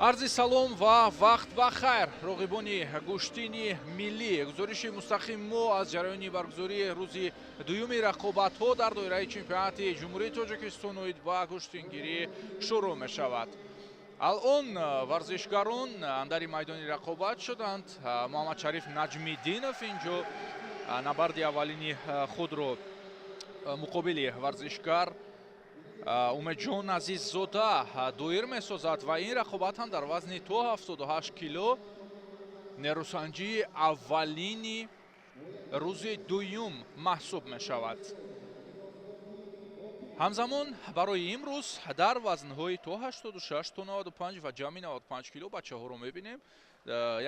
Арзи салом ва вақт ба хайр, роғибони гӯштини миллӣ. Гузориши мустақим мо аз ҷараёни баргузории рӯзи дуюми рақобатҳо дар доираи чемпионати Ҷумҳурии Тоҷикистон оид ба гӯштингирӣ шурӯъ мешавад. Алон варзишгарон андари майдони рақобат шуданд. Муҳаммадшариф Наҷмиддинов инҷо набарди аввалини худро муқобили варзишгар Умедҷон Азиззода доир месозад ва ин рақобат ҳам дар вазни то 78 кило нерӯсанҷии аввалини рӯзи дуюм маҳсуб мешавад. Ҳамзамон барои имрӯз дар вазнҳои то 86, то 95 ва ҷамъи 95 кило бачаҳоро мебинем.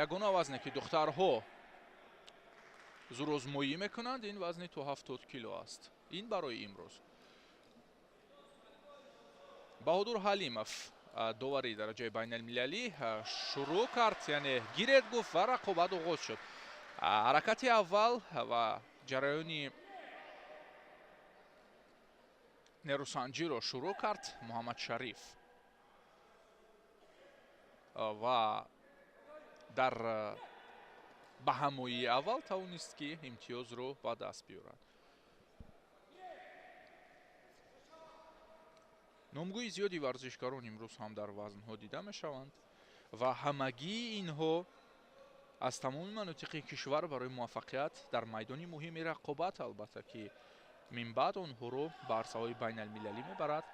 Ягона вазне ки духтарҳо зурозмоӣ мекунанд, ин вазни то 70 кило аст. Ин барои имрӯз. Баҳодур Ҳалимов, довари дараҷаи байналмилалӣ, шурӯъ кард, яъне гиред гуфт ва рақобат оғоз шуд. Ҳаракати аввал ва ҷараёни нерӯсанҷиро шурӯъ кард Муҳаммадшариф ва дар ба ҳамоии аввал тавонист, ки имтиёзро ба даст биёрад. Номгӯи зиёди варзишгарон имрӯз ҳам дар вазнҳо дида мешаванд ва ҳамагии инҳо аз тамоми манотиқи кишвар барои муваффақият дар майдони муҳими рақобат, албатта ки минбаъд онҳоро ба арсаҳои байналмилалӣ мебарад,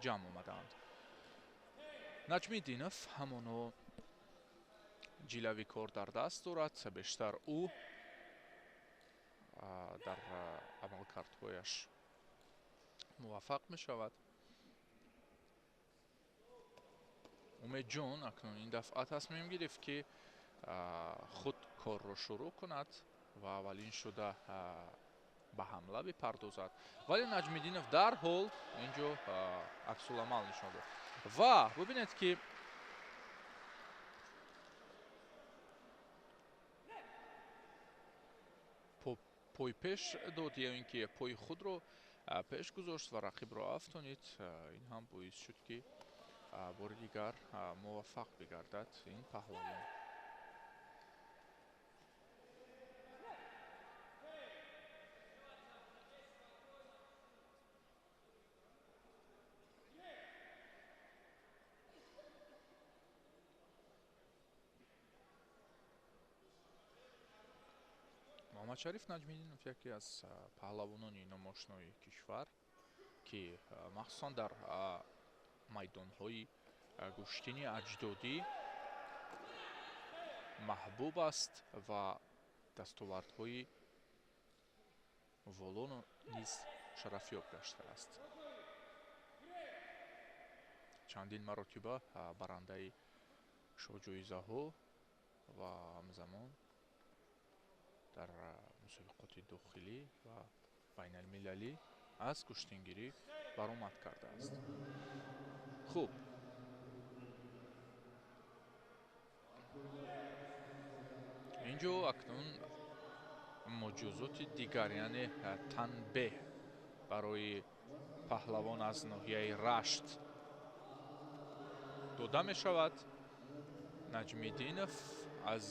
ҷамъ омадаанд. Наҷмиддинов ҳамоно ҷилави кор дар даст дорад, бештар ӯ дар амалкардҳояш муваффақ мешавад. Умедҷон акнун ин дафъа тасмим гирифт, ки худ корро шурӯъ кунад ва аввалин шуда ба ҳамла бипардозад, вале Наҷмиддинов дарҳол инҷо аксуламал нишон дод ва бубинед, ки пой пеш дод ё ин ки пои худро пеш гузошт ва рақибро афтонид. Ин ҳам боис шуд, ки бори дигар муваффақ бигардад ин паҳлавон. Муҳаммадшариф Наҷмиддинов яке аз паҳлавонони номошнои кишвар, ки махсусан дар майдонҳои гӯштини аҷдодӣ маҳбуб аст ва дастовардҳои волоно низ шарафёб гаштааст. Чандин маротиба барандаи шоҳҷоизаҳо ва ҳамзамон дар мусобиқоти дохилӣ ва байналмилалӣ аз гӯштингирӣ баромад кардааст. Хуб, инҷо акнун муҷозоти дигар, яъне танбеҳ барои паҳлавон аз ноҳияи Рашт дода мешавад. Наҷмиддинов аз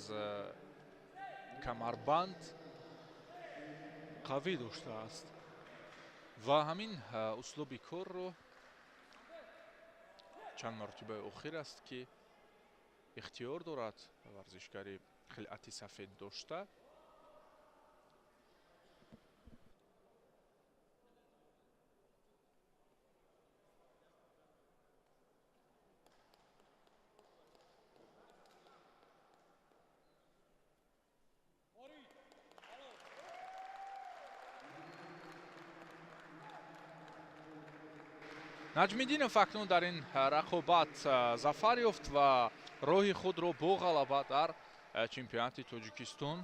камарбанд қавӣ доштааст ва ҳамин услуби корро чанд маротибаи охир аст, ки ихтиёр дорад варзишгари хилъати сафед дошта. Наҷмиддинов акнун дар ин рақобат зафар ёфт ва роҳи худро бо ғалаба дар чемпионати Тоҷикистон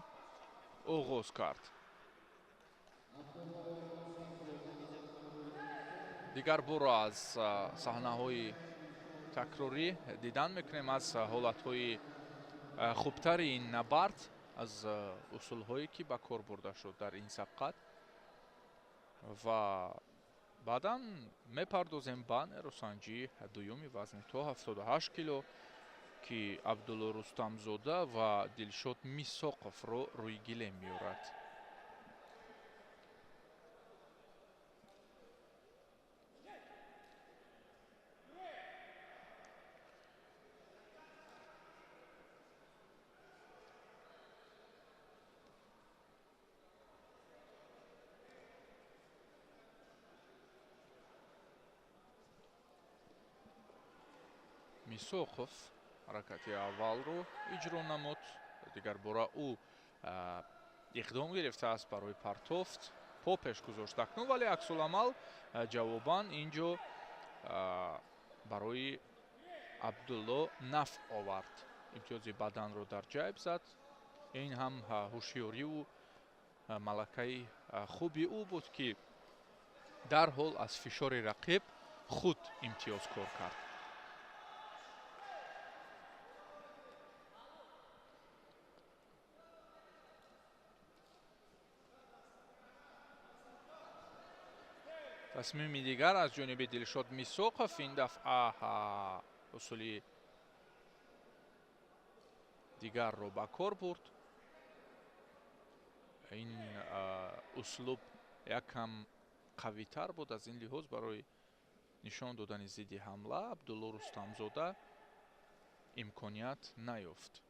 оғоз кард. Дигар боро аз саҳнаҳои такрорӣ дидан мекунем, аз ҳолатҳои хубтари ин набард, аз усулҳое ки ба кор бурда шуд дар ин сабқат ва баъдан мепардозем ба нерӯсанҷии дуюми вазни то 78 кило. Ки Абдулло Рустамзода ва Дилшод Мисоқовро рӯи гилем меорад. Мисоқов ҳаракати аввалро иҷро намуд. Дигар бора ӯ иқдом гирифтааст барои партофт, по пеш гузошт акнун, вале аксуламал ҷавобан инҷо барои Абдулло нафъ овард. Имтиёзи баданро дар ҷайб зад. Ин ҳам ҳушёриву малакаи хуби ӯ буд, ки дарҳол аз фишори рақиб худ имтиёз кор кард. Тасмими дигар аз ҷониби Дилшод Мисоқов. Ин дафъа усули дигарро ба кор бурд. Ин услуб якам қавитар буд, аз ин лиҳоз барои нишон додани зидди ҳамла Абдулло Рустамзода имконият наёфт.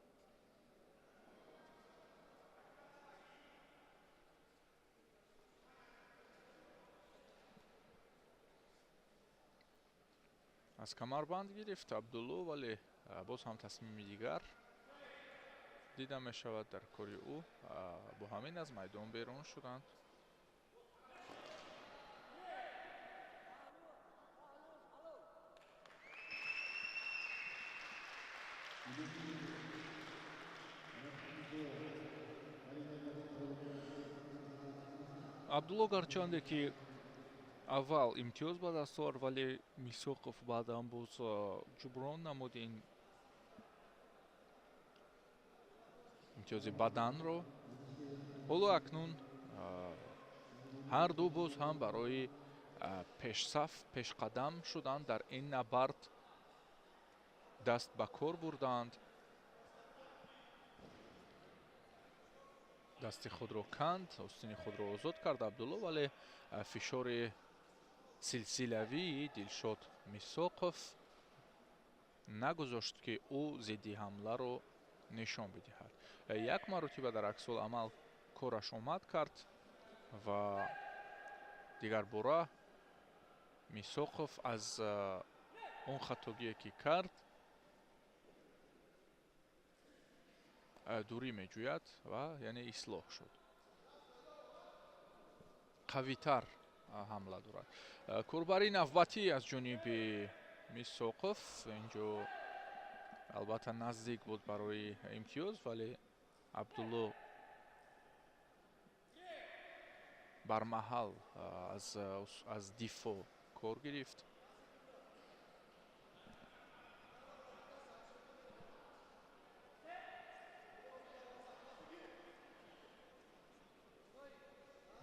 Аз камарбанд гирифт Абдулло, вале боз ҳам тасмими дигар дида мешавад дар кори ӯ. Бо ҳамин аз майдон берун шуданд. Абдулло гарчанде ки аввал имтиёз ба даст овард, вале Мисоқов баъдан боз ҷуброн намуд ин имтиёзи баданро. Ҳоло акнун ҳар ду боз ҳам барои пешсаф, пешқадам шуданд дар ин набард даст ба кор бурданд. Дасти худро канд, остини худро озод кард Абдулло, вале фишори силсилавии Дилшод Мисоқов нагузошт, ки ӯ зидди ҳамларо нишон бидиҳад. Як маротиба дар аксул амал кораш омад кард ва дигар бора Мисоқов аз он хатогие ки кард дурӣ меҷӯяд ва яъне ислоҳ шуд. Қавитар ҳамла дорад. Корбари навбатӣ аз ҷониби Мисоқов инҷо албатта наздик буд барои имтиёз, вале Абдулло бармаҳал аз дифоъ кор гирифт.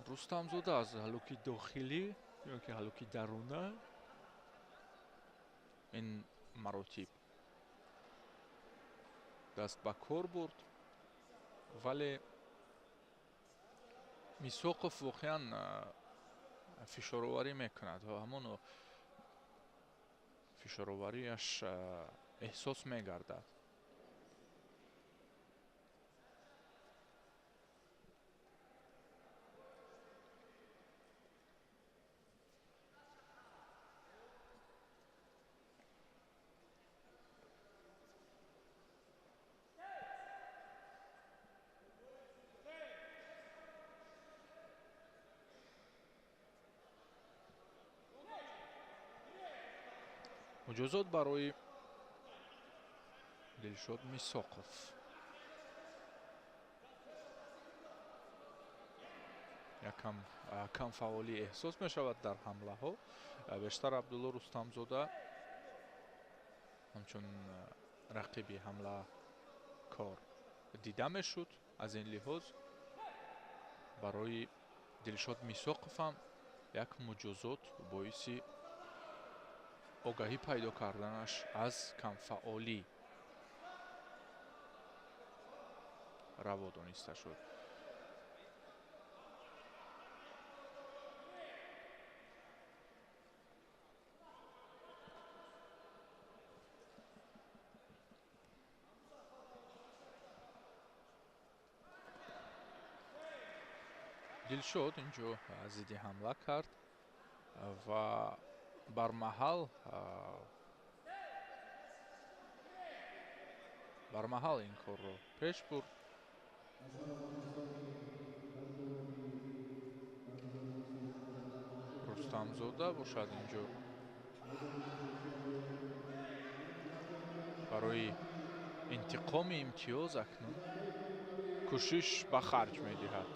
Рустамзода аз ҳалуки дохилӣ ё ки ҳалуки даруна ин маротиб даст ба кор бурд, вале Мисоқов воқеан фишороварӣ мекунад ва ҳамон фишороварияш эҳсос мегардад. Муҷозот барои Дилшод Мисоқов. Якам кам фаъолӣ эҳсос мешавад дар ҳамлаҳо. Бештар Абдулло Рустамзода ҳамчун рақиби ҳамлакор дида мешуд. Аз ин лиҳоз барои Дилшод Мисоқов ҳам як муҷозот боиси огаҳӣ пайдо карданаш аз камфаъолӣ раво дониста шуд. Дилшод инҷо зидди ҳамла кард ва бармаҳал ин корро пеш бурд. Рустамзода бошад инҷо барои интиқоми имтиёз акнун кӯшиш ба харҷ медиҳад.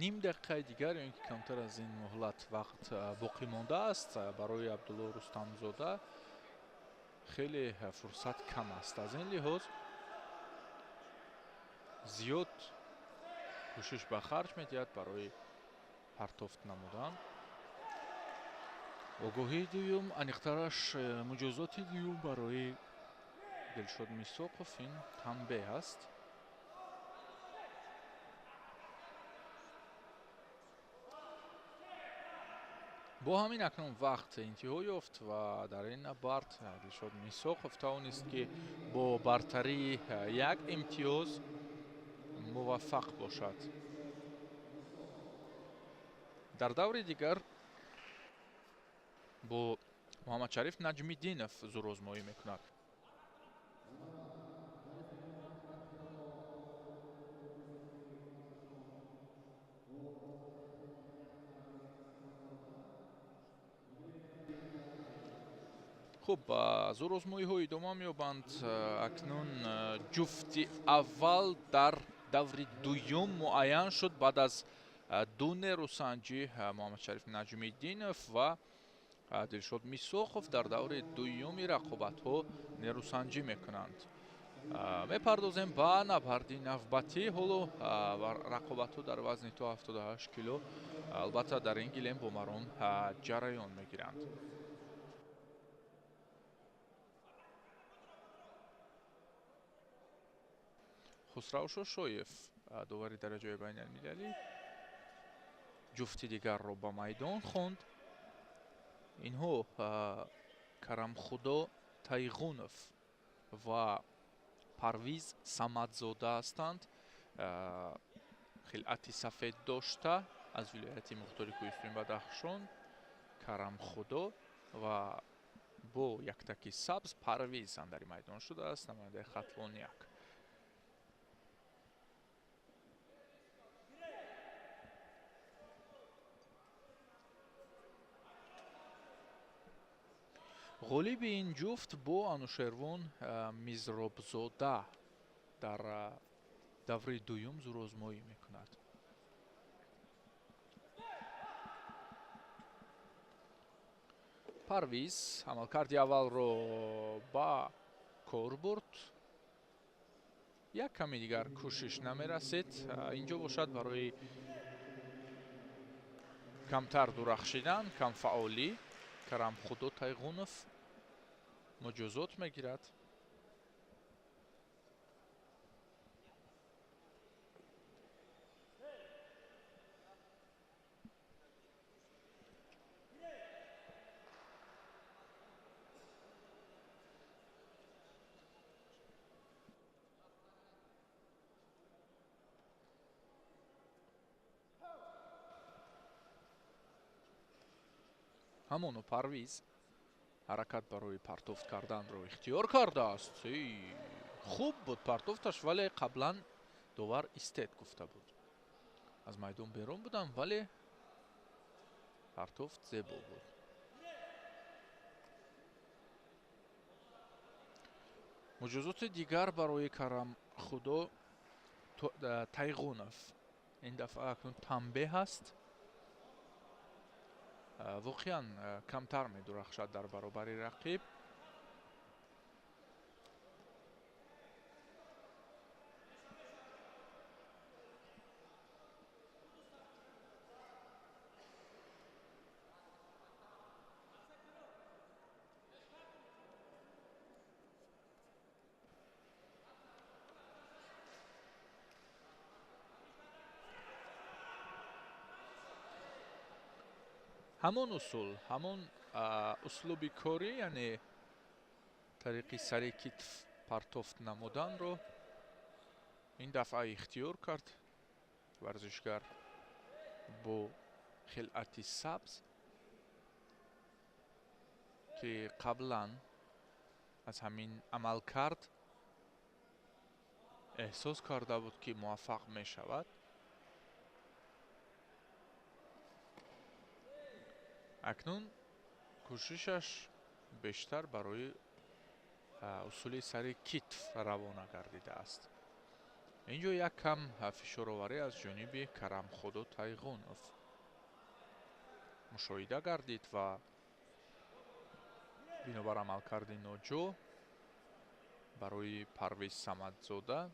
Ним дақиқаи дигар ё ин ки камтар аз ин муҳлат вақт боқӣ мондааст барои Абдулло Рустамзода. Хеле фурсат кам аст. Аз ин лиҳоз зиёд кӯшиш ба харҷ медиҳад барои партофт намудан. Огоҳии дуюм, аниқтараш муҷозоти дуюм барои Дилшод Мисоқов ин танбеҳ аст. Бо ҳамин акнун вақт интиҳо ёфт ва дар ин набард Дилшод Мисоқов тавонист, ки бо бартарии як имтиёз муваффақ бошад. Дар даври дигар бо Муҳаммадшариф Наҷмиддинов зӯрозмоӣ мекунад. Хуб, зӯрозмоиҳо идома меёбанд. Акнун ҷуфти аввал дар даври дуюм муайян шуд баъд аз ду нерӯсанҷӣ Муҳаммадшариф Наҷмиддинов ва Дилшод Мисоқов дар даври дуюми рақобатҳо нерӯсанҷӣ мекунанд. Мепардозем ба набарди навбатӣ. Ҳоло рақобатҳо дар вазни то 78 кило, албатта дар ин гилем бо маром ҷараён мегиранд. Хусрав Шошоев, довари дараҷаи байналмилалӣ, ҷуфти дигарро ба майдон хонд. Инҳо Карамхудо Тайғунов ва Парвиз Самадзода ҳастанд. Хилъати сафед дошта аз вилояти мухтори Кӯҳистони Бадахшон Карамхудо ва бо яктаки сабз Парвиз андари майдон шудааст, намояндаи Хатлон 1. Ғолиби ин ҷуфт бо Анушервон Мизробзода дар даври дуюм зӯрозмоӣ мекунад. Парвиз амалкарди аввалро ба кор бурд. Як ками дигар кӯшиш намерасид. Инҷо бошад барои камтар дурахшидан, камфаъолӣ Карамхудо Тайғунов муҷозот мегирад. Ҳамоно Парвиз ҳаракат барои партофт карданро ихтиёр кардааст. Хуб буд партофташ, вале қаблан довар истед гуфта буд. Аз майдон берун будам, вале партофт зебо буд. Муҷозоти дигар барои Карамхудо Тайғунов. Ин дафъа акнун танбеҳ аст. Воқеан камтар медурахшад дар баробари рақиб. Ҳамон усул, ҳамон услуби корӣ, яъне тариқи сари китф партофт намуданро ин дафъа ихтиёр кард варзишгар бо хилъати сабз, ки қаблан аз ҳамин амал кард, эҳсос карда буд, ки муваффақ мешавад. Акнун кӯшишаш бештар барои усули сари китф равона гардидааст. Инҷо як кам фишороварӣ аз ҷониби Карамхудо Тайғунов мушоҳида гардид ва бинобар амалкарди ноҷо барои Парвиз Самадзода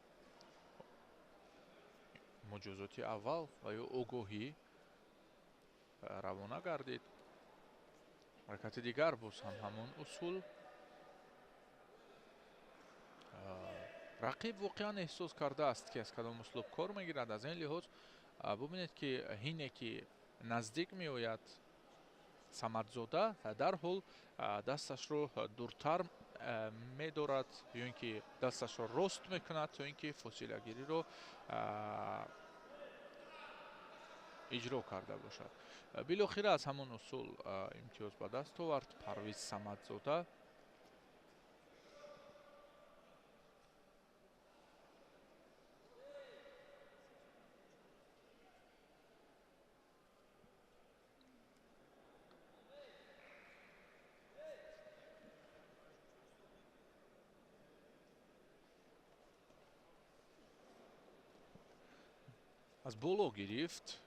муҷозоти аввал ва ё огоҳӣ равона гардид. Ҳаракати дигар боз ҳам ҳамон усул. Рақиб воқеан эҳсос кардааст, ки аз кадом услуб кор мегирад. Аз ин лиҳоз бубинед, ки ҳине ки наздик меояд Самадзода, дарҳол дасташро дуртар медорад ё ин ки дасташро рост мекунад, то ин ки фосилагириро иҷро карда бошад. Билохира аз ҳамон усул имтиёз ба даст овард Парвиз Самадзода. Аз боло гирифт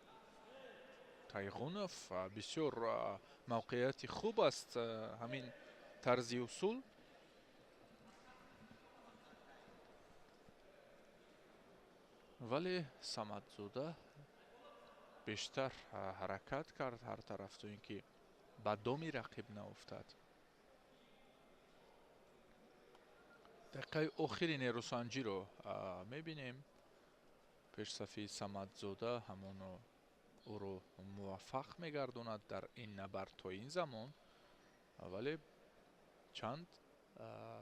Тайғунов. Бисёр мавқеияти хуб аст ҳамин тарзи усул. Вале Самадзода бештар ҳаракат кард ҳар тараф, то ин ки ба доми рақиб науфтад. Дақиқаи охири нерӯсанҷиро мебинем. Пешсафи Самадзода ҳамоно ӯро муваффақ мегардонад дар ин набард то ин замон, вале чанд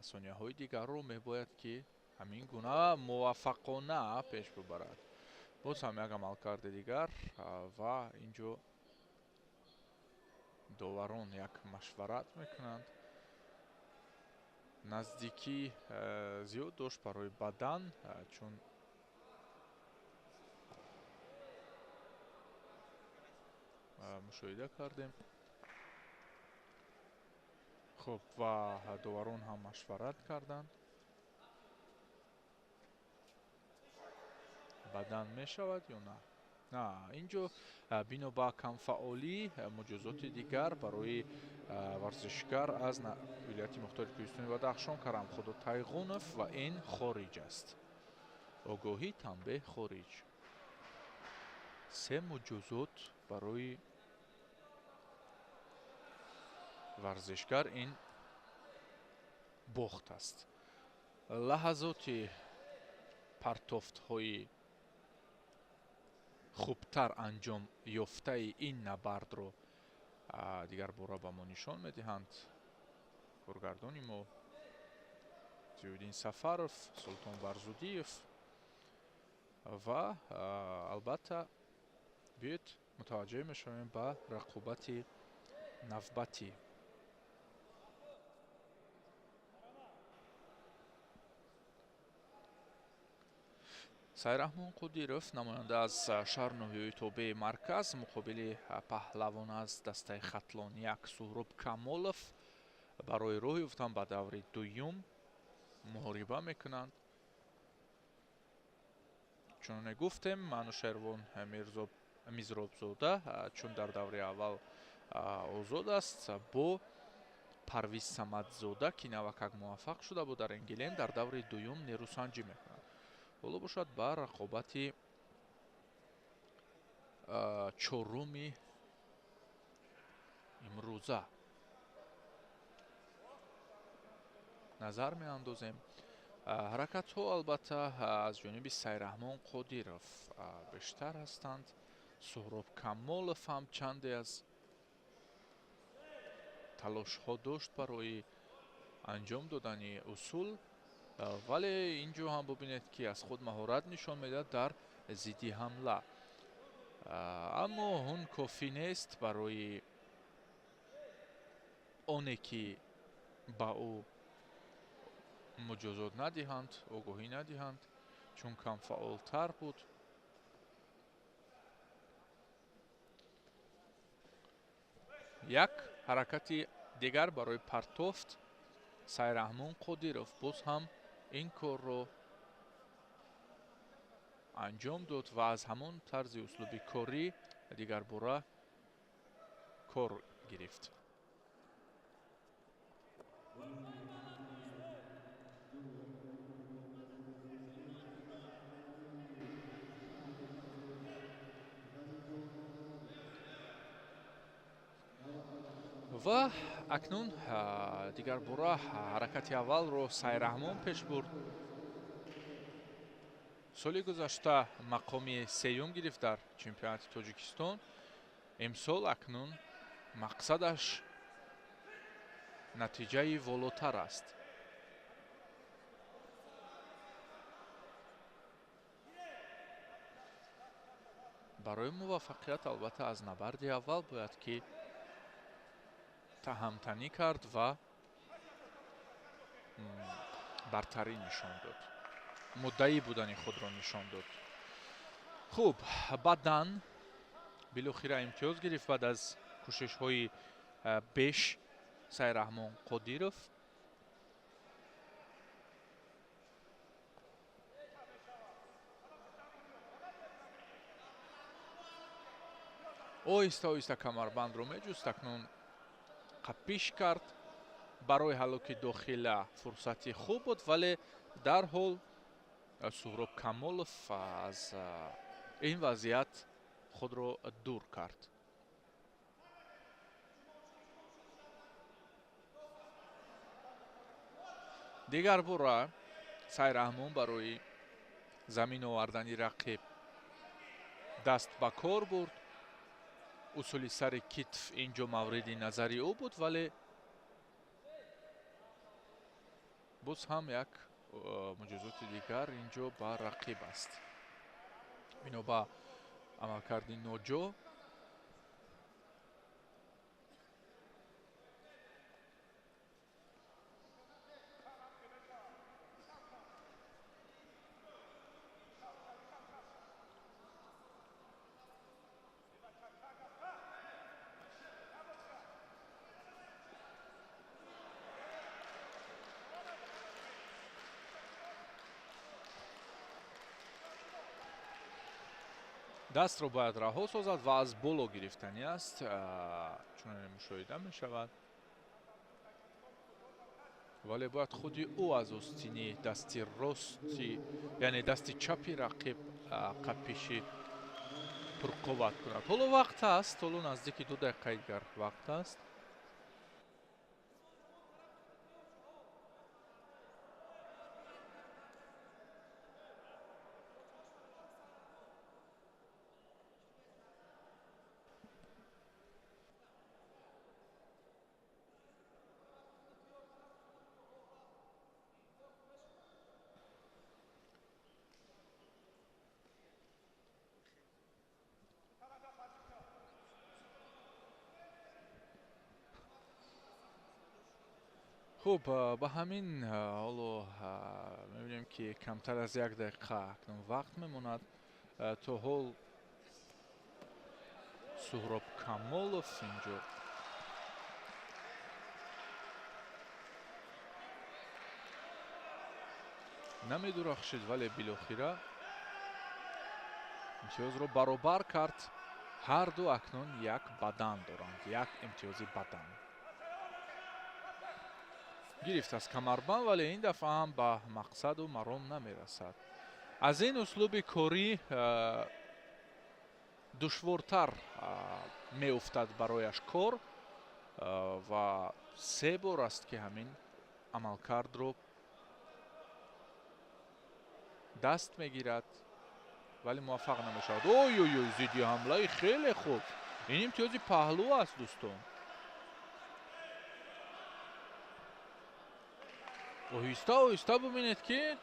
сонияҳои дигарро мебояд, ки ҳамин гуна муваффақона пеш бибарад. Боз ҳам як амалкарди дигар ва инҷо доварон як машварат мекунанд. Наздикӣ зиёд дошт барои бадан, чун мушоҳида кардем. Хуб, ва доварон ҳам машварат карданд. Бадан мешавад ё на? На, инҷо бино ба камфаъолӣ муҷозоти дигар барои варзишгар аз вилояти мухтори Кӯҳистони Бадахшон Карамхудо Тайғунов ва ин хориҷ аст. Огоҳӣ, танбеҳ, хориҷ. Се муҷозот барои варзишгар ин бохт аст. Лаҳазоти партофтҳои хубтар анҷом ёфтаи ин набардро дигар бора ба мо нишон медиҳанд коргардони мо Зиёиддин Сафаров, Султон Барзудиев ва албатта биёед мутаваҷҷеҳ мешавем ба рақобати навбатӣ. Сайраҳмон Қудиров, намоянда аз шаҳр ноҳияи тобеи марказ, муқобили паҳлавон аз дастаи Хатлон як Суҳроб Камолов барои роҳ ёфтан ба даври дуюм. муҳориба мекунанд. Чуноне гуфтем, Анушервон Мизробзода чун дар даври аввал озод аст, бо Парвиз Самадзода, ки навакак муваффақ шуда буд дар ин гилем, дар даври дуюм нерӯсанҷӣ мекунад. Ҳоло бошад ба рақобати чоруми имрӯза назар меандозем. Ҳаракатҳо албатта аз ҷониби Сайраҳмон Қодиров бештар ҳастанд. Суҳроб Камолов ҳам чанде аз талошҳо дошт барои анҷом додани усул, вале ин ҷо ҳам бубинед, ки аз худ маҳорат нишон медиҳад дар зидди ҳамла. Аммо он кофӣ нест барои оне ки ба ӯ муҷозот надиҳанд, огоҳӣ надиҳанд, чун камфаъолтар буд. Як ҳаракати дигар барои партофт Сайраҳмон Қодиров боз ҳам ин корро анҷом дод ва аз ҳамон тарзи услуби корӣ дигарбора кор гирифт. Ва акнун дигарбора ҳаракати аввалро Сайраҳмон пеш бурд. Соли гузашта мақоми сеюм гирифт дар чемпионати Тоҷикистон. Имсол акнун мақсадаш натиҷаи волотар аст. Барои муваффақият албатта аз набарди аввал бояд ки таҳамтанӣ кард ва бартарӣ нишон дод, муддаӣ будани худро нишон дод. Хуб, баъдан билохира имтиёз гирифт баъд аз кӯшишҳои беш Сайраҳмон Қодиров. Оҳиста оҳиста камарбандро меҷуст, акнун қапиш кард. Барои ҳалоки дохила фурсати хуб буд, вале дарҳол Суҳроб Камолов аз ин вазъият худро дур кард. Дигар бора Сайраҳмон барои замин овардани рақиб даст ба кор бурд. Усули сари китф ин ҷо мавриди назари ӯ буд, вале боз ҳам як муҷозоти дигар ин ҷо ба рақиб аст. Бино ба амалкарди ноҷо дастро бояд раҳо созад ва аз боло гирифтанӣ аст, чуноне мушоҳида мешавад. Вале бояд худи ӯ аз остини дасти рости, яъне дасти чапи рақиб қапиши пурқувват кунад. Ҳоло вақт аст, ҳоло наздики 2 дақиқаи дигар вақт аст. Хуб, ба ҳамин ҳоло мебинем, ки камтар аз 1 дақиқа акнун вақт мемонад. То ҳол Суҳроб Камолов инҷо Намедурахшид, вале билохира имтиёзро баробар кард. Ҳар ду акнун як бадан доранд, як имтиёзи бадан. Гирифт аз камарбанд, вале ин дафъа ҳам ба мақсаду маром намерасад. Аз ин услуби корӣ душвортар меуфтад барояш кор ва се бор аст, ки ҳамин амалкардро даст мегирад, вале муваффақ намешавад. Ой-ой-ой, зидди ҳамлаи хеле хуб. Ин имтиёзи паҳлӯ аст, дӯстон. Оҳиста оҳиста бубинед, ки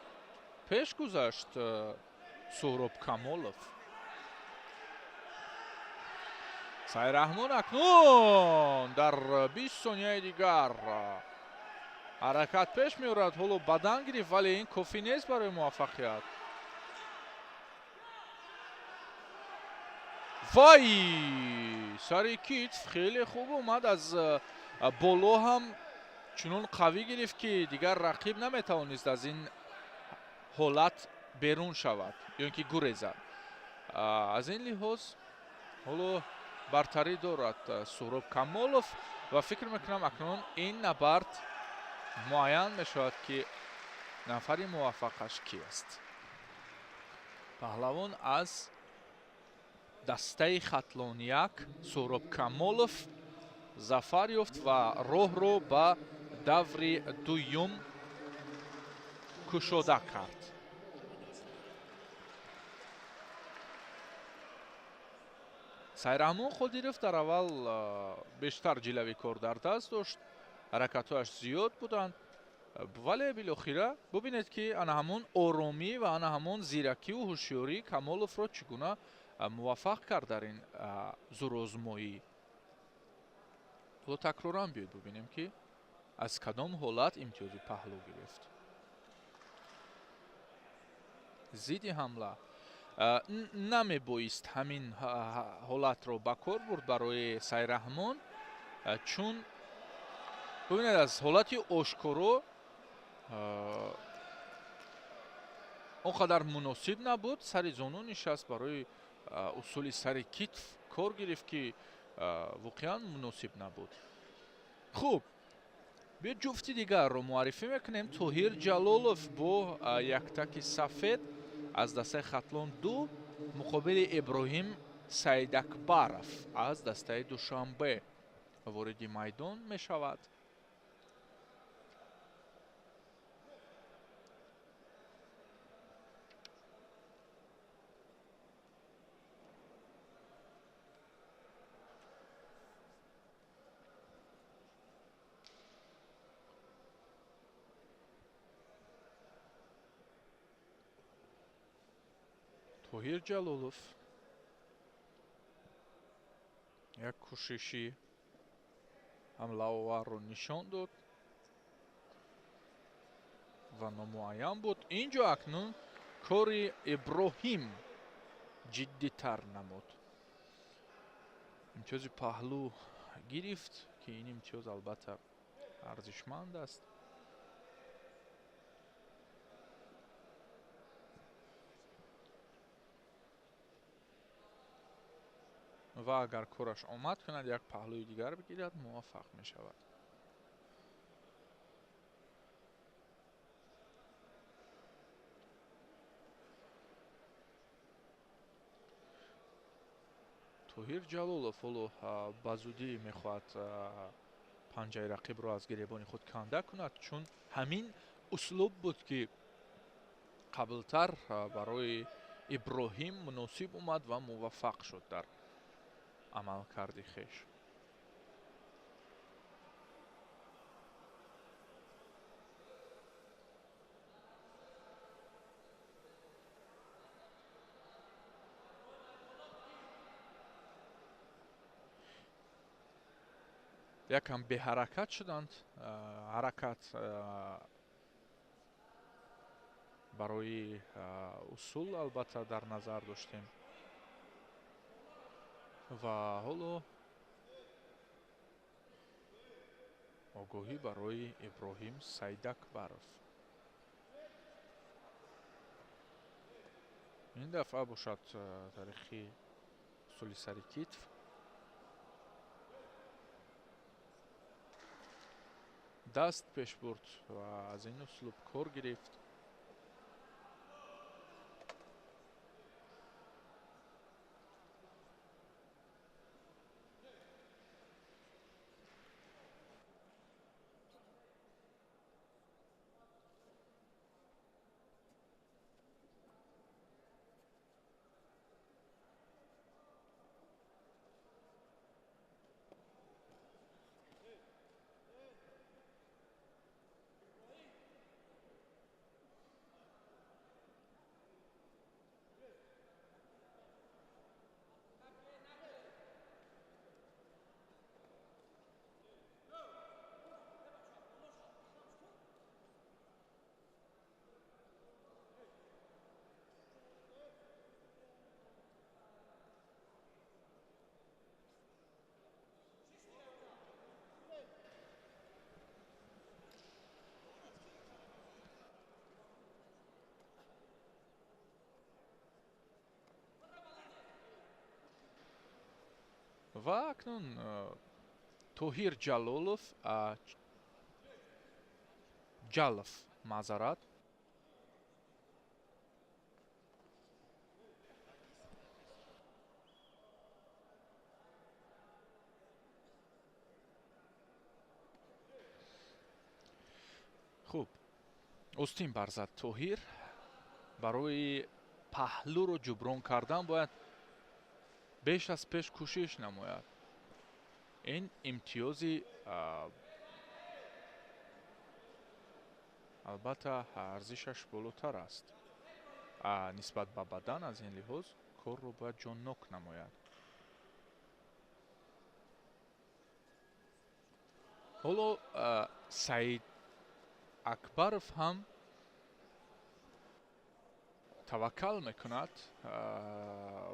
пеш гузашт Суҳроб Камолов. Сайраҳмон акнун дар 20 сонияи дигар ҳаракат пеш меорад. Ҳоло бадан гирифт, вале ин кофӣ нест барои муваффақият. Вай, сари китф хеле хуб омад, аз боло ҳам чунон қавӣ гирифт, ки дигар рақиб наметавонист аз ин ҳолат берун шавад ё ин ки гурезад. Аз ин лиҳоз ҳоло бартарӣ дорад Суҳроб Камолов ва фикр мекунам, акнун ин набард муайян мешавад, ки нафари муваффақаш ки аст. Паҳлавон аз дастаи Хатлон як Суҳроб Камолов зафар ёфт ва роҳро ба даври дуюм кушода кард. Сайраҳмон Қодиров дар аввал бештар ҷилави кор дар даст дошт, ҳаракатҳояш зиёд буданд, вале билохира бубинед, ки ана ҳамон оромӣ ва ана ҳамон зиракиву ҳушёрии Камоловро чӣ гуна муваффақ кард дар ин зӯрозмоӣ. Ҳоло такроран биёед бубинем, ки аз кадом ҳолат имтиёзи паҳлӯ гирифт. Зидди ҳамла намебоист ҳамин ҳолатро ба кор бурд барои Сайраҳмон, чун бубинед, аз ҳолати ошкоро он қадар муносиб набуд. Сари зону нишаст, барои усули сари китф кор гирифт, ки воқеан муносиб набуд. Хуб, биёед ҷуфти дигарро муаррифӣ мекунем. Тоҳир Ҷалолов бо яктаки сафед аз дастаи Хатлон 2 муқобили Иброҳим Саидакбаров аз дастаи Душанбе вориди майдон мешавад. Тоҳир Ҷалолов як кӯшиши ҳамлаоварро нишон дод ва номуайян буд. Ин ҷо акнун кори Иброҳим ҷиддитар намуд. Имтиёзи паҳлӯ гирифт, ки ин имтиёз албатта арзишманд аст. Ва агар кораш омад кунад, як паҳлӯи дигар бигирад, муваффақ мешавад. Тоҳир Ҷалолов ҳоло ба зудӣ мехоҳад панҷаи рақибро аз гиребони худ канда кунад, чун ҳамин услуб буд, ки қаблтар барои Иброҳим муносиб омад ва муваффақ шуд дар амалкарди хеш. Якам беҳаракат шуданд. Ҳаракат барои усул албатта дар назар доштем. Ва ҳоло огоҳӣ барои Иброҳим Саидакбаров. Ин дафъа бошад таърихи усули сари китф. Даст пеш бурд ва аз ин услуб кор гирифт. Ва акнун Тоҳир Ҷалолов, Ҷалов, маъзарат. Хуб, остин барзад Тоҳир. Барои паҳлӯро ҷуброн кардан бояд беш аз пеш кӯшиш намояд. Ин имтиёзи албатта арзишаш болотар аст нисбат ба бадан. Аз ин лиҳоз корро бояд ҷоннок намояд. Ҳоло Саид Акбаров ҳам таваккал мекунад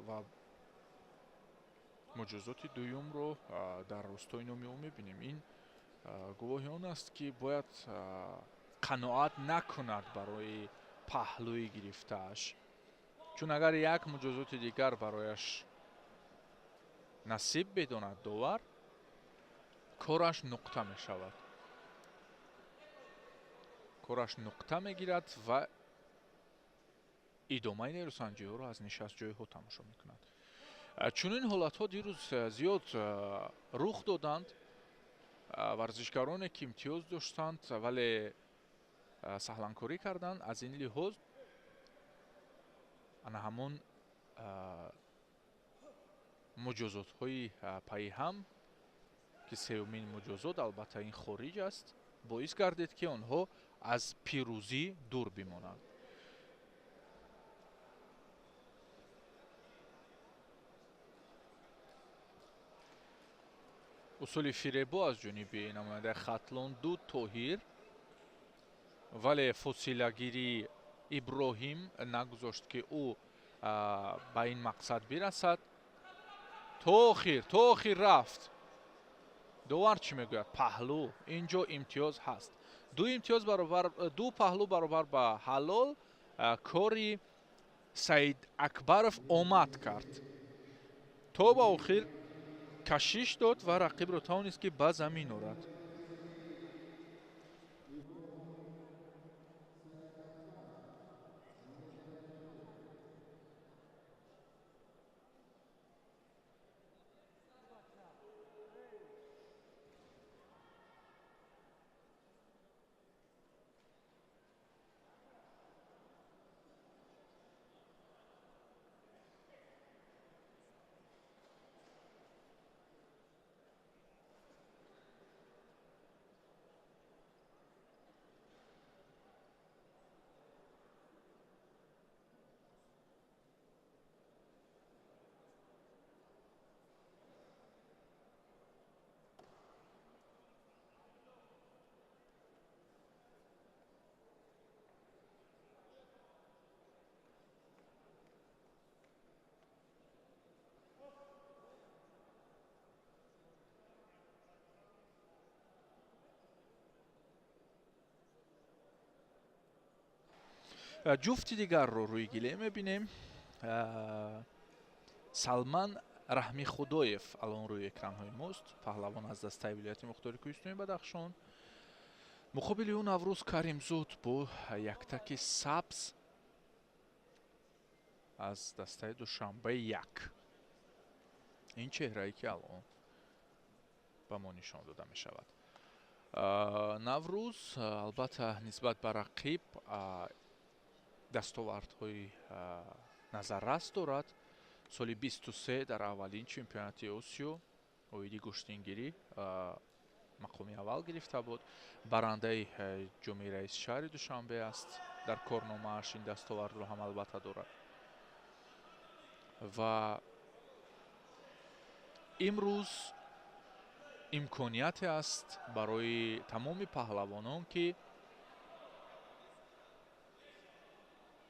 ва муҷозоти дуюмро дар ростои номи ӯ мебинем. Ин гувоҳи он аст, ки бояд қаноат накунад барои паҳлӯи гирифтааш, чун агар як муҷозоти дигар барояш насиб бидонад довар, кораш нуқта мешавад, кораш нуқта мегирад ва идомаи нерӯсанҷиҳоро аз нишастҷойҳо тамошо мекунад. Чунин ҳолатҳо дирӯз зиёд рух доданд. Варзишгароне ки имтиёз доштанд, вале саҳланкорӣ карданд. Аз ин лиҳоз ана ҳамон муҷозотҳои пайи ҳам, ки сеюмин муҷозот албатта ин хориҷ аст, боис гардид, ки онҳо аз пирӯзӣ дур бимонанд. Усули фиребо аз ҷониби намояндаи Хатлон ду Тоҳир, вале фосилагирии Иброҳим нагузошт, ки ӯ ба ин мақсад бирасад. То охир рафт. Довар чӣ мегӯяд? Паҳлӯ. Инҷо имтиёз ҳаст. Ду имтиёз баробар, ду паҳлӯ баробар ба ҳалол. Кори Саид Акбаров омад кард. То ба охир кашиш дод ва рақибро тавонист, ки ба замин орад. Ҷуфти дигарро рӯи гиле мебинем. Салман Раҳмихудоев алон рӯи экранҳои мост, паҳлавон аз дастаи вилояти мухтори кӯҳистони Бадахшон. Муқобили ӯ Наврӯз Каримзод бо яктаки сабз аз дастаи Душанбе 1. Ин чеҳрае ки алон ба мо нишон дода мешавад. Наврӯз албатта нисбат ба рақиб дастовардҳои назаррас дорад. Соли 23 дар аввалин чемпионати Осиё оиди гӯштингирӣ мақоми аввал гирифта буд. Барандаи ҷоми раиси шаҳри Душанбе аст. Дар корномааш ин дастовардро ҳам албатта дорад. Ва имрӯз имконияте аст барои тамоми паҳлавонон, ки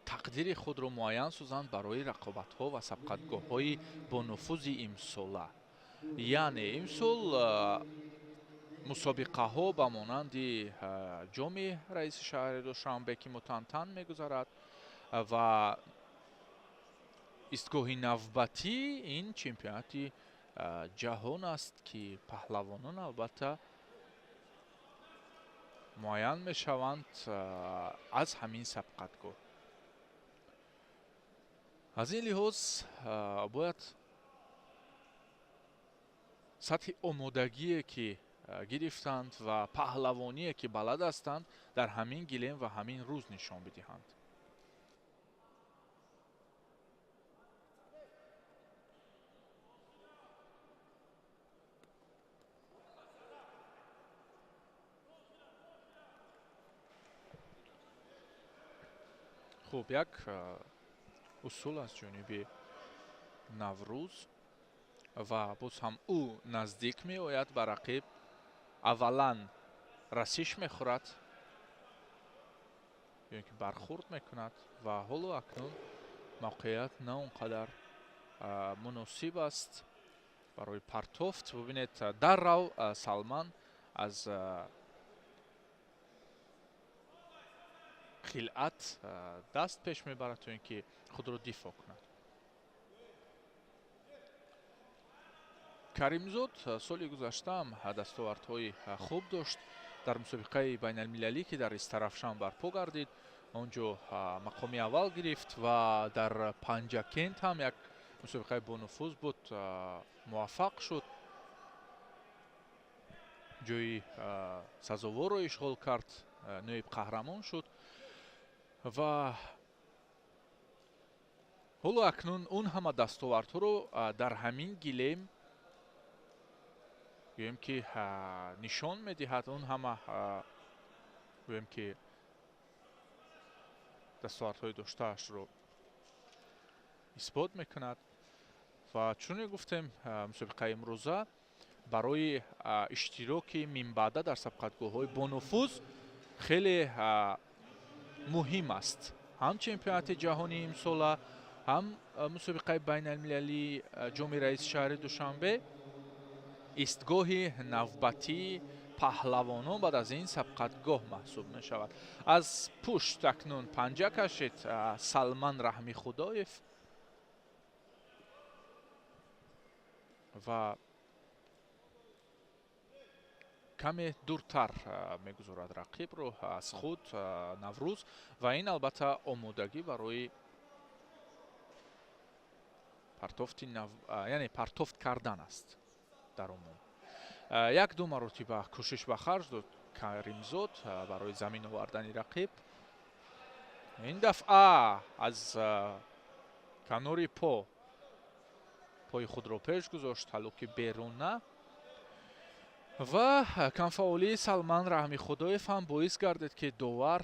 тақдири худро муайян созанд барои рақобатҳо ва сабқатгоҳҳои бонуфузи имсола. Яъне имсол мусобиқаҳо ба монанди ҷоми раиси шаҳри Душанбе, ки мутантан мегузарад, ва истгоҳи навбатӣ ин чемпионати ҷаҳон аст, ки паҳлавонон албатта муайян мешаванд аз ҳамин сабқатгоҳ. Аз ин лиҳоз бояд сатҳи омодагие, ки гирифтанд ва паҳлавоние, ки балад ҳастанд, дар ҳамин гилем ва ҳамин рӯз нишон бидиҳанд. Хуб, як усул аз ҷониби Наврӯз ва боз ҳам ӯ наздик меояд ба рақиб. Аввалан расиш мехӯрад ё ин ки бархӯрд мекунад ва ҳоло акнун мавқеият на он қадар муносиб аст барои партофт. Бубинед, даррав Салман аз хилъат даст пеш мебарад то ин ки худро дифоъ кунад. Каримзод соли гузаштаам дастовардҳои хуб дошт дар мусобиқаи байналмилалӣ, ки дар Истарафшан барпо гардид. Он ҷо мақоми аввал гирифт ва дар Панҷакент ҳам як мусобиқаи бонуфуз буд, муваффақ шуд, ҷои сазоворро ишғол кард, ноиб қаҳрамон шуд. Ва ҳоло акнун он ҳама дастовардҳоро дар ҳамин гилем гӯем ки нишон медиҳад. Он ҳама гӯем ки дастовардҳои доштаашро исбот мекунад. Ва чуне гуфтем, мусобиқаи имрӯза барои иштироки минбаъда дар сабқатгоҳҳои бонуфуз хеле муҳим аст. Ҳам чемпионати ҷаҳонии имсола, ҳам мусобиқаи байналмилалии ҷоми раиси шаҳри Душанбе истгоҳи навбатии паҳлавонон баъд аз ин сабқатгоҳ маҳсуб мешавад. Аз пушт акнун панҷа кашид Салман Раҳмихудоев ва каме дуртар мегузорад рақибро аз худ Наврӯз, ва ин албатта омодагӣ барои партофти яъне партофт кардан аст. Дар умум як-ду маротиба кӯшиш ба харҷ дод Каримзод барои замин овардани рақиб. Ин дафъа аз канори пои худро пеш гузошт, ҳалуки беруна, ва камфаъолии Салман Раҳмихудоев ҳам боис гардид, ки довар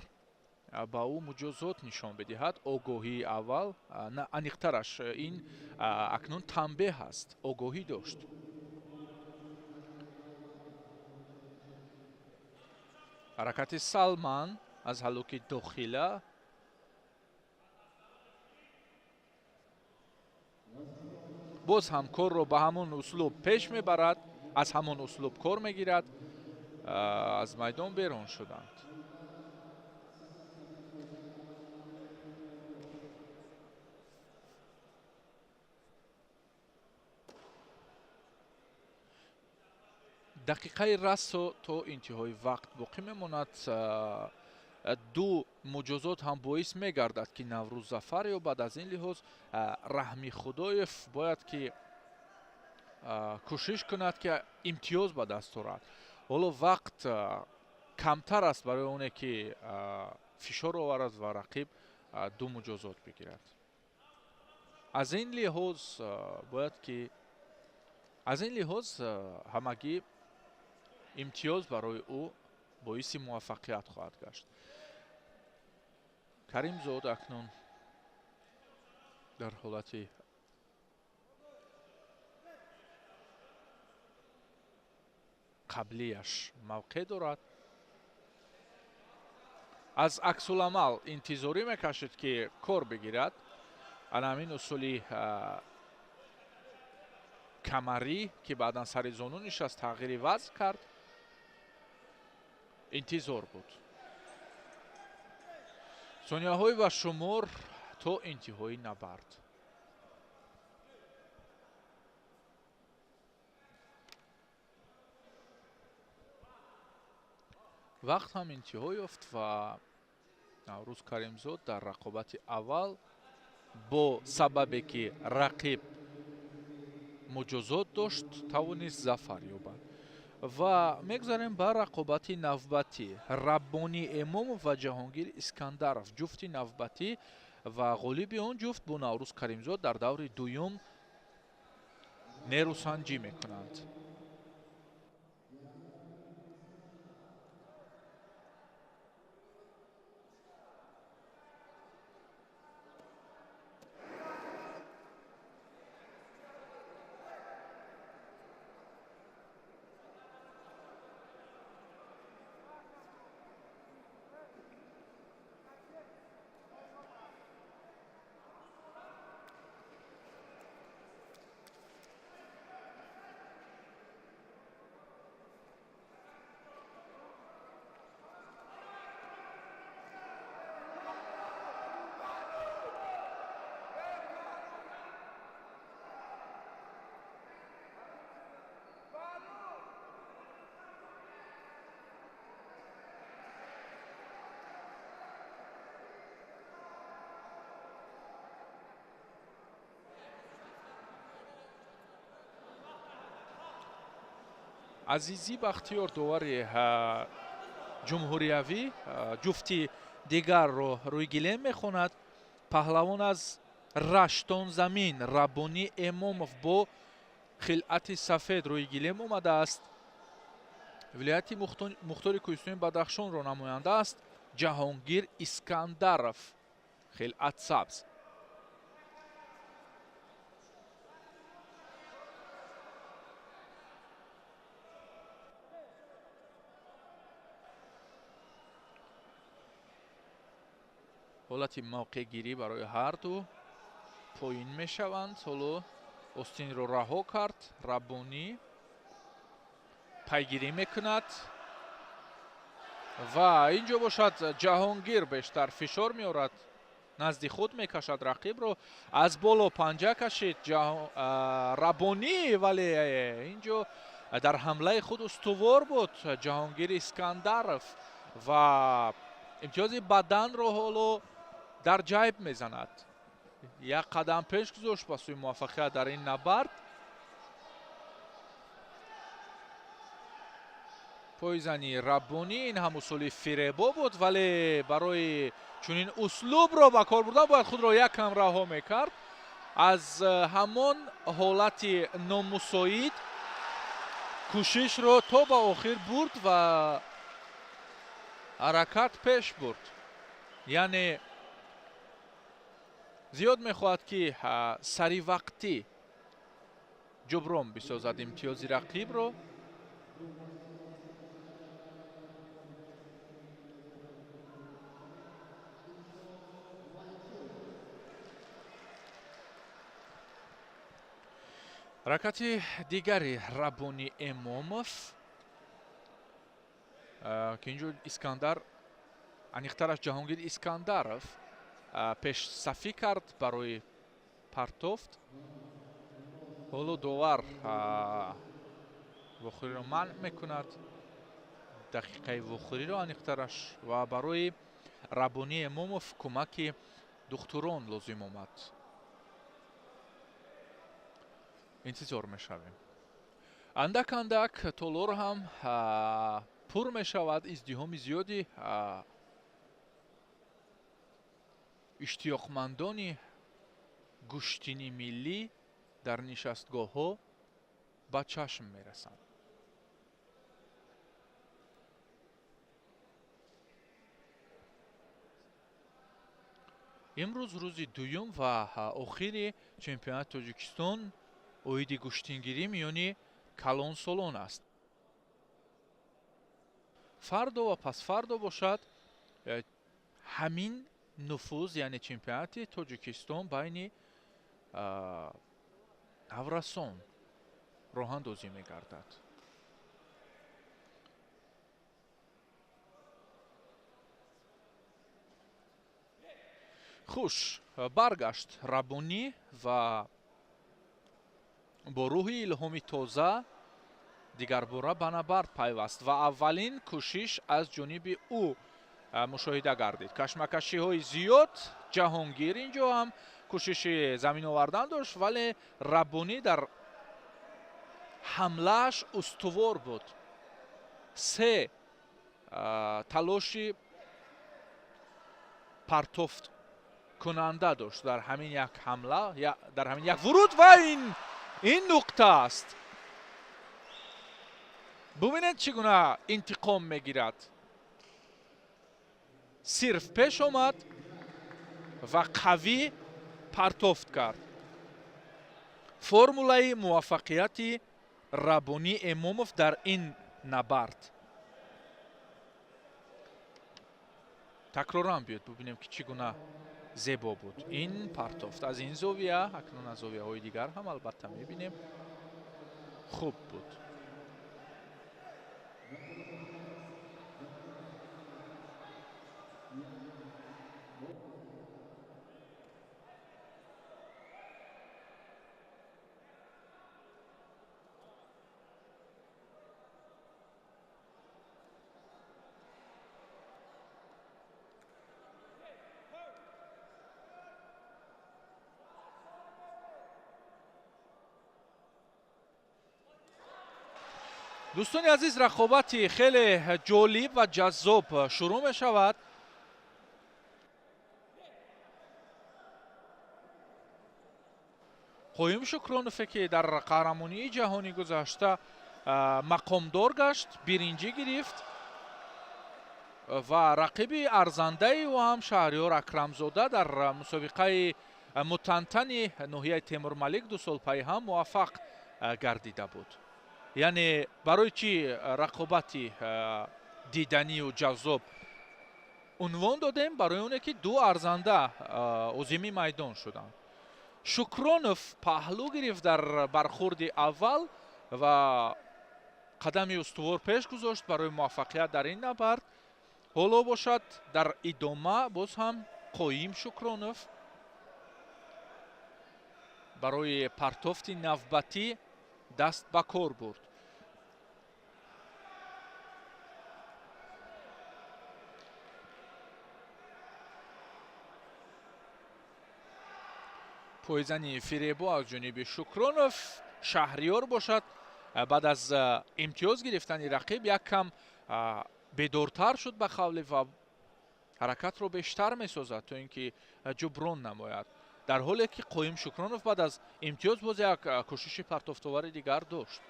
ба ӯ муҷозот нишон бидиҳад. Огоҳии аввал, аниқтараш ин акнун танбеҳ аст, огоҳӣ дошт. Ҳаракати Салман аз ҳалуки дохила боз ҳам корро ба ҳамон услуб пеш мебарад, аз ҳамон услуб кор мегирад. Аз майдон берун шуданд. Дақиқаи расо то интиҳои вақт боқӣ мемонад. Ду муҷозот ҳам боис мегардад, ки Наврӯз зафар ёбад. Аз ин лиҳоз Раҳми Худоев бояд ки кӯшиш кунад, ки имтиёз ба даст орад. Ҳоло вақт камтар аст барои оне ки фишор оварад ва рақиб ду муҷозот бигирад. Аз ин лиҳоз бояд ки аз ин лиҳоз ҳамагӣ имтиёз барои ӯ боиси муваффақият хоҳад гашт. Каримзод акнун дар ҳолати қаблияш мавқеъ дорад. Аз аксуламал интизорӣ мекашид, ки кор бигирад. Ана ҳамин усули камарӣ, ки баъдан сари зону нишаст, тағйири вазн кард, интизор буд. Сонияҳои ба шумор то интиҳои набард. Вақт ҳам интиҳо ёфт ва Наврӯз Каримзод дар рақобати аввал бо сабабе ки рақиб муҷозот дошт, тавонист зафар ёбад. Ва мегузарем ба рақобати навбатӣ. Раббонӣ Эмомов ва Ҷаҳонгир Искандаров ҷуфти навбатӣ ва ғолиби он ҷуфт бо Наврӯз Каримзод дар даври дуюм нерӯсанҷӣ мекунанд. Азизӣ Бахтиёр довари ҷумҳуриявӣ ҷуфти дигарро рӯи гилем мехонад. Паҳлавон аз Раштонзамин Раббонӣ Эмомов бо хилъати сафед рӯи гилем омадааст. Вилояти Мухтори Кӯҳистони Бадахшонро намоянда аст Ҷаҳонгир Искандаров, хилъат сабз. Ҳолати мавқеъгирӣ барои ҳарду поин мешаванд. Ҳоло остинро раҳо кард. Раббонӣ пайгирӣ мекунад ва инҷо бошад Ҷаҳонгир бештар фишор меорад, назди худ мекашад рақибро. Аз боло панҷа кашид Раббонӣ, вале инҷо дар ҳамлаи худ устувор буд Ҷаҳонгир Искандаров ва имтиёзи баданро ҳоло дар ҷайб мезанад. Як қадам пеш гузошт ба сӯи муваффақият дар ин набард. Пойзани Раббонӣ ин ҳам усули фиребо буд, вале барои чунин услубро ба кор бурдан бояд худро якам раҳо мекард. Аз ҳамон ҳолати номусоид кӯшишро то ба охир бурд ва ҳаракат пеш бурд. Яъне зиёд мехоҳад, ки саривақтӣ ҷуброн бисозад имтиёзи рақибро. Ҳаракати дигари Раббонӣ Эмомов, ки инҷо Искандар, аниқтараш Ҷаҳонгир Искандаров пешсафӣ кард барои партофт. Ҳоло довар Вохӯриро манъ мекунад, дақиқаи вохӯриро аниқтараш, ва барои Раббонӣ Эмомов кӯмаки духтурон лозим омад. Интизор мешавем. Андак андак толор ҳам пур мешавад, издиҳоми зиёди иштиёқмандони гӯштини миллӣ дар нишастгоҳҳо ба чашм мерасанд. Имрӯз рӯзи дуюм ва охири чемпионати Тоҷикистон оиди гӯштингирӣ миёни калонсолон аст. Фардо ва пасфардо бошад ҳамин нуфуз, яъне чемпионати Тоҷикистон байни наврасон роҳандозӣ мегардад. Хуш баргашт Раббонӣ ва бо рӯҳи илҳоми тоза дигарбора ба набард пайваст ва аввалин кӯшиш аз ҷониби ӯ мушоҳида гардид. Кашмакашиҳои зиёд, Ҷаҳонгир инҷо ҳам кӯшиши замин овардан дошт, вале Раббонӣ дар ҳамлааш устувор буд. Се талоши партофт кунанда дошт дар ҳамин як ҳамла, дар ҳамин як вуруд, ва ин нуқта аст. Бубинед чӣ гуна интиқом мегирад. Сирф пеш омад ва қавӣ партофт кард. Формулаи муваффақияти Раббонӣ Эмомов дар ин набард. Такроран биёд бубинем ки чӣ гуна зебо буд ин партофт. Аз ин зовия, акнун аз зовияҳои дигар ҳам албатта мебинем, хуб буд. Дӯстони азиз, рақобати хеле ҷолиб ва ҷаззоб шурӯъ мешавад. Қоюм Шукронове ки дар қаҳрамонии ҷаҳонӣ гузашта мақомдор гашт, биринҷӣ гирифт ва рақиби арзандаи ӯ ҳам Шаҳриёр Акрамзода дар мусобиқаи мутантани ноҳияи Темурмалик 2 сол паи ҳам муваффақ гардида буд. Яъне барои чӣ рақобати диданию ҷаззоб унвон додем? Барои оне ки ду арзанда озими майдон шуданд. Шукронов паҳлӯ гирифт дар бархурди аввал ва қадами устувор пеш гузошт барои муваффақият дар ин набард. Ҳоло бошад дар идома боз ҳам Қоим Шукронов барои партофти навбатӣ даст ба кор бурд. Пойзани фиребо аз ҷониби Шукронов. Шаҳриёр бошад баъд аз имтиёз гирифтани рақиб як кам бедортар шуд ба қавле ва ҳаракатро бештар месозад то ин ки ҷуброн намояд. Дар ҳоле ки Қоим Шукронов баъд аз имтиёз боз як кӯшиши партофтовари дигар дошт.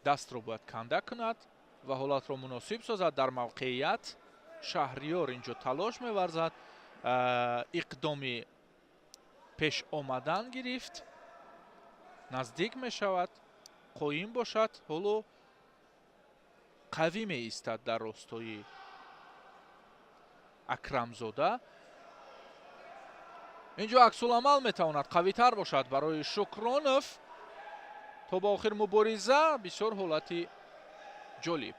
Дастро бояд канда кунад ва ҳолатро муносиб созад дар мавқеият. Шаҳриёр инҷо талош меварзад, иқдоми пеш омадан гирифт, наздик мешавад. Қоим бошад ҳоло қавӣ меистад дар ростои Акрамзода. Инҷо аксуламал метавонад қавитар бошад барои Шукронов. То ба охир мубориза бисёр ҳолати ҷолиб.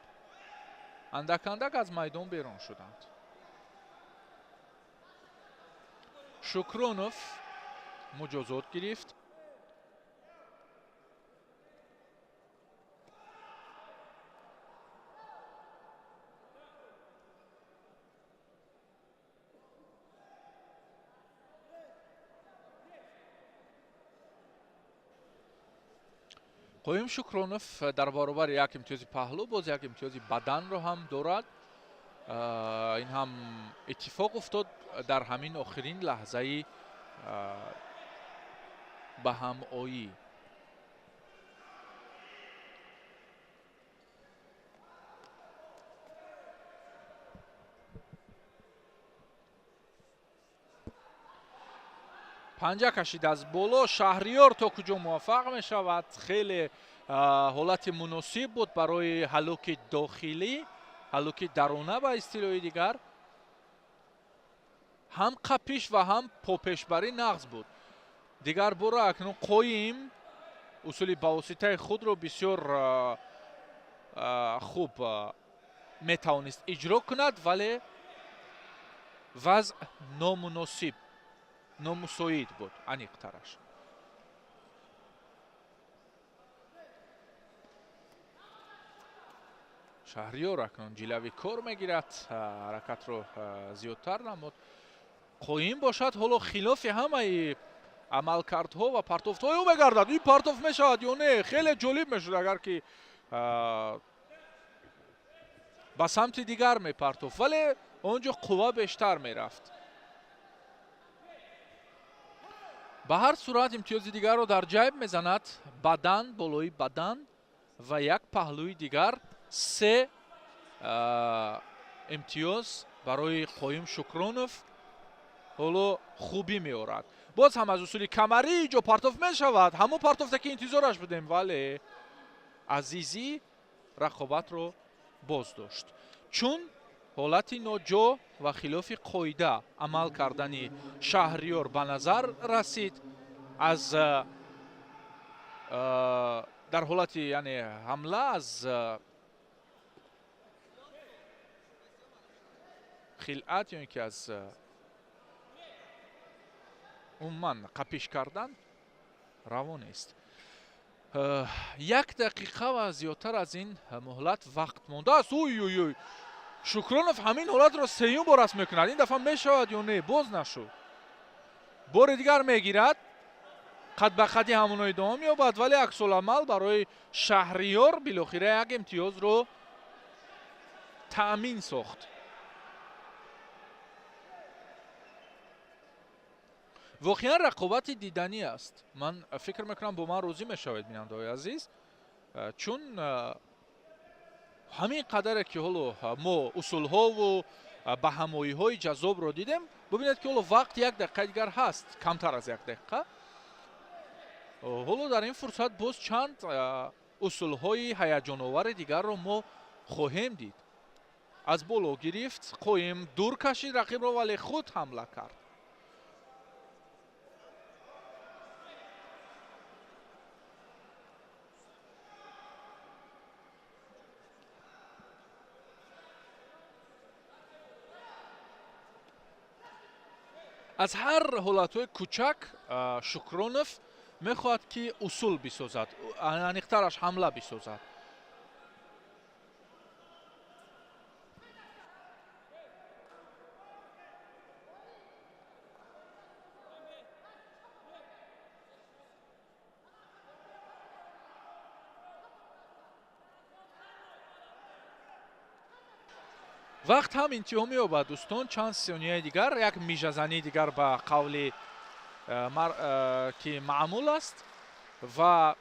Андак андак аз майдон берун шуданд. Шукронов муҷозот гирифт. Қоим Шукронов дар баробари як имтиёзи паҳлӯ боз як имтиёзи баданро ҳам дорад. Ин ҳам иттифоқ уфтод дар ҳамин охирин лаҳзаи ба ҳамоӣ. Панҷа кашид аз боло. Шаҳриёр то куҷо муваффақ мешавад? Хеле ҳолати муносиб буд барои ҳалуки дохилӣ, ҳалуки дарона ба истилоҳи дигар. Ҳам қапиш ва ҳам попешбарӣ нағз буд. Дигар бора акнун Қоим усули бавоситаи худро бисёр хуб метавонист иҷро кунад, вале вазъ номуносиб, номусоид буд, аниқтараш. Шаҳриёр акнун ҷилави кор мегирад, ҳаракатро зиёдтар намуд. Қоим бошад ҳоло хилофи ҳамаи амалкардҳо ва партофтҳои ӯ мегардад. Ин партоф мешавад ё не? Хеле ҷолиб мешуд агар ки ба самти дигар мепартофт, вале он ҷо қувва бештар мерафт. Ба ҳар сурат имтиёзи дигарро дар ҷайб мезанад. Бадан болои бадан ва як паҳлӯи дигар. Се имтиёз барои Қоим Шукронов ҳоло хубӣ меорад. Боз ҳам аз усули камарӣ ҷо партоф мешавад. Ҳамон партофте ки интизораш будем, вале Азизӣ рақобатро боз дошт, чун ҳолати ноҷо ва хилофи қоида амал кардани Шаҳриёр ба назар расид. Аз дар ҳолати яъне ҳамла аз хилъат ё ин ки аз умуман қапиш кардан раво нест. Як дақиқа ва зиёдтар аз ин муҳлат вақт мондааст. Ой ой ой, Шукронов ҳамин ҳолатро сеюм бор аст мекунад. Ин дафъа мешавад ё не? Боз нашуд. Бори дигар мегирад, қад ба қади ҳамоно идома меёбад, вале аксуламал барои Шаҳриёр билохира як имтиёзро таъмин сохт. Воқеан рақобати диданӣ аст. Ман фикр мекунам бо ман розӣ мешавед, бинандаҳои азиз, чун ҳамин қадаре ки ҳоло мо усулҳову баҳамоиҳои ҷаззобро дидем, бубинед ки ҳоло вақт як дақиқаи дигар ҳаст, камтар аз як дақиқа. Ҳоло дар ин фурсат боз чанд усулҳои ҳаяҷоновари дигарро мо хоҳем дид. Аз боло гирифт, Қоим дур кашид рақибро, вале худ ҳамла кард. Аз ҳар ҳолатҳои кӯчак Шукронов мехоҳад ки усул бисозад, аниқтараш ҳамла бисозад. Вақт ҳам интиҳо меёбад, дӯстон. Чанд сонияи дигар, як мижазании дигар ба қавли ки маъмул аст ва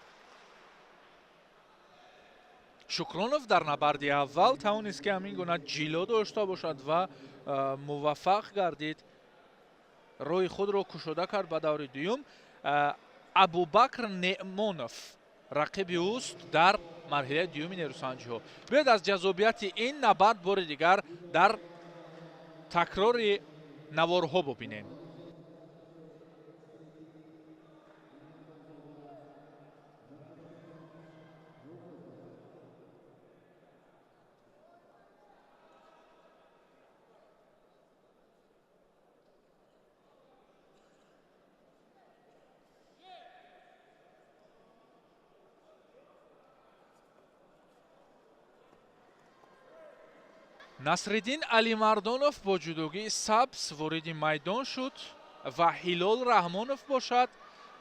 Шукронов дар набарди аввал тавонист ки ҳамин гуна ҷило дошта бошад ва муваффақ гардид. Роҳи худро кушода кард ба даври дуюм. Абубакр Неъмонов рақиби ӯст дар марҳилаи дуюми нерӯсанҷиҳо. Биёед аз ҷаззобияти ин набард бори дигар дар такрори наворҳо бубинем. Насриддин Алимардонов бо ҷудогии сабз вориди майдон шуд ва Ҳилол Раҳмонов бошад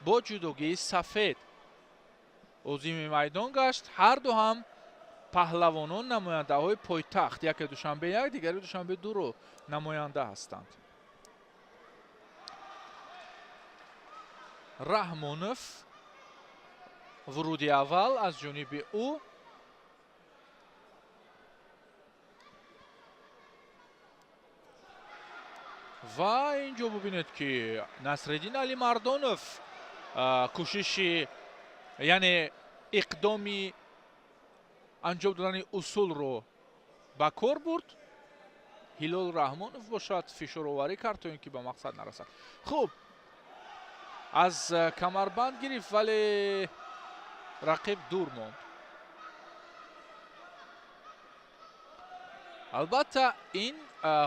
бо ҷудогии сафед. озими майдон гашт. Ҳар ду ҳам паҳлавонон намояндаҳои пойтахт, яке Душанбе як, дигари Душанбе дуро намоянда ҳастанд. Раҳмонов вуруди аввал аз ҷониби ӯ. Ва инҷо бубинед, ки Насриддин Алимардонов кӯшиши, яъне иқдоми анҷом додани усулро ба кор бурд. Ҳилол Раҳмонов бошад фишороварӣ кард, то ин ки ба мақсад нарасад. Хуб, аз камарбанд гирифт, вале рақиб дур монд. Албатта, ин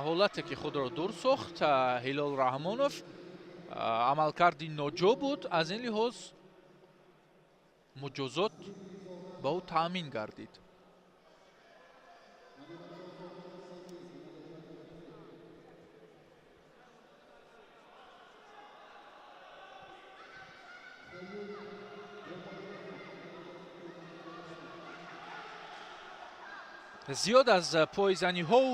ҳолате ки худро дур сохт Ҳилол Раҳмонов, амалкарди ноҷо буд. Аз ин лиҳоз муҷозот ба ӯ таъмин гардид. Зиёд аз пойзаниҳоу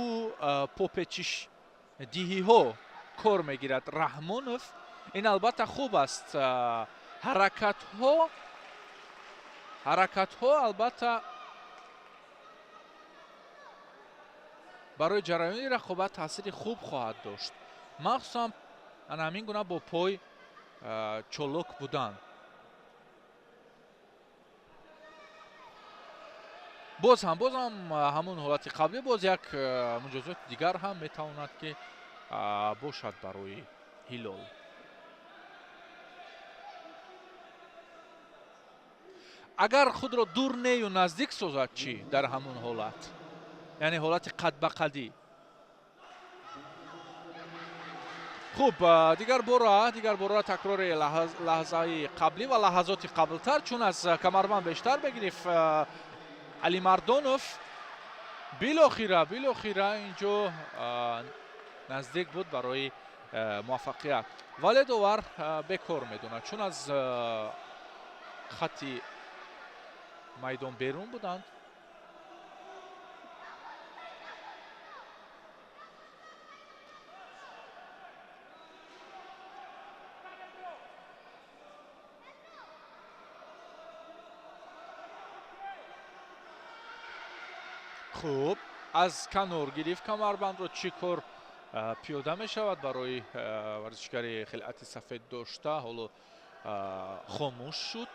попечишдиҳиҳо кор мегирад Раҳмонов. Ин албатта хуб аст. Ҳаракатҳо албатта барои ҷараёни рақобат таъсири хуб хоҳад дошт, махсусан ана ҳамин гуна бо пой чолок будан. Боз ҳам ҳамон ҳолати қаблӣ, боз як муҷозоти дигар ҳам метавонад ки бошад барои Ҳилол. Агар худро дур нею наздик созад чӣ дар ҳамон ҳолат, яъне ҳолати қадбақадӣ? Хуб, дигар бора такрори лаҳзаи қаблӣ ва лаҳазоти қаблтар, чун аз камарбанд бештар бигирифт Алимардонов. Билохира инҷо наздик буд барои муваффақият, вале довар бекор медонад, чун аз хати майдон берун буданд. Хуб, аз канор гирифт камарбандро. Чӣ кор пиёда мешавад барои варзишгари хилъати сафед дошта. Ҳоло хомӯш шуд.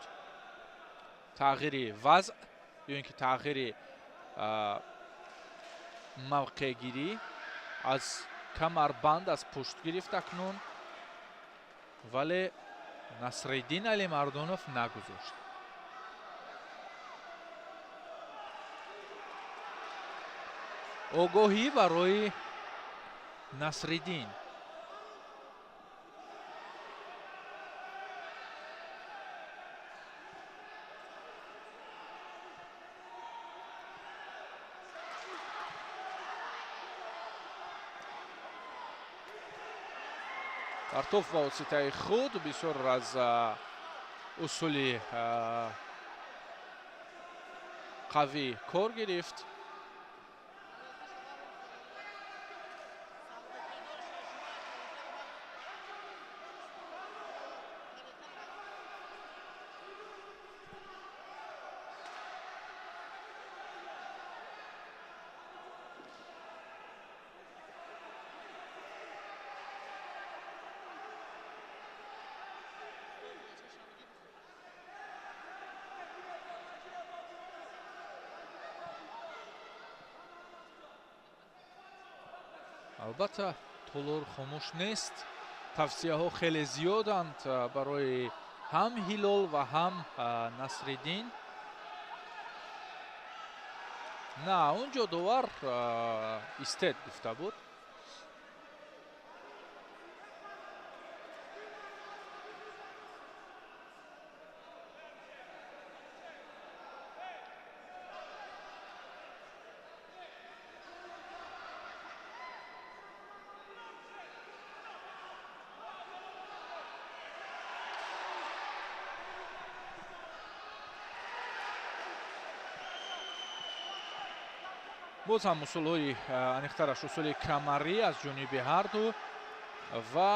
Тағйири вазъ ё ин ки тағйири мавқеъгирӣ, аз камарбанд аз пушт гирифт акнун, вале Насриддин Алимардонов нагузошт. Огоҳӣ барои Насриддин. Партоф ба воситаи худ бисёр аз усули қавӣ кор гирифт. Албатта, толор хомӯш нест. Тавсияҳо хеле зиёданд барои ҳам Ҳилол ва ҳам Насриддин. На, унҷо довар истед гуфта буд. Боз ҳам усулҳои аниқтараш усули камарӣ аз ҷониби ҳарду ва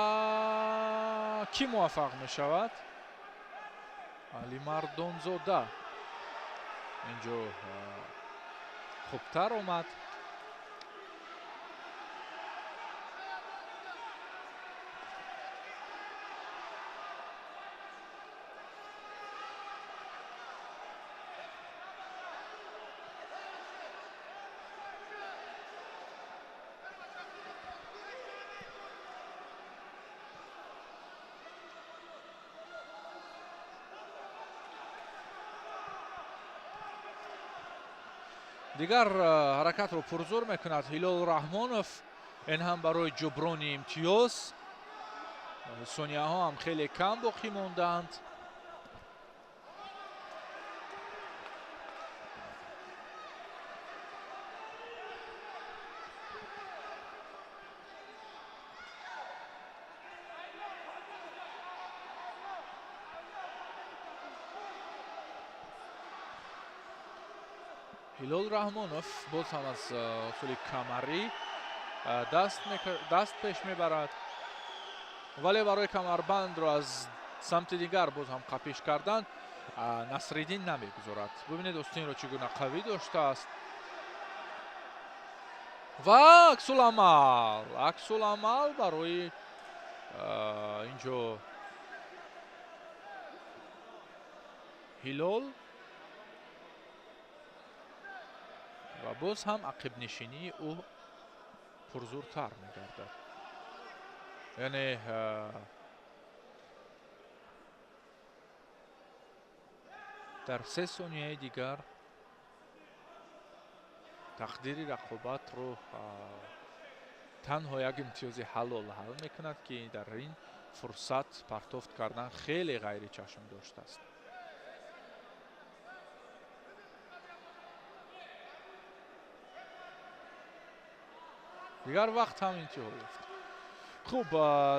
кӣ муваффақ мешавад? Алимардонзода инҷо хубтар омад. Дигар ҳаракатро пурзур мекунад Ҳилол Раҳмонов. Ин ҳам барои ҷуброни имтиёз. Сонияҳо ҳам хеле кам боқӣ мондаанд. Ҳилол Раҳмонов боз ҳам аз усули камарӣ даст пеш мебарад, вале барои камарбандро аз самти дигар боз ҳам қапиш кардан Насриддин намегузорад. Бибинед остинро чӣ гуна қавӣ доштааст ва аксуламал барои инҷо Ҳилол ва боз ҳам ақибнишинии ӯ пурзуртар мегардад. Яъне дар се сонияи дигар тақдири рақобатро танҳо як имтиёзи ҳалол ҳал мекунад, ки дар ин фурсат партофт кардан хеле ғайричашм доштааст. Дигар вақт ҳам интиҳо ёфт. Хуб,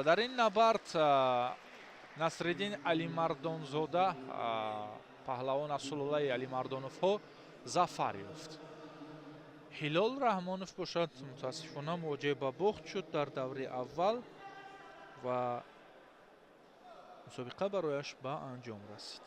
дар ин набард Насриддин Алимардонзода, паҳлавон аз сулолаи Алимардоновҳо, зафар ёфт. Ҳилол Раҳмонов бошад, мутаассифона мувоҷеҳ ба бохт шуд дар даври аввал ва мусобиқа барояш ба анҷом расид.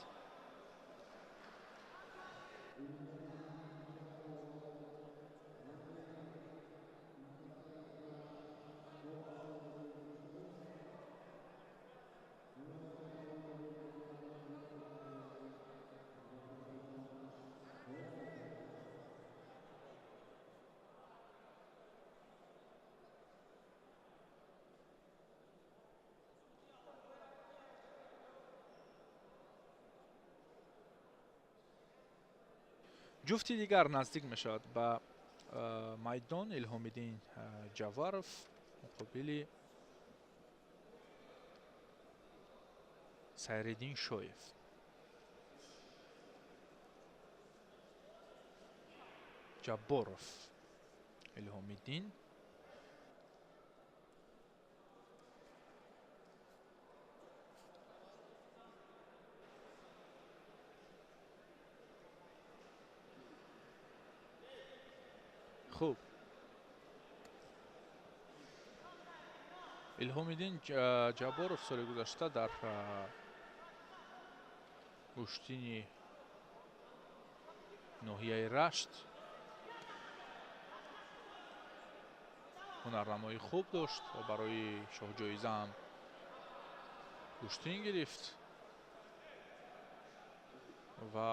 Ҷуфти дигар наздик мешавад ба майдон. Илҳомиддин Ҷаваров муқобили Сайриддин Шоев. Ҷабборов Илҳомиддин. Хуб, Илҳомиддин Ҷабборов соли гузашта дар гӯштини ноҳияи Рашт ҳунарнамои хуб дошт ва барои шоҳҷоиза ҳам гӯштин гирифт ва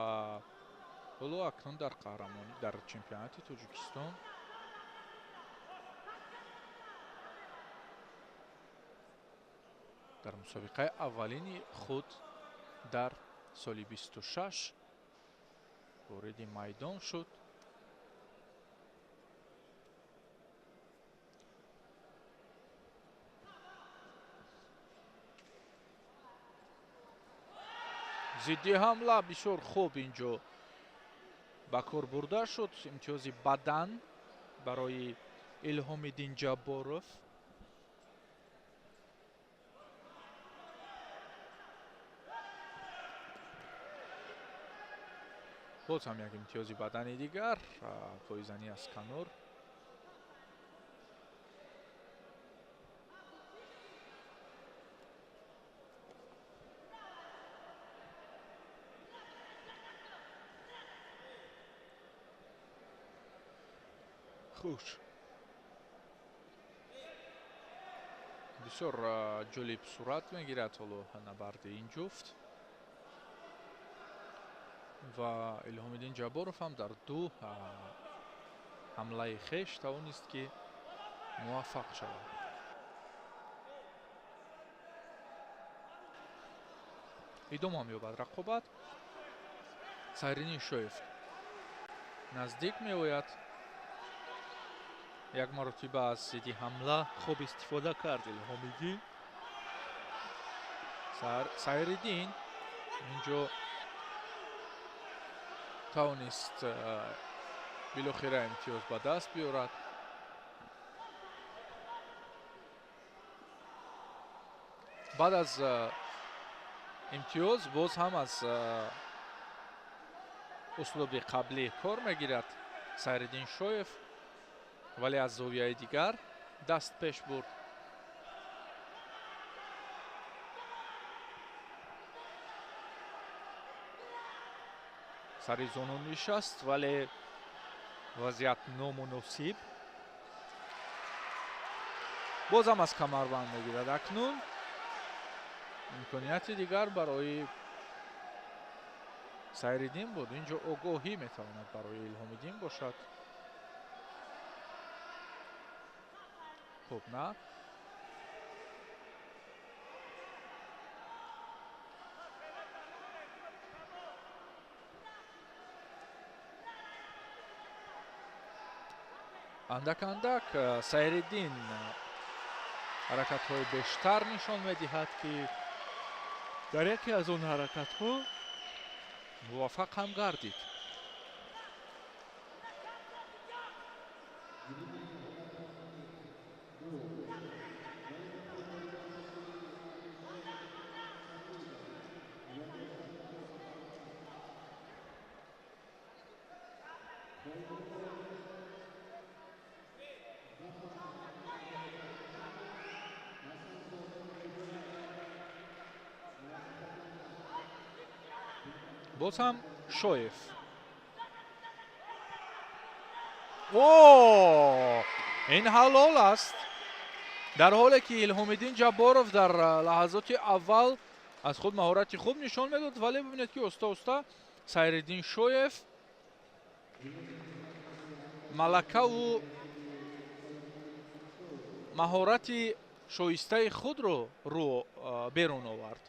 ҳоло акнун дар қаҳрамонӣ дар чемпионати Тоҷикистон дар мусобиқаи аввалини худ дар соли 26 вориди майдон шуд. Зидди ҳамла бисёр хуб инҷо ба кор бурда шуд. Имтиёзи бадан барои Илҳомиддин Ҷабборов. Боз ҳам як имтиёзи бадани дигар, пойзанӣ аз канор. Хуш, бисёр ҷолиб сурат мегирад ҳоло набарди ин ҷуфт ва Илҳомиддин Ҷабборов ҳам дар ду ҳамлаи хеш тавонист, ки муваффақ шавад. Идома меёбад рақобат. Сайриддин Шоев наздик меояд. Як маротиба аз зидди ҳамла хуб истифода кард Илҳомиддин. Сайриддин инҷо тавонист билохира имтиёз ба даст биёрад. Баъд аз имтиёз боз ҳам аз услуби қаблӣ кор мегирад Сайриддин Шоев, вале аз зовияи дигар даст пеш бурд. Сари зону нишаст, вале вазъият номуносиб. Бозам аз камарбанд мегирад. Акнун имконияти дигар барои Сайриддин буд. Инҷо огоҳӣ метавонад барои Илҳомиддин бошад. Хуб, на. Андак андак Сайриддин ҳаракатҳои бештар нишон медиҳад, ки дар яке аз он ҳаракатҳо муваффақ ҳам гардид. Боз ҳам Шоев. О, ин ҳалол аст. Дар ҳоле ки Илҳомиддин Ҷабборов дар лаҳазоти аввал аз худ маҳорати хуб нишон медод, вале бибинед, ки оста оста Сайриддин Шоев малакаву маҳорати шоистаи худро рӯ берун овард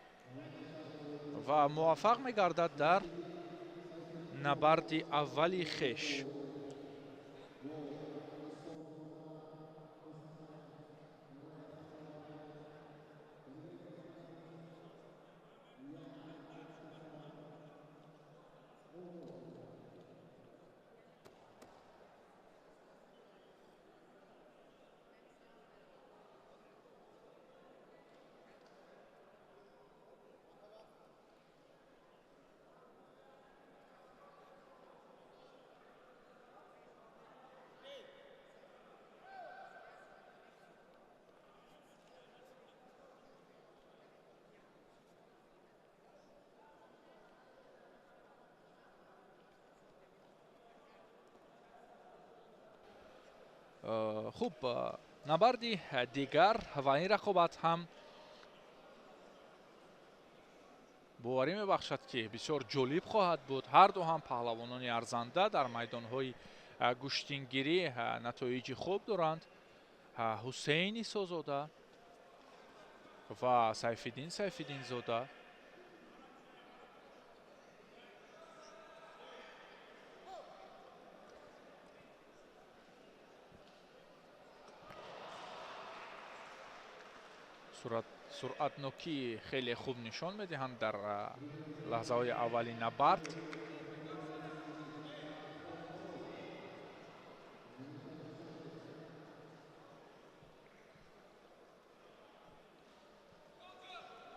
ва муваффақ мегардад дар набарди аввали хеш. Хуб, набарди дигар ва ин рақобат ҳам боварӣ мебахшад, ки бисёр ҷолиб хоҳад буд. Ҳар ду ҳам паҳлавонони арзанда дар майдонҳои гӯштингирӣ натоиҷи хуб доранд. Ҳусейн Исозода ва Сайфиддин Сайфиддинзода. Суръатнокӣ хеле хуб нишон медиҳанд дар лаҳзаҳои аввали набард.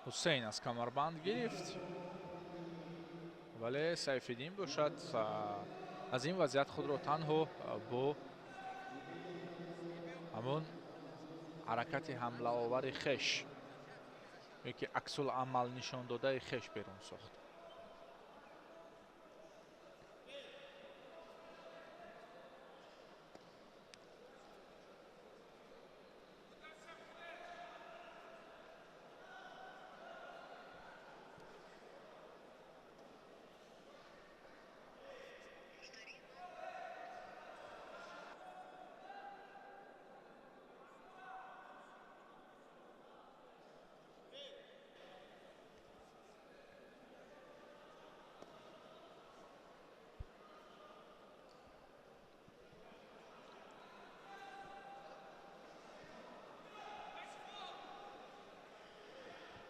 Ҳусейн аз камарбанд гирифт Вале Сайфиддин бошад аз ин вазъият худро танҳо бо ҳамон ҳаракати ҳамлаовари хеш ё ки аксуламал нишондодаи хеш берун сохт.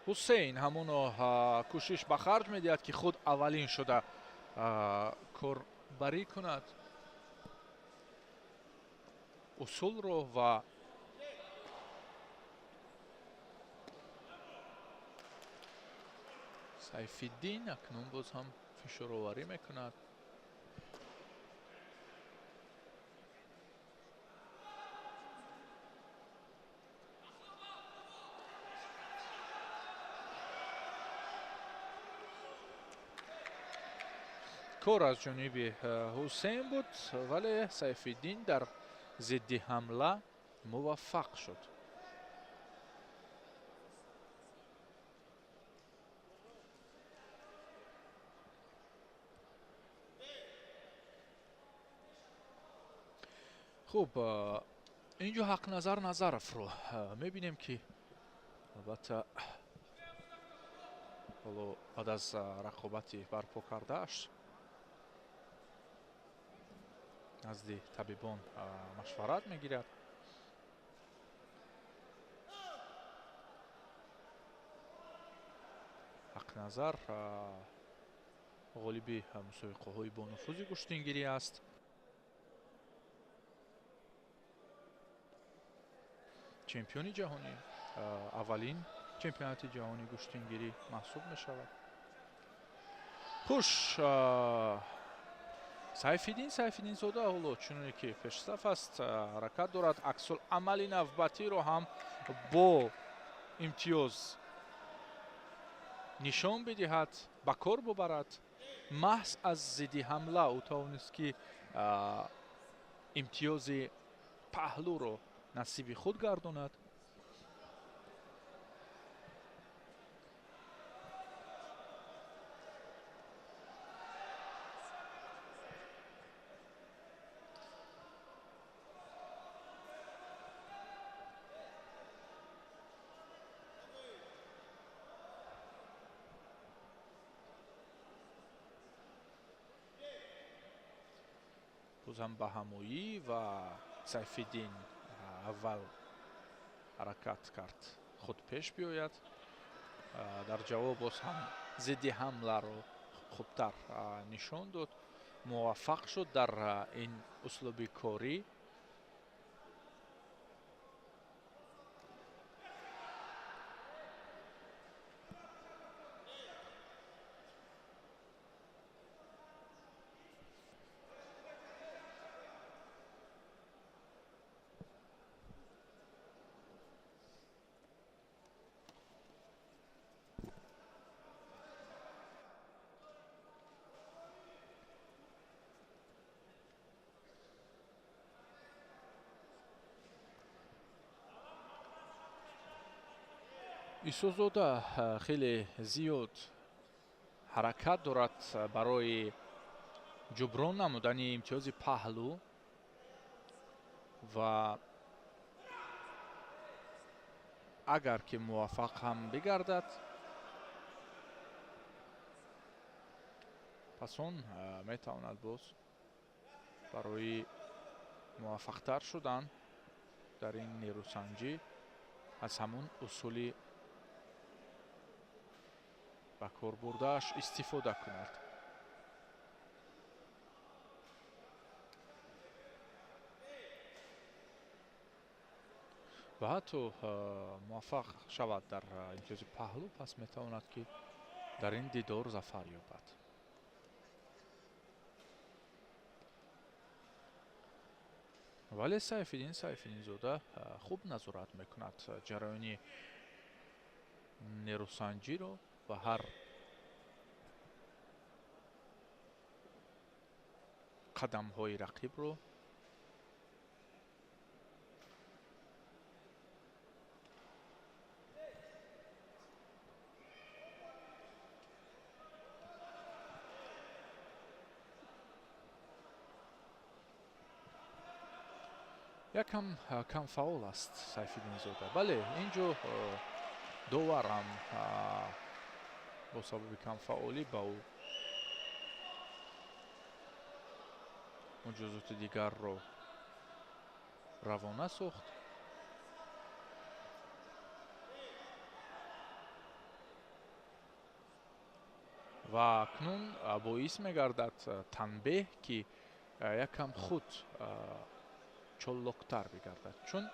Ҳусейн ҳамоно кӯшиш ба харҷ медиҳад, ки худ аввалин шуда корбарӣ кунад усулро ва Сайфиддин акнун боз ҳам фишороварӣ мекунад. Кор аз ҷониби Ҳусейн буд, вале Сайфиддин дар зидди ҳамла муваффақ шуд. Хуб, инҷо Ҳақназар Назаровро мебинем, ки албатта ҳоло баъд аз рақобати барпо кардааш назди табибон машварат мегирад. Ҳақназар ғолиби мусобиқаҳои бонуфузи гӯштингирӣ аст. Чемпиони ҷаҳонӣ, аввалин чемпионати ҷаҳонии гӯштингирӣ маҳсуб мешавад. Хуш, Сайфиддин Сайфиддинзода ҳоло чуноне ки пешсаф аст, ҳаракат дорад, аксуламали навбатиро ҳам бо имтиёз нишон бидиҳад, ба кор бубарад. Маҳз аз зидди ҳамла ӯ тавонист, ки имтиёзи паҳлӯро насиби худ гардонад. Бозам ба ҳамоӣ ва Сайфиддин аввал ҳаракат кард худ пеш биёяд. Дар ҷавоб боз ҳам зидди ҳамларо хубтар нишон дод, муваффақ шуд дар ин услуби корӣ. Исозода хеле зиёд ҳаракат дорад барои ҷуброн намудани имтиёзи паҳлӯ ва агар ки муваффақ ҳам бигардад, пас он метавонад боз барои муваффақтар шудан дар ин нерӯсанҷӣ аз ҳамон усули ба кор бурдааш истифода кунад. Ва ҳатто муваффақ шавад дар имтиёзи паҳлӯ, пас метавонад, ки дар ин дидор зафар ёбад. Вале Сайфиддин Сайфиддинзода хуб назорат мекунад ҷараёни нерӯсанҷиро ва ҳар қадамҳои рақибро. Якам кам фаъол аст Сайфиддинзода. Бале, ин ҷо довар ҳам бо сабаби камфаъолӣ ба ӯ муҷозоти дигарро равона сохт. Ва акнун боис мегардад танбеҳ, ки якам худ чоллоктар бигардад, чун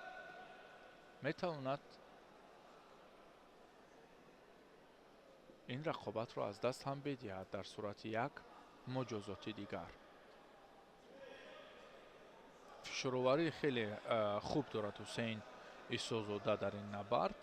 метавонад ин рақобатро аз даст ҳам бидиҳад дар сурати як муҷозоти дигар. Фишороварӣ хеле хуб дорад Ҳусейн Исозода дар ин набард.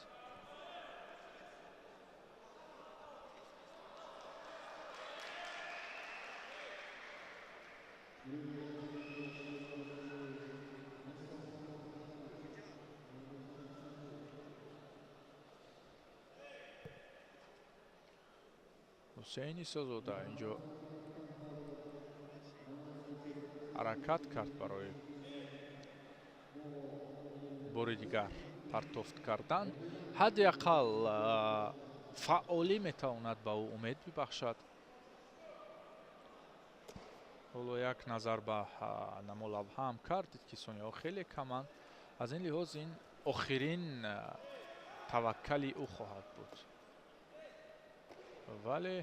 Ҳусейн Исозода инҷо ҳаракат кард барои бори дигар партофт кардан. Ҳадди ақал фаъолӣ метавонад ба ӯ умед бибахшад. Ҳоло як назар ба намолавҳа ҳам кардид, ки сонияҳо хеле каманд. Аз ин лиҳоз ин охирин таваккали ӯ хоҳад буд. Вале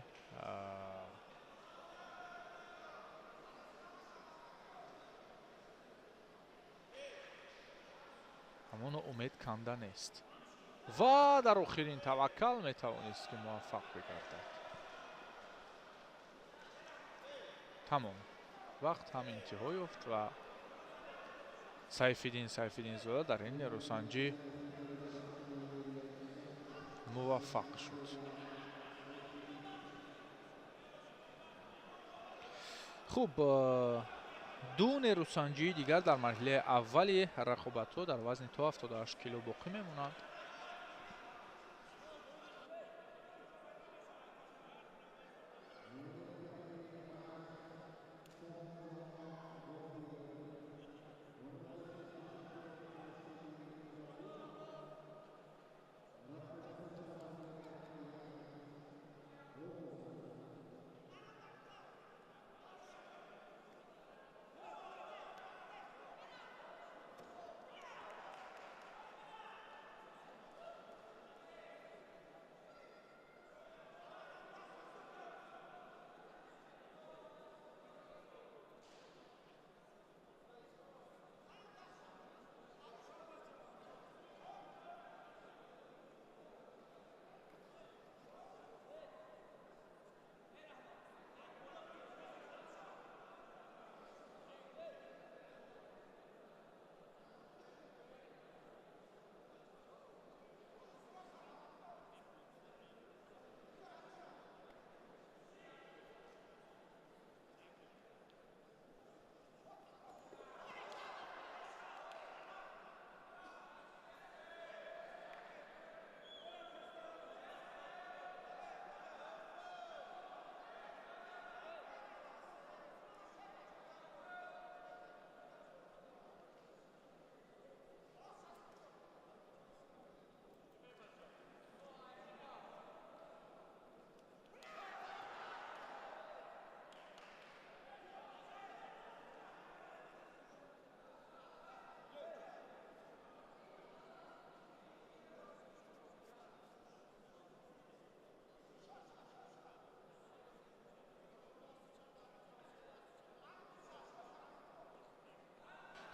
ҳамоно умед канда нест ва дар охирин таваккал метавонист, ки муваффақ бигардад. Тамом, вақт ҳам интиҳо ёфт ва Сайфиддин Сайфиддинзода дар ин нерӯсанҷӣ муваффақ шуд. Хуб, ду нерӯсанҷии дигар дар марҳилаи аввали рақобатҳо дар вазни то 78 кило боқӣ мемонанд.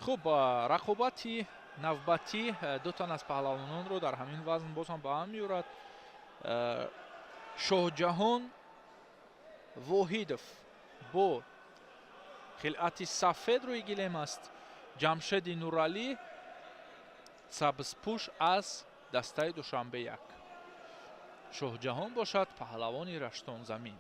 Хуб, рақобати навбатӣ ду тан аз паҳлавононро дар ҳамин вазн боз ҳам ба ҳам меорад. Шоҳҷаҳон Воҳидов бо хилъати сафед рӯи гилем аст, Ҷамшеди Нуралӣ сабзпӯш аз дастаи Душанбе 1. Шоҳҷаҳон бошад паҳлавони Раштонзамин.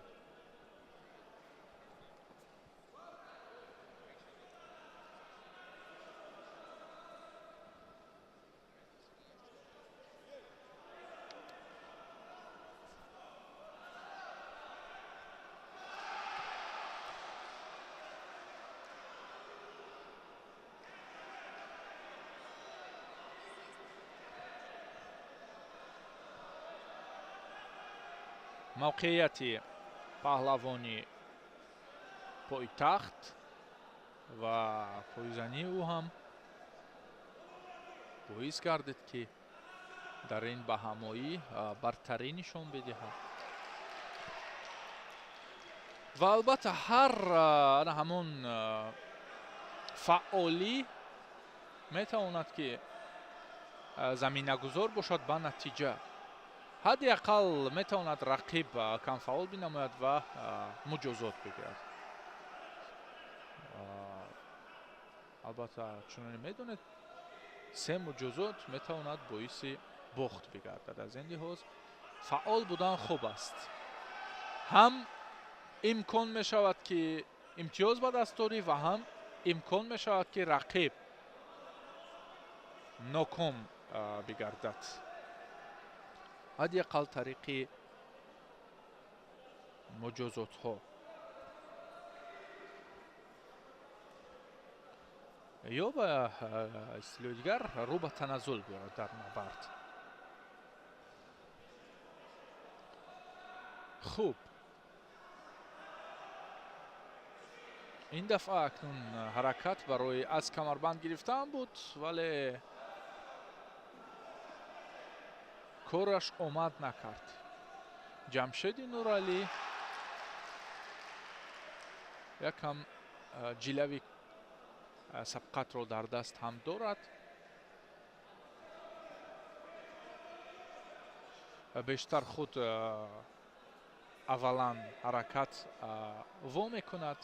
Мавқеияти паҳлавони пойтахт ва пойзании ӯ ҳам боис гардид, ки дар ин баҳамоӣ бартарӣ нишон бидиҳад. Ва албатта ҳар ҳамон фаъолӣ метавонад, ки заминагузор бошад ба натиҷа. Ҳадди ақал метавонад рақиб камфаъол бинамояд ва муҷозот бигирад. Албатта, чуноне медонед, се муҷозот метавонад боиси бохт бигардад. Аз ин лиҳоз фаъол будан хуб аст. Ҳам имкон мешавад, ки имтиёз ба даст дорӣ, ва ҳам имкон мешавад, ки рақиб ноком бигардад. Ҳадди ақал тариқи муҷозотҳо. Ё ба истилоҳи дигар рӯ ба таназзул биёрад дар набард. Хуб, ин дафъа акнун ҳаракат барои аз камарбанд гирифтан буд, вале кораш омад накард. Ҷамшеди Нуралӣ якам ҷилави сабқатро дар даст ҳам дорад. Бештар худ аввалан ҳаракат во мекунад.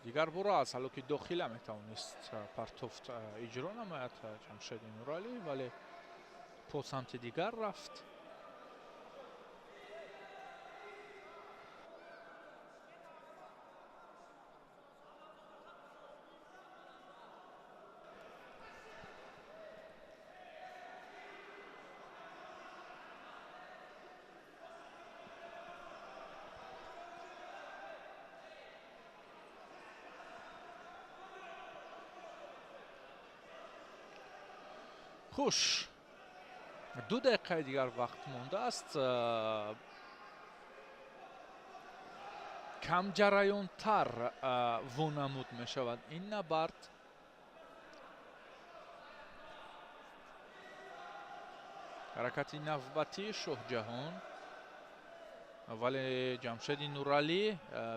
Дигар бора аз ҳалоки дохила метавонист партофт иҷро намояд Ҷамшеди Нуралӣ, вале по самти дигар рафт. Хуш, 2 дақиқаи дигар вақт мондааст. Камҷараёнтар вонамуд мешавад ин набард. Ҳаракати навбатии Шоҳҷаҳон, вале Ҷамшеди Нуралӣ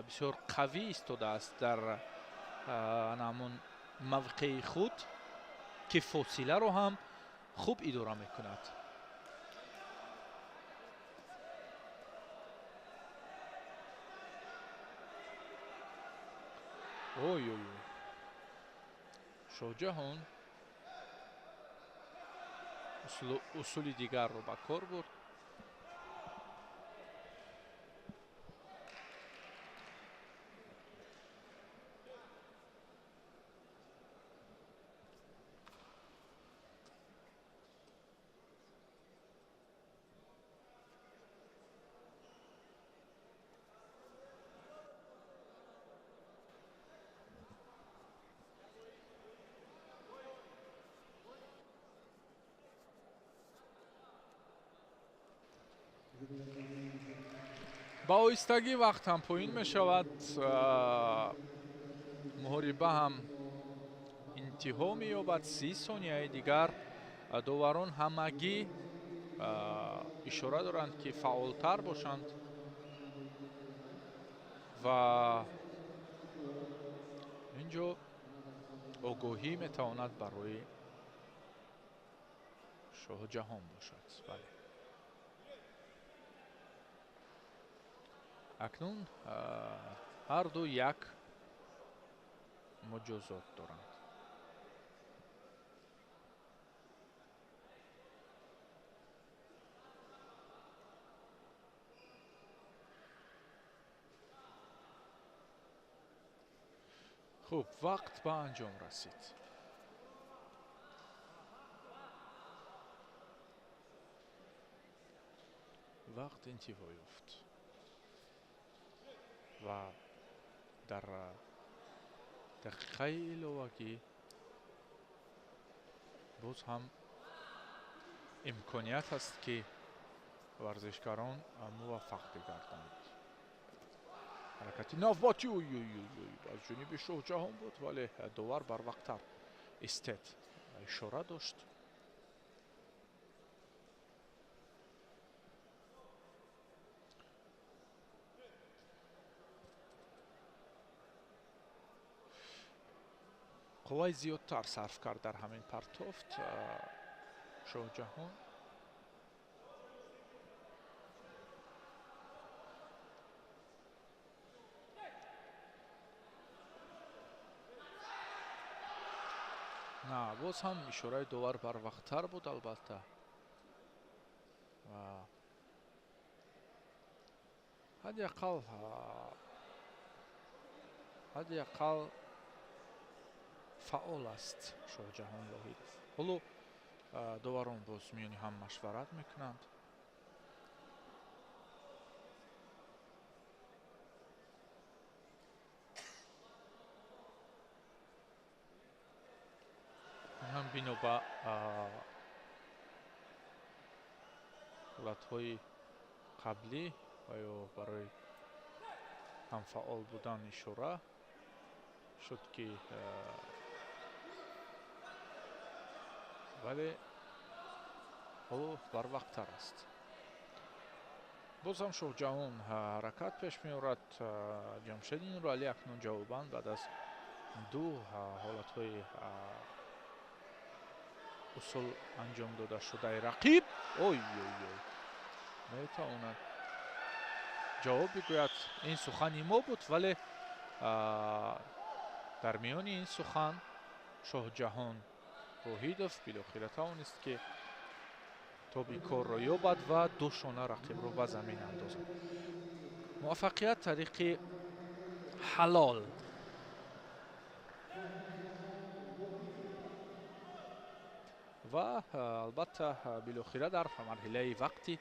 бисёр қавӣ истодааст дар ҳамон мавқеи худ, ки фосиларо ҳам хуб идора мекунад. Ой ой ой, Шоҳҷаҳон усули дигарро ба кор бурд. Ба оҳистагӣ вақт ҳам поин мешавад, муҳориба ҳам интиҳо меёбад. 30 сонияи дигар Доварон ҳамагӣ ишора доранд, ки фаъолтар бошанд ва инҷо огоҳӣ метавонад барои Шоҳҷаҳон бошад. Бале, акнун ҳар ду як муҷозот доранд. Хуб, вақт ба анҷом расид. Вақт интиҳо ёфт ва дар дақиқаи иловагӣ боз ҳам имконият аст, ки варзишгарон муваффақ бигарданд. Ҳаракати навбатӣ аз ҷониби Шоҳҷаҳон буд, вале довар барвақттар истед ишора дошт. Қувваи зиёдтар сарф кард дар ҳамин партофт Шоҳҷаҳон. На, боз ҳам ишораи довар барвақттар буд, албатта. Ва ҳадди ақал фаъол аст Шоҳҷаҳон Воҳидов. Ҳоло доварон боз миёни ҳам машварат мекунанд. Ҳам бино ба ҳолатҳои қаблӣ ва ё барои ҳамфаъол будан ишора шуд, ки вале ҳоло барвақттар аст. Боз ҳам Шоҳҷаҳон ҳаракат пеш меорад. Ҷамшеди Нуралӣ акнун ҷавобан баъд аз ду ҳолатҳои усул анҷом дода шудаи рақиб, ой ой ой, метавонад ҷавоб бигӯяд. Ин сухани мо буд, вале дар миёни ин сухан Шоҳҷаҳон Воҳидов билохира тавонист, ки тоби корро ёбад ва ду шона рақибро ба замин андозад. Муваффақият тариқи ҳалол. Ва албатта билохира дар марҳилаи вақти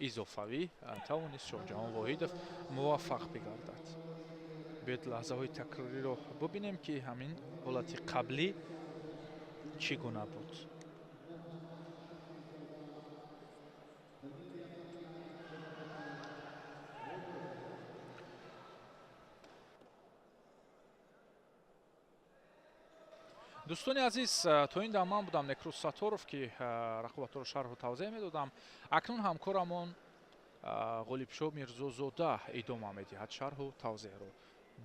изофавӣ тавонист Шоҳҷаҳон Воҳидов муваффақ бигардад. Биёед лаҳзаҳои такрориро бубинем, ки ҳамин ҳолати қаблӣ чӣ гуна буд. Дӯстони азиз, то ин дам ман будам Некрӯз Сатторов, ки рақобатро шарҳу тавзеҳ медодам. Акнун ҳамкорамон Ғолибшоҳ Мирзозода идома медиҳад шарҳу тавзеҳро.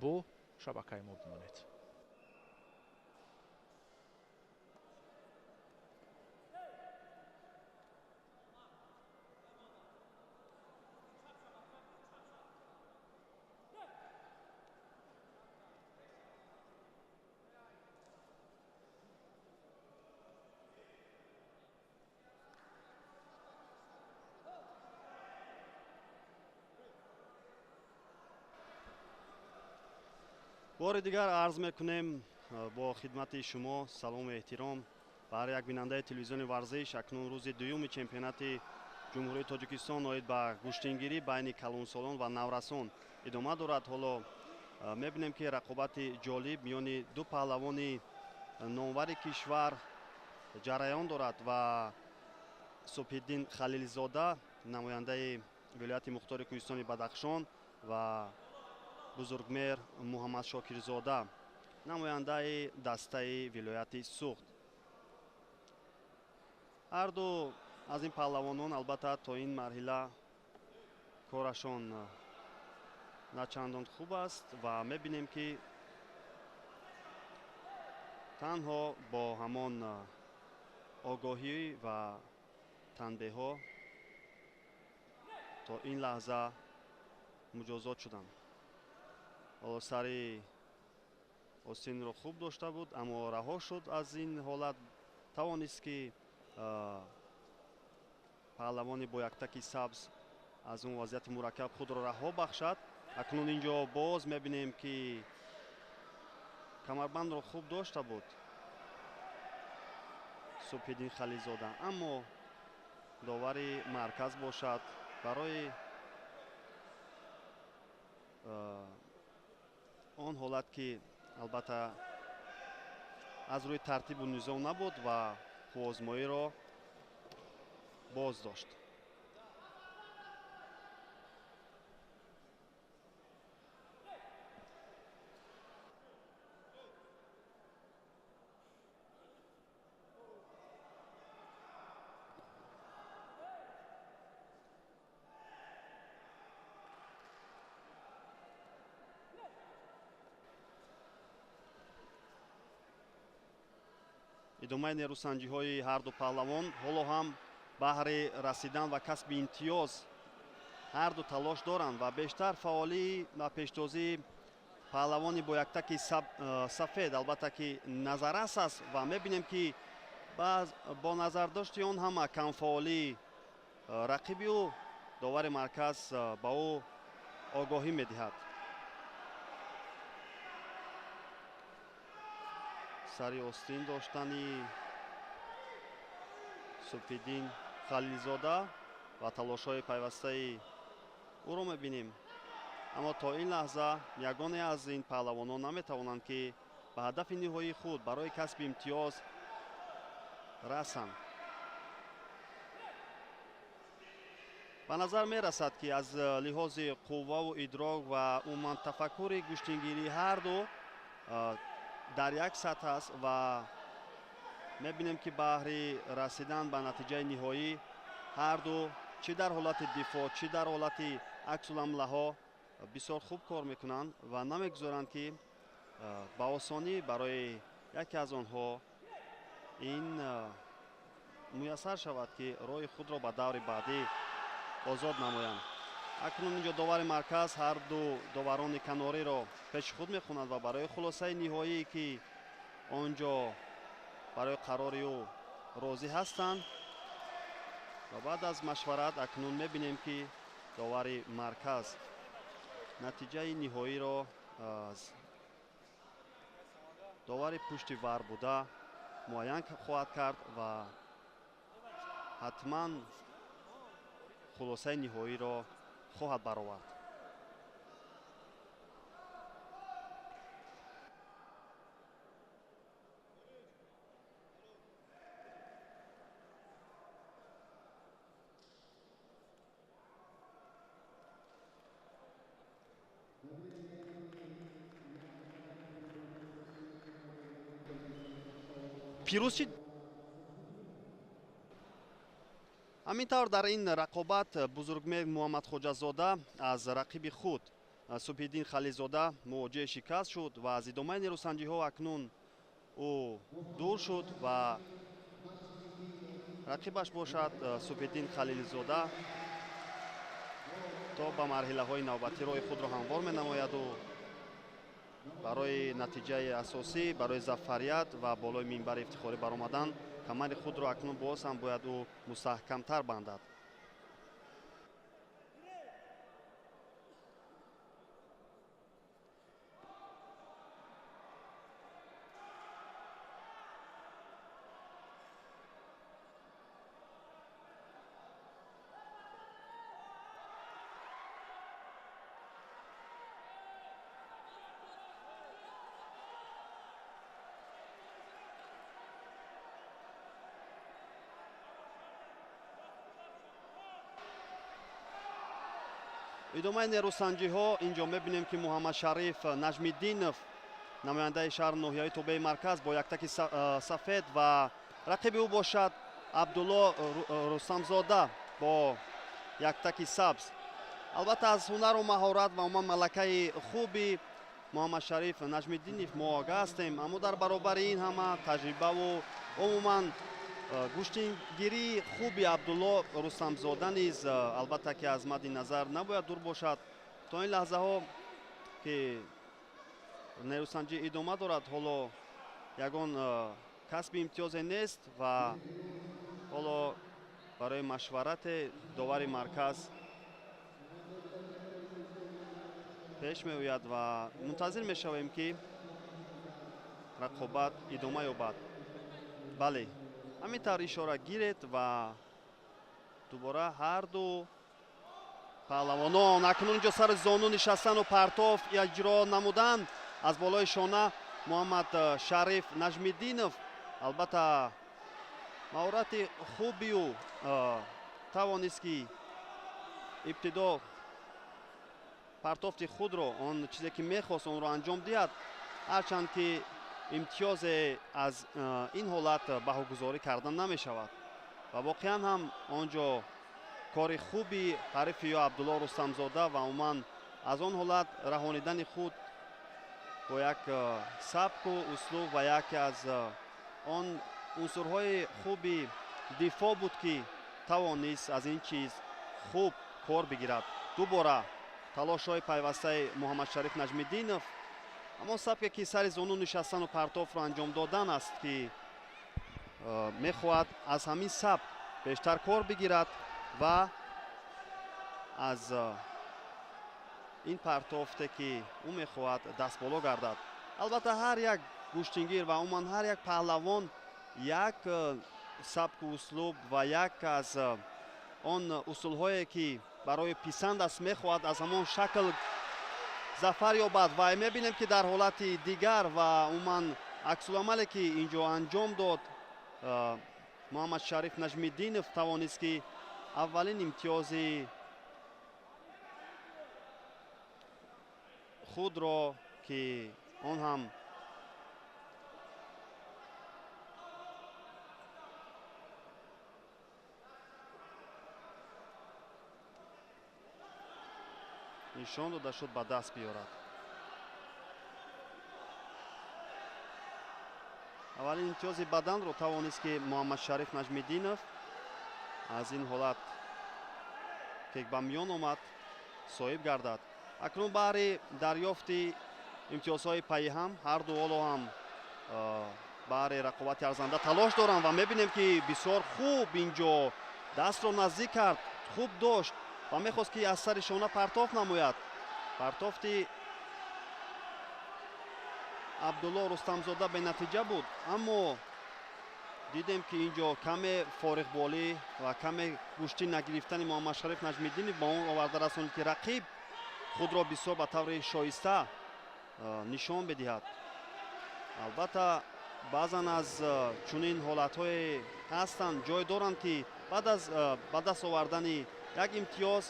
Бо шабакаи мо бимонед. Бори дигар арз мекунем бо хидмати шумо салому эҳтиром ба ҳар як бинандаи телевизиони варзиш. Акнун рӯзи дуюми чемпионати Ҷумҳурии Тоҷикистон оид ба гӯштингирӣ байни калонсолон ва наврасон идома дорад. Ҳоло мебинем, ки рақобати ҷолиб миёни ду паҳлавони номвари кишвар ҷараён дорад ва Субҳиддин Халилзода, намояндаи вилояти мухтори кӯҳистони Бадахшон, ва Бузургмер Муҳаммад Шокирзода, намояндаи дастаи вилояти Суғд. Ҳар ду аз ин паҳлавонон албатта то ин марҳила корашон на чандон хуб аст ва мебинем, ки танҳо бо ҳамон огоҳӣ ва танбеҳҳо то ин лаҳза муҷозот шуданд. Ҳоло сари остинро хуб дошта буд, аммо раҳо шуд аз ин ҳолат. Тавонист, ки паҳлавони бо яктаки сабз аз он вазъияти мураккаб худро раҳо бахшад. Акнун инҷо боз мебинем, ки камарбандро хуб дошта буд Субҳиддин Халилзода, аммо довари марказ бошад барои он ҳолат, ки албатта аз рӯи тартибу низом набуд ва қувваозмоиро боз дошт. Идомаи нерӯсанҷиҳои ҳарду паҳлавон ҳоло ҳам баҳри расидан ва касби имтиёз ҳарду талош доранд ва бештар фаъолӣ ва пештозии паҳлавони бо яктаки сафед албатта ки назаррас аст ва мебинем, ки бо назардошти он ҳама камфаъолии рақиби ӯ довари марказ ба ӯ огоҳӣ медиҳад. Сари остин доштани Субҳиддин Халилзода ва талошҳои пайвастаи ӯро мебинем, аммо то ин лаҳза ягоне аз ин паҳлавонон наметавонанд, ки ба ҳадафи ниҳоии худ барои касби имтиёз расанд. Ба назар мерасад, ки аз лиҳози қувваву идрок ва умуман тафаккури гӯштингирӣ ҳарду дар як сатҳ аст ва мебинем, ки баҳри расидан ба натиҷаи ниҳоӣ ҳарду чӣ дар ҳолати дифоъ, чӣ дар ҳолати аксуламлаҳо бисёр хуб кор мекунанд ва намегузоранд, ки ба осонӣ барои яке аз онҳо ин муяссар шавад, ки роҳи худро ба даври баъдӣ озод намоянд. Акнун инҷо довари марказ ҳарду доварони канориро пеши худ мехонад ва барои хулосаи ниҳоие, ки он ҷо барои қарори ӯ розӣ ҳастанд, ва баъд аз машварат акнун мебинем, ки довари марказ натиҷаи ниҳоиро аз довари пушти вар буда муайян хоҳад кард ва ҳатман хулосаи ниҳоиро хоҳад баровард. Пирӯз шид. Ҳамин тавр, дар ин рақобат Бузургмеҳр Муҳаммадхоҷазода аз рақиби худ Субҳиддин Халилзода мувоҷиҳи шикаст шуд ва аз идомаи нерӯсанҷиҳо акнун ӯ дур шуд ва рақибаш бошад Субҳиддин Халилзода то ба марҳилаҳои навбатӣ роҳи худро ҳамвор менамояду барои натиҷаи асосӣ, барои зафарият ва болои минбари ифтихорӣ баромадан камари худро акнун боз ҳам бояд ӯ мустаҳкамтар бандад. Идомаи нерӯсанҷиҳо инҷо мебинем, ки Муҳаммадшариф Наҷмиддинов, намояндаи шаҳру ноҳияи тобеи марказ, бо яктаки сафед ва рақиби ӯ бошад Абдулло Рустамзода бо яктаки сабз. Албатта, аз ҳунару маҳорат ва умуман малакаи хуби Муҳаммадшариф Наҷмиддинов мо огаҳ ҳастем, аммо дар баробари ин ҳама таҷрибаву умуман гӯштингирии хуби Абдулло Рустамзода низ албатта ки аз мадди назар набояд дур бошад. То ин лаҳзаҳо ки нерӯсанҷӣ идома дорад, ҳоло ягон касби имтиёзе нест ва ҳоло барои машварате довари марказ пеш меояд ва мунтазир мешавем, ки рақобат идома ёбад. Бале, ҳамин тавр ишора гиред ва дубора ҳарду паҳлавонон акнун инҷо сари зону нишастану партоф иҷро намудан аз болои шона Муҳаммад Шариф Наҷмиддинов. Албатта, маҳорати хуби ӯ тавонист, ки ибтидо партофти худро, он чизе ки мехост, онро анҷом диҳад, ҳарчанд ки имтиёзе аз ин ҳолат баҳогузорӣ карда намешавад. Ва воқеан ҳам он ҷо кори хуби ҳарифи ё Абдулло Рустамзода ва умуман аз он ҳолат раҳонидани худ бо як сабку услуб ва яке аз он унсурҳои хуби дифоъ буд, ки тавонист аз ин чиз хуб кор бигирад. Дубора талошҳои пайвастаи Муҳаммадшариф Наҷмиддинов, ҳамон сабке ки сари зону нишастану партофро анҷом додан аст, ки мехоҳад аз ҳамин сабк бештар кор бигирад ва аз ин партофте ки ӯ мехоҳад дастболо гардад. Албатта, ҳар як гӯштингир ва умуман ҳар як паҳлавон як сабку услуб ва як аз он усулҳое ки барои писанд аст, мехоҳад аз ҳамон шакл зафар ёбад. Ва мебинем, ки дар ҳолати дигар ва умуман аксуламале ки ин ҷо анҷом дод Муҳаммадшариф Наҷмиддинов, тавонист, ки аввалин имтиёзи худро, ки он ҳам нишон дода шуд, ба даст биёрад. Аввалин имтиёзи баданро тавонист, ки Муҳаммадшариф Наҷмиддинов аз ин ҳолат ки ба миён омад соҳиб гардад. Акнун баҳри дарёфти имтиёзҳои пайҳам ҳарду ҳоло ҳам баҳри рақобати арзанда талош доранд ва мебинем, ки бисёр хуб ин ҷо дастро наздик кард, хуб дошт ва мехост, ки аз сари шона партоф намояд. Партофти Абдулло Рустамзода бенатиҷа буд, аммо дидем, ки ин ҷо каме фориғболӣ ва каме гӯштӣ нагирифтани Муҳаммадшариф Наҷмиддинов ба он оварда расонид, ки рақиб худро бисёр ба таври шоиста нишон бидиҳад. Албатта, баъзан аз чунин ҳолатҳое ҳастанд, ҷой доранд, ки баъд аз ба даст овардани як имтиёз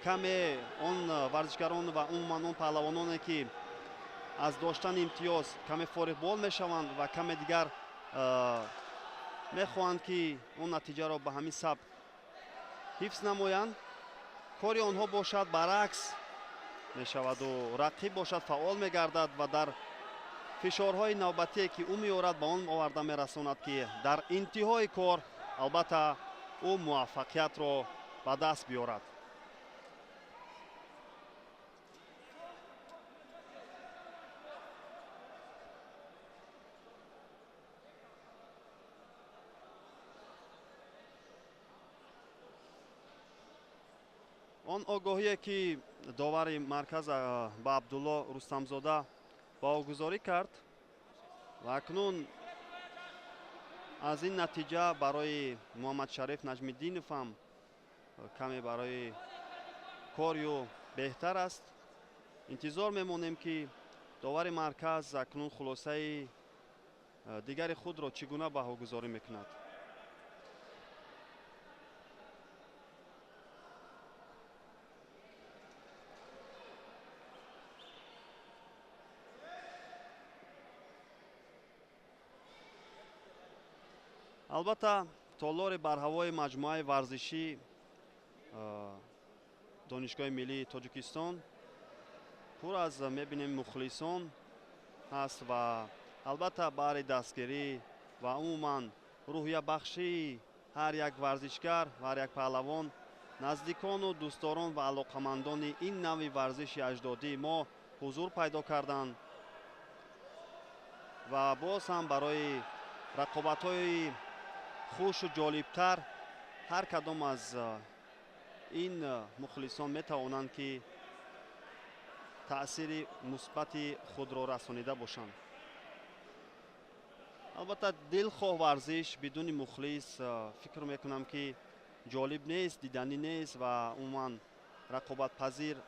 каме он варзишгарон ва умуман он паҳлавононе, ки аз доштани имтиёз каме фориғбол мешаванд ва каме дигар мехоҳанд, ки он натиҷаро ба ҳамин сабк ҳифз намоянд, кори онҳо бошад баръакс мешаваду рақиб бошад фаъол мегардад ва дар фишорҳои навбатие, ки ӯ меорад, ба он оварда мерасонад, ки дар интиҳои кор албатта ӯ муваффақиятро ба даст биёрад. Он огоҳие, ки довари марказ ба Абдулло Рустамзода баҳогузорӣ кард ва акнун аз ин натиҷа барои Муҳаммадшариф Наҷмиддинов ҳам каме барои корю беҳтар аст. Интизор мемонем, ки довари марказ акнун хулосаи дигари худро чӣ гуна баҳогузорӣ мекунад. Албатта, Толори барҳавои маҷмӯаи варзишӣ Донишгоҳи миллии Тоҷикистон пур аз мебинем мухлисон ҳаст ва албатта баҳри дастгирӣ ва умуман рӯҳиябахшии ҳар як варзишгар ва ҳар як паҳлавон наздикону дӯстдорон ва алоқамандони ин навъи варзиши аҷдодии мо ҳузур пайдо карданд ва боз ҳам барои рақобатҳои хушу ҷолибтар ҳар кадом аз ин мухлисон метавонанд ки таъсири мусбати худро расонида бошанд. Албатта дилхоҳ варзиш бидуни мухлис фикр мекунам ки ҷолиб нест, диданӣ нест ва умуман рақобатпазирӣ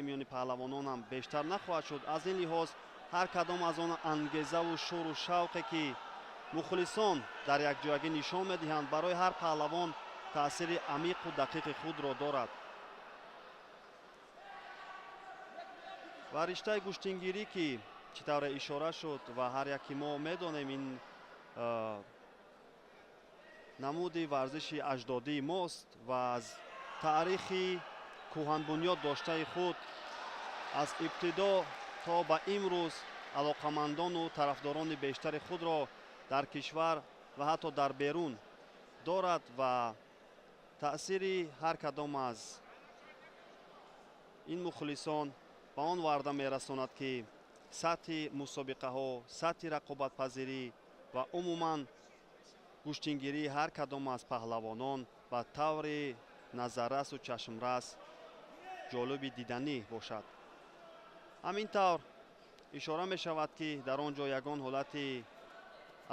миёни паҳлавонон ҳам бештар нахоҳад шуд. Аз ин лиҳоз ҳар кадом аз он ангезаву шӯру шавқе ки мухлисон дар якҷоягӣ нишон медиҳанд барои ҳар паҳлавон таъсири амиқу дақиқи худро дорад. Ва риштаи гӯштингирӣ ки чӣ тавре ишора шуд ва ҳар яки мо медонем ин намуди варзиши аҷдодии мост ва аз таърихи кӯҳанбунёд доштаи худ аз ибтидо то ба имрӯз алоқамандону тарафдорони бештари худро дар кишвар ва ҳатто дар берун дорад ва таъсири ҳар кадом аз ин мухлисон ба он варда мерасонад ки сатҳи мусобиқаҳо, сатҳи рақобатпазирӣ ва умуман гӯштингирии ҳар кадом аз паҳлавонон ба таври назаррасу чашмрас ҷолиби диданӣ бошад. Ҳамин тавр ишора мешавад ки дар он ҷо ягон ҳолати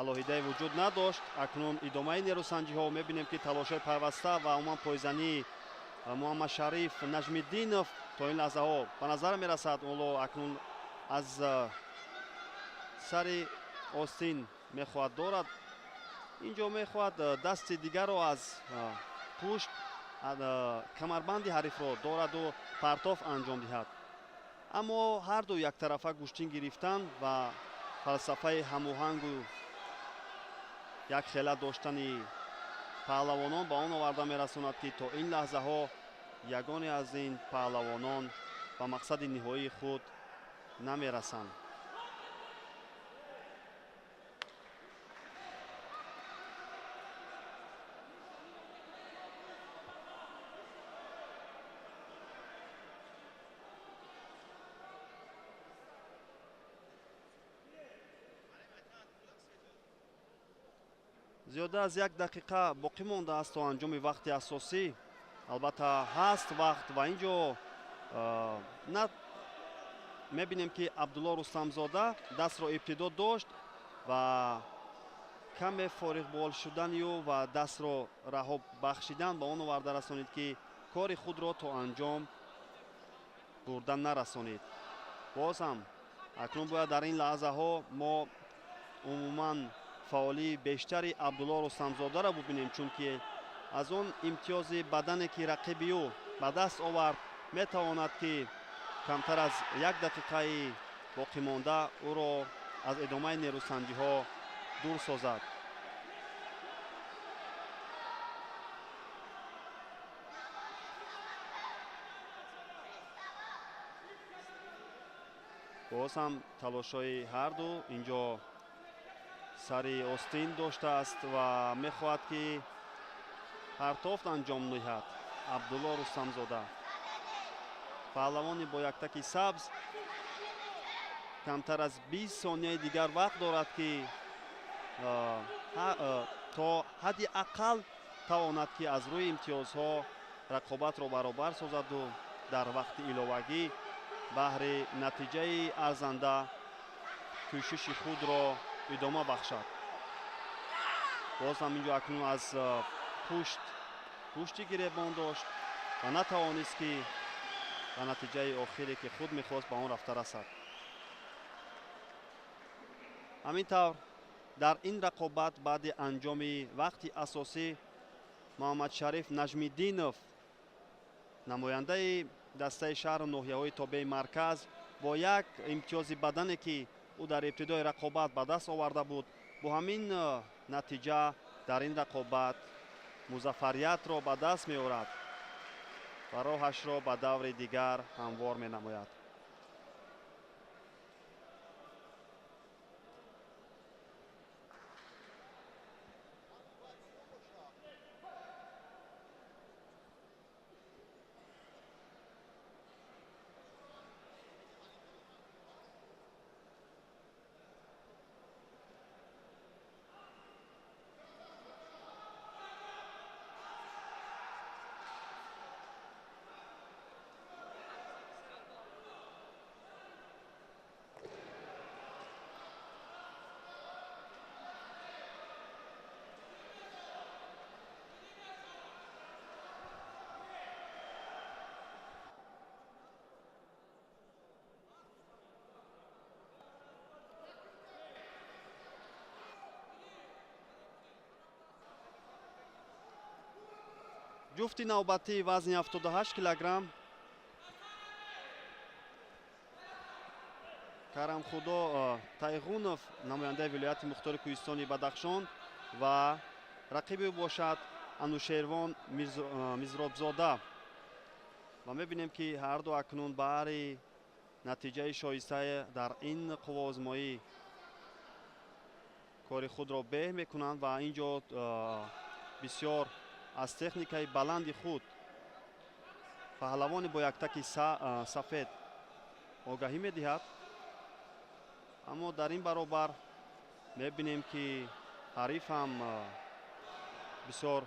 алоҳидае вуҷуд надошт. Акнун идомаи нерӯсанҷиҳо мебинем ки талошҳои пайваста ва умуман пойзании Муҳаммадшариф Наҷмиддинов то ин лаҳзаҳо ба назар мерасад. Ҳоло акнун аз сари остин мехоҳад дорад, инҷо мехоҳад дасти дигарро аз пушт камарбанди ҳарифро дораду партоф анҷом диҳад. Аммо ҳарду яктарафа гӯштин гирифтан ва фалсафаи ҳамоҳангу якхела доштани паҳлавонон ба он оварда мерасонад ки то ин лаҳзаҳо ягоне аз ин паҳлавонон ба мақсади ниҳоии худ намерасанд. Зиёда аз як дақиқа боқӣ мондааст то анҷоми вақти асосӣ. Албатта ҳаст вақт ва ин ҷо на мебинем ки Абдулло Рустамзода дастро ибтидо дошт ва каме фориғбол шудани ӯ ва дастро раҳо бахшидан ба он оварда расонид ки кори худро то анҷом бурда нарасонид. Боз ҳам акнун бояд дар ин лаҳзаҳо мо умуман фаъолии бештари Абдулло Рустамзодаро бубинем, чунки аз он имтиёзи бадане ки рақиби ӯ ба даст овард метавонад ки камтар аз як дақиқаи боқимонда ӯро аз идомаи нерӯсанҷиҳо дур созад. Боз ҳам талошҳои ҳарду инҷо сари остин доштааст ва мехоҳад ки партофт анҷом диҳад. Абдулло Рустамзода паҳлавони бо яктаки сабз камтар аз 20 сонияи дигар вақт дорад ки то ҳадди ақал тавонад ки аз рӯи имтиёзҳо рақобатро баробар созаду дар вақти иловагӣ баҳри натиҷаи арзанда кӯшиши худро идома бахшад. Боз ҳам инҷо акнун аз пушти гиребон дошт ва натавонист ки ба натиҷаи охире ки худ мехост ба он рафта расад. Ҳамин тавр дар ин рақобат баъди анҷоми вақти асосӣ Муҳаммадшариф Наҷмиддинов намояндаи дастаи шаҳру ноҳияҳои тобеи марказ бо як имтиёзи бадане ки ӯ дар ибтидои рақобат ба даст оварда буд, бо ҳамин натиҷа Дар ин рақобат музаффариятро ба даст меорад ва роҳашро ба даври дигар ҳамвор менамояд. Ҷуфти навбатӣ вазни 78 килограмм Карамхудо Тайғунов, намояндаи вилояти мухтори кӯҳистони Бадахшон, ва рақиби ӯ бошад Анушервон Мизробзода. Ва мебинем, ки ҳарду акнун баҳри натиҷаи шоиста дар ин қувваозмоӣ кори худро беҳ мекунанд ва ин ҷо бисёр аз техникаи баланди худ паҳлавони бо яктаки сафед огаҳӣ медиҳад. Аммо дар ин баробар мебинем, ки ҳариф ҳам бисёр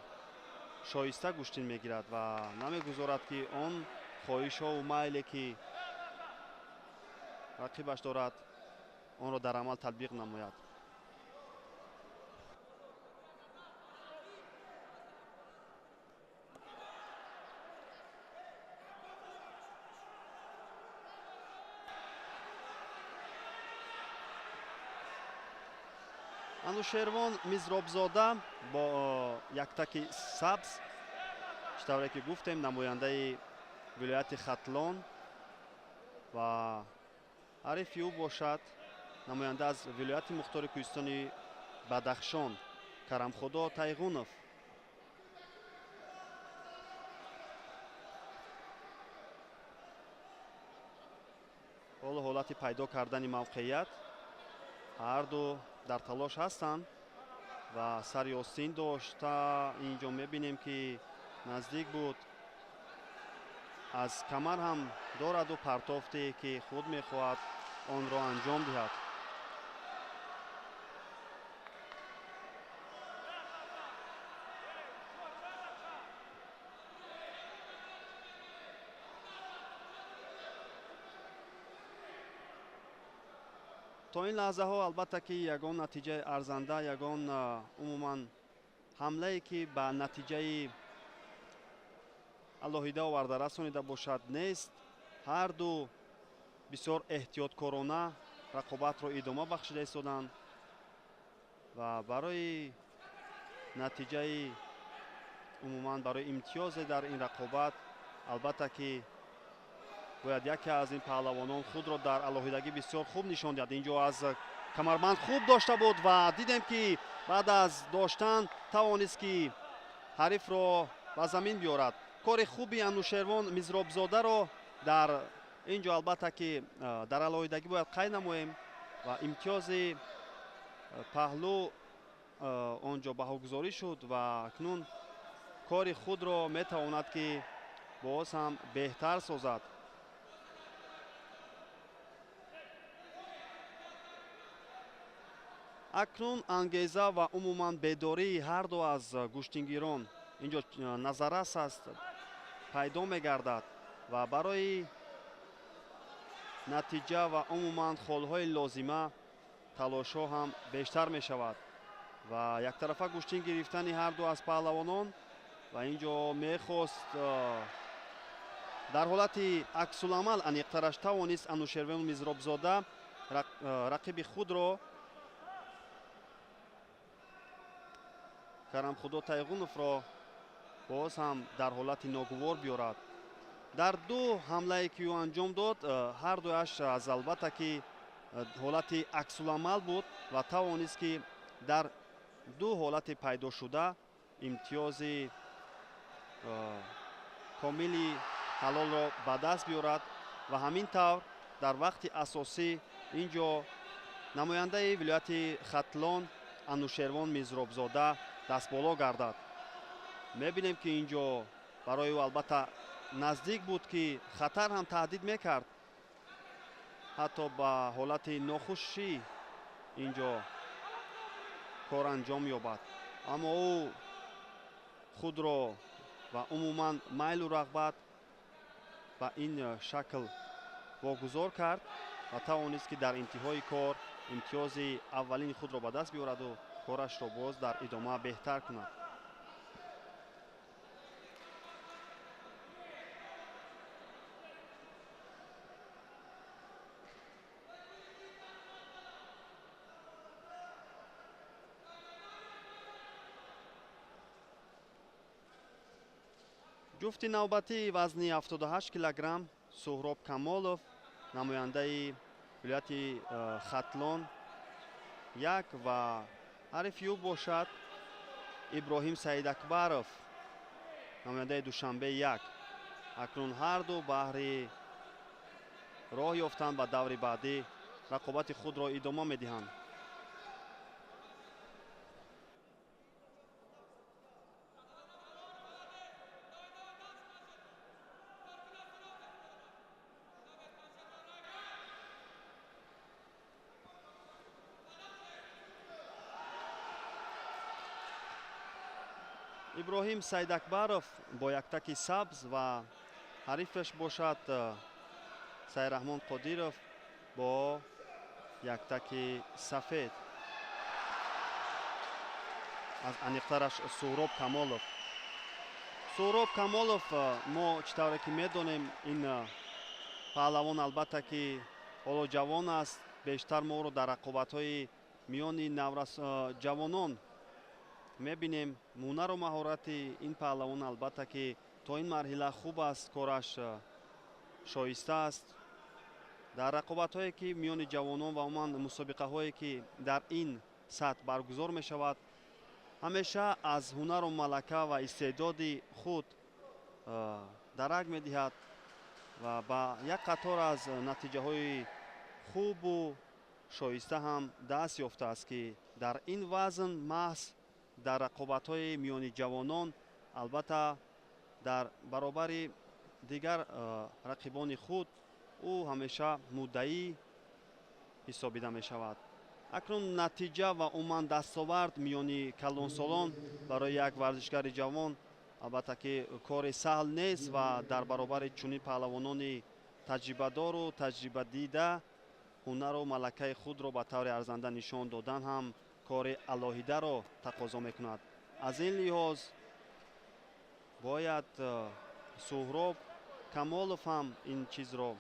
шоиста гӯштин мегирад ва намегузорад, ки он хоҳишҳову майле, ки рақибаш дорад, онро дар амал татбиқ намояд. Анушервон Мизробзода бо яктаки сабз, чӣ тавре ки гуфтем, намояндаи вилояти Хатлон, ва ҳарифи ӯ бошад намоянда аз вилояти мухтори кӯҳистони Бадахшон Карамхудо Тайғунов. Ҳоло ҳолати пайдо кардани мавқеият, ҳарду дар талош ҳастанд ва сари остин дошта инҷо мебинем, ки наздик буд, аз камар ҳам дораду партофте, ки худ мехоҳад онро анҷом диҳад. То ин лаҳзаҳо албатта ки ягон натиҷаи арзанда, ягон умуман ҳамлае, ки ба натиҷаи алоҳида оварда расонида бошад, нест. Ҳарду бисёр эҳтиёткорона рақобатро идома бахшида истоданд ва барои натиҷаи умуман барои имтиёзе дар ин рақобат албатта ки бояд яке аз ин паҳлавонон худро дар алоҳидагӣ бисёр хуб нишон диҳад. Инҷо аз камарбанд хуб дошта буд ва дидем, ки баъд аз доштан тавонист, ки ҳарифро ба замин биёрад. Кори хуби Анушервон Мизробзодаро дар ин ҷо албатта ки дар алоҳидагӣ бояд қайд намоем ва имтиёзи паҳлӯ он ҷо баҳогузорӣ шуд ва акнун кори худро метавонад, ки боз ҳам беҳтар созад. Акнун ангеза ва умуман бедории ҳарду аз гӯштингирон инҷо назаррас аст, пайдо мегардад ва барои натиҷа ва умуман холҳои лозима талошҳо ҳам бештар мешавад ва яктарафа гӯштин гирифтани ҳарду аз паҳлавонон ва инҷо мехост дар ҳолати аксуламал аниқтараш тавонист Анушервон Мизробзода рақиби худро Карамхудо Тайғуновро боз ҳам дар ҳолати ногувор биёрад. Дар ду ҳамлае, ки ӯ анҷом дод, ҳар дуяш аз албатта ки ҳолати аксуламал буд ва тавонист, ки дар ду ҳолати пайдошуда имтиёзи комили ҳалолро ба даст биёрад ва ҳамин тавр дар вақти асосӣ ин ҷо намояндаи вилояти Хатлон Анушервон Мизробзода дастболо гардад. Мебинем, ки ин ҷо барои ӯ албатта наздик буд, ки хатар ҳам таҳдид мекард, ҳатто ба ҳолати нохушӣ ин ҷо кор анҷом ёбад, аммо ӯ худро ва умуман майлу рағбат ба ин шакл вогузор кард ва тавонист, ки дар интиҳои кор имтиёзи аввалини худро ба даст биёраду корашро боз дар идома беҳтар кунад. Ҷуфти навбатии вазни 78 килограмм Суҳроб Камолов, намояндаи вилояти Хатлон як ва ҳарифи ӯ бошад Иброҳим Саидакбаров, намояндаи Душанбе як. Акнун ҳарду баҳри роҳ ёфтан ба даври баъдӣ рақобати худро идома медиҳанд. Иброҳим Саидакбаров бо яктаки сабз ва ҳарифаш бошад Сайраҳмон Қодиров бо яктаки сафед. Аз аниқтараш Суҳроб Камолов. Суҳроб Камолов, мо чӣ тавре ки медонем, ин паҳлавон албатта ки ҳоло ҷавон аст, бештар моро дар рақобатҳои миёни наврас ҷавонон мебинем. Ҳунару маҳорати ин паҳлавон албатта ки то ин марҳила хуб аст, кораш шоиста аст. Дар рақобатҳое ки миёни ҷавонон ва умуман мусобиқаҳое ки дар ин сатҳ баргузор мешавад, ҳамеша аз ҳунару малака ва истеъдоди худ дарак медиҳад ва ба як қатор аз натиҷаҳои хубу шоиста ҳам даст ёфтааст, ки дар ин вазн маҳз дар рақобатҳои миёни ҷавонон албатта дар баробари дигар рақибони худ ӯ ҳамеша муддаӣ ҳисобида мешавад. Акнун натиҷа ва умуман дастовард миёни калонсолон барои як варзишгари ҷавон албатта ки кори саҳл нест ва дар баробари чунин паҳлавонони таҷрибадору таҷрибадида ҳунару малакаи худро ба таври арзанда нишон додан ҳам кори алоҳидаро тақозо мекунад. Аз ин лиҳоз бояд Суҳроб Камолов ҳам ин чизро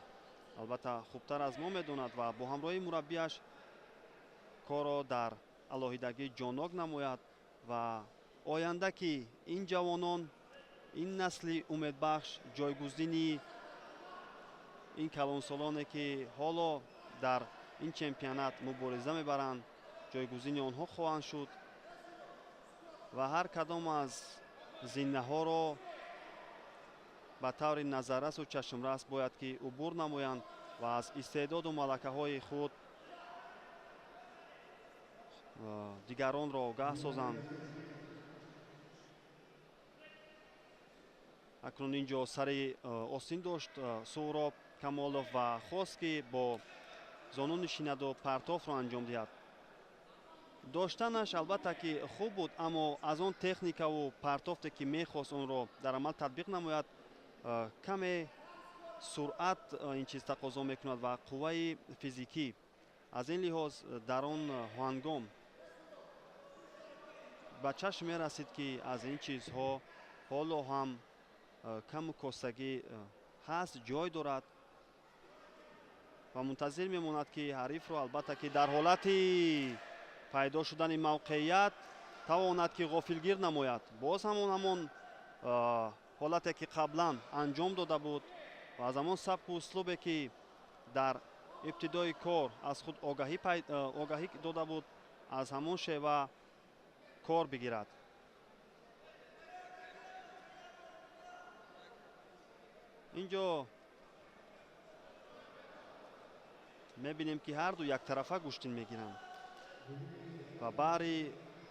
албатта хубтар аз мо медонад ва бо ҳамроҳии мураббияш корро дар алоҳидагӣ ҷоннок намояд ва оянда ки ин ҷавонон, ин насли умедбахш ҷойгузини ин калонсолоне ки ҳоло дар ин чемпионат мубориза мебаранд, ҷойгузини онҳо хоҳанд шуд ва ҳар кадом аз зиннаҳоро ба таври назаррасу чашмрас бояд ки убур намоянд ва аз истеъдоду малакаҳои худ дигаронро огаҳ созанд. Акнун ин ҷо сари остин дошт Суҳроб Камолов ва хост, ки бо зону нишинаду партофро анҷом диҳад. Доштанаш албатта ки хуб буд, аммо аз он техникаву партофте ки мехост онро дар амал татбиқ намояд, каме суръат ин чиз тақозо мекунад ва қувваи физикӣ. Аз ин лиҳоз дар он ҳангом ба чашм мерасид, ки аз ин чизҳо ҳоло ҳам каму костагӣ ҳаст, ҷой дорад ва мунтазир мемонад, ки ҳарифро албатта ки дар ҳолати пайдо шудани мавқеият тавонад ки ғофилгир намояд. Боз ҳамон ҳолате ки қаблан анҷом дода буд ва аз ҳамон сабку услубе ки дар ибтидои кор аз худ огаҳӣ дода буд, аз ҳамон шева кор бигирад. Инҷо мебинем, ки ҳарду яктарафа гӯштин мегиранд ва баҳри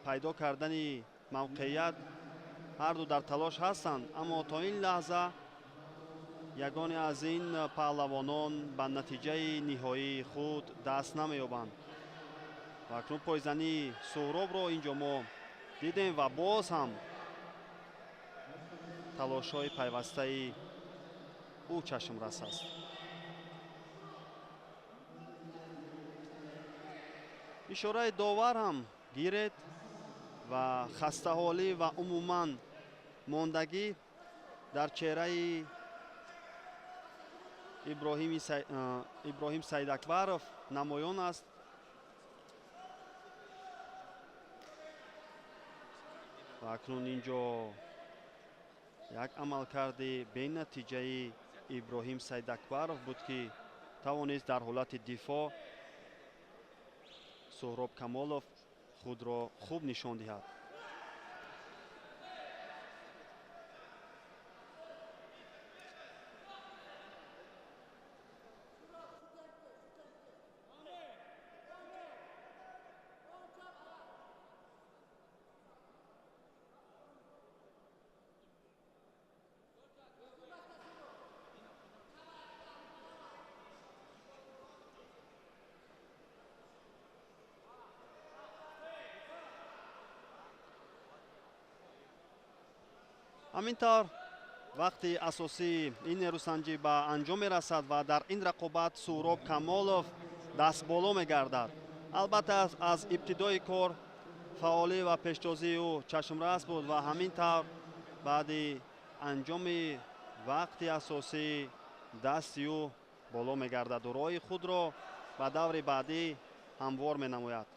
пайдо кардани мавқеият ҳарду дар талош ҳастанд, аммо то ин лаҳза ягоне аз ин паҳлавонон ба натиҷаи ниҳоии худ даст намеёбанд. Ва акнун пойзании Суҳробро инҷо мо дидем ва боз ҳам талошҳои пайвастаи ӯ чашмрас аст. Ишораи довар ҳам гиред ва хастаҳолӣ ва умуман мондагӣ дар чеҳраи Иброҳим Саидакбаров намоён аст. Ва акнун инҷо як амалкарди бенатиҷаи Иброҳим Саидакбаров буд, ки тавонист дар ҳолати дифоъ Суҳроб Камолов худро хуб нишон диҳад. Ҳамин тавр вақти асосии ин нерӯсанҷӣ ба анҷом мерасад ва дар ин рақобат Суҳроб Камолов дастболо мегардад. Албатта, аз ибтидои кор фаъолӣ ва пештозии ӯ чашмрас буд ва ҳамин тавр баъди анҷоми вақти асосӣ дасти ӯ боло мегардаду роҳи худро ба даври баъдӣ ҳамвор менамояд.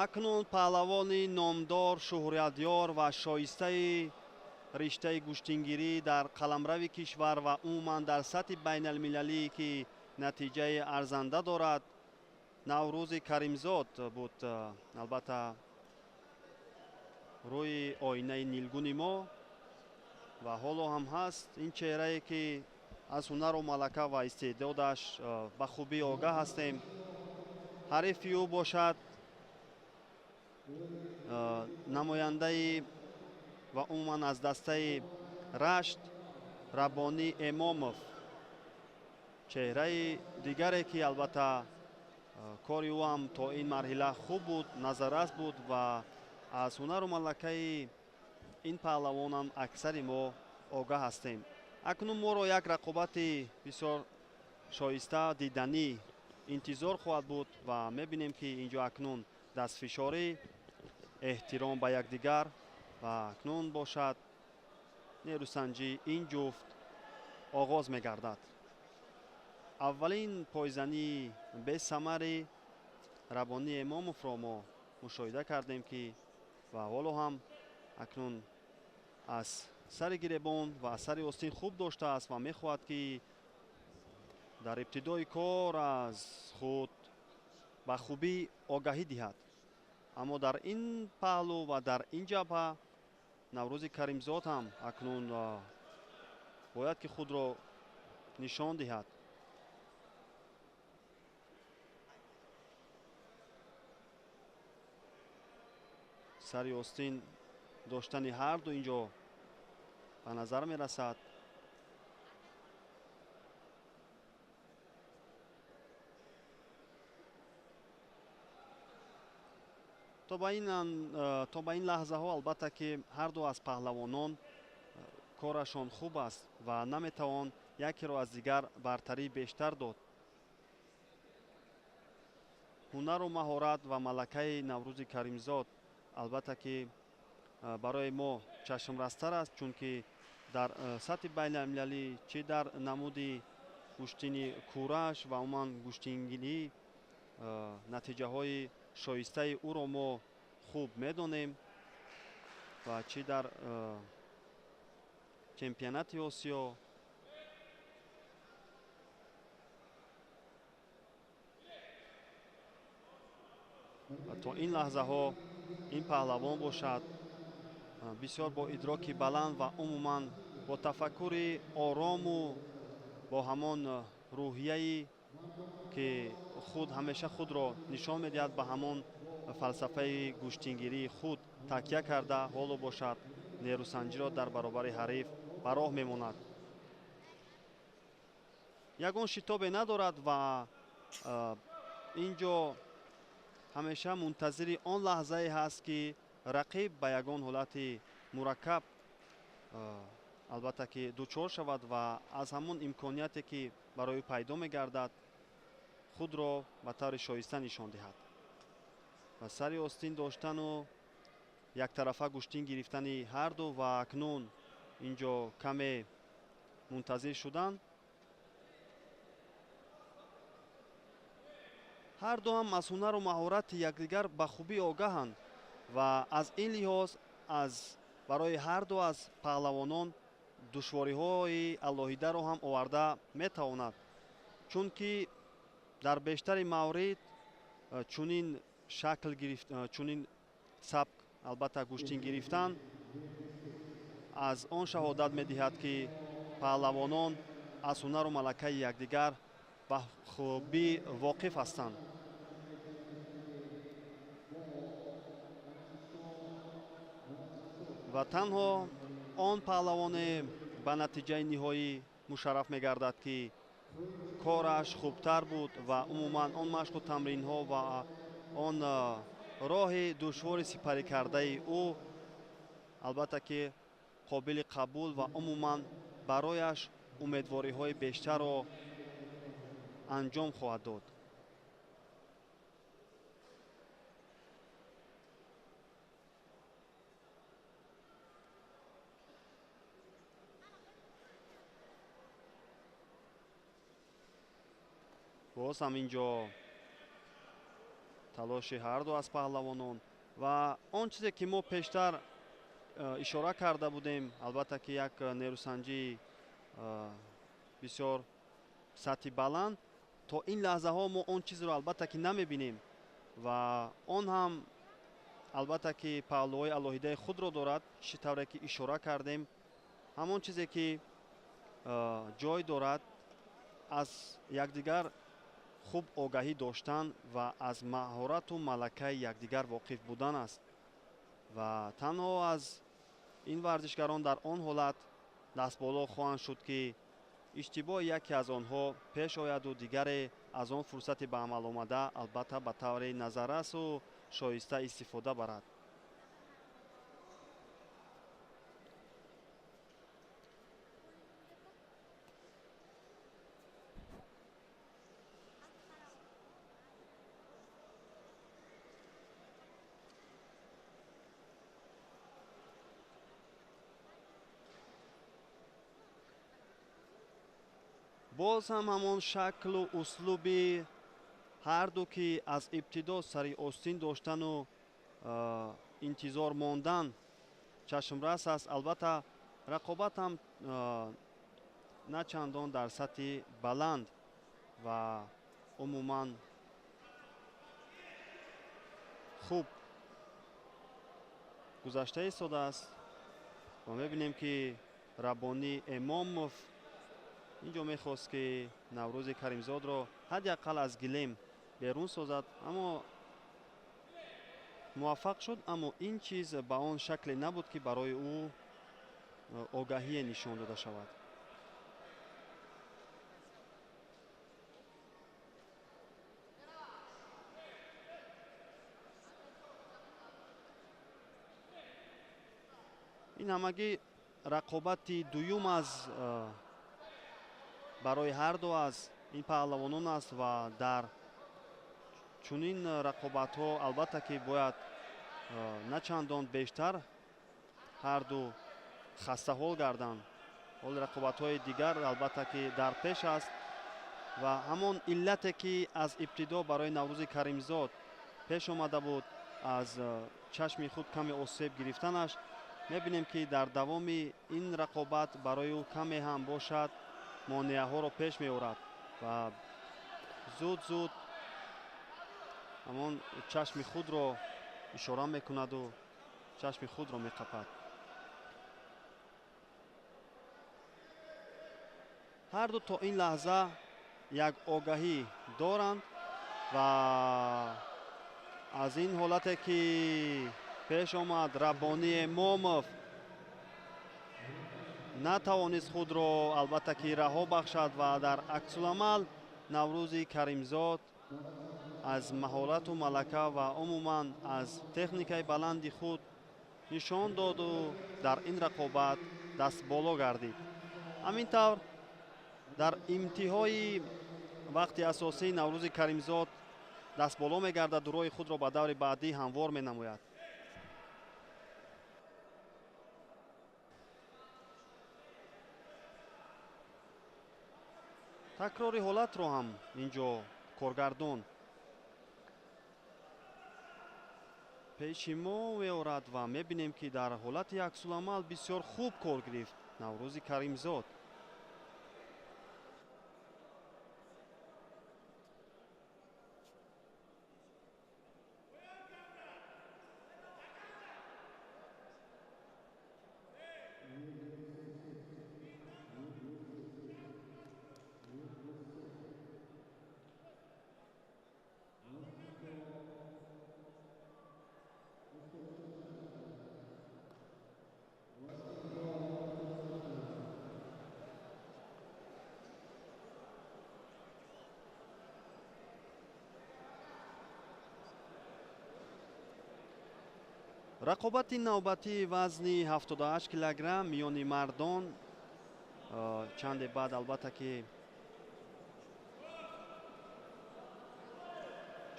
Акнун паҳлавони номдор, шуҳратёр ва шоистаи риштаи гӯштингирӣ дар қаламрави кишвар ва умуман дар сатҳи байналмилалӣ, ки натиҷаи арзанда дорад, Наврӯзи Каримзод буд. Албатта, рӯи оинаи нилгуни мо ва ҳоло ҳам ҳаст ин чеҳрае, ки аз ҳунару малака ва истеъдодаш ба хубӣ огаҳ ҳастем. Ҳарифи ӯ бошад намояндаи ва умуман аз дастаи Рашт Раббонӣ Эмомов, чеҳраи дигаре, ки албатта кори ӯ ҳам то ин марҳила хуб буд, назаррас буд ва аз ҳунару малакаи ин паҳлавонам аксари мо огаҳ ҳастем. Акнун моро як рақобати бисёр шоиста, диданӣ интизор хоҳад буд ва мебинем, ки инҷо акнун дастфишорӣ, эҳтиром ба якдигар ва акнун бошад нерӯсанҷии ин ҷуфт оғоз мегардад. Аввалин пойзании бесамари Раббонӣ Эмомовро мо мушоҳида кардем, ки ва ҳоло ҳам акнун аз сари гиребон ва аз сари остин хуб доштааст ва мехоҳад, ки дар ибтидои кор аз худ ба хубӣ огаҳӣ диҳад. Аммо дар ин паҳлӯ ва дар ин ҷабҳа Наврӯзи Каримзод ҳам акнун бояд ки худро нишон диҳад. Сари остин доштани ҳарду инҷо ба назар мерасад. То ба ин лаҳзаҳо албатта, ки ҳарду аз паҳлавонон корашон хуб аст ва наметавон якеро аз дигар бартарии бештар дод. Ҳунару маҳорат ва малакаи Наврӯзи Каримзод албатта, ки барои мо чашмрастар аст, чунки дар сатҳи байналмилалӣ, чӣ дар намуди гӯштини кураш ва умуман гӯштингирӣ, натиҷаҳои шоистаи ӯро мо хуб медонем ва чӣ дар чемпионати Осиё ва то ин лаҳзаҳо ин паҳлавон бошад бисёр бо идроки баланд ва умуман бо тафаккури орому бо ҳамон рӯҳияе ки худ ҳамеша худро нишон медиҳад, ба ҳамон фалсафаи гӯштингирии худ такя карда ҳоло бошад нерӯсанҷиро дар баробари ҳариф ба роҳ мемонад. Ягон шитобе надорад ва ин ҷо ҳамеша мунтазири он лаҳзае ҳаст, ки рақиб ба ягон ҳолати мураккаб албатта ки дучор шавад ва аз ҳамон имконияте ки барои пайдо мегардад худро ба таври шоиста нишон диҳад. Ва сари остин доштану яктарафа гӯштин гирифтани ҳарду ва акнун ин ҷо каме мунтазир шудан. Ҳарду ҳам аз ҳунару маҳорати якдигар ба хубӣ огаҳанд ва аз ин лиҳоз аз барои ҳарду аз паҳлавонон душвориҳои алоҳидаро ҳам оварда метавонад, чунки дар бештари маврид чунин шакл гирифт, чунин сабк албатта гӯштин гирифтан аз он шаҳодат медиҳад, ки паҳлавонон аз ҳунару малакаи якдигар ба хубӣ воқиф ҳастанд. Ва танҳо он паҳлавоне ба натиҷаи ниҳоӣ мушарраф мегардад, ки кораш хубтар буд ва умуман он машқу тамринҳо ва он роҳи душвори сипарӣ кардаи ӯ албатта ки қобили қабул ва умуман барояш умедвориҳои бештарро анҷом хоҳад дод. Боз ҳам ин ҷо талоши ҳарду аз паҳлавонон ва он чизе ки мо пештар ишора карда будем, албатта ки як нерӯсанҷии бисёр сатҳи баланд, то ин лаҳзаҳо мо он чизро албатта ки намебинем ва он ҳам албатта ки паҳлӯҳои алоҳидаи худро дорад. Чӣ тавре ки ишора кардем, ҳамон чизе ки ҷой дорад аз якдигар хуб огаҳӣ доштан ва аз маҳорату малакаи якдигар воқиф будан аст ва танҳо аз ин варзишгарон дар он ҳолат дастболо хоҳанд шуд, ки иштибоҳи яке аз онҳо пеш ояду дигаре аз он фурсати ба амал омада албатта ба таври назаррасу шоиста истифода барад. Боз ҳам ҳамон шаклу услуби ҳарду ки аз ибтидо сари остин доштану интизор мондан чашмрас аст. Албатта рақобат ҳам на чандон дар сатҳи баланд ва умуман хуб гузашта истодааст ва мебинем, ки Раббонӣ Эмомов ин ҷо мехост, ки Наврӯзи Каримзодро ҳадди ақал аз гилем берун созад, аммо муваффақ шуд, аммо ин чиз ба он шакле набуд, ки барои ӯ огаҳие нишон дода шавад. Ин ҳамагӣ рақобати дуюм аз барои ҳарду аз ин паҳлавонон аст ва дар чунин рақобатҳо албатта ки бояд на чандон бештар ҳарду хастаҳол гарданд. Ҳоли рақобатҳои дигар албатта ки дар пеш аст ва ҳамон иллате ки аз ибтидо барои Наврӯзи Каримзод пеш омада буд аз чашми худ каме осеб гирифтанаш мебинем, ки дар давоми ин рақобат барои ӯ каме ҳам бошад монеаҳоро пеш меорад ва зуд зуд ҳамон чашми худро ишора мекунаду чашми худро меқапад. Ҳарду то ин лаҳза як огаҳӣ доранд ва аз ин ҳолате ки пеш омад, Раббонӣ Эмомов натавонист худро албатта ки раҳо бахшад ва дар аксуламал Наврӯзи Каримзод аз маҳорату малака ва умуман аз техникаи баланди худ нишон доду дар ин рақобат дастболо гардид. Ҳамин тавр дар интиҳои вақти асосӣ Наврӯзи Каримзод дастболо мегардад, роҳи худро ба даври баъдӣ ҳамвор менамояд. Такрори ҳолатро ҳам инҷо коргардон пеши мо меорад ва мебинем, ки дар ҳолати аксуламал бисёр хуб кор гирифт Наврӯзи Каримзод. Рақобати навбатии вазни 78 килограмм миёни мардон чанде баъд албатта ки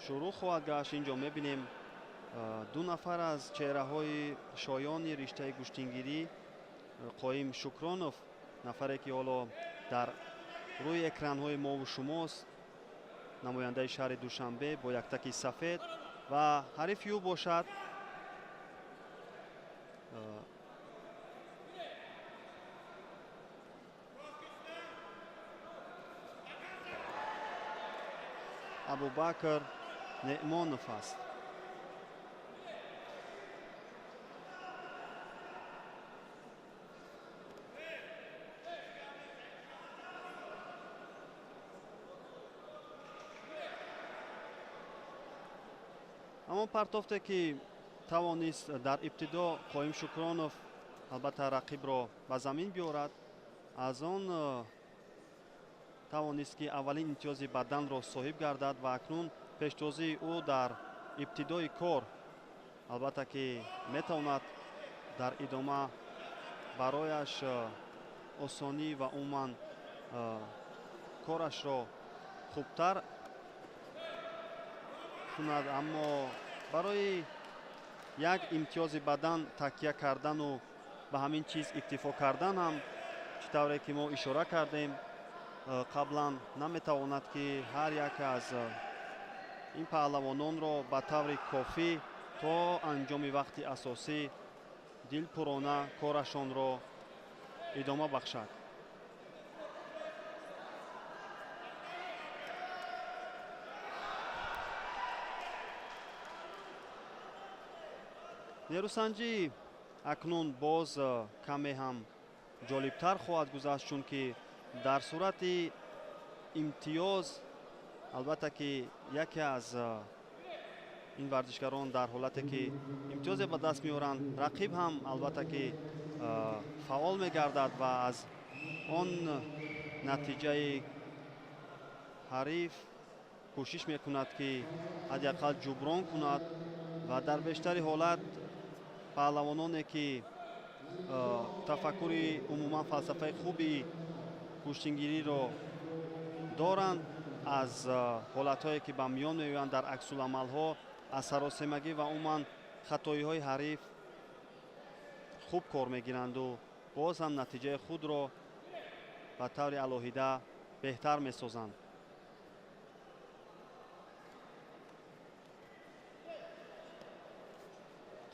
шурӯъ хоҳад гашт. Инҷо мебинем ду нафар аз чеҳраҳои шоёни риштаи гӯштингирӣ, Қоим Шукронов, нафаре ки ҳоло дар рӯи экранҳои мову шумост, намояндаи шаҳри Душанбе бо яктаки сафед ва ҳарифи ӯ бошад Абубакр Неъмонов аст. Ҳамон партофте ки тавонист дар ибтидо Қоим Шукронов албатта рақибро ба замин биёрад, аз он тавонист ки аввалин имтиёзи баданро соҳиб гардад ва акнун пештозии ӯ дар ибтидои кор албатта ки метавонад дар идома барояш осонӣ ва умуман корашро хубтар кунад, аммо барои як имтиёзи бадан такя кардану ба ҳамин чиз иктифо кардан ҳам, чӣ тавре ки мо ишора кардем қаблан, наметавонад ки ҳар як аз ин паҳлавононро ба таври кофӣ то анҷоми вақти асосӣ дилпурона корашонро идома бахшад. Нерӯсанҷӣ акнун боз каме ҳам ҷолибтар хоҳад гузашт, чунки дар сурати имтиёз албатта ки яке аз ин варзишгарон дар ҳолате ки имтиёзе ба даст меоранд, рақиб ҳам албатта ки фаъол мегардад ва аз он натиҷаи ҳариф кӯшиш мекунад ки ҳадди ақал ҷуброн кунад ва дар бештари ҳолат паҳлавононе ки тафаккури умуман фалсафаи хуби гӯштингириро доранд, аз ҳолатҳое ки ба миён меоянд дар аксуламалҳо, аз саросемагӣ ва умуман хатоиҳои ҳариф хуб кор мегиранду боз ҳам натиҷаи худро ба таври алоҳида беҳтар месозанд.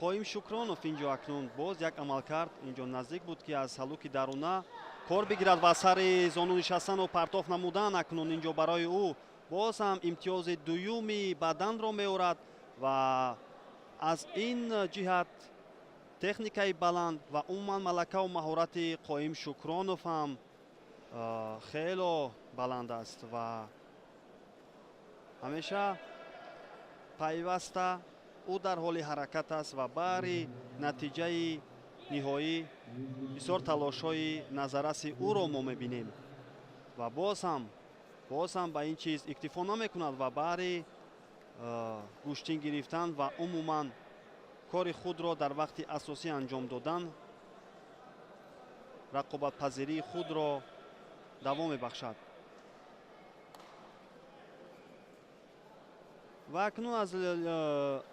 Қоим Шукронов инҷо акнун боз як амалкард инҷо наздик буд, ки аз ҳалуки даруна кор бигирад ва сари зону нишастану партоф намудан акнун инҷо барои ӯ боз ҳам имтиёзи дуюми баданро меорад ва аз ин ҷиҳат техникаи баланд ва умуман малакаву маҳорати Қоим Шукронов ҳам хело баланд аст ва ҳамеша пайваста ӯ дар ҳоли ҳаракат аст ва баҳри натиҷаи ниҳоӣ бисёр талошҳои назарраси ӯро мо мебинем ва боз ҳам ба ин чиз иктифо намекунад ва баҳри гӯштин гирифтан ва умуман кори худро дар вақти асосӣ анҷом додан рақобатпазирии худро давом мебахшад. Ва акнун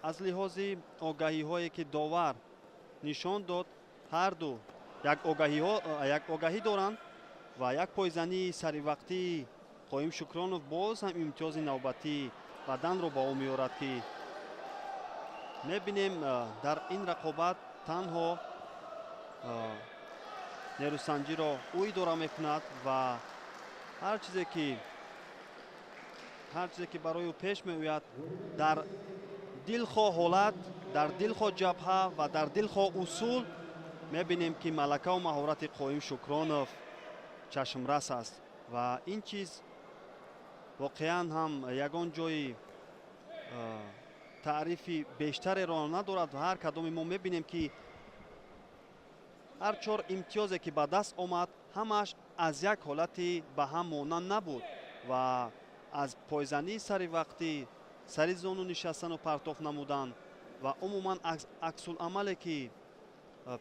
аз лиҳози огаҳиҳое ки довар нишон дод, ҳарду як огаҳӣ доранд ва як пойзании саривақтии Қоим Шукронов боз ҳам имтиёзи навбатии баданро ба ӯ меорад, ки мебинем дар ин рақобат танҳо нерӯсанҷиро ӯ идора мекунад ва ҳар чизе ки барои ӯ пеш меояд дар дилхоҳ ҳолат, дар дилхоҳ ҷабҳа ва дар дилхоҳ усул мебинем, ки малакаву маҳорати Қоим Шукронов чашмрас аст ва ин чиз воқеан ҳам ягон ҷои таърифи бештареро надорад ва ҳар кадоми мо мебинем, ки ҳар чор имтиёзе ки ба даст омад ҳамааш аз як ҳолати ба ҳам монанд набуд ва аз пойзании саривақтӣ, сари зону нишастану партоф намудан ва умуман аксуламале ки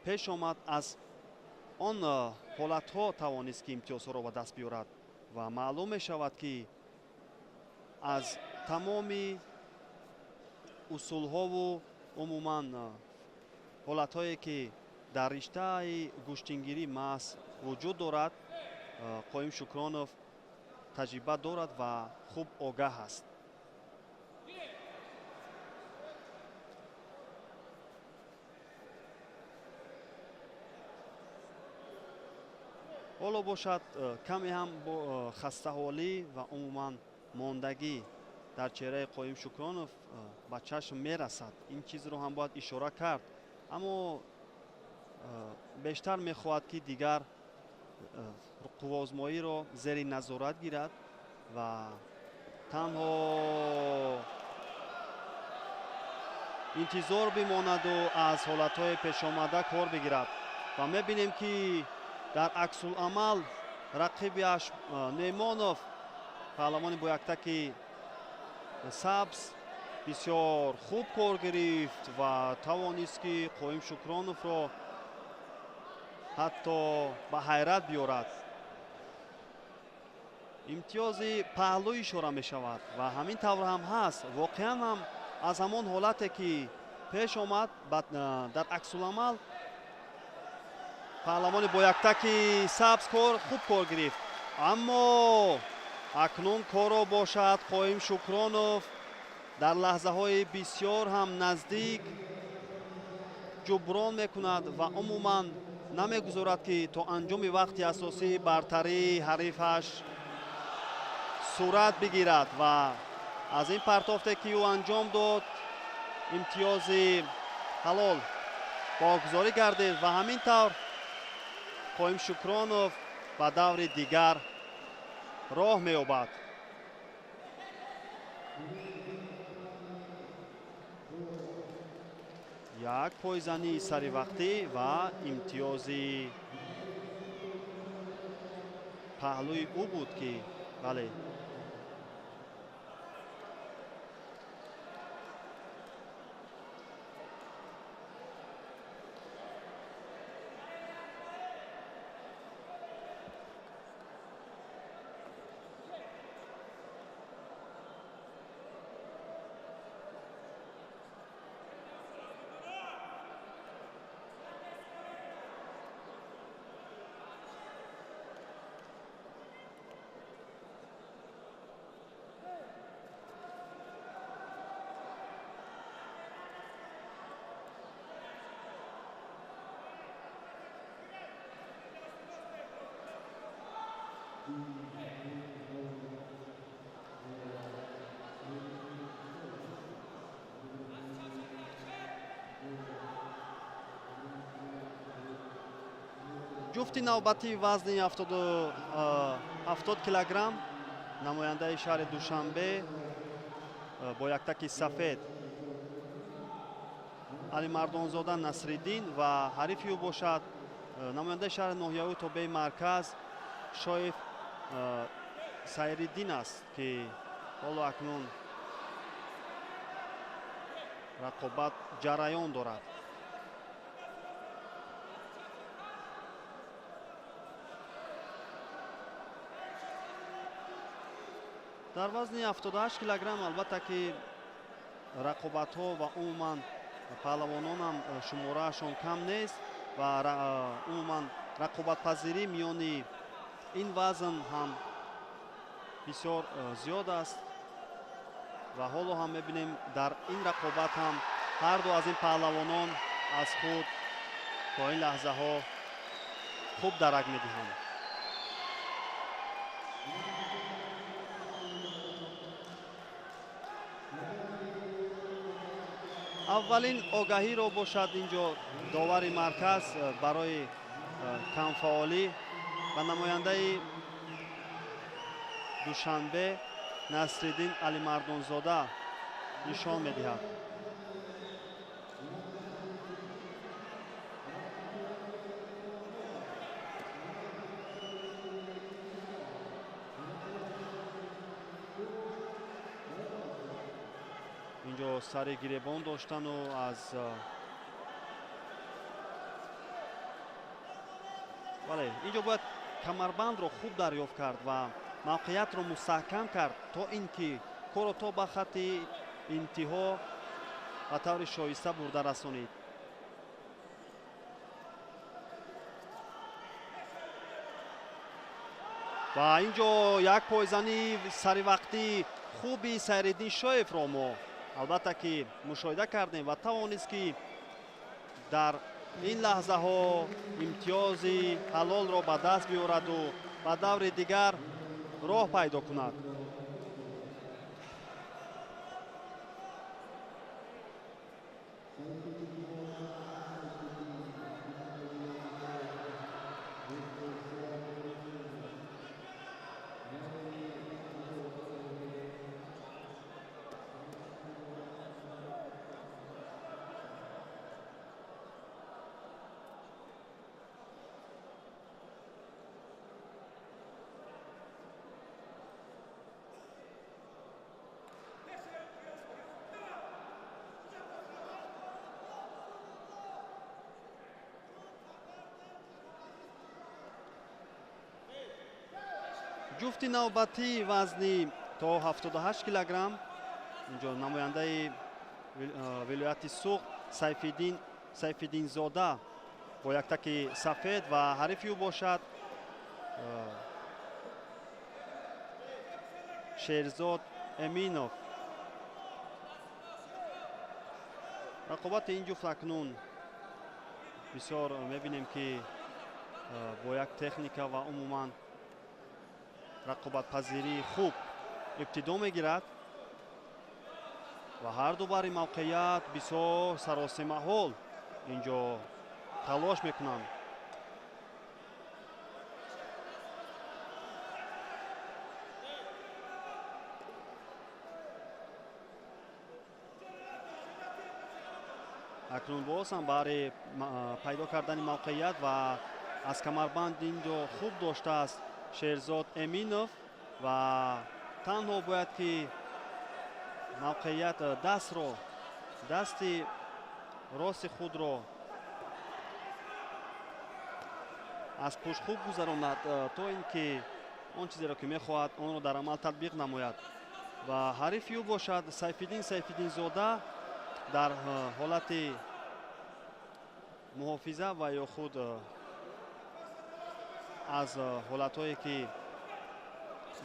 пеш омад аз он ҳолатҳо тавонист, ки имтиёзҳоро ба даст биёрад ва маълум мешавад, ки аз тамоми усулҳову умуман ҳолатҳое ки дар риштаи гӯштингирӣ маҳз вуҷуд дорад, Қоим Шукронов таҷриба дорад ва хуб огаҳ аст. Ҳоло бошад каме ҳам бо хастаҳолӣ ва умуман мондагӣ дар чеҳраи Қоим Шукронов ба чашм мерасад. Ин чизро ҳам бояд ишора кард, аммо бештар мехоҳад, ки дигар қувваозмоиро зери назорат гирад ва танҳо интизор бимонаду аз ҳолатҳои пешомада кор бигирад. Ва мебинем, ки дар аксуламал рақибиаш Неъмонов, паҳлавони бо яктаки сабз, бисёр хуб кор гирифт ва тавонист, ки Қоим Шукроновро ҳатто ба ҳайрат биёрад. Имтиёзи паҳлӯ ишора мешавад ва ҳамин тавр ҳам ҳаст. Воқеан ҳам аз ҳамон ҳолате ки пеш омад дар аксуламал паҳлавони бо яктаки сабз хуб кор гирифт, аммо акнун корро бошад Қоим Шукронов дар лаҳзаҳои бисёр ҳам наздик ҷуброн мекунад ва умуман намегузорад, ки то анҷоми вақти асосӣ бартарии ҳарифаш сурат бигирад ва аз ин партофте ки ӯ анҷом дод имтиёзи ҳалол богузорӣ гардид ва ҳамин тавр Қоим Шукронов ба даври дигар роҳ меёбад. Як пойзании саривақтӣ ва имтиёзи паҳлӯи ӯ буд, ки бале Ҷуфти навбатии вазни 70 килограмм намояндаи шаҳри Душанбе бо яктаки сафед Алимардонзода Насриддин ва ҳарифи ӯ бошад намояндаи шаҳри ноҳиявии тобеи марказ Шоев Сайриддин аст, ки ҳоло акнун рақобат ҷараён дорад. Дар вазни 78 килограмм албатта ки рақобатҳо ва умуман паҳлавононам шумораашон кам нест ва умуман рақобатпазирӣ миёни ин вазн ҳам бисёр зиёд аст ва ҳоло ҳам мебинем дар ин рақобат ҳам ҳар ду аз ин паҳлавонон аз худ то ин лаҳзаҳо хуб дарак медиҳанд. Аввалин огаҳиро бошад инҷо довари марказ барои камфаъолӣ ба намояндаи Душанбе Насриддин Алимардонзода нишон медиҳад. Инҷо сари гиребон доштану аз бале, инҷо бояд камарбандро хуб дарёфт кард ва мавқеиятро мустаҳкам кард, то ин ки корро то ба хатти интиҳо ба таври шоиста бурда расонид. Ва инҷо як пойзанӣ саривақтӣ хуби Сайриддин Шоевро мо албатта ки мушоҳида кардем ва тавонист ки дар ин лаҳзаҳо имтиёзи ҳалолро ба даст биёраду ба даври дигар роҳ пайдо кунад. Ҷуфти навбатии вазни то 78 килограмм инҷо намояндаи вилояти Суғд Сайфиддинзода бо яктаки сафед ва ҳарифи ӯ бошад Шерзод Эминов. Рақобати ин ҷуфт акнун бисёр мебинем ки бо як техника ва умуман рақобатпазирии хуб ибтидо мегирад ва ҳар ду бари мавқеият бисёр саросемаҳол инҷо талош мекунанд. Акнун боз ҳам баҳри пайдо кардани мавқеият ва аз камарбанд инҷо хуб доштааст Шерзод Эминов ва танҳо бояд ки мавқеият дастро дасти рости худро аз пушт хуб гузаронад, то ин ки он чизеро ки мехоҳад онро дар амал татбиқ намояд. Ва ҳарифи ӯ бошад Сайфиддин Сайфиддинзода дар ҳолати муҳофиза ва ё худ аз ҳолатҳое ки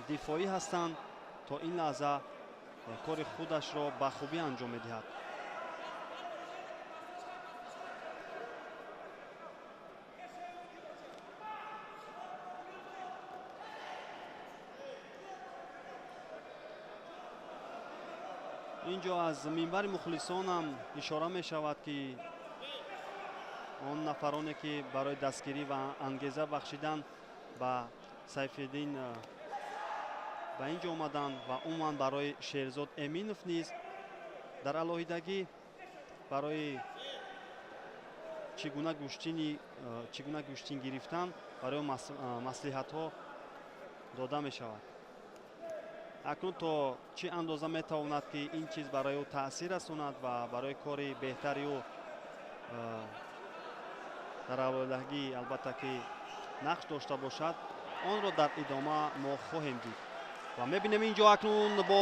дифоӣ ҳастанд то ин лаҳза кори худашро ба хубӣ анҷом медиҳад. Инҷо аз минбари мухлисонам ишора мешавад, ки он нафароне ки барои дастгирӣ ва ангеза бахшидан ба Сайфиддин ба ин ҷо омаданд ва умуман барои Шерзод Эминов низ дар алоҳидагӣ барои чӣ гуна гӯштин гирифтан барои маслиҳатҳо дода мешавад. Акнун то чӣ андоза метавонад, ки ин чиз барои ӯ таъсир расонад ва барои кори беҳтари ӯ дар алоҳидагӣ албатта ки нақш дошта бошад, онро дар идома мо хоҳем дид. Ва мебинем инҷо акнун бо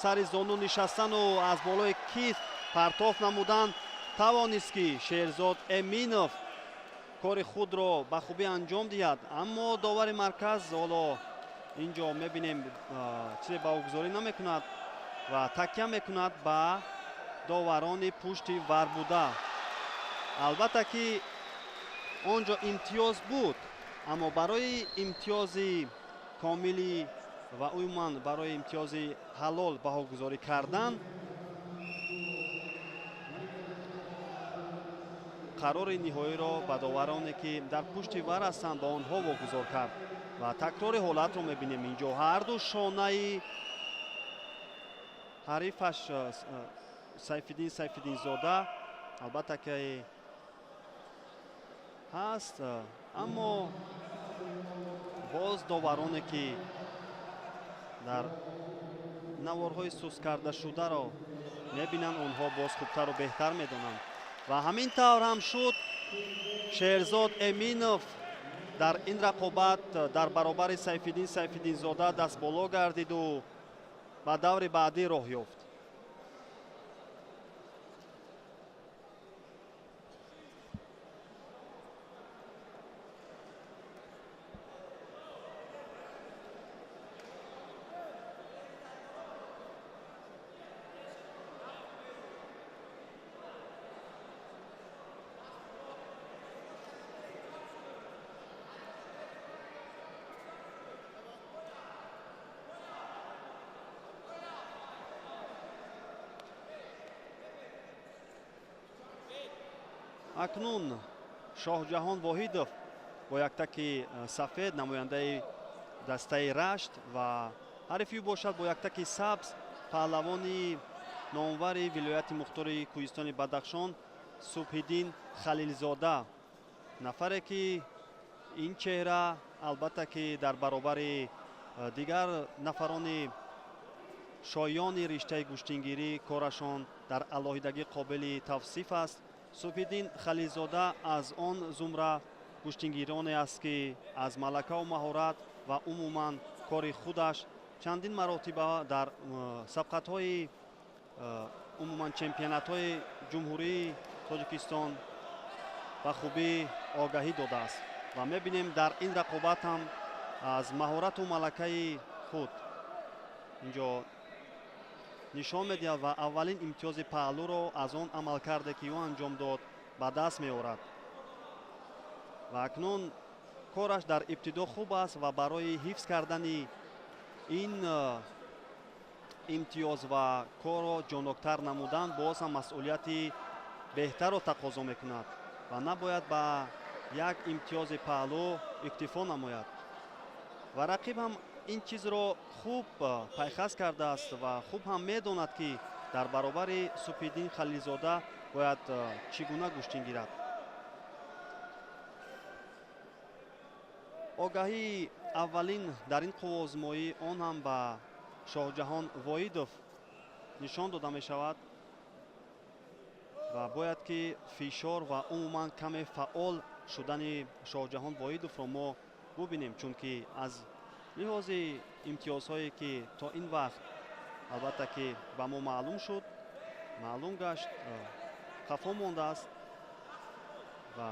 сари зону нишастану аз болои китф партоф намудан тавонист, ки Шерзод Эминов кори худро ба хубӣ анҷом диҳад. Аммо довари марказ ҳоло инҷо мебинем чизе баҳогузорӣ намекунад ва такя мекунад ба доварони пушти вар буда. Албатта ки он ҷо имтиёз буд, аммо барои имтиёзи комили ва умуман барои имтиёзи ҳалол баҳогузорӣ кардан қарори ниҳоиро ба довароне ки дар пушти вар ҳастанд ба онҳо вогузор кард. Ва такрори ҳолатро мебинем инҷо ҳарду шонаи ҳарифаш Сайфиддин Сайфиддинзода албатта ки ҳаст, аммо боз довароне ки дар наворҳои сус кардашударо мебинанд, онҳо боз хубтару беҳтар медонанд. Ва ҳамин тавр ҳам шуд. Шерзод Эминов дар ин рақобат дар баробари Сайфиддин Сайфиддинзода дастболо гардиду ба даври баъдӣ роҳ ёфт. Акнун Шоҳҷаҳон Воҳидов бо яктаки сафед намояндаи дастаи Рашт ва ҳарифи ӯ бошад бо яктаки сабз паҳлавони номвари вилояти мухтори кӯҳистони Бадахшон Субҳиддин Халилзода, нафаре ки ин чеҳра албатта ки дар баробари дигар нафарони шоёни риштаи гӯштингирӣ корашон дар алоҳидагӣ қобили тавсиф аст. Субҳиддин Халилзода аз он зумра гӯштингироне аст, ки аз малакаву маҳорат ва умуман кори худаш чандин маротиба дар сабқатҳои умуман чемпионатҳои ҷумҳурии Тоҷикистон ба хубӣ огаҳӣ додааст. Ва мебинем дар ин рақобат ҳам аз маҳорату малакаи худ инҷо нишон медиҳад ва аввалин имтиёзи паҳлӯро аз он амалкарде ки ӯ анҷом дод ба даст меорад. Ва акнун кораш дар ибтидо хуб аст ва барои ҳифз кардани ин имтиёз ва корро ҷоноктар намудан боз ҳам масъулияти беҳтарро тақозо мекунад ва набояд ба як имтиёзи паҳлӯ иктифо намояд. Ва рақиб ҳам ин чизро хуб пайхас кардааст ва хуб ҳам медонад, ки дар баробари Субҳиддин Халилзода бояд чӣ гуна гӯштин гирад. Огаҳии аввалин дар ин қувваозмоӣ он ҳам ба Шоҳҷаҳон Воҳидов нишон дода мешавад ва бояд ки фишор ва умуман каме фаъол шудани Шоҳҷаҳон Воҳидовро мо бубинем, чунки аз лиҳози имтиёзҳое ки то ин вақт албатта ки ба мо маълум шуд, маълум гашт, қафо мондааст ва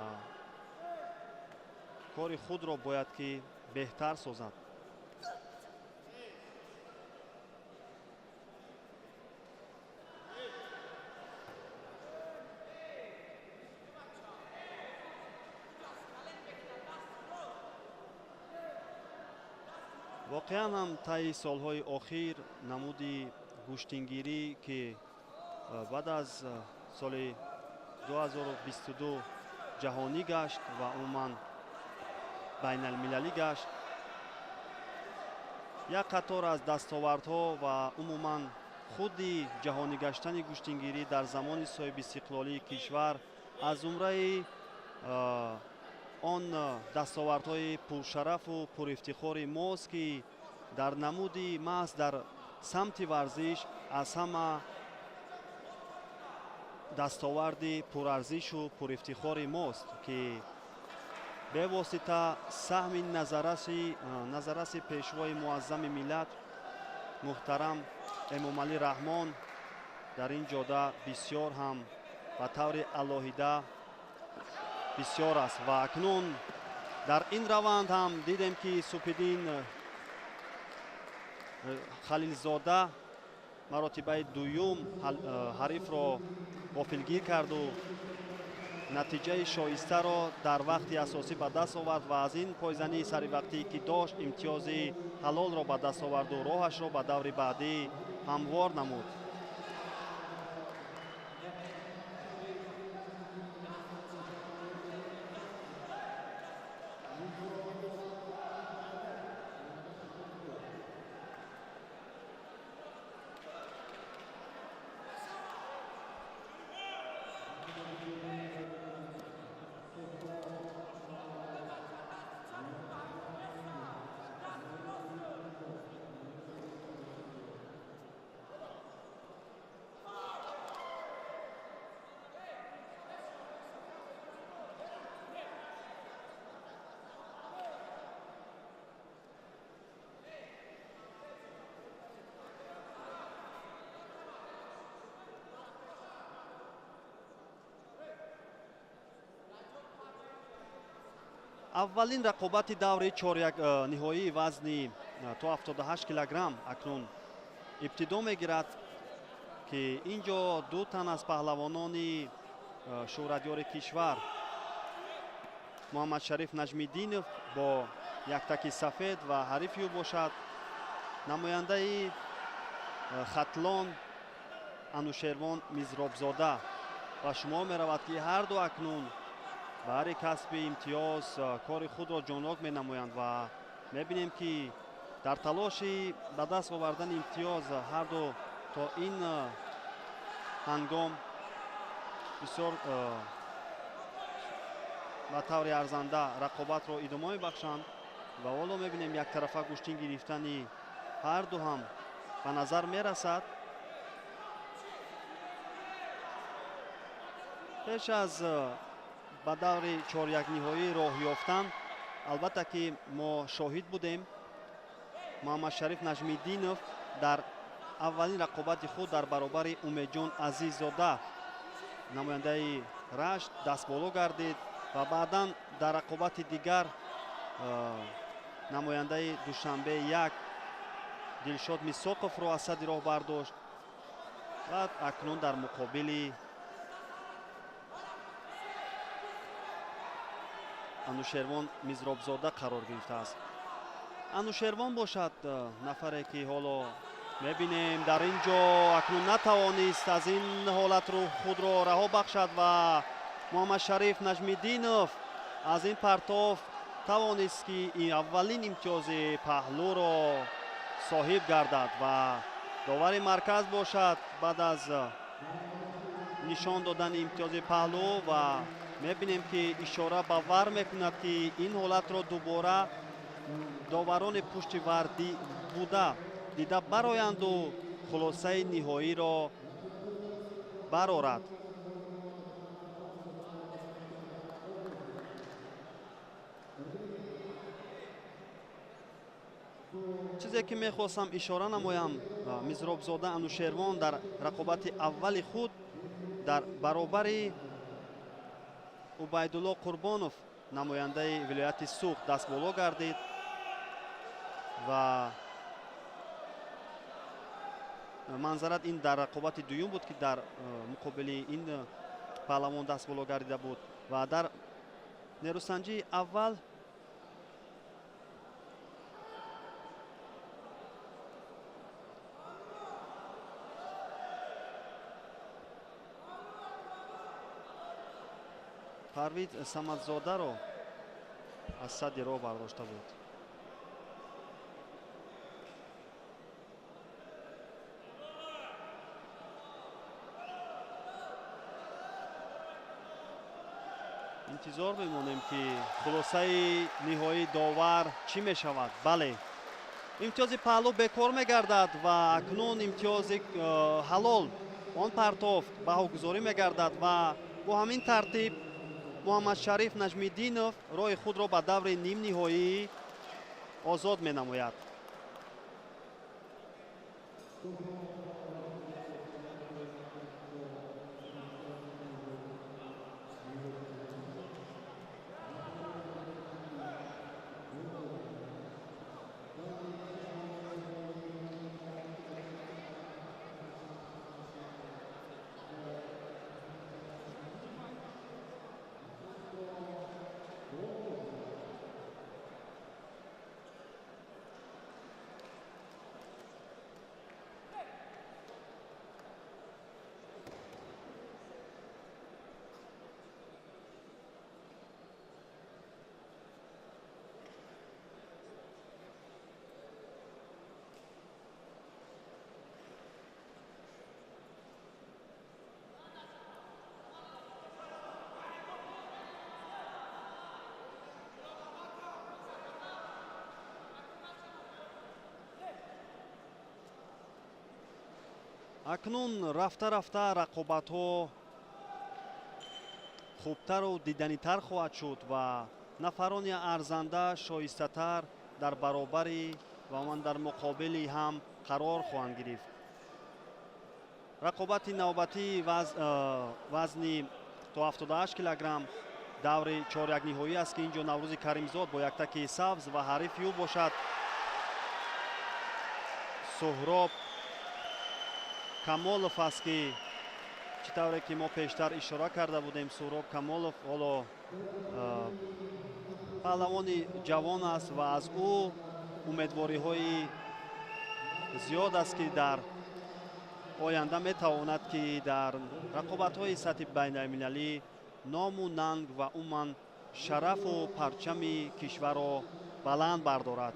кори худро бояд ки беҳтар созад. Воқеан ҳам таи солҳои охир намуди гӯштингирӣ, ки баъд аз соли 2022 ҷаҳонӣ гашт ва умуман байналмилалӣ гашт, як қатор аз дастовардҳо ва умуман худи ҷаҳонӣ гаштани гӯштингирӣ дар замони соҳибистиқлолии кишвар аз зумраи он дастовардҳои пуршарафу пурифтихори мост, ки дар намуди маҳз дар самти варзиш аз ҳама дастоварди пурарзишу пурифтихори мост, ки бевосита саҳми назарраси пешвои муаззами миллат муҳтарам Эмомалӣ Раҳмон дар ин ҷода бисёр ҳам ба таври алоҳида бисёр аст. Ва акнун дар ин раванд ҳам дидем, ки Супиддин Халилзода маротибаи дуюм ҳарифро ғофилгир карду натиҷаи шоистаро дар вақти асосӣ ба даст овард ва аз ин пойзании саривақтӣ, ки дошт, имтиёзи ҳалолро ба даст оварду роҳашро ба даври баъдӣ ҳамвор намуд. Аввалин рақобати даври чоряк ниҳоии вазни то 78 килограмм акнун ибтидо мегирад, ки ин ҷо ду тан аз паҳлавонони шӯҳратёри кишвар Муҳаммадшариф Наҷмиддинов бо яктаки сафед ва ҳарифи ӯ бошад намояндаи Хатлон Анушервон Мизробзода. Ва шумо меравад, ки ҳарду акнун баҳри касби имтиёз кори худро ҷоннок менамоянд ва мебинем, ки дар талоши ба даст овардани имтиёз ҳарду то ин ҳангом бисёр ба таври арзанда рақобатро идома мебахшанд. Ва ҳоло мебинем яктарафа гӯштин гирифтани ҳарду ҳам ба назар мерасад. Пеш аз ба даври чорякниҳоӣ роҳ ёфтан, албатта ки мо шоҳид будем, Муҳаммадшариф Наҷмиддинов дар аввалин рақобати худ дар баробари Умедҷон Азиззода намояндаи Рашт дастболо гардид ва баъдан дар рақобати дигар намояндаи Душанбе 1 Дилшод Мисоқовро аз сади роҳ бардошт ва акнун дар муқобили Анушервон Мизробзода қарор гирифтааст. Анушервон бошад нафаре, ки ҳоло мебинем дар ин ҷо акнун натавонист аз ин ҳолат худро раҳо бахшад ва Муҳаммадшариф Наҷмиддинов аз ин партоф тавонист, ки аввалин имтиёзи паҳлӯро соҳиб гардад ва довари марказ бошад баъд аз нишон додани имтиёзи паҳлӯ ва мебинем, ки ишора ба вар мекунад, ки ин ҳолатро дубора доварони пушти вар буда дида бароянду хулосаи ниҳоиро барорад. Чизе ки мехостам ишора намоям, Мизробзода Анушервон дар рақобати аввали худ дар баробари Убайдулло Қурбонов намояндаи вилояти Суғд дастболо гардид ва манзарат ин дар рақобати дуюм буд, ки дар муқобили ин паҳлавон дастболо гардида буд ва дар нерӯсанҷии аввал Парвиз Самадзодаро аз садди роҳ бардошта буд. Интизор мемонем, ки хулосаи ниҳоии довар чӣ мешавад. Бале, имтиёзи паҳлӯ бекор мегардад ва акнун имтиёзи ҳалол он партофт баҳогузорӣ мегардад ва бо ҳамин тартиб Муҳаммадшариф Наҷмиддинов роҳи худро ба даври нимниҳоӣ озод менамояд. Акнун рафта рафта рақобатҳо хубтару диданитар хоҳад шуд ва нафарони арзанда шоистатар дар баробари ва ман дар муқобили ҳам қарор хоҳанд гирифт. Рақобати навбатии вазни то 78 килограмм даври чорякниҳоӣ аст, ки инҷо Наврӯзи Каримзод бо яктаки сабз ва ҳарифи ӯ бошад Суҳроб Камолов аст, ки чӣ тавре ки мо пештар ишора карда будем, Суҳроб Камолов ҳоло паҳлавони ҷавон аст ва аз ӯ умедвориҳои зиёд аст, ки дар оянда метавонад, ки дар рақобатҳои сатҳи байналмилалӣ ному нанг ва умуман шарафу парчами кишварро баланд бардорад.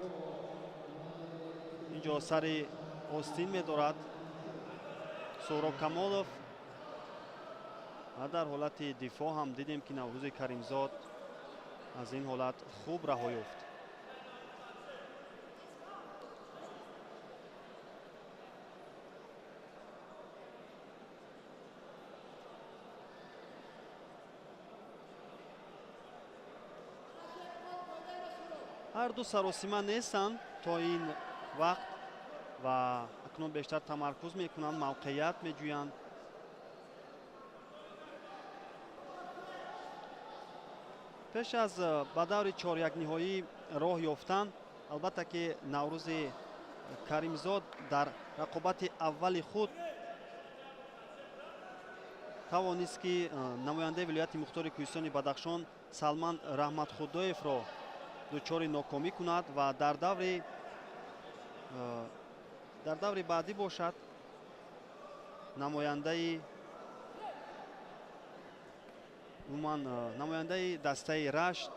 Инҷо сари остин медорад Суҳроб Камолов ва дар ҳолати дифоъ ҳам дидем, ки Наврӯзи Каримзод аз ин ҳолат хуб раҳо ёфт. Ҳар ду саросима нестанд то ин вақт ва акнун бештар тамаркуз мекунанд, мавқеият меҷӯянд. Пеш аз ба даври чорякниҳоӣ роҳ ёфтан, албатта ки Наврӯзи Каримзод дар рақобати аввали худ тавонист, ки намояндаи вилояти мухтори кӯҳистони Бадахшон Салман Раҳматхудоевро дучори нокомӣ кунад ва дар даври баъдӣ бошад намояндаи умуман намояндаи дастаи Рашт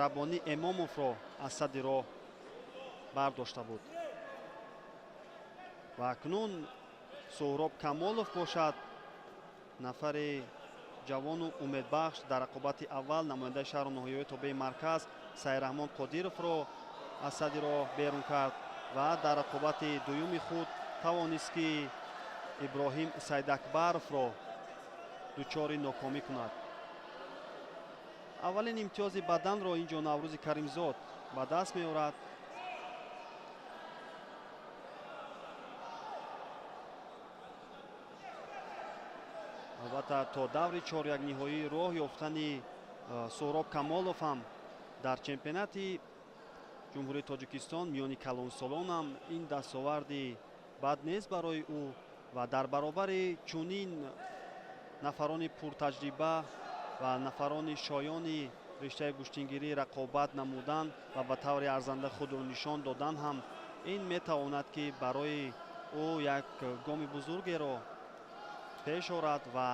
Раббонӣ Эмомовро аз садди роҳ бардошта буд. Ва акнун Суҳроб Камолов бошад нафари ҷавону умедбахш дар рақобати аввал намояндаи шаҳру ноҳияҳои тобеи марказ Сайраҳмон Қодировро аз садди роҳ берун кард ва дар рақобати дуюми худ тавонист, ки Иброҳим Сайдакбаровро дучори нокомӣ кунад. Аввалин имтиёзи баданро инҷо Наврӯзи Каримзод ба даст меорад. Албатта то даври чорякниҳоӣ роҳ ёфтани Суҳроб Камолов ҳам дар чемпионати Ҷумҳурии Тоҷикистон миёни калонсолон ҳам ин дастоварди бад нест барои ӯ ва дар баробари чунин нафарони пуртаҷриба ва нафарони шоёни риштаи гӯштингирӣ рақобат намудан ва ба таври арзанда худро нишон додан ҳам ин метавонад, ки барои ӯ як гоми бузургеро пеш орад ва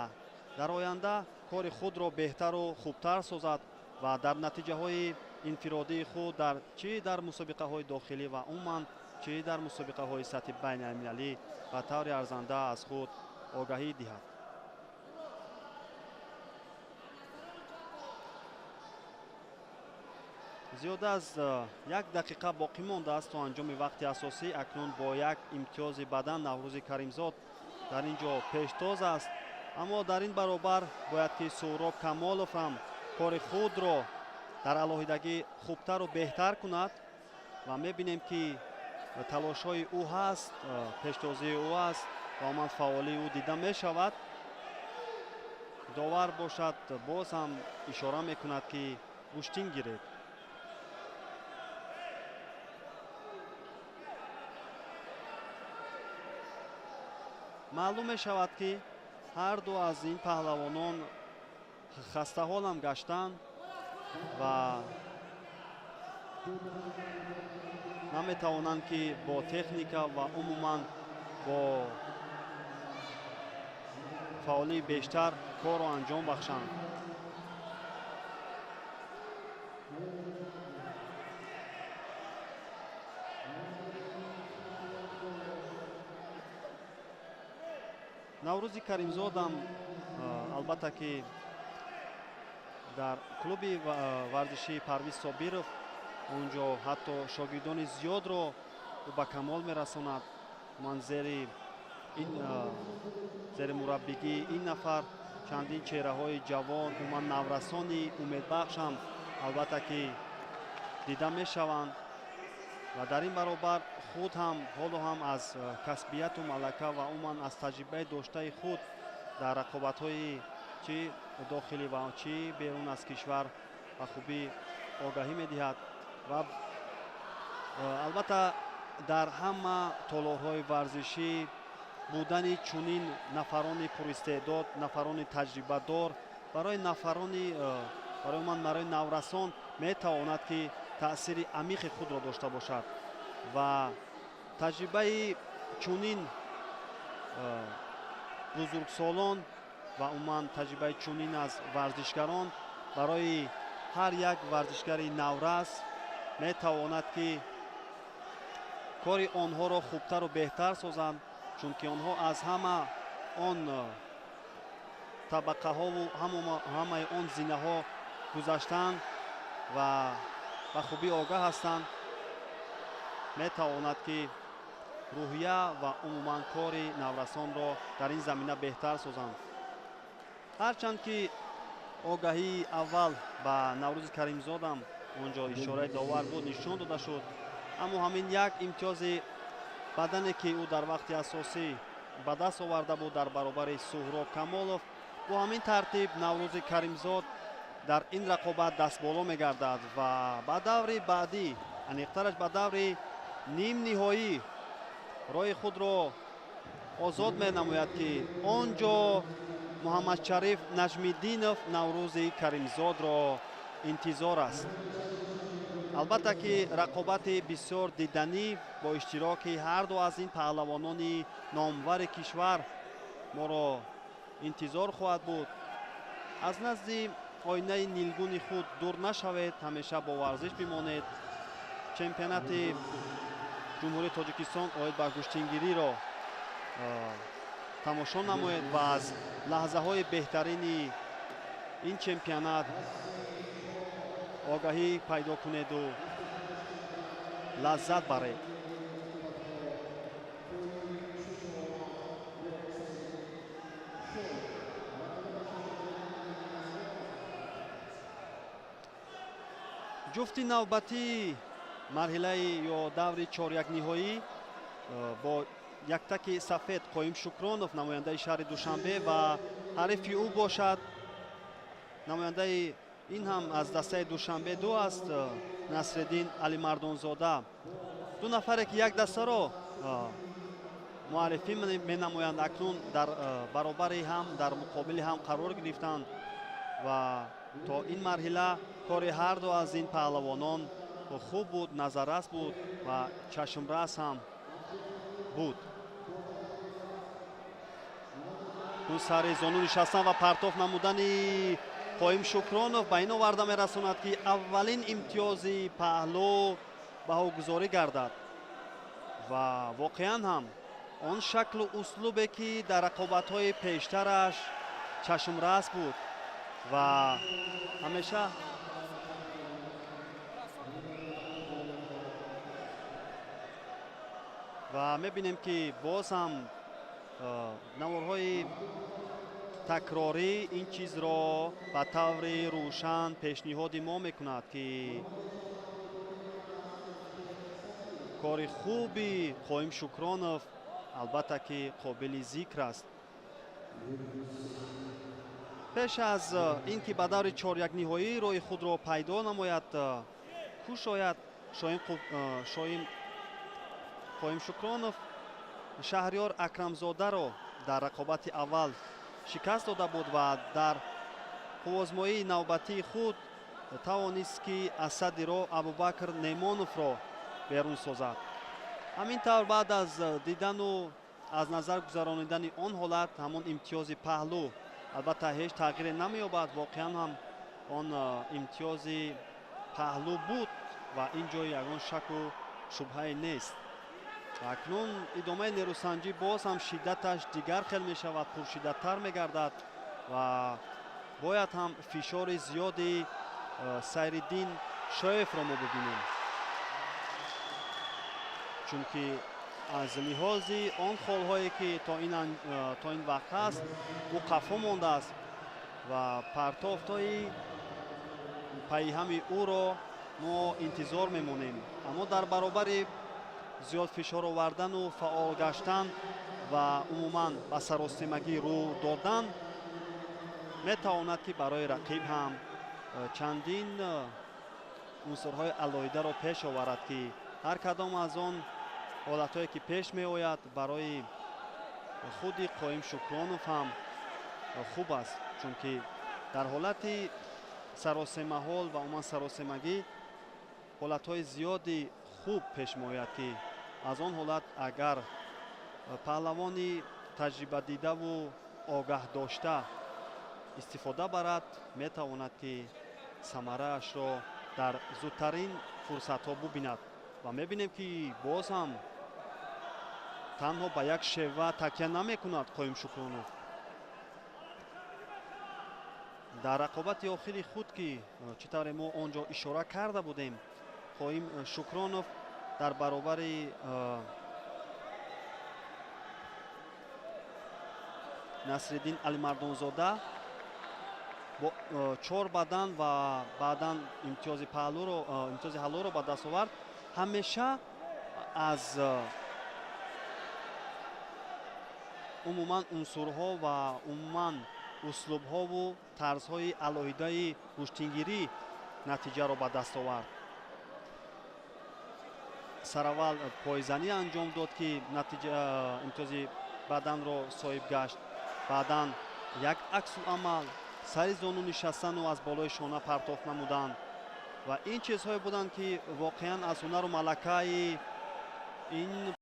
Дар оянда кори худро беҳтару хубтар созад ва дар натиҷаҳои инфиродии худ дар чӣ дар мусобиқаҳои дохилӣ ва умуман чӣ дар мусобиқаҳои сатҳи байналмилалӣ ба таври арзанда аз худ огаҳӣ диҳад. Зиёда аз як дақиқа боқӣ мондааст то анҷоми вақти асосӣ. Акнун бо як имтиёзи бадан Наврӯзи Каримзод дар ин ҷо пештоз аст, аммо дар ин баробар бояд ки Суҳроб Камолов ҳам кори худро дар алоҳидагӣ хубтару беҳтар кунад ва мебинем ки талошҳои ӯ ҳаст, пештозии ӯ аст ва умуман фаъолии ӯ дида мешавад. Довар бошад боз ҳам ишора мекунад ки гӯштин гиред. Маълум мешавад ки ҳар ду аз ин паҳлавонон хастаҳолам гаштанд ва наметавонанд ки бо техника ва умуман бо фаъолии бештар корро анҷом бахшанд. Наврӯзи Каримзодам албатта ки дар клуби варзишии Парвиз Собиров он ҷо ҳатто шогирдони зиёдро ӯ ба камол мерасонад. Ман зери мураббигии ин нафар чандин чеҳраҳои ҷавон, умуман наврасони умедбахшам албатта ки дида мешаванд ва дар ин баробар худ ҳам ҳоло ҳам аз касбияту малака ва умуман аз таҷрибаи доштаи худ дар рақобатҳои чӣ дохилӣ ва чӣ берун аз кишвар ба хубӣ огаҳӣ медиҳад ва албатта дар ҳама толорҳои варзишӣ будани чунин нафарони пуристеъдод, нафарони таҷрибадор барои нафарони барои ман барои наврасон метавонад ки таъсири амиқи худро дошта бошад ва таҷрибаи чунин бузургсолон ва умуман таҷрибаи чунин аз варзишгарон барои ҳар як варзишгари наврас метавонад ки кори онҳоро хубтару беҳтар созанд, чунки онҳо аз ҳама он табақаҳову ҳамаи он зинаҳо гузаштанд ва ба хубӣ огаҳ ҳастанд. Метавонад ки рӯҳия ва умуман кори наврасонро дар ин замина беҳтар созанд. Ҳарчанд ки огаҳии аввал ба Наврӯзи Каримзодам он ҷо ишораи довар буд, нишон дода шуд, аммо ҳамин як имтиёзи бадане ки ӯ дар вақти асосӣ ба даст оварда буд дар баробари Суҳроб Камолов, бо ҳамин тартиб Наврӯзи Каримзод дар ин рақобат дастболо мегардад ва ба даври баъдӣ, аниқтараш ба даври нимниҳоӣ роҳи худро озод менамояд ки он ҷо Муҳаммадшариф Наҷмиддинов Наврӯзи Каримзодро интизор аст. Албатта ки рақобати бисёр диданӣ бо иштироки ҳар ду аз ин паҳлавонони номвари кишвар моро интизор хоҳад буд. Аз назди оинаи нилгуни худ дур нашавед, ҳамеша бо варзиш бимонед. Чемпионати Ҷумҳурии Тоҷикистон оид ба гӯштингириро тамошо намоед ва аз лаҳзаҳои беҳтарини ин чемпионат огаҳӣ пайдо кунеду лаззат баред. Ҷуфти навбатии марҳилаи ё даври чорякниҳоӣ бо яктаки сафед Қоим Шукронов, намояндаи шаҳри Душанбе, ва ҳарифи ӯ бошад намояндаи ин ҳам аз дастаи Душанбе ду аст, Насреддин Алимардонзода. Ду нафаре ки як дастаро муаррифӣ менамоянд, акнун дар баробари ҳам дар муқобили ҳам қарор гирифтанд ва то ин марҳила кори ҳар ду аз ин паҳлавонон хуб буд, назаррас буд ва чашмрас ҳам буд. Сари зону нишастан ва партоф намудани Қоим Шукронов ба ин оварда мерасонад, ки аввалин имтиёзи паҳлӯ баҳогузорӣ гардад. Ва воқеан ҳам он шаклу услубе, ки дар рақобатҳои пештараш чашмрас буд ва ҳамеша ва мебинем, ки боз ҳам наворҳои такрорӣ ин чизро ба таври рӯшан пешниҳоди мо мекунад, ки кори хуби Қоим Шукронов албатта ки қобили зикр аст. Пеш аз ин ки ба даври чорякниҳоӣ роҳи худро пайдо намояд, кӯшояд, Шоҳин Қоим Шукронов Шаҳриёр Акрамзодаро дар рақобати аввал шикаст дода буд ва дар қуввозмоии навбатии худ тавонист, ки Асадиро Абубакр Немоновро берун созад. Ҳамин тавр, баъд аз дидану аз назар гузаронидани он ҳолат, ҳамон имтиёзи паҳлӯ албатта ҳеҷ тағйире намеёбад. Воқеан ҳам он имтиёзи паҳлӯ буд ва ин ҷои ягон шаку шубҳае нест. Акнун идомаи нерӯсанҷӣ боз ҳам шиддаташ дигар хел мешавад, пуршиддаттар мегардад ва бояд ҳам фишори зиёди Сайриддин Шоевро мо бибинем, чунки аз лиҳози он холҳое, ки то ин вақт ҳаст, ӯ қафо мондааст ва партофтҳои пайҳами ӯро мо интизор мемонем. Аммо дар баробари зиёд фишор овардану фаъол гаштан ва умуман ба саросемагӣ рӯ додан метавонад, ки барои рақиб ҳам чандин унсурҳои алоҳидаро пеш оварад, ки ҳар кадом аз он ҳолатҳое, ки пеш меояд, барои худи Қоим Шукронов ҳам хуб аст, чунки дар ҳолати саросемаҳол ва умуман саросемагӣ ҳолатҳои зиёди хуб пеш меояд, ки аз он ҳолат агар паҳлавони таҷрибадидаву огаҳ дошта истифода барад, метавонад, ки самараашро дар зудтарин фурсатҳо бубинад. Ва мебинем, ки боз ҳам танҳо ба як шева такя намекунад Қоим Шукронов. Дар рақобати охири худ, ки чӣ тавре мо он ҷо ишора карда будем, Қоим Шукронов дар баробари Насриддин Алимардонзода бо чор бадан ва баъдан имтиёзи паҳлӯро, имтиёзи ҳаллоро ба даст овард. Ҳамеша аз умуман унсурҳо ва умуман услубҳову тарзҳои алоҳидаи гӯштингирӣ натиҷаро ба даст овард. Сараввал пойзанӣ анҷом дод, ки натиҷа имтиёзи баданро соҳиб гашт. Баъдан як аксуламал, сари зону нишастану аз болои шона партоф намудан ва ин чизҳое буданд, ки воқеан аз ҳунару малакаи ин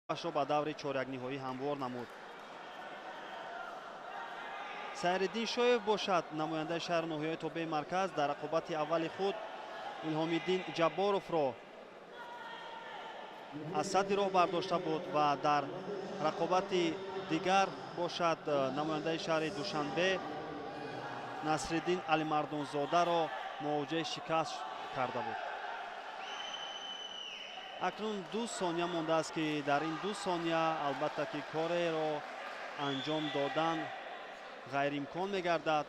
Ба даври чорякниҳоӣ ҳамвор намуд. Сайриддин Шоев бошад, намояндаи шаҳру ноҳияҳои тобеи марказ, дар рақобати аввали худ Илҳомиддин Ҷабборовро аз садди роҳ бардошта буд ва дар рақобати дигар бошад, намояндаи шаҳри Душанбе Насриддин Алимардонзодаро мувоҷиҳаи шикаст карда буд. Акнун 2 сония мондааст, ки дар ин 2 сония албатта ки кореро анҷом додан ғайриимкон мегардад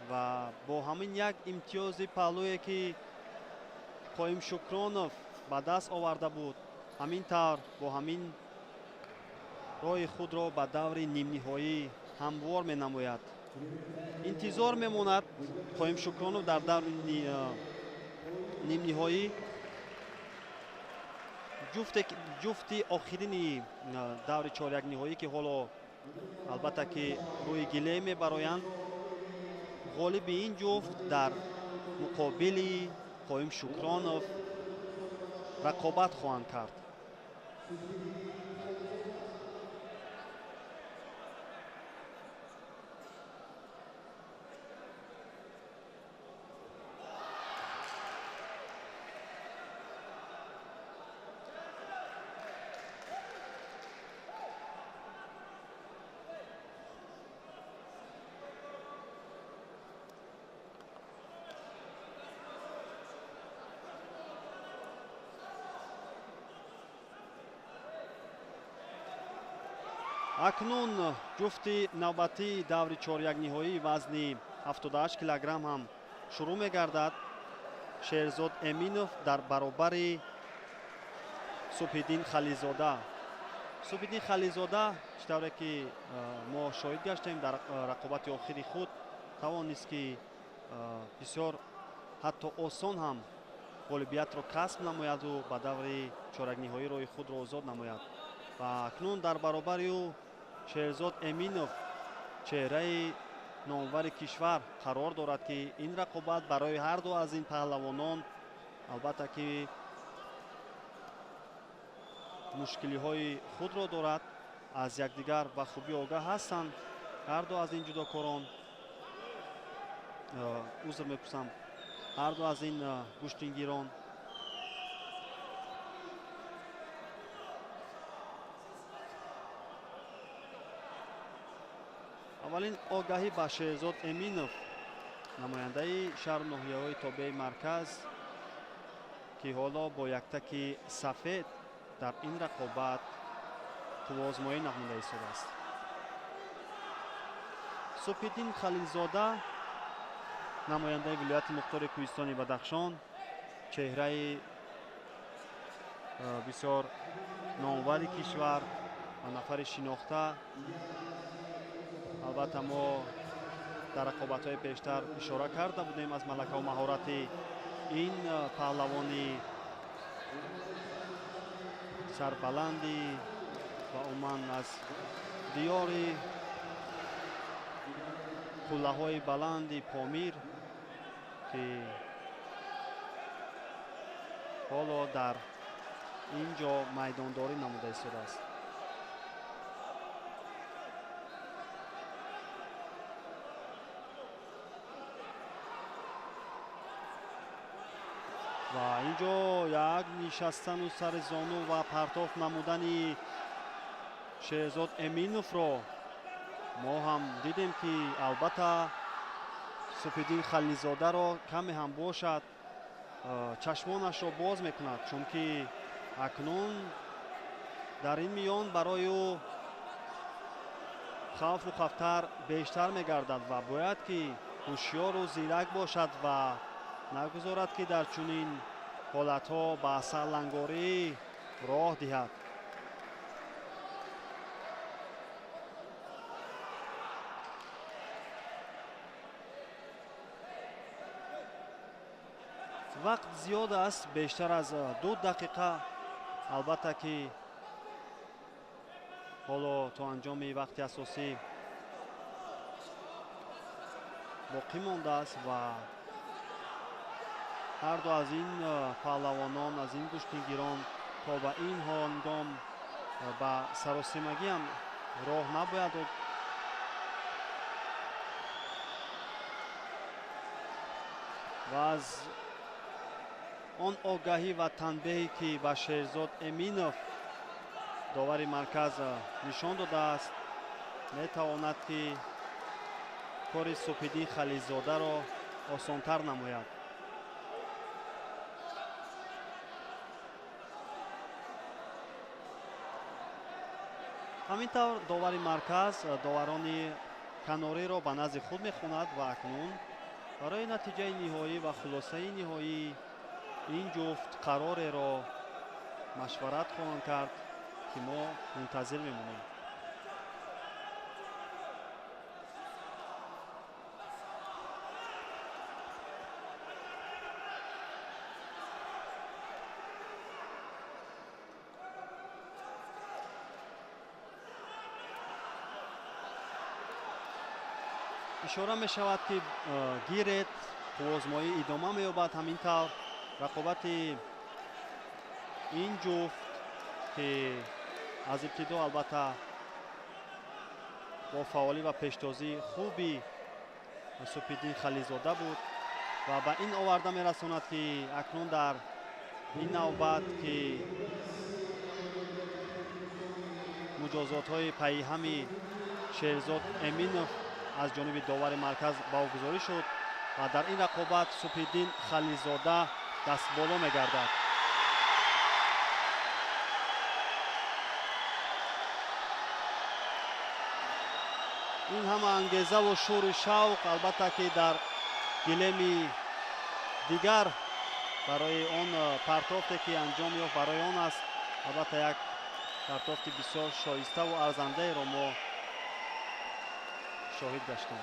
ва бо ҳамин як имтиёзи паҳлӯе, ки Қоим Шукронов ба даст оварда буд, ҳамин тавр бо ҳамин роҳи худро ба даври нимниҳоӣ ҳамвор менамояд. Интизор мемонад Қоим Шукронов дар даври нимниҳоӣ ҷуфти охирини даври чорякниҳоӣ, ки ҳоло албатта ки рӯи гилем мебароянд. Ғолиби ин ҷуфт дар муқобили Қоим Шукронов рақобат хоҳанд кард. Акнун ҷуфти навбатии даври чорякниҳоии вазни 78 килограмм ҳам шурӯъ мегардад. Шерзод Эминов дар баробари Субҳиддин Халилзода. Субҳиддин Халилзода, чӣ тавре ки мо шоҳид гаштем, дар рақобати охири худ тавонист, ки бисёр ҳатто осон ҳам ғолибиятро касб намояду ба даври чорякниҳоӣ роҳи худро озод намояд. Ва акнун дар баробари ӯ Шерзод Эминов, чеҳраи номвари кишвар, қарор дорад, ки ин рақобат барои ҳар ду аз ин паҳлавонон албатта ки мушкилиҳои худро дорад. Аз якдигар ба хубӣ огаҳ ҳастанд ҳар ду аз ин ҷудокорон, узр мепурсам, ҳар ду аз ин гӯштингирон. Аввалин огаҳӣ ба Шерзод Эминов, намояндаи шаҳру ноҳияҳои тобеи марказ, ки ҳоло бо яктаки сафед дар ин рақобат қувваозмоӣ намуда истодааст. Субҳиддин Халилзода, намояндаи вилояти мухтори кӯҳистони Бадахшон, чеҳраи бисёр номвари кишвар ва нафари шинохта. Албатта, мо дар рақобатҳои пештар ишора карда будем аз малакаву маҳорати ин паҳлавони сарбаландӣ ва умуман аз диёри қуллаҳои баланди Помир, ки ҳоло дар ин ҷо майдондорӣ намуда истодааст. Ва ин ҷо як нишастану сари зону ва партоф намудани Шерзод Эминовро мо ҳам дидем, ки албатта Субҳиддин Халилзодаро каме ҳам бошад чашмонашро боз мекунад, чунки акнун дар ин миён барои ӯ хавфу хатар бештар мегардад ва бояд ки ҳушёру зирак бошад ва нагузорад, ки дар чунин ҳолатҳо ба сарлангорӣ роҳ диҳад. Вақт зиёд аст, бештар аз 2 дақиқа. Албатта ки ҳоло то анҷоми вақти асосӣ боқӣ мондааст ва ҳар ду аз ин паҳлавонон, аз ин гӯштингирон то ба ин ҳангом Ба саросимагӣ ҳам роҳ набояд дод. Ва аз он огаҳӣ ва танбеҳе ки ба Шерзод Эминов довари марказ нишон додааст, метавонад ки кори Субҳиддин Халилзодаро осонтар намояд. Ҳамин тавр довари марказ доварони канориро ба назди худ мехонад ва акнун барои натиҷаи ниҳоӣ ва хулосаи ниҳоии ин ҷуфт қарореро машварат хоҳанд кард, ки мо мунтазир мемонем. Ишора мешавад, ки гирет қуввозмоӣ идома меёбад. Ҳамин тавр рақобати ин ҷуфт, ки аз ибтидо албатта бо фаъолӣ ва пештозии хуби Субҳиддин Халилзода буд ва ба ин оварда мерасонад, ки акнун дар ин навбат, ки муҷозотҳои пайҳами Шерзод Эминов аз ҷониби довари марказ баҳогузорӣ шуд ва дар ин рақобат Субҳиддин Халилзода дастболо мегардад. Ин ҳама ангезаву шӯру шавқ албатта ки дар гилеми дигар барои он партофте ки анҷом ёфт, барои он аст. Албатта як партофти бисёр шоиставу арзандаеро мо шоҳид гаштем.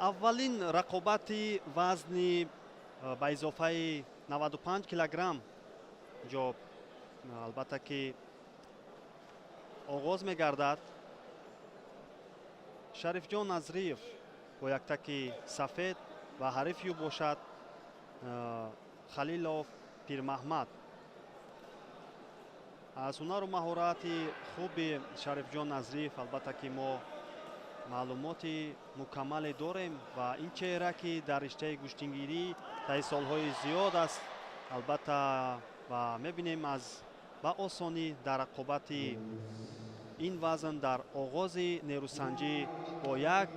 Аввалин рақобати вазни ба изофаи 95 килограмм ҷо албатта ки оғоз мегардад. Шарифҷон Назриев бо яктаки сафед ва ҳариф ю бошад Халилов Пирмаҳмад. Аз ҳунару маҳорати хуби Шарифҷон Назриев албатта ки мо маълумоти мукаммале дорем ва ин чеҳра, ки дар риштаи гӯштингирӣ таи солҳои зиёд аст, албатта ва мебинем аз ба осонӣ дар рақобати ин вазн дар оғози нерӯсанҷӣ бо як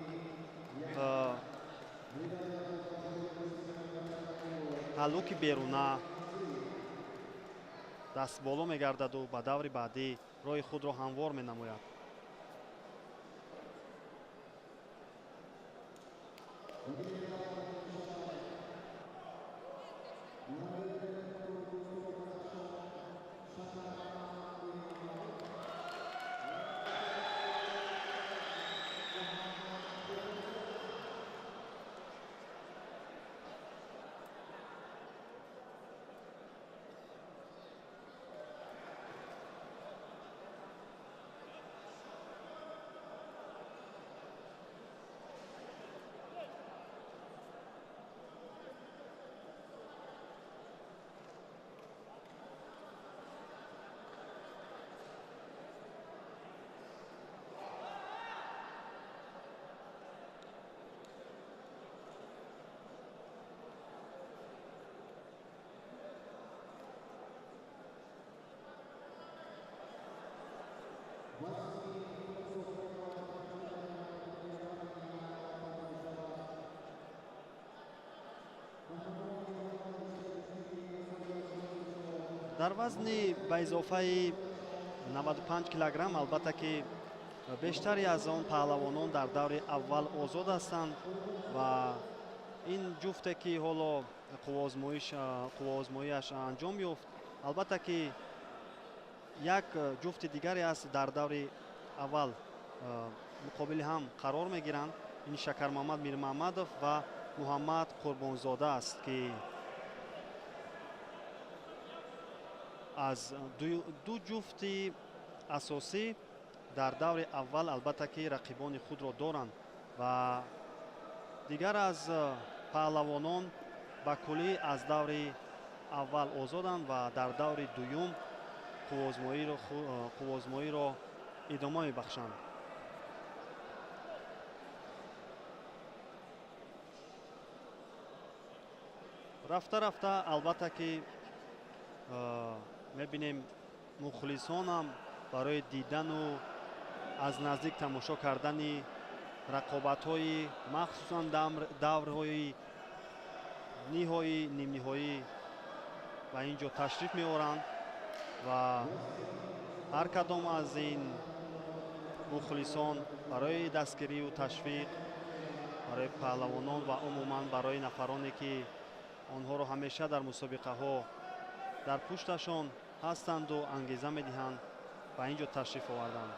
ҳаллуки беруна дастболо мегардаду ба даври баъдӣ роҳи худро ҳамвор менамояд. Дар вазни ба изофаи 95 килограмм албатта ки бештари аз он паҳлавонон дар даври аввал озод ҳастанд ва ин ҷуфте ки ҳоло қувваозмоияш анҷом ёфт, албатта ки як ҷуфти дигаре аст дар даври аввал муқобили ҳам қарор мегиранд. Ин Шакармамад Мирмаҳмадов ва Муҳаммад Қурбонзода аст ки аз ду ҷуфти асосӣ дар даври аввал албатта ки рақибони худро доранд ва дигар аз паҳлавонон ба куллӣ аз даври аввал озоданд ва дар даври дуюм қувваозмоиро идома мебахшанд. Рафта рафта албатта ки мебинем мухлисонам барои дидану аз наздик тамошо кардани рақобатҳои махсусан даврҳои ниҳоӣ, нимниҳоӣ ба ин ҷо ташриф меоранд ва ҳар кадом аз ин мухлисон барои дастгирию ташвиқ барои паҳлавонон ва умуман барои нафароне ки онҳоро ҳамеша дар мусобиқаҳо дар пушташон ҳастанду ангеза медиҳанд ба ин ҷо ташриф оварданд.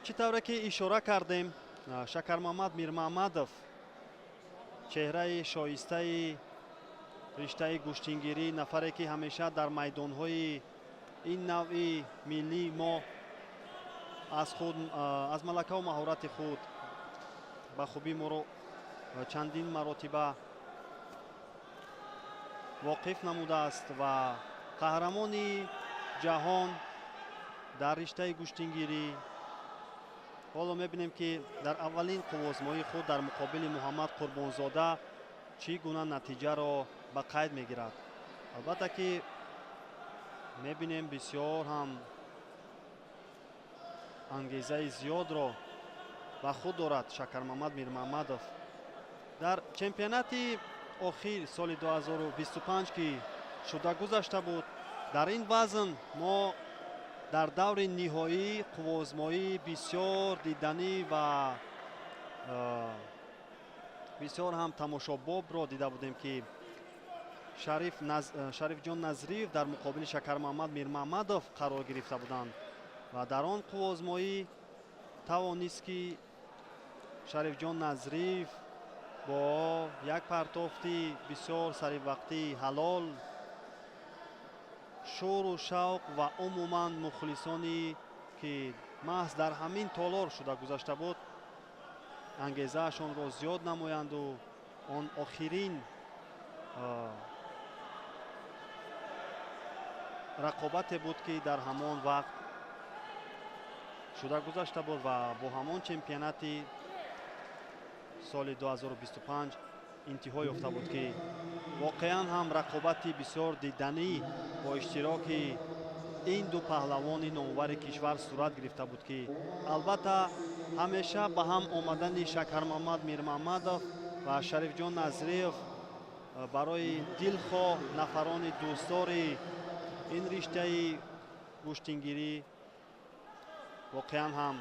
Чӣ тавре ки ишора кардем, Шакармамад Мирмаҳмадов чеҳраи шоистаи риштаи гӯштингирӣ, нафаре ки ҳамеша дар майдонҳои ин навъи миллии мо аз малакаву маҳорати худ ба хубӣ моро чандин маротиба воқиф намудааст ва қаҳрамони ҷаҳон дар риштаи гӯштингирӣ. Ҳоло мебинем ки дар аввалин қувваозмоии худ дар муқобили Муҳаммад Қурбонзода чӣ гуна натиҷаро ба қайд мегирад. Албатта ки мебинем бисёр ҳам ангезаи зиёдро ба худ дорад Шакармамад Мирмаҳмадов. Дар чемпионати охир соли 2025 ки шуда гузашта буд, дар ин вазн мо дар даври ниҳоӣ қувваозмоии бисёр диданӣ ва бисёр ҳам тамошобобро дида будем ки Шарифҷон Назриев дар муқобили Шакармамад Мирмаҳмадов қарор гирифта буданд ва дар он қувваозмоӣ тавонист ки Шарифҷон Назриев бо як партофти бисёр саривақтии ҳалол шӯру шавқ ва умуман мухлисоне ки маҳз дар ҳамин толор шуда гузашта буд ангезаашонро зиёд намоянду он охирин рақобате буд ки дар ҳамон вақт шуда гузашта буд ва бо ҳамон чемпионати соли 2025 интиҳо ёфта буд ки воқеан ҳам рақобати бисёр диданӣ бо иштироки ин ду паҳлавони номвари кишвар сурат гирифта буд ки албатта ҳамеша ба ҳам омадани Шакармамад Мирмаҳмадов ва Шарифҷон Назриев барои дилхоҳ нафарони дӯстдори ин риштаи гӯштингирӣ воқеан ҳам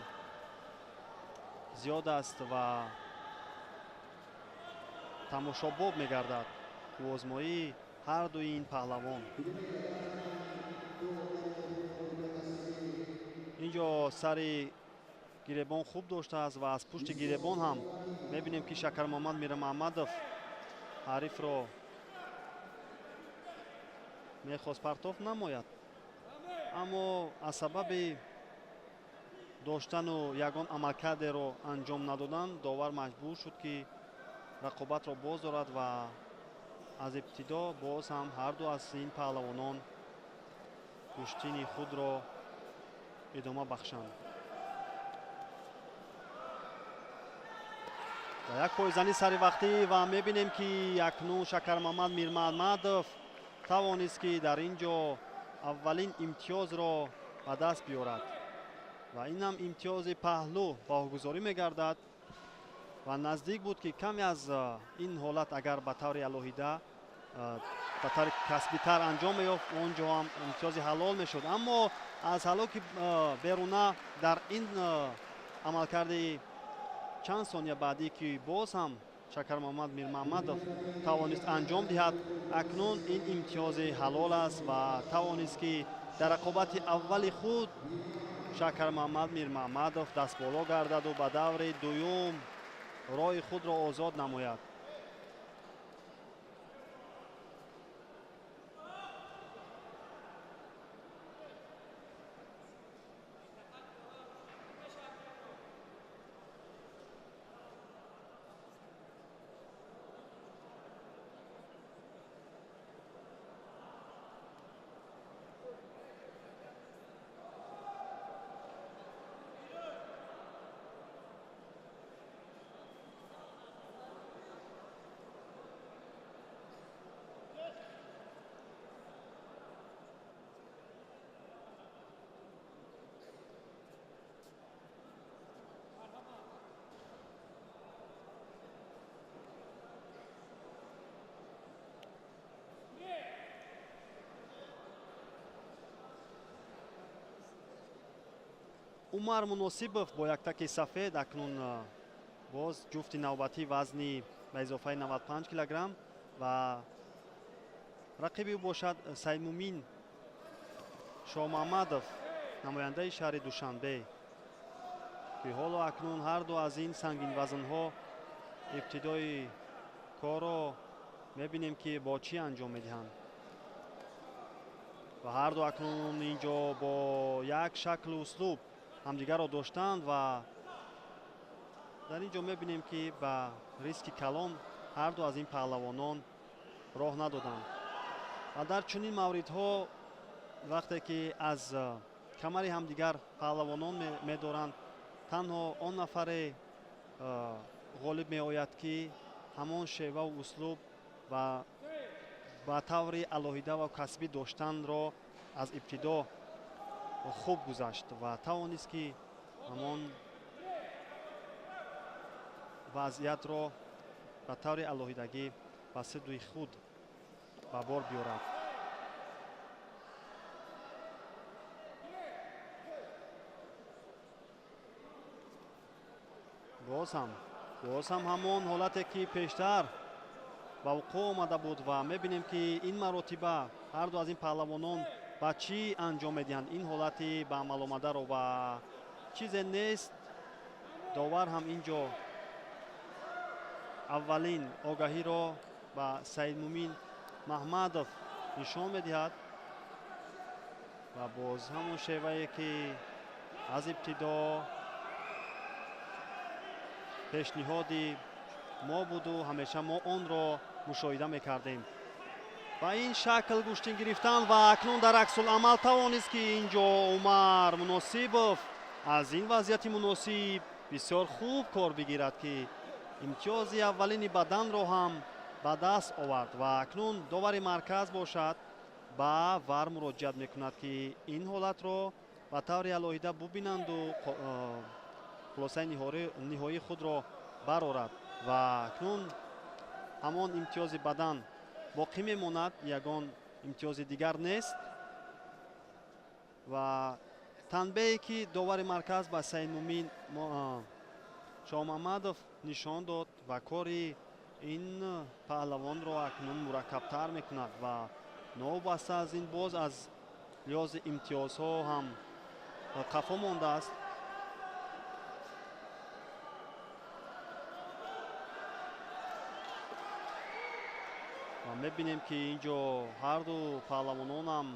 зиёд аст ва тамошобоб мегардад қувваозмоии ҳар дуи ин паҳлавон. Инҷо сари гиребон хуб доштааст ва аз пушти гиребон ҳам мебинем ки Шакармамад Мирмаҳмадов ҳарифро мехост партоф намояд, аммо аз сабаби доштану ягон амалкардеро анҷом надодан довар маҷбур шуд ки рақобатро боз дорад ва аз ибтидо боз ҳам ҳар ду аз ин паҳлавонон гӯштини худро идома бахшанд. Ва як пойзанӣ сари вақтӣ ва мебинем, ки акнун Шакармамад Мирмаҳмадов тавонист, ки дар ин ҷо аввалин имтиёзро ба даст биёрад ва инам имтиёзи паҳлӯ баҳогузорӣ мегардад ва наздик буд, ки каме аз ин ҳолат агар ба таври алоҳида, ба таври касбитар анҷом меёфт, он ҷо ҳам имтиёзи ҳалол мешуд. Аммо аз ҳалоки беруна дар ин амалкарди чанд сония баъдӣ, ки боз ҳам Шакармамад Мирмаҳмадов тавонист анҷом диҳад, акнун ин имтиёзи ҳалол аст ва тавонист, ки дар рақобати аввали худ Шакармамад Мирмаҳмадов дастболо гардаду ба даври дуюм роҳи худро озод намояд. Умар Муносибов бо як таки сафед акнун боз ҷуфти навбатӣ вазни ба изофаи 95 килограмм ва рақиби ӯ бошад Саймумин Шоҳмаҳмадов, намояндаи шаҳри Душанбе, ки ҳоло акнун ҳарду аз ин сангинвазнҳо ибтидои корро мебинем, ки бо чӣ анҷом медиҳанд. Ва ҳарду акнун ин ҷо бо як шаклу услуб ҳамдигарро доштанд ва дар ин ҷо мебинем, ки ба риски калон ҳарду аз ин паҳлавонон роҳ надоданд. Ва дар чунин мавридҳо, вақте ки аз камари ҳамдигар паҳлавонон медоранд, танҳо он нафаре ғолиб меояд, ки ҳамон шеваву услуб ва ба таври алоҳида ва касбӣ доштанро аз ибтидо хуб гузашт ва тавонист, ки ҳамон вазъиятро ба таври алоҳидагӣ ба сидуи худ ба бор биёрад. Боз ҳам ҳамон ҳолате, ки пештар ба вуқӯъ омада буд ва мебинем, ки ин маротиба ҳарду аз ин паҳлавонон ба чӣ анҷом медиҳанд ин ҳолати ба амал омадаро ва чизе нест. Довар ҳам ин ҷо аввалин огаҳиро ба Саидмумин Маҳмадов нишон медиҳад ва боз ҳамон шевае, ки аз ибтидо пешниҳоди мо буду ҳамеша мо онро мушоҳида мекардем, ба ин шакл гӯштин гирифтан. Ва акнун дар аксуламал тавонист, ки ин ҷо Умар Муносибов аз ин вазъияти муносиб бисёр хуб кор бигирад, ки имтиёзи аввалини баданро ҳам ба даст овард. Ва акнун довари марказ бошад, ба ВАР муроҷиат мекунад, ки ин ҳолатро ба таври алоҳида бубинанду хулосаи ниҳоии худро барорад. Ва акнун ҳамон имтиёзи бадан боқӣ мемонад, ягон имтиёзи дигар нест. Ва танбеҳе, ки довари марказ ба Саидмумин Шоҳмаҳмадов нишон дод ва кори ин паҳлавонро акнун мураккабтар мекунад ва новобаста аз ин боз аз лиҳози имтиёзҳо ҳам қафо мондааст. Ва мебинем, ки ин ҷо ҳарду паҳлавононам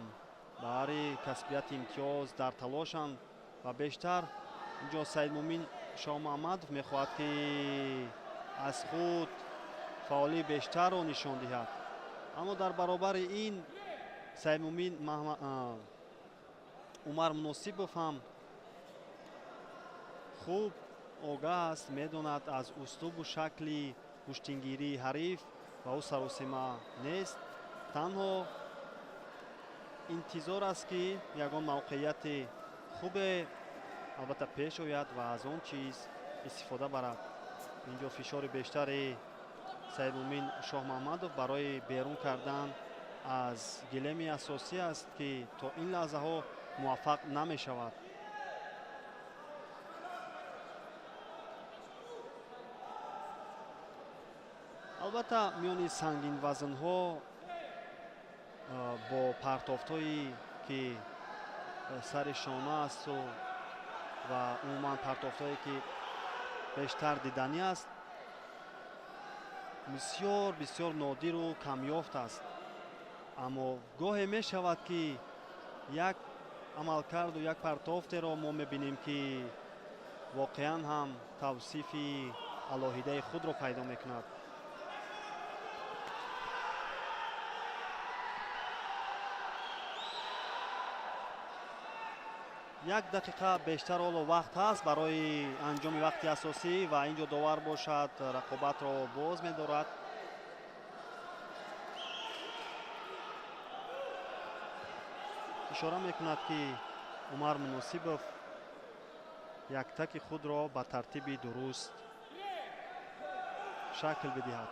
баҳри касбияти имтиёз дар талошанд ва бештар ин ҷо Саидмумин Шоҳмаҳмадов мехоҳад, ки аз худ фаъолии бештарро нишон диҳад. Аммо дар баробари ин Саидмумин Умар Муносибов ҳам хуб огаҳ аст, медонад аз услубу шакли гӯштингирии ҳариф ва ӯ саросима нест. Танҳо интизор аст, ки ягон мавқеияти хубе албатта пеш ояд ва аз он чиз истифода барад. Инҷо фишори бештари Саидмумин Шоҳмаҳмадов барои берун кардан аз гилеми асосӣ аст, ки то ин лаҳзаҳо муваффақ намешавад. Албатта, миёни сангинвазнҳо бо партофтҳое, ки сари шона асту ва умуман партофтҳое, ки бештар диданӣ аст, бисёр бисёр нодиру камёфт аст. Аммо гоҳе мешавад, ки як амалкарду як партофтеро мо мебинем, ки воқеан ҳам тавсифи алоҳидаи худро пайдо мекунад. Як дақиқа бештар ҳоло вақт ҳаст барои анҷоми вақти асосӣ ва инҷо довар бошад, рақобатро боз медорад. Ишора мекунад, ки Умар Муносибов яктаки худро ба тартиби дуруст шакл бидиҳад.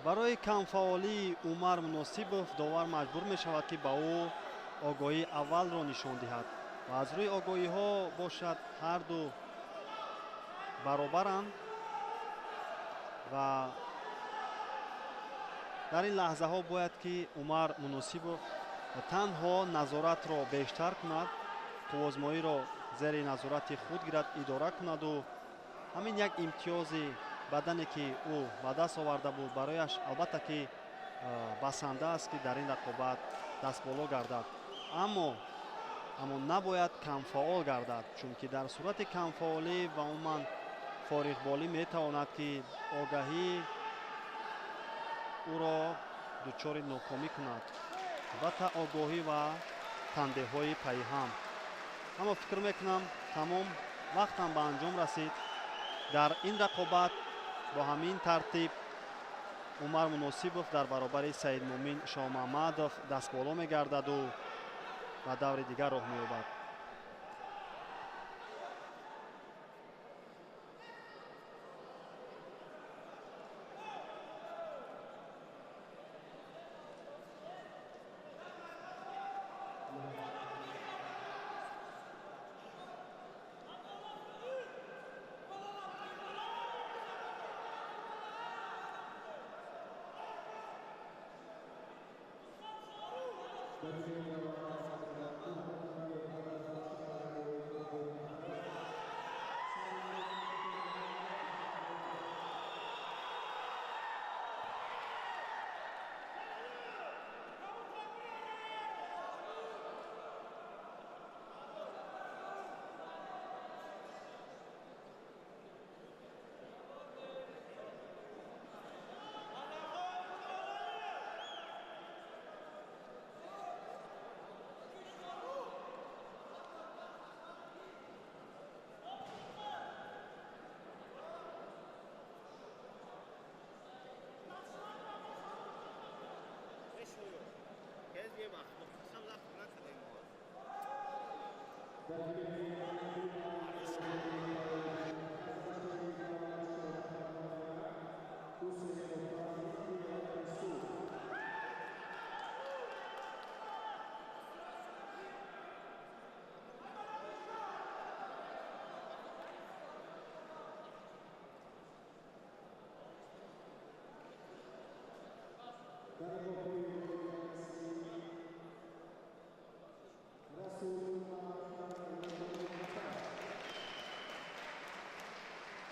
Барои камфаъолии Умар Муносибов довар маҷбур мешавад, ки ба ӯ огоҳии аввалро нишон диҳад ва аз рӯи огоҳиҳо бошад, ҳарду баробаранд ва дар ин лаҳзаҳо бояд, ки Умар Муносибов танҳо назоратро бештар кунад, қуввозмоиро зери назорати худ гирад, идора кунаду ҳамин як имтиёзи бадане, ки ӯ ба даст оварда буд, барояш албатта ки басанда аст, ки дар ин рақобат дастболо гардад. Аммо набояд камфаъол гардад, чунки дар сурати камфаъолӣ ва умуман фориғболӣ метавонад, ки огаҳӣ ӯро дучори нокомӣ кунад. Албатта, огоҳӣ ва танбеҳҳои пайҳам. Аммо фикр мекунам, тамом вақтам ба анҷом расид. Дар ин рақобат бо ҳамин тартиб Умар Муносибов дар баробари Саидмумин Шоҳмаҳмадов дастболо мегардаду ба даври дигар роҳ меёбад.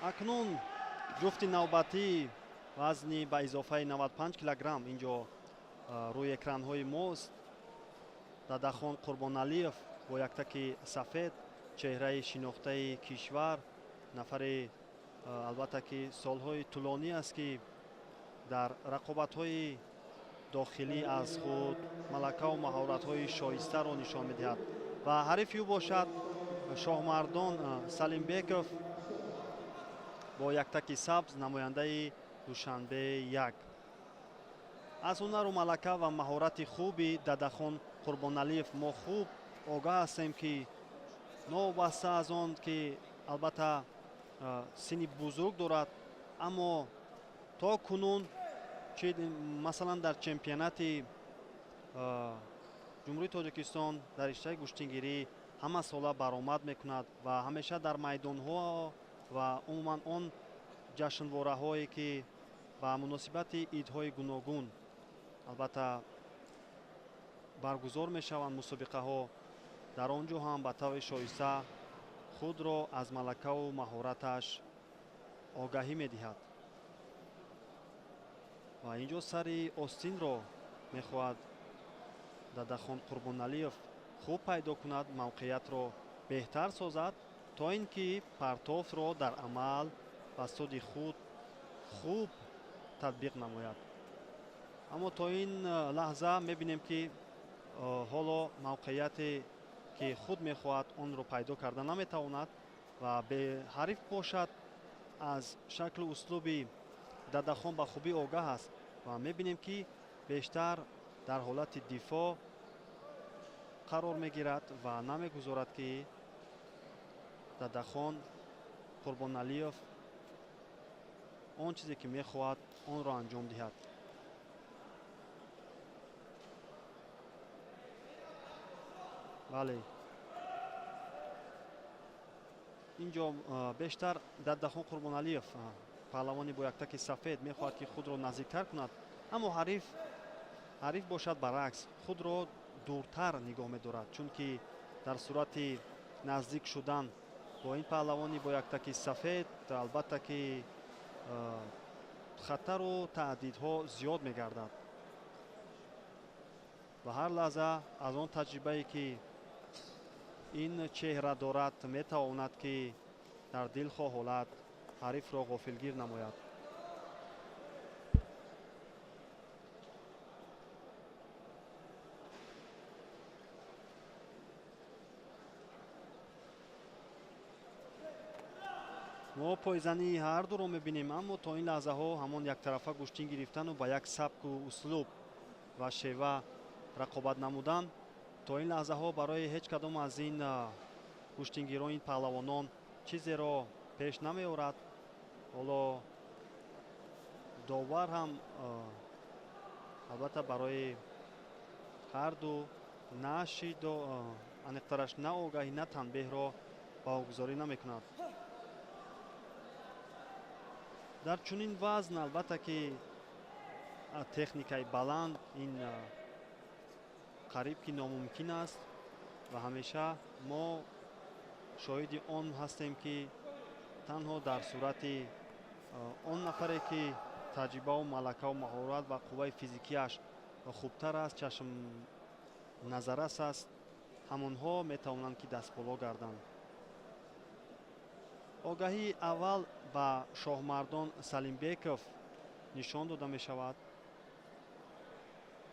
Акнун ҷуфти навбатӣ вазни ба изофаи 95 килограмм инҷо рӯи экранҳои мост. Дадахон Қурбоналиев бо яктаки сафед, чеҳраи шинохтаи кишвар, нафаре албатта ки солҳои тӯлонӣ аст ки дар рақобатҳои дохилӣ аз худ малакаву маҳоратҳои шоистаро нишон медиҳад ва ҳарифи ӯ бошад Шоҳмардон Салимбеков бо яктаки сабз, намояндаи Душанбе 1. Аз ҳунару малака ва маҳорати хуби Дадахон Қурбоналиев мо хуб огаҳ ҳастем, ки новобаста аз он ки албатта синни бузург дорад, аммо то кунун чи масалан дар чемпионати Ҷумҳурии Тоҷикистон дар риштаи гӯштингирӣ ҳама сола баромад мекунад ва ҳамеша дар майдонҳо ва умуман он ҷашнвораҳое ки ба муносибати идҳои гуногун албатта баргузор мешаванд мусобиқаҳо, дар он ҷо ҳам ба таври шоиста худро аз малакаву маҳораташ огаҳӣ медиҳад. Ва инҷо сари остинро мехоҳад Дадахон Қурбоналиев хуб пайдо кунад, мавқеиятро беҳтар созад, то ин ки партофтро дар амал ба суди худ хуб татбиқ намояд. Аммо то ин лаҳза мебинем ки ҳоло мавқеияте ки худ мехоҳад онро пайдо карда наметавонад ва беҳариф бошад. Аз шаклу услуби Дадахон ба хубӣ огаҳ аст ва мебинем ки бештар дар ҳолати дифоъ қарор мегирад ва намегузорад ки Дадахон Қурбоналиев он чизе ки мехоҳад онро анҷом диҳад. Бале, инҷо бештар Дадахон Қурбоналиев паҳлавони бо яктаки сафед мехоҳад ки худро наздиктар кунад, аммо ҳариф бошад баръакс худро дуртар нигоҳ медорад, чунки дар сурати наздик шудан бо ин паҳлавони бо яктаки сафед албатта ки хатару таҳдидҳо зиёд мегардад ва ҳар лаҳза аз он таҷрибае ки ин чеҳра дорад метавонад ки дар дилхоҳ ҳолат ҳарифро ғофилгир намояд. Мо пойзании ҳар дуро мебинем, аммо то ин лаҳзаҳо ҳамон яктарафа гӯштин гирифтану ба як сабку услуб ва шева рақобат намудан то ин лаҳзаҳо барои ҳеҷ кадом аз ин гӯштингирон, ин паҳлавонон чизеро пеш намеорад. Ҳоло довар ҳам албатта барои ҳар ду на шидо, аниқтараш на огаҳӣ, на танбеҳро баҳогузорӣ намекунад. Дар чунин вазн албатта ки техникаи баланд ин қариб ки номумкин аст ва ҳамеша мо шоҳиди он ҳастем ки танҳо дар сурати он нафаре ки таҷрибаву малакаву маҳорат ва қувваи физикиаш хубтар аст, чашм назаррас аст, ҳамонҳо метавонанд ки дастболо гарданд. Огаҳии аввал ба Шоҳмардон Салимбеков нишон дода мешавад.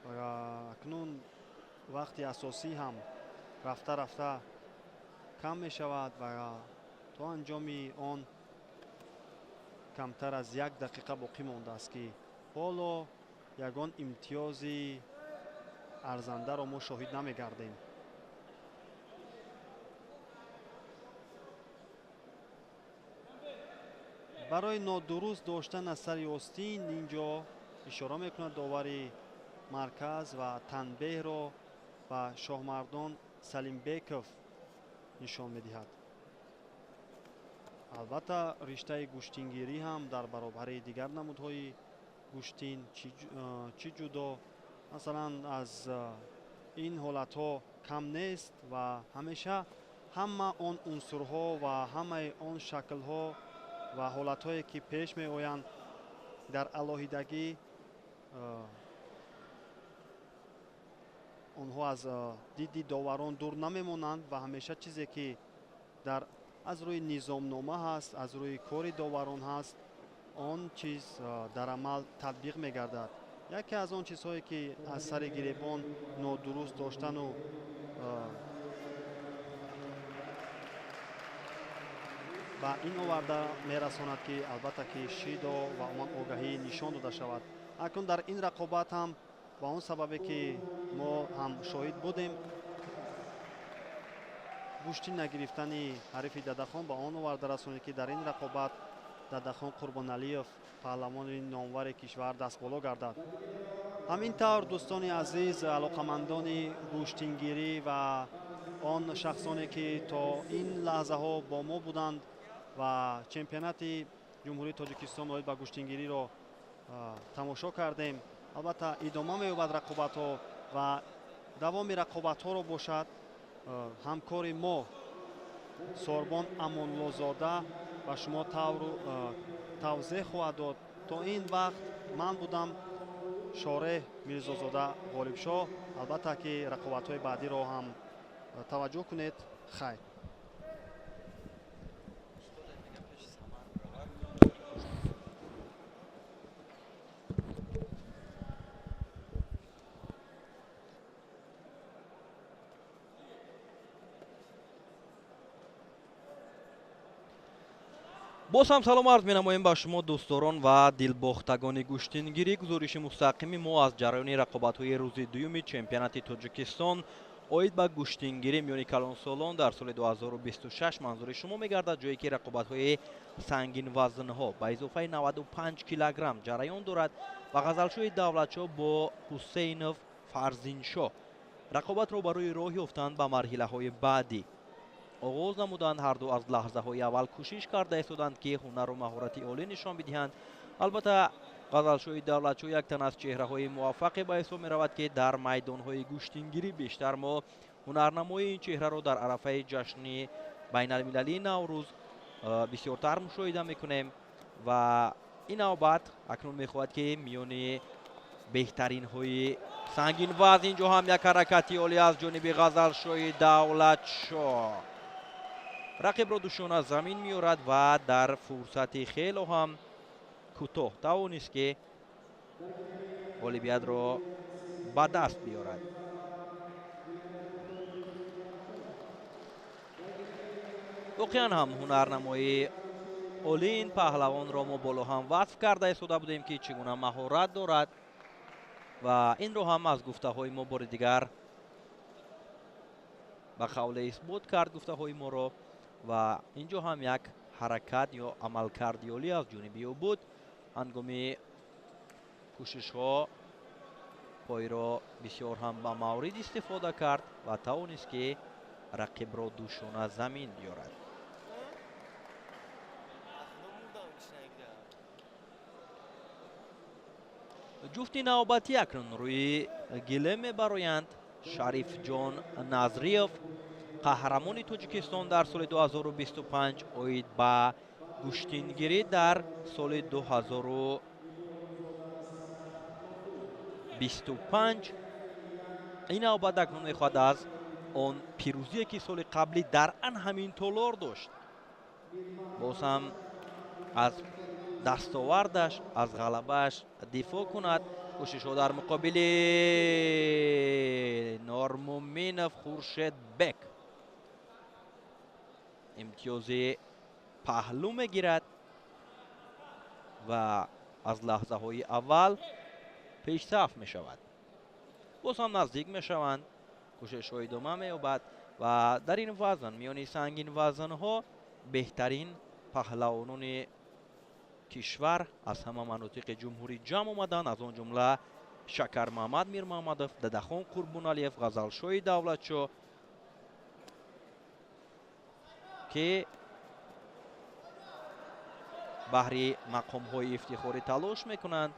Ва акнун вақти асосӣ ҳам рафта рафта кам мешавад ва то анҷоми он камтар аз як дақиқа боқӣ мондааст ки ҳоло ягон имтиёзи арзандаро мо шоҳид намегардем. Барои нодуруст доштан аз сари остин инҷо ишора мекунад довари марказ ва танбеҳро ба Шоҳмардон Салимбеков нишон медиҳад. Албатта риштаи гӯштингирӣ ҳам дар баробари дигар намудҳои гӯштин чӣ ҷудо, масалан аз ин ҳолатҳо кам нест ва ҳамеша ҳама он унсурҳо ва ҳамаи он шаклҳо ва ҳолатҳое ки пеш меоянд дар алоҳидагӣ онҳо аз диди доварон дур намемонанд ва ҳамеша чизе ки дар аз рӯи низомнома ҳаст, аз рӯи кори доварон ҳаст, он чиз дар амал татбиқ мегардад. Яке аз он чизҳое ки аз сари гиребон нодуруст доштану ба ин оварда мерасонад ки албатта ки шидо ва умуман огаҳӣ нишон дода шавад. Акнун дар ин рақобат ҳам ба он сабабе ки мо ҳам шоҳид будем, гӯшти нагирифтани ҳарифи Дадахон ба он оварда расонид ки дар ин рақобат Дадахон Қурбоналиев паҳлавони номвари кишвар дастболо гардад. Ҳамин тавр дӯстони азиз, алоқамандони гӯштингирӣ ва он шахсоне ки то ин лаҳзаҳо бо мо буданд ва чемпионати Ҷумҳурии Тоҷикистон оид ба гӯштингириро тамошо кардем, албатта идома меёбад рақобатҳо ва давоми рақобатҳоро бошад ҳамкори мо Сорбон Амонуллозода ба шумо тавзеҳ хоҳад дод. То ин вақт ман будам Шореҳ Мирзозода Ғолибшоҳ. Албатта ки рақобатҳои баъдиро ҳам таваҷҷӯҳ кунед. Хайр. Боз ҳам салом арз менамоем ба шумо дӯстдорон ва дилбохтагони гӯштингирӣ. Гузориши мустақими мо аз ҷараёни рақобатҳои рӯзи дуюми чемпионати Тоҷикистон оид ба гӯштингирӣ миёни калонсолон дар соли 2026 манзури шумо мегардад, ҷое ки рақобатҳои сангинвазнҳо ба изофаи 95 килограмм ҷараён дорад ва Ғазалшоҳи Давлатшоҳ бо Ҳусейнов Фарзиншоҳ рақобатро барои роҳ ёфтан ба марҳилаҳои баъдӣ оғоз намуданд. Ҳарду аз лаҳзаҳои аввал кӯшиш карда истоданд ки ҳунару маҳорати олӣ нишон бидиҳанд. Албатта Ғазалшоҳи Давлатшоҳ як тан аз чеҳраҳои муваффақе ба ҳисоб меравад ки дар майдонҳои гӯштингирӣ бештар мо ҳунарнамои ин чеҳраро дар арафаи ҷашни байналмилалии Наврӯз бисёртар мушоҳида мекунем ва ин навбат акнун мехоҳад ки миёни беҳтаринҳои сангинвазн инҷо ҳам як ҳаракати олӣ аз ҷониби Ғазалшоҳи Давлатшоҳ рақибро душона замин меорад ва дар фурсати хело ҳам кӯтоҳ тавонист ки ғолибиятро ба даст биёрад. Воқеан ҳам ҳунарнамоии олии ин паҳлавонро мо боло ҳам васф карда истода будем ки чӣ гуна маҳорат дорад ва инро ҳам аз гуфтаҳои мо бори дигар ба қавле исбот кард гуфтаҳои моро. Ва инҷо ҳам як ҳаракат ё амалкарди олӣ аз ҷониби ӯ буд. Ҳангоми кӯшишҳо пойро бисёр ҳам ба маврид истифода кард ва тавонист ки рақибро душона замин биёрад. Ҷуфти навбатӣ акнун рӯи гилем мебароянд. Шарифҷон Назриев, қаҳрамони Тоҷикистон дар соли 2025 оид ба гӯштингирӣ дар соли 2025. Ин навбат акнун мехоҳад аз он пирӯзие ки соли қаблӣ дар ан ҳамин толор дошт, боз ҳам аз дастовардаш, аз ғалабааш дифоъ кунад. Кӯшишҳо дар муқобили Нормуминов Хуршедбек имтиёзи паҳлӯ мегирад ва аз лаҳзаҳои аввал пешсаф мешавад. Боз ҳам наздик мешаванд, кӯшишҳо идома меёбад ва дар ин вазн миёни сангин вазнҳо беҳтарин паҳлавонони кишвар аз ҳама манотиқи ҷумҳурӣ ҷамъ омаданд, аз он ҷумла Шакармаҳмад Мирмаҳмадов, Дадахон Қурбоналиев, Ғазалшоҳи Давлатшоҳ ки баҳри мақомҳои ифтихорӣ талош мекунанд.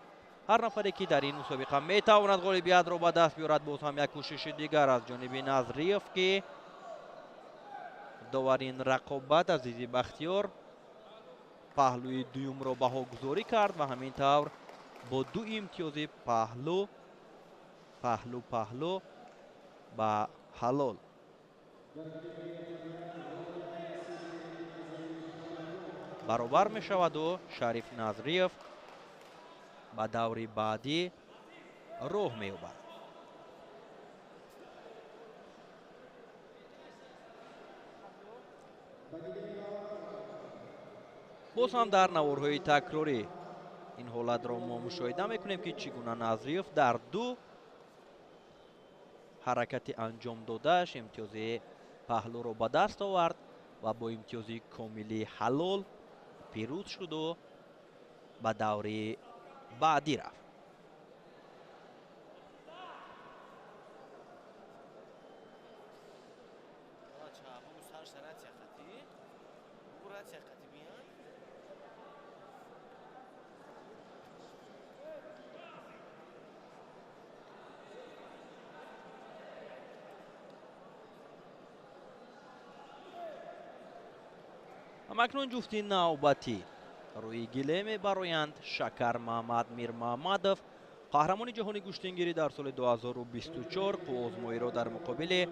Ҳар нафаре ки дар ин мусобиқа метавонад ғолибиятро ба даст биёрад. Боз ҳам як кӯшиши дигар аз ҷониби Назриев ки доварин рақобат Азизи Бахтиёр Паҳлӯи дуюмро баҳогузорӣ кард ва ҳамин тавр бо 2 имтиёзи паҳлӯ паҳлӯ паҳлӯ ба ҳалол баробар мешаваду Шариф Назриев ба даври баъдӣ роҳ меёбад. Боз ҳам дар наворҳои такрорӣ ин ҳолатро мо мушоҳида мекунем, ки чӣ гуна Назриев дар 2 ҳаракати анҷом додааш имтиёзи паҳлӯро ба даст овард ва бо имтиёзи комили ҳалол пирӯз шуду ба даври баъдӣ рафт. Ҳамакнун ҷуфти навбатӣ рӯи гиле мебароянд. Шакар Маҳмад Мирмаҳмадов, қаҳрамони ҷаҳони гӯштингирӣ дар соли 2024, қувваозмоиро дар муқобили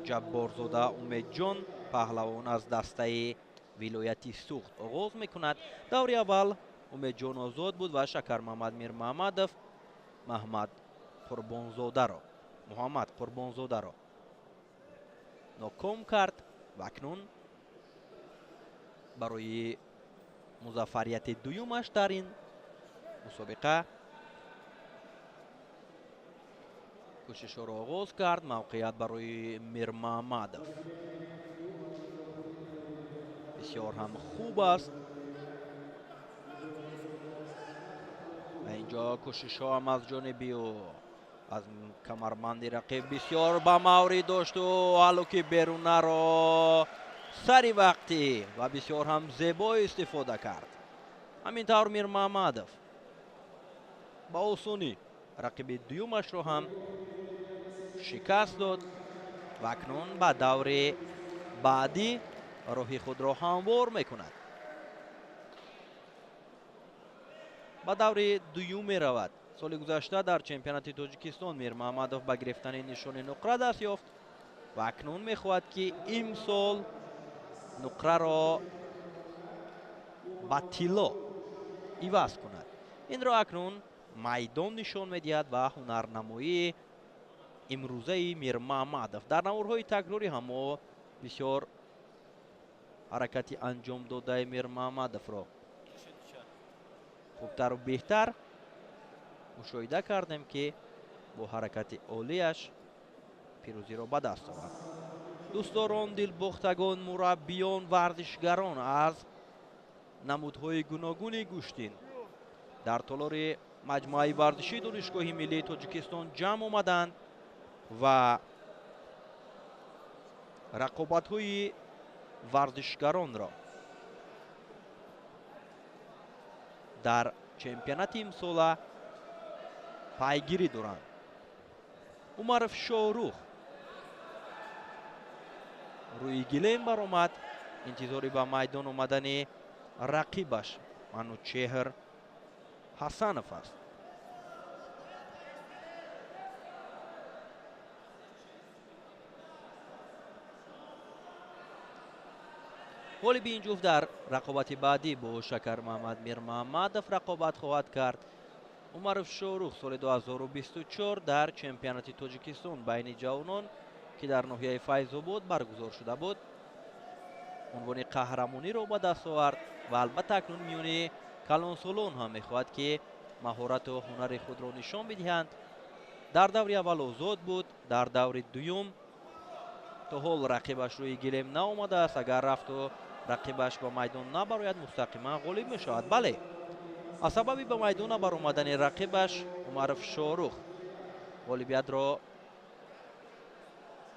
Ҷабборзода Умедҷон, паҳлавон аз дастаи вилояти Суғд, оғоз мекунад. Даври аввал Умедҷон озод буд ва Шакар Маҳмад Мирмаҳмадов Муҳаммад Қурбонзодаро ноком кард ва акнун барои музаффарияти дуюмаш дар ин мусобиқа кӯшишҳоро оғоз кард. Мавқеият барои Мирмаҳмадов бисёр ҳам хуб аст ва инҷо кӯшишҳо ҳам аз ҷониби ӯ аз камарбанди рақиб бисёр ба маврид дошту ҳалуки берунаро сари вақтӣ ва бисёр ҳам зебо истифода кард. Ҳамин тавр Мирмаҳмадов ба осонӣ рақиби дуюмашро ҳам шикаст дод ва акнун ба даври баъдӣ роҳи худро ҳамвор мекунад. Ба даври дуюм меравад. Соли гузашта дар чемпионати Тоҷикистон Мирмаҳмадов ба гирифтани нишони нуқра даст ёфт ва акнун мехоҳад, ки имсол нуқраро ба тилло иваз кунад. Инро акнун майдон нишон медиҳад ва ҳунарнамоии имрӯзаи Мирмаҳмадов. Дар наворҳои такрорӣ ҳам мо бисёр ҳаракати анҷом додаи Мирмаҳмадовро хубтару беҳтар мушоҳида кардем, ки бо ҳаракати олияш пирӯзиро ба даст овард. Дӯстдорон, дилбохтагон, мураббиён, варзишгарон аз намудҳои гуногуни гӯштин дар толори маҷмӯаи варзишии Донишгоҳи миллии Тоҷикистон ҷамъ омаданд ва рақобатҳои варзишгаронро дар чемпионати имсола пайгирӣ доранд. Умаров Шоҳрух рӯи гилем баромад, интизори ба майдон омадани рақибаш Манучеҳр Ҳасанов аст. Ғолиби ин ҷуфт дар рақобати баъдӣ бо Шакар Маҳмад Мирмаҳмадов рақобат хоҳад кард. Умаров Шоҳрух соли 2024 дар чемпионати Тоҷикистон байни ҷавонон, ки дар ноҳияи Файзобод баргузор шуда буд, унвони қаҳрамониро ба даст овард ва албатта акнун миёни калонсолон ҳам мехоҳад, ки маҳорату ҳунари худро нишон бидиҳанд. Дар даври аввал озод буд, дар даври дуюм то ҳол рақибаш рӯи гилем наомадааст. Агар рафту рақибаш ба майдон набарояд, мустақиман ғолиб мешавад. Бале, аз сабаби ба майдон набаромадани рақибаш Умаров Шоҳрух ғолибиятро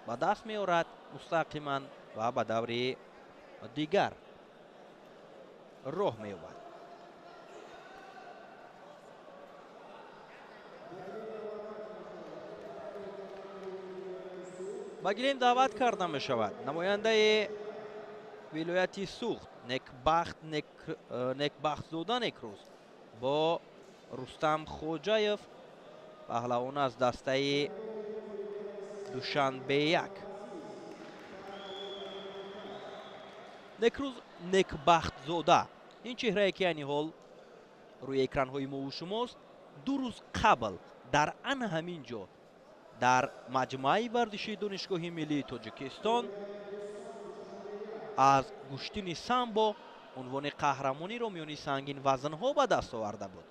ба даст меорад мустақиман ва ба даври дигар роҳ меёбад. Ба гилем даъват карда мешавад намояндаи вилояти Суғд Некбахтзода Некрӯз бо Рустам Хоҷаев, паҳлавон аз дастаи Душанбе 1. Некрӯз Некбахтзода, ин чеҳрае ки айни ҳол рӯи экранҳои мову шумост, 2 рӯз қабл дар ана ҳамин ҷо дар маҷмӯаи варзишии Донишгоҳи миллии Тоҷикистон аз гӯштини самбо унвони қаҳрамониро миёни сангин вазнҳо ба даст оварда буд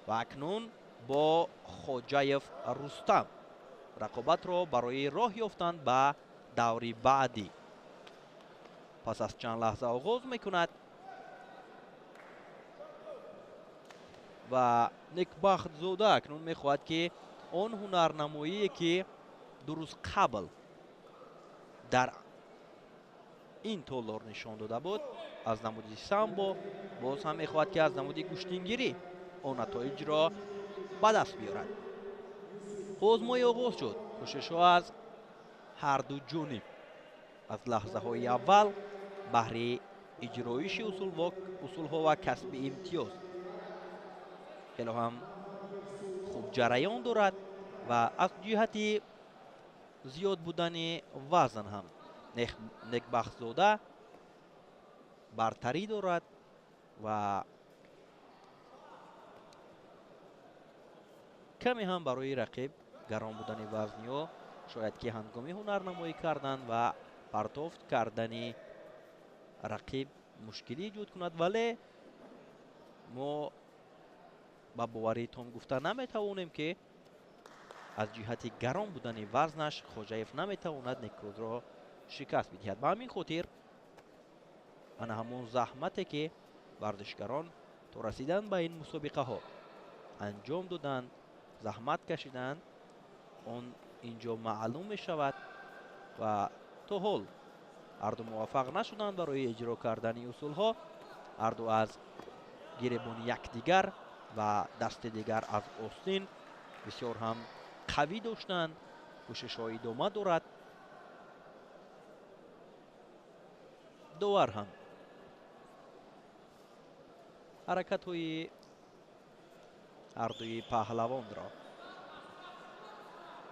ва акнун бо Хоҷаев Рустам рақобатро барои роҳ ёфтан ба даври баъдӣ пас аз чанд лаҳза оғоз мекунад ва Некбахтзода акнун мехоҳад ки он ҳунарнамоие ки 2 рӯз қабл дар ин толор нишон дода буд аз намуди самбо, боз ҳам мехоҳад ки аз намуди гӯштингирӣ он натоиҷро ба даст биёрад. Озмоӣ оғоз шуд. Кӯшишҳо аз ҳарду ҷониб аз лаҳзаҳои аввал баҳри иҷроиши усулҳо ва касби имтиёз хело ҳам хуб ҷараён дорад ва аз ҷиҳати зиёд будани вазн ҳам Некбахтзода бартарӣ дорад ва каме ҳам барои рақиб гарон будани вазниҳо шояд ки ҳангоми ҳунарнамоӣ кардан ва партофт кардани рақиб мушкилӣ эҷод кунад, вале мо ба боварии том гуфта наметавонем ки аз ҷиҳати гарон будани вазнаш Хоҷаев наметавонад Некрӯзро шикаст бидиҳад. Ба ҳамин хотир ана ҳамон заҳмате ки варзишгарон то расидан ба ин мусобиқаҳо анҷом доданд, заҳмат кашиданд, он инҷо маълум мешавад ва то ҳол ҳарду муваффақ нашуданд барои иҷро кардани усулҳо. Ҳарду аз гиребони якдигар ва дасти дигар аз остин бисёр ҳам қавӣ доштанд. Кӯшишҳо идома дорад. Довар ҳам ҳаракатҳои ҳардуи паҳлавонро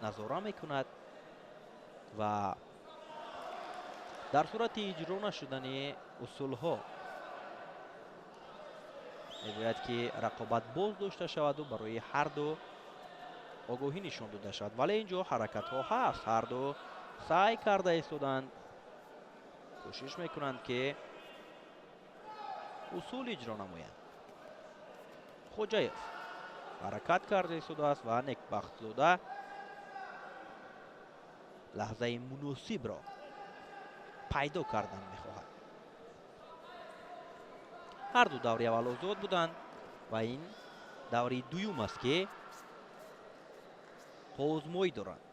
назора мекунад ва дар сурати иҷро нашудани усулҳо мегӯяд ки рақобат боз дошта шаваду барои ҳарду огоҳӣ нишон дода шавад. Вале ин ҷо ҳаракатҳо ҳаст, ҳарду саъй карда истоданд, кӯшиш мекунанд ки усул иҷро намоянд. Хоҷаев ҳаракат карда истодааст ва Некбахтзода лаҳзаи муносибро пайдо кардан мехоҳад. Ҳарду даври аввал озод буданд ва ин даври дуюм аст ки озмоӣ доранд.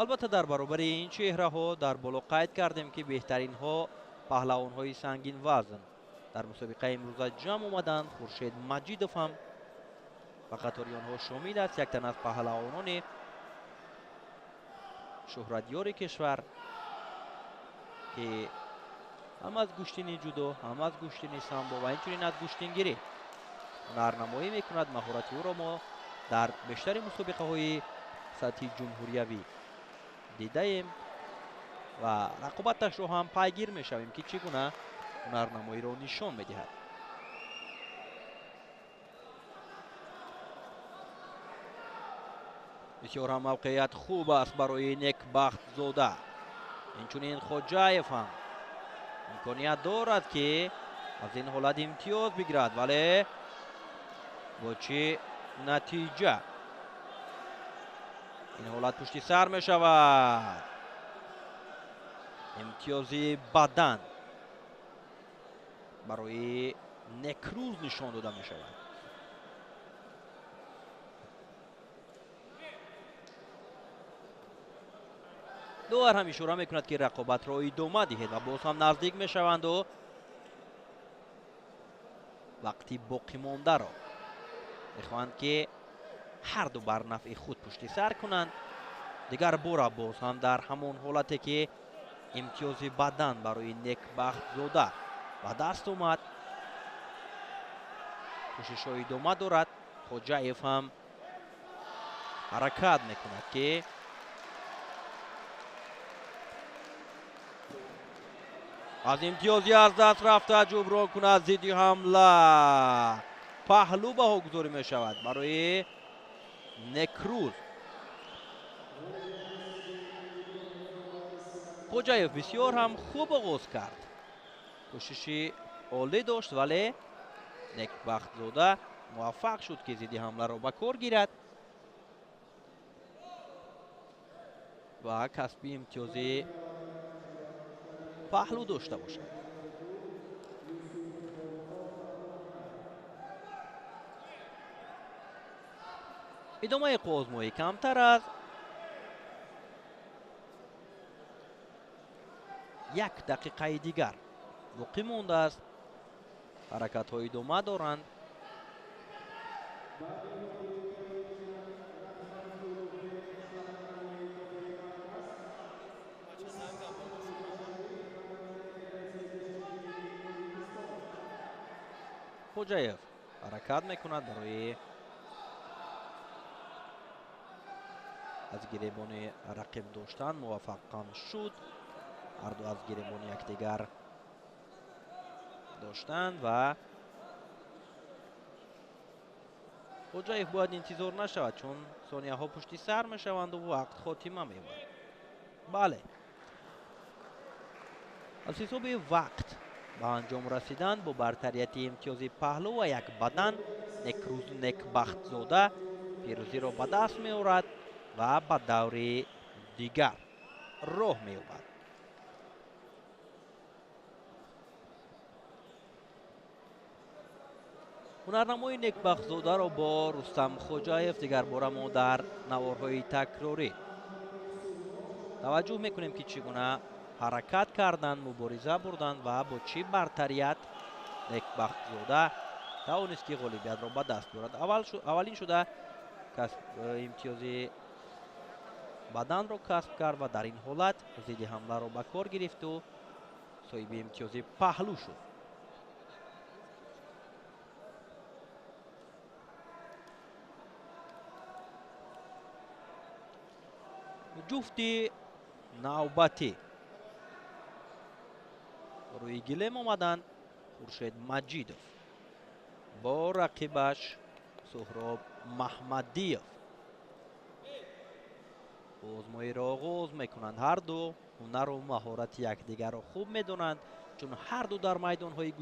Албатта дар баробари ин чеҳраҳо дар боло қайд кардем ки беҳтаринҳо паҳлавонҳои сангин вазн дар мусобиқаи имрӯза ҷамъ омаданд. Хуршед Маҷидов ҳам ба қатори онҳо шомил аст, як тан аз паҳлавонони шӯҳратёри кишвар ки ҳам аз гӯштини ҷудо, ҳам аз гӯштини самбо ва инчунин аз гӯштингирӣ ҳунарнамоӣ мекунад. Маҳорати ӯро мо дар бештари мусобиқаҳои сатҳи ҷумҳуриявӣ дидаем ва рақобаташро ҳам пайгир мешавем ки чӣ гуна ҳунарнамоиро нишон медиҳад. Бисёр ҳам мавқеият хуб аст барои Некбахтзода. Инчунин Хоҷаев ҳам имконият дорад ки аз ин ҳолат имтиёз бигирад, вале бо чӣ натиҷа? Ин ҳолат пушти сар мешавад. Имтиёзи бадан барои Некрӯз нишон дода мешавад. Довар ҳам ишора мекунад ки рақобатро идома диҳед ва боз ҳам наздик мешаванду вақти боқимондаро мехоҳанд ки ҳар ду бар нафъи худ пушти сар кунанд. Дигар бора боз ҳам дар ҳамон ҳолате ки имтиёзи бадан барои Некбахтзода ба даст омад, кӯшишҳо идома дорад. Хоҷаев ҳам ҳаракат мекунад, ки аз имтиёзи аз даст рафта ҷуброн кунад. Зидди ҳамла паҳлӯ баҳогузорӣ мешавад барои Некрӯз. Хоҷаев бисёр ҳам хуб оғоз кард, кӯшиши олӣ дошт, вале Некбахтзода муваффақ шуд, ки зидди ҳамларо ба кор гирад ва касби имтиёзи паҳлӯ дошта бошад. Идомаи қӯозмоӣ камтар аз 1 дақиқаи дигар боқӣ мондааст. Ҳаракатҳо идома доранд. Хоҷаев ҳаракат мекунад барои аз гиребони рақиб доштан, муваффақам шуд. Ҳарду аз гиребони якдигар доштанд ва Хоҷаев бояд интизор нашавад, чун сонияҳо пушти сар мешаванду вақт хотима меёбад. Бале, аз ҳисоби вақт ба анҷом расидан бо бартарияти имтиёзи паҳлӯ ва як бадан Некрӯз Некбахтзода пирӯзиро ба даст меорад ва ба даври дигар роҳ меёбад. Ҳунарнамои Некбахтзодаро бо Рустам Хоҷаев дигарбора мо дар наворҳои такрорӣ таваҷҷӯҳ мекунем, ки чӣ гуна ҳаракат карданд, мубориза бурданд ва бо чӣ бартарият Некбахтзода тавонист, ки ғолибиятро ба даст биёрад. Аввалин шуда имтиёзи баданро касб кард ва дар ин ҳолат зидди ҳамларо ба кор гирифту соҳиби имтиёзи паҳлӯ шуд. Ҷуфти навбатӣ рӯи гилем омаданд. Хуршед Маҷидов бо рақибаш Суҳроб Маҳмадиев озмоиро оғоз мекунанд. Ҳар ду ҳунару маҳорати якдигарро хуб медонанд, чун ҳар ду дар майдонҳои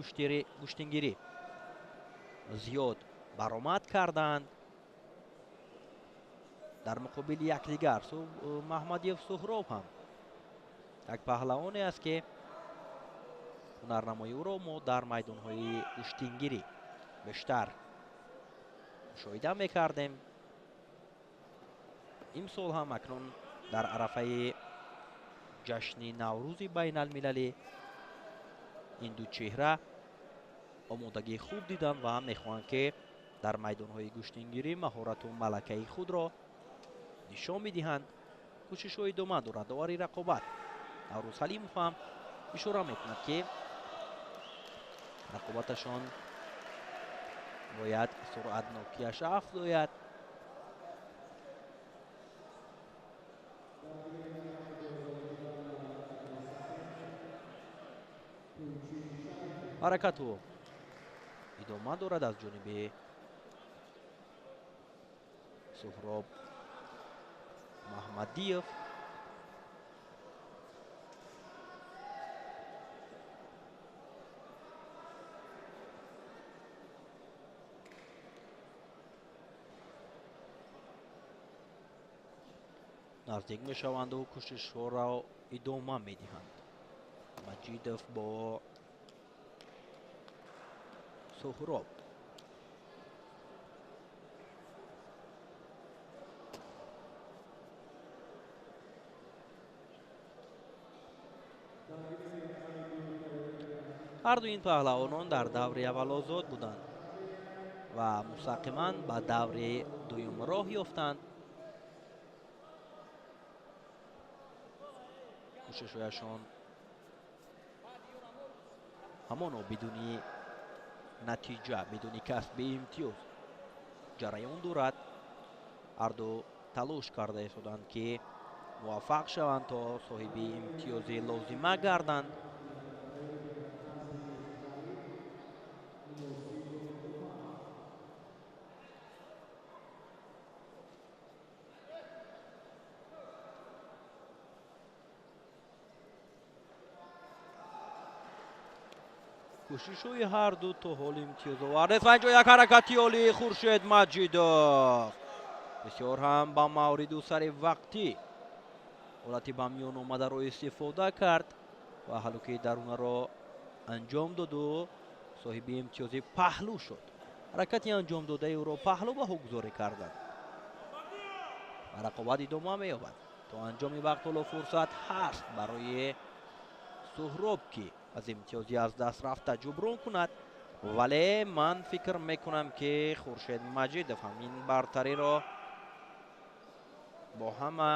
гӯштингирӣ зиёд баромад карданд. Дар муқобили якдигар Маҳмадиев Суҳроб ҳам як паҳлавоне аст, ки ҳунарнамои ӯро мо дар майдонҳои гӯштингирӣ бештар мушоҳида мекардем. Имсол ҳам акнун дар арафаи ҷашни Наврӯзи байналмилалӣ ин ду чеҳра омодагии хуб диданд ва мехоҳанд, ки дар майдонҳои гӯштингирӣ маҳорату малакаи худро нишон медиҳанд. Кӯшишҳо идома дорад. Довари рақобат Наврӯз Ҳалимов ҳам ишора мекунад, ки рақобаташон бояд суръатнокиаш афзояд. Ҳаракату идома дорад аз ҷониби Суҳроб Маҳмадиев. Наздик мешаванду кӯшишҳоро идома медиҳанд. Маҷидов бо Суҳроб. Ҳар ду ин паҳлавонон дар даври аввал озод буданд ва мустақиман ба даври дуюм роҳ ёфтанд. Кӯшишҳояшон ҳамоно бидуни натиҷа, бидуни касби имтиёз ҷараён дорад. Ҳарду талош карда истоданд, ки муваффақ шаванд то соҳиби имтиёзи лозима гарданд. Кӯшишҳои ҳарду то ҳол имтиёзовар нест ва инҷо як ҳаракати олии Хуршед Маҷидов бисёр ҳам ба мавриду сари вақтӣ ҳолати ба миён омадаро истифода кард ва ҳалуки дарунаро анҷом доду соҳиби имтиёзи паҳлӯ шуд. Ҳаракати анҷомдодаи ӯро паҳлӯ баҳогузорӣ карданд ва рақобат идома меёбад. То анҷоми вақт ҳоло фурсат ҳаст барои Суҳроб, ки аз имтиёзи аз даст рафта ҷуброн кунад, вале ман фикр мекунам, ки Хуршед Маҷидов ҳам ин бартариро бо ҳама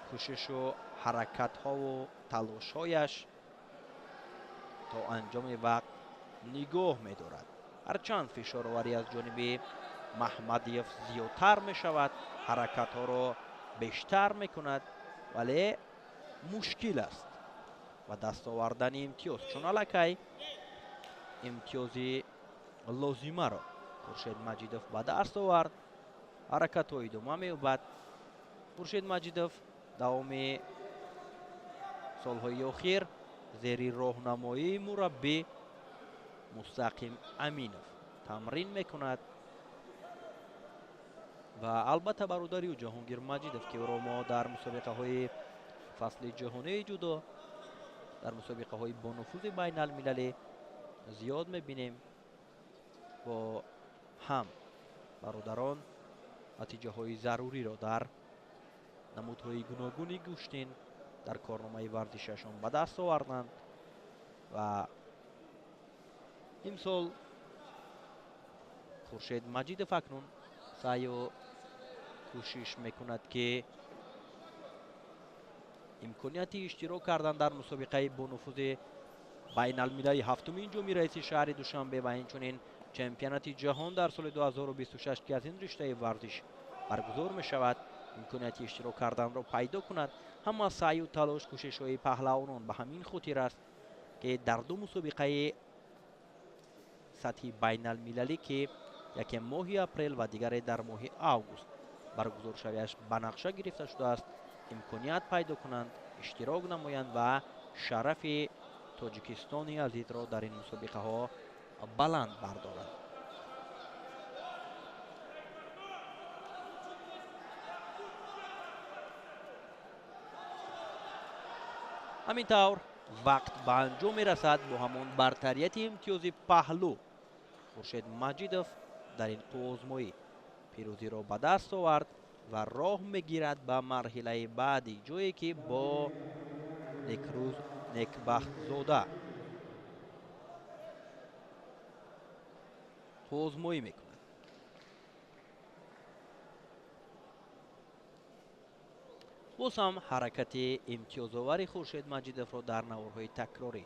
кӯшишу ҳаракатҳову талошҳояш то анҷоми вақт нигоҳ медорад. Ҳарчанд фишороварӣ аз ҷониби Маҳмадиев зиёдтар мешавад, ҳаракатҳоро бештар мекунад, вале мушкил аст ба даст овардани имтиёз, чун аллакай имтиёзи лозимаро Хуршед Маҷидов ба даст овард. Ҳаракатҳо идома меёбад. Хуршед Маҷидов давоми солҳои охир зери роҳнамоии мураббӣ Мустақим Аминов тамрин мекунад ва албатта бародари ӯ Ҷаҳонгир Маҷидов, ки ӯро мо дар мусобиқаҳои фасли ҷаҳонии ҷудо, дар мусобиқаҳои бонуфузи байналмилалӣ зиёд мебинем, бо ҳам бародарон натиҷаҳои заруриро дар намудҳои гуногуни гӯштин дар корномаи варзишашон ба даст оварданд ва имсол Хуршед Маҷидов акнун саъю кӯшиш мекунад, ки имконияти иштирок кардан дар мусобиқаи бонуфузи байналмилали ҳафтумин ҷоми раиси шаҳри Душанбе ва инчунин чемпионати ҷаҳон дар соли 2026, ки аз ин риштаи варзиш баргузор мешавад, имконияти иштирок карданро пайдо кунад. Ҳама саъю талош, кӯшишҳои паҳлавонон ба ҳамин хотир аст, ки дар ду мусобиқаи сатҳи байналмилалӣ, ки яке моҳи апрел ва дигаре дар моҳи август баргузоршавиаш ба нақша гирифта шудааст, имконият пайдо кунанд, иштирок намоянд ва шарафи Тоҷикистони азизро дар ин мусобиқаҳо баланд бардоранд. Ҳамин тавр вақт ба анҷом мерасад бо ҳамон бартарияти имтиёзи паҳлӯ. Хуршед Маҷидов дар ин қувваозмоӣ пирӯзиро ба даст овард ва роҳ мегирад ба марҳилаи баъдӣ, ҷое ки бо Некрӯз Некбахтзода қувваозмоӣ мекунад. Боз ҳам ҳаракати имтиёзовари Хуршед Маҷидовро дар наворҳои такрорӣ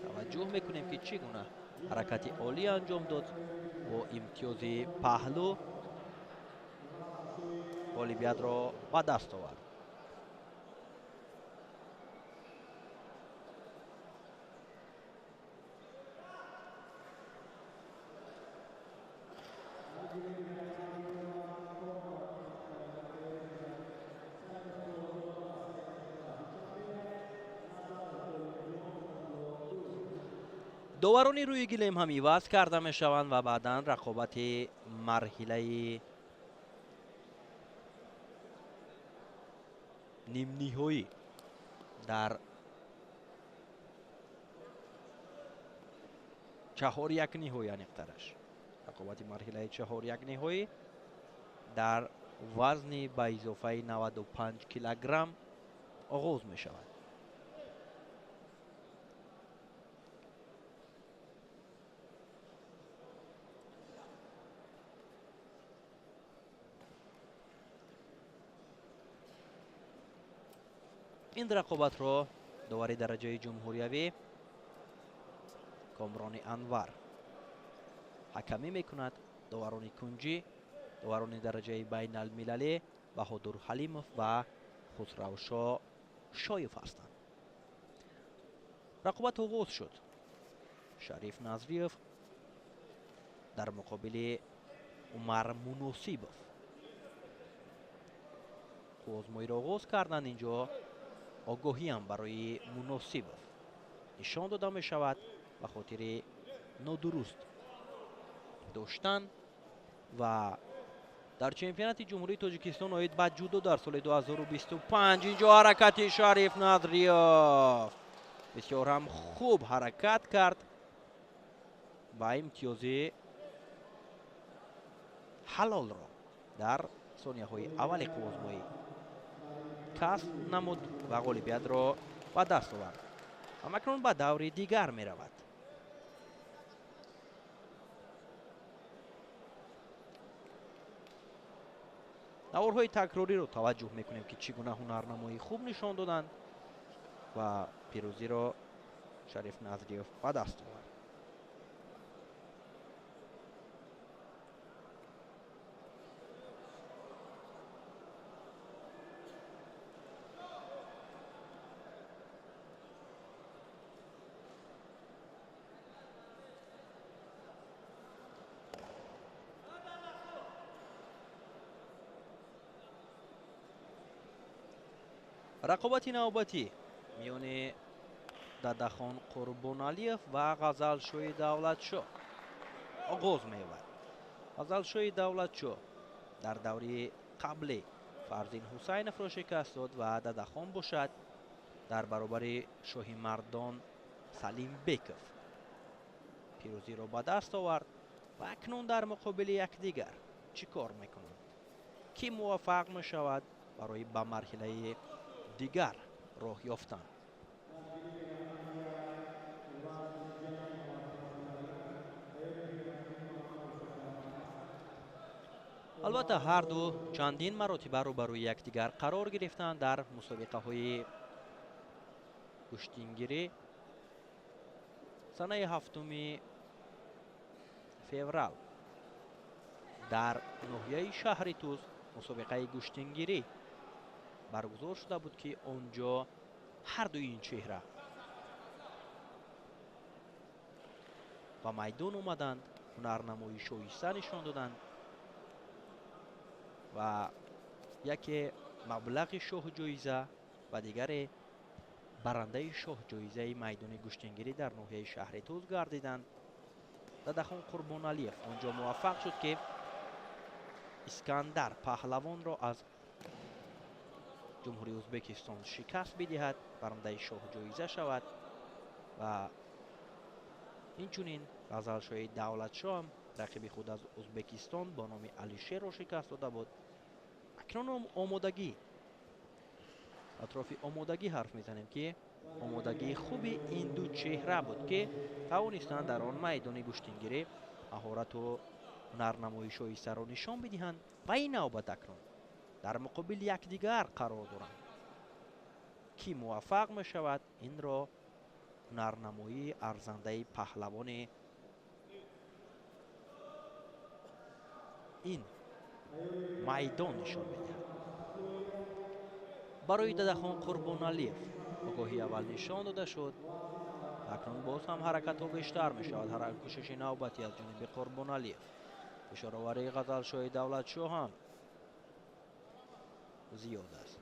таваҷҷӯҳ мекунем, ки чӣ гуна ҳаракати олӣ анҷом дод бо имтиёзи паҳлӯ ғолибиятро ба даст овард. Доварони рӯи гилем ҳам иваз карда мешаванд ва баъдан рақобати марҳилаи нимниҳоӣ дар чаҳор як ниҳоӣ, аниқтараш рақобати марҳилаи чаҳор як ниҳоӣ дар вазни ба изофаи 95 килограмм оғоз мешавад. Ин рақобатро довари дараҷаи ҷумҳуриявӣ Комрони Анвар ҳакамӣ мекунад. Доварони кунҷӣ, доварони дараҷаи байналмилалӣ Баҳодур Ҳалимов ва Хусравшо Шоев ҳастанд. Рақобат оғоз шуд. Шариф Назриев дар муқобили Умар Муносибов қувваозмоиро оғоз карданд. Инҷо огоҳиам барои Муносибов нишон дода мешавад ба хотири нодуруст доштан. Ва дар чемпионати Ҷумҳурии Тоҷикистон оид ба ҷудо дар соли 2025 инҷо ҳаракати Шариф Назриев бисёр ҳам хуб ҳаракат кард ва имтиёзи ҳалолро дар сонияҳои аввали қувваозмоӣ касб намуд ва ғолибиятро ба даст овард. Ҳамакнун ба даври дигар меравад. Наворҳои такрориро таваҷҷӯҳ мекунем, ки чӣ гуна ҳунарнамоии хуб нишон доданд ва пирӯзиро Шариф Назриев ба даст овард. Рақобати навбатӣ миёни Дадахон Қурбоналиев ва Ғазалшоҳи Давлатшоҳ оғоз меёбад. Ғазалшоҳи Давлатшоҳ дар даври қаблӣ Фарзин Ҳусайновро шикаст дод ва Дадахон бошад дар баробари Шоҳимардон Салимбеков пирӯзиро ба даст овард ва акнун дар муқобили якдигар чӣ кор мекунанд? Кӣ муваффақ мешавад барои ба марҳилаи дигар роҳ ёфтан? Албатта, ҳар ду чандин маротиба рӯбарӯи якдигар қарор гирифтанд дар мусобиқаҳои гӯштингирӣ. Санаи 7 феврал дар ноҳияи шаҳри Туз мусобиқаи гӯштингирӣ баргузор шуда буд, ки он ҷо ҳар дуи ин чеҳра ба майдон омаданд, ҳунарнамоии шоиста нишон доданд ва яке маблағи шоҳҷоиза ва дигаре барандаи шоҳҷоизаи майдони гӯштингирӣ дар ноҳияи шаҳри Туз гардиданд. Дадахон Қурбоналиев он ҷо муваффақ шуд, ки Искандар Паҳлавонро аз Ҷумҳурии Ӯзбекистон шикаст бидиҳад, барандаи шоҳҷоиза шавад ва инчунин Ғазалшоҳи Давлатшоҳ ҳам рақиби худ аз Ӯзбекистон бо номи Алишерро шикаст дода буд. Акнун омодагӣ, атрофи омодагӣ ҳарф мезанем, ки омодагии хуби ин ду чеҳра буд, ки тавонистанд дар он майдони гӯштингирӣ маҳорату ҳунарнамоии шоистаро нишон бидиҳанд ва ин навбат акнун дар муқобили якдигар қарор доранд. Кӣ муваффақ мешавад, инро ҳунарнамоии арзандаи паҳлавони ин майдон нишон медиҳад. Барои Дадахон Қурбоналиев огоҳии аввал нишон дода шуд. Акнун боз ҳам ҳаракатҳо бештар мешавад. Кӯшиши навбатӣ аз ҷониби Қурбоналиев. Фишороварии Ғазалшоҳи Давлатшоҳ ҳам зиёд аст.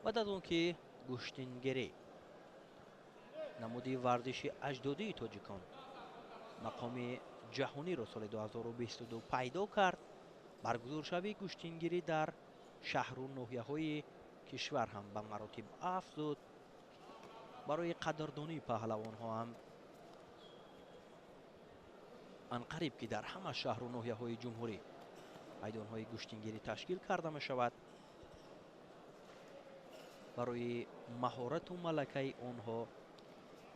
Баъд аз он ки гӯштингирӣ намуди варзиши аҷдодии тоҷикон мақоми ҷаҳониро соли 2022 пайдо кард, баргузоршавии гӯштингирӣ дар шаҳру ноҳияҳои кишвар ҳам ба маротиб афзуд. Барои қадрдонии паҳлавонҳо ҳам анқариб ки дар ҳама шаҳру ноҳияҳои ҷумҳурӣ майдонҳои гӯштингирӣ ташкил карда мешавад. Барои маҳорату малакаи онҳо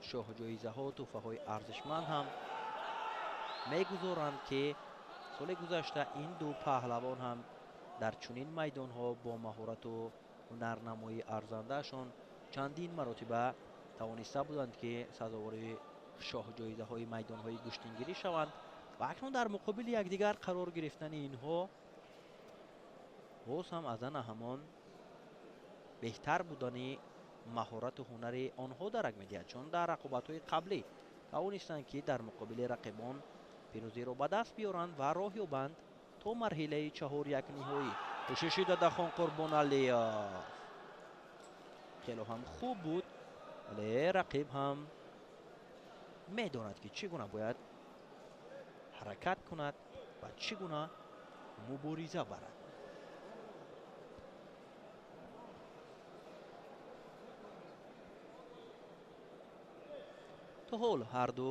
шоҳҷоизаҳо, тӯҳфаҳои арзишманд ҳам мегузоранд, ки соли гузашта ин ду паҳлавон ҳам Дар чунин майдонҳо бо маҳорату ҳунарнамоии арзандаашон чандин маротиба тавониста буданд, ки сазовори шоҳҷоизаҳои майдонҳои гӯштингирӣ шаванд ва акнун дар муқобили якдигар қарор гирифтани инҳо боз ҳам аз ана ҳамон беҳтар будани маҳорату ҳунари онҳо дарак медиҳад, чун дар рақобатҳои қаблӣ тавонистанд, ки дар муқобили рақибон пирӯзиро ба даст биёранд ва роҳ ёбанд то марҳилаи чаҳор-як ниҳоӣ. Кӯшиши Дадахон Қурбоналиев хело ҳам хуб буд, вале рақиб ҳам медонад, ки чӣ гуна бояд ҳаракат кунад ва чӣ гуна мубориза барад. То ҳол ҳарду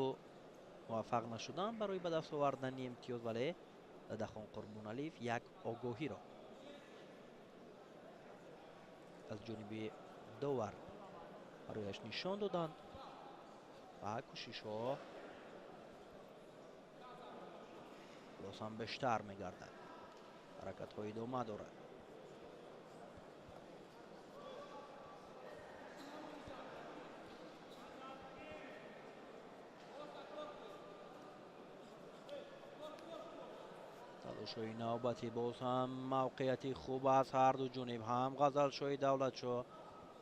муваффақ нашуданд барои ба даст овардани имтиёз, вале Дадахон Қурбоналиев як огоҳиро аз ҷониби довар барояш нишон доданд ва кӯшишҳо боз ҳам бештар мегардад. Ҳаракатҳо идома дорад. Талошҳои навбатӣ, боз ҳам мавқеияти хуб аз ҳарду ҷониб, ҳам Ғазалшоҳи Давлатшоҳ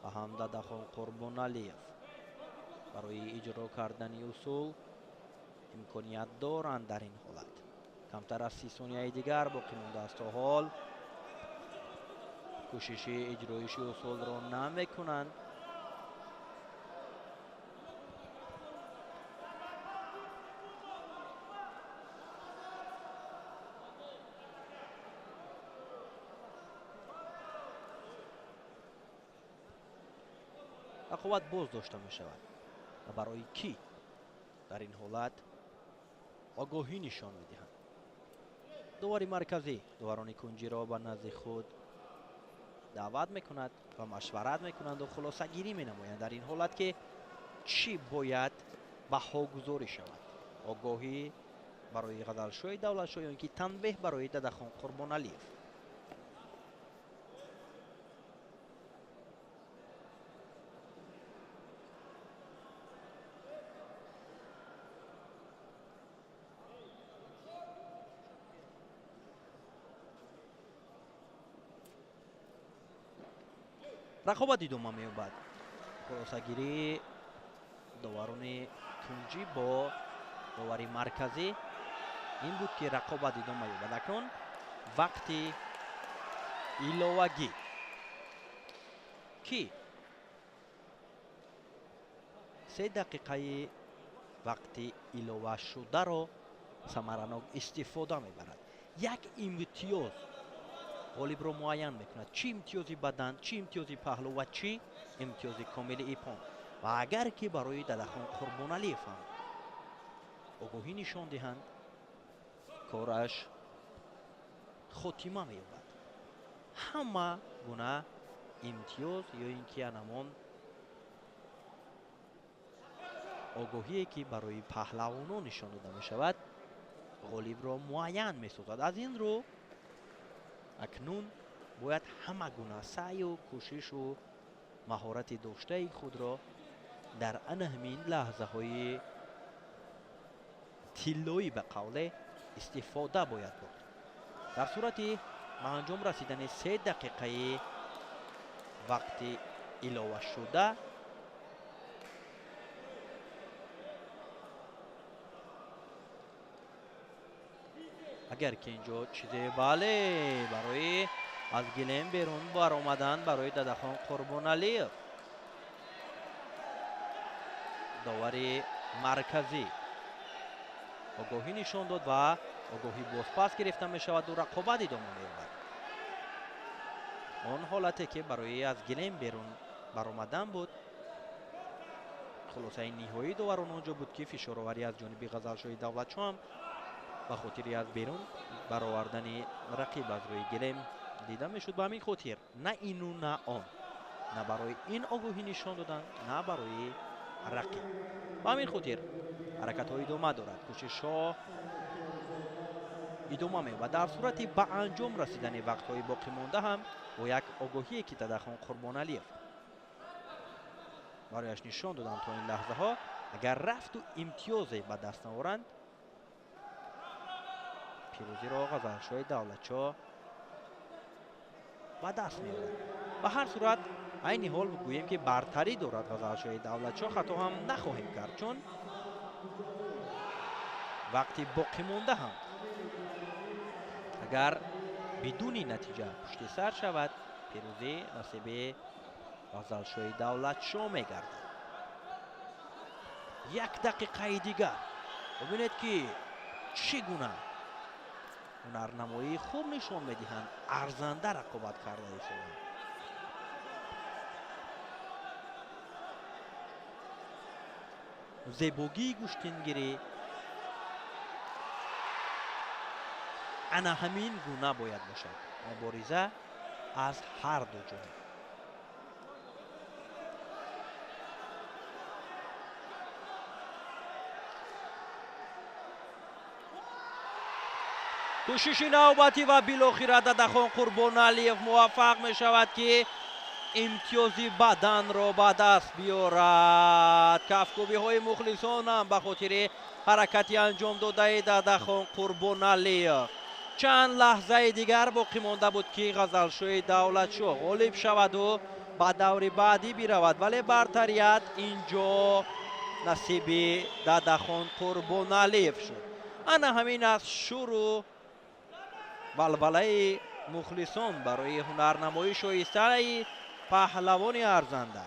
ва ҳам Дадахон Қурбоналиев барои иҷро кардани усул имконият доранд. Дар ин ҳолат камтар аз 30 сонияи дигар боқӣ мондааст. То ҳол кӯшиши иҷроиши усулро намекунанд. Рақобат боз дошта мешавад ва барои кӣ дар ин ҳолат огоҳӣ нишон медиҳанд. Довари марказӣ доварони кунҷиро ба назди худ даъват мекунад ва машварат мекунанду хулосагирӣ менамоянд дар ин ҳолат, ки чӣ бояд баҳогузорӣ шавад: огоҳӣ барои Ғазалшоҳи Давлатшоҳ ё ин ки танбеҳ барои Дадахон Қурбоналиев. Рақобат идома меёбад. Хулосагирии доварони кунҷӣ бо довари марказӣ ин буд, ки рақобат идома ёбад. Акнун вақти иловагӣ, ки 3 дақиқаи вақти иловашударо самаранок истифода мебарад. Як имтиёз ғолибро муайян мекунад: чӣ имтиёзи бадан, чӣ имтиёзи паҳлӯ ва чӣ имтиёзи комили ипон. Ва агар ки барои Дадахон Қурбоналиев ҳам огоҳӣ нишон диҳанд, кораш хотима меёбад. Ҳама гуна имтиёз ё ин ки анамон огоҳие, ки барои паҳлавонон нишон дода мешавад, ғолибро муайян месозад. Аз ин рӯ акнун бояд ҳама гуна саъю кӯшишу маҳорати доштаи худро дар ана ҳамин лаҳзаҳои тиллоӣ ба қавле истифода бояд бурд. Дар сурати ба анҷом расидани 3 дақиқаи вақти иловашуда агар ки инҷо чизе, бале, барои аз гилем берун баромадан барои Дадахон Қурбоналиев довари марказӣ огоҳӣ нишон дод ва огоҳӣ бозпас гирифта мешаваду рақобат идома меёбад. Он ҳолате ки барои аз гилем берун баромадан буд, хулосаи ниҳоии доварон онҷо буд, ки фишороварӣ аз ҷониби Ғазалшоҳи Давлатшоҳ ҳам ба хотири аз берун баровардани рақиб аз рӯи гилем дида мешуд. Ба ҳамин хотир на ину на он, на барои ин огоҳӣ нишон доданд, на барои рақиб. Ба ҳамин хотир ҳаракатҳо идома дорад. Кӯшишҳо идома меёбад. Дар сурати ба анҷом расидани вақтҳои боқимонда ҳам бо як огоҳие ки Дадахон Қурбоналиев барояш нишон доданд то ин лаҳзаҳо, агар рафту имтиёзе ба даст наоранд, пирӯзиро Ғазалшоҳи Давлатшоҳ ба даст меорад. Ба ҳар сурат айни ҳол гӯем ки бартарӣ дорад Ғазалшоҳи Давлатшоҳ, хато ҳам нахоҳем кард, чун вақти боқимонда ҳам агар бидуни натиҷа пушти сар шавад, пирӯзӣ насиби Ғазалшоҳи Давлатшоҳ мегардад. Як дақиқаи дигар бубинед ки чӣ гуна ҳунарнамоии хуб нишон медиҳанд, арзанда рақобат карда истодаанд. Зебогии гӯштингирӣ ана ҳамин гуна бояд бошад, мубориза аз ҳар ду ҷониб. Кӯшиши навбатӣ ва билохира Дадахон Қурбоналиев муваффақ мешавад ки имтиёзи баданро ба даст биёрад. Кафкӯбиҳои мухлисонам ба хотири ҳаракати анҷом додаи Дадахон Қурбоналиев. Чанд лаҳзаи дигар боқӣ монда буд ки Ғазалшоҳи Давлатшоҳ ғолиб шаваду ба даври баъдӣ биравад, вале бартарият инҷо насиби Дадахон Қурбоналиев шуд. Ана ҳамин аст шуру валвалаи мухлисон барои ҳунарнамоии шоистаи паҳлавони арзанда.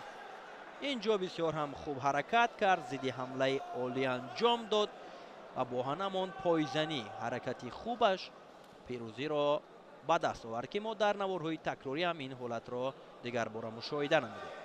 Инҷо бисёр ҳам хуб ҳаракат кард, зидди ҳамлаи олӣ анҷом дод ва бо ҳамон пойзанӣ ҳаракати хубаш пирӯзиро ба даст овард ки мо дар наворҳои такрорӣ ҳам ин ҳолатро дигарбора мушоҳида намудем.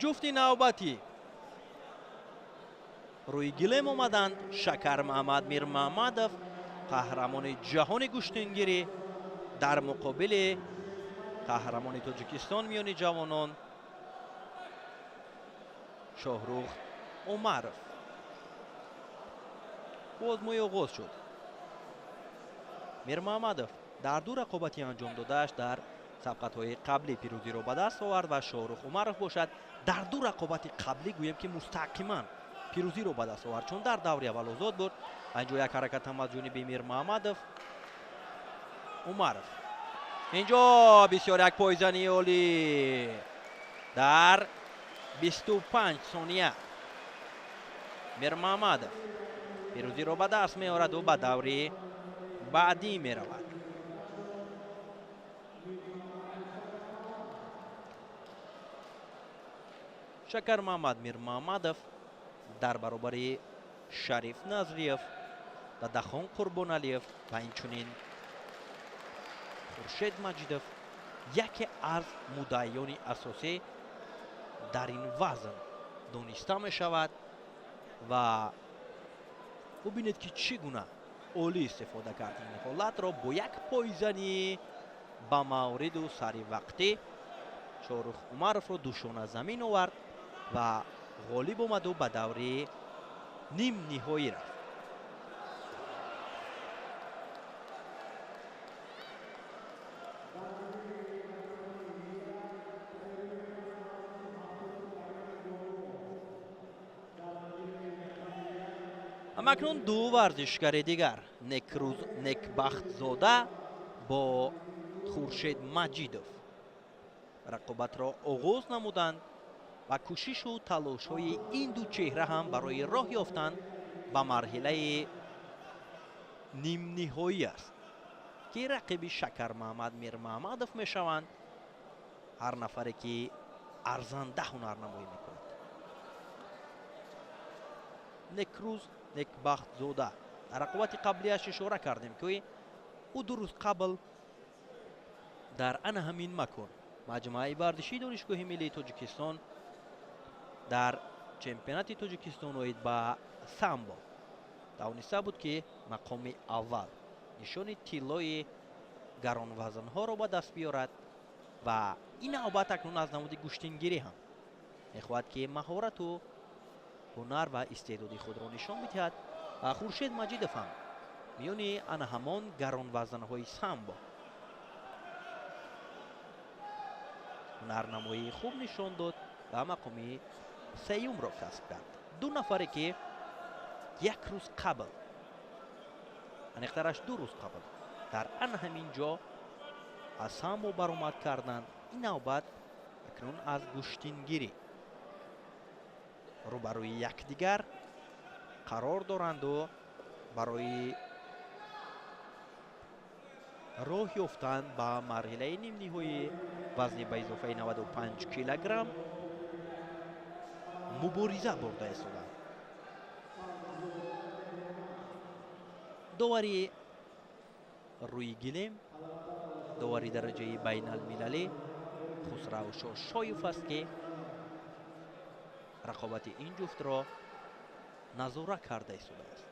Ҷуфти навбатӣ рӯи гилем омаданд. Шакармаҳмад Мирмаҳмадов, қаҳрамони ҷаҳони гӯштингирӣ, дар муқобили қаҳрамони Тоҷикистон миёни ҷавонон Шоҳрух Умаров. Бозмӯй оғоз шуд. Мирмаҳмадов дар ду рақобати анҷом додааш дар сабқатҳои қаблӣ пирӯзиро ба даст овард ва Шоҳрух Умаров бошад дар ду рақобати қаблӣ гӯем ки мустақиман пирӯзиро ба даст овард, чун дар даври аввал озод буд. Инҷо як ҳаракат ҳам аз ҷониби Мирмаҳмадов. Умаров инҷо бисёр як пойзании олӣ дар 25 сония Мирмаҳмадов пирӯзиро ба даст меорад ва ба даври баъдӣ меравад. Шакармаҳмад Мирмаҳмадов дар баробари Шариф Назриев, Дадахон Қурбоналиев ва инчунин Хуршед Маҷидов яке аз муддаиёни асосӣ дар ин вазн дониста мешавад ва бубинед ки чӣ гуна олӣ истифода кард ин ҳолатро бо як пойзанӣ ба мавриду саривақтӣ Шоҳрух Умаровро душона замин овард ва ғолиб омаду ба даври нимниҳоӣ рафт. Ҳамакнун ду варзишгари дигар, Некрӯз Некбахтзода бо Хуршед Маҷидов рақобатро оғоз намуданд ва кӯшишу талошҳои ин ду чеҳра ҳам барои роҳ ёфтан ба марҳилаи нимниҳоӣ аст ки рақиби Шакармаҳмад Мирмаҳмадов мешаванд, ҳар нафаре ки арзанда ҳунарнамоӣ мекунад. Некрӯз Некбахтзода дар рақобати қаблиаш ишора кардем ки ӯ ду рӯз қабл дар ана ҳамин макон Маҷмӯаи варзишии Донишгоҳи миллии Тоҷикистон дар чемпионати Тоҷикистон оид ба самбо тавониста буд, ки мақоми аввал, нишони тиллои гаронвазнҳоро ба даст биёрад ва ин навбат акнун аз намуди гӯштингирӣ ҳам мехоҳад, ки маҳорату ҳунар ва истеъдоди худро нишон бидиҳад. Ва Хуршед Маҷидов ҳам миёни ана ҳамон гаронвазнҳои самбо ҳунарнамоии хуб нишон дод ва мақоми сеюмро касб кард. Ду нафаре, ки як рӯз қабл, аниқтараш 2 рӯз қабл, дар ана ҳамин ҷо аз самбо баромад карданд, ин навбат акнун аз гӯштингирӣ рӯбарӯи якдигар қарор доранду барои роҳ ёфтан ба марҳилаи нимниҳоии вазни ба изофаи 95 килограмм мубориза бурда истоданд. Довари рӯи гилем, довари дараҷаи байналмилалӣ Хусрав Шошоев аст, ки рақобати ин ҷуфтро назора карда истодааст.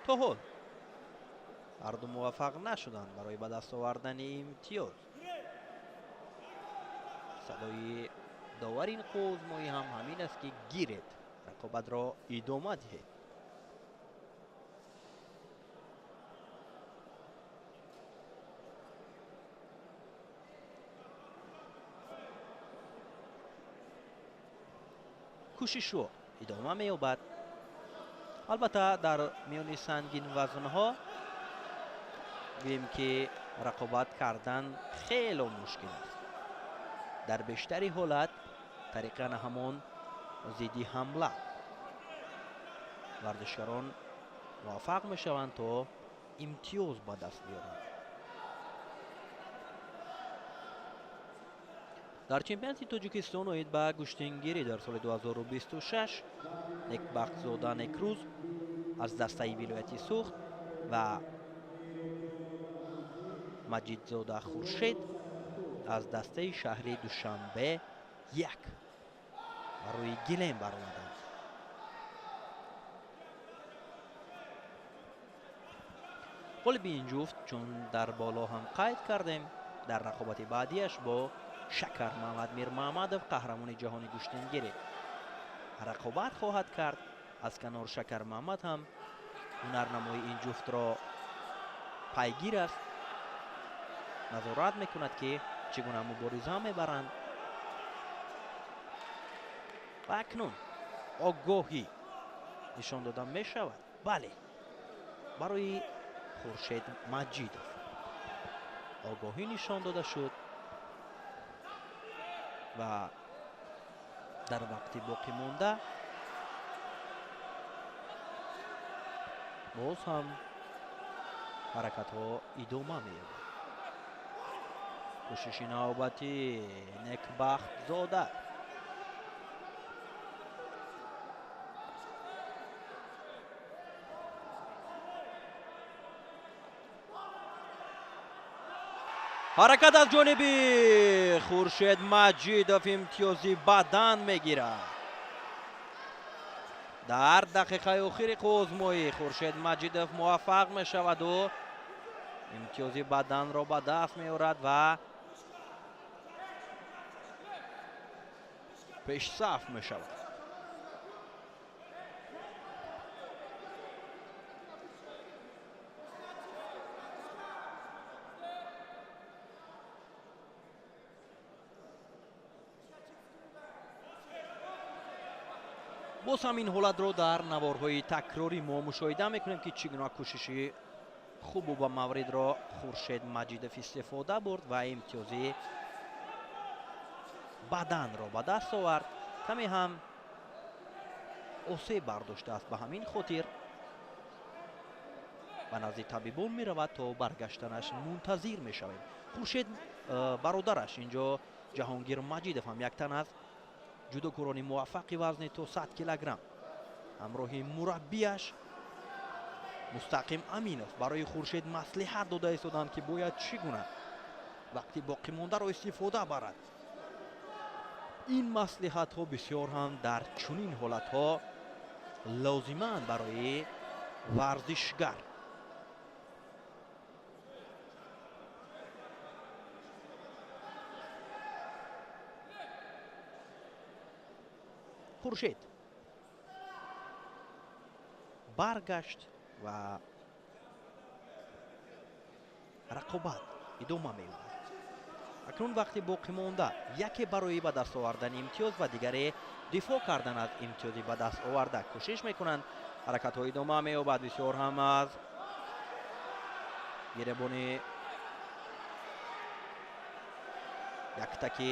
То ҳол ҳарду муваффақ нашуданд барои ба даст овардани имтиёз. Садои довари ин қӯзмоӣ ҳам ҳамин аст, ки гиред, рақобатро идома диҳед. Кӯшишҳо идома меёбад. Албатта, дар миёни сангинвазнҳо гӯем, ки рақобат кардан хело мушкил аст. Дар бештари ҳолат тариқан ҳамон зидди ҳамла варзишгарон муваффақ мешаванд, то имтиёз ба даст биёранд. Дар чемпионати Тоҷикистон оид ба гӯштингирӣ дар соли 2026 Некбахтзода Некрӯз аз дастаи вилояти Суғд ва Маҷидзода Хуршед аз дастаи шаҳри Душанбе 1 барои гилем баромаданд. Ғолиби ин ҷуфт, чун дар боло ҳам қайд кардем, дар рақобати баъдиаш бо Шакар Мамад Мирмамадов, қаҳрамони ҷаҳони гӯштингирӣ, рақобат хоҳад кард. Аз канор Шакар Мамад ҳам ҳунарнамои ин ҷуфтро пайгир аст, назорат мекунад, ки чӣ гуна мубориза мебаранд. Ва акнун огоҳӣ нишон дода мешавад. Бале, барои Хуршед Маҷидов огоҳӣ нишон дода шуд ва дар вақти боқӣ монда боз ҳам ҳаракатҳо идома меёбад. Кӯшиши навбатӣ Некбахтзода. Ҳаракат аз ҷониби Хуршед Маҷидов, имтиёзи бадан мегирад. Дар дақиқаи охири қӯзмоӣ Хуршед Маҷидов муваффақ мешаваду имтиёзи баданро ба даст меорад ва пешсаф мешавад. Боз ҳам ин ҳолатро дар наворҳои такрорӣ мо мушоҳида мекунем, ки чӣ гуна кӯшиши хубу ба мавридро Хуршед Маҷидов истифода бурд ва имтиёзи баданро ба даст овард. Каме ҳам осеб бардоштааст, ба ҳамин хотир Ба назди табибон меравад, то баргаштанаш мунтазир мешавем. Хуршед бародараш инҷо Ҷаҳонгир Маҷидов ҳам як тан аз ҷудокорони муваффақи вазни то 100 килограмм ҳамроҳи мураббияш Мустақим Аминов барои Хуршед маслиҳат дода истоданд, ки бояд чӣ гуна вақти боқимондаро истифода барад. Ин маслиҳатҳо бисёр ҳам дар чунин ҳолатҳо лозиманд барои варзишгар. Хуршед баргашт ва рақобат идома меёбад. Акнун вақти боқимонда яке барои ба даст овардани имтиёз ва дигаре дифоъ кардан аз имтиёзи ба даст оварда кӯшиш мекунанд. Ҳаракатҳо идома меёбад. Бисёр ҳам аз гиребони яктаки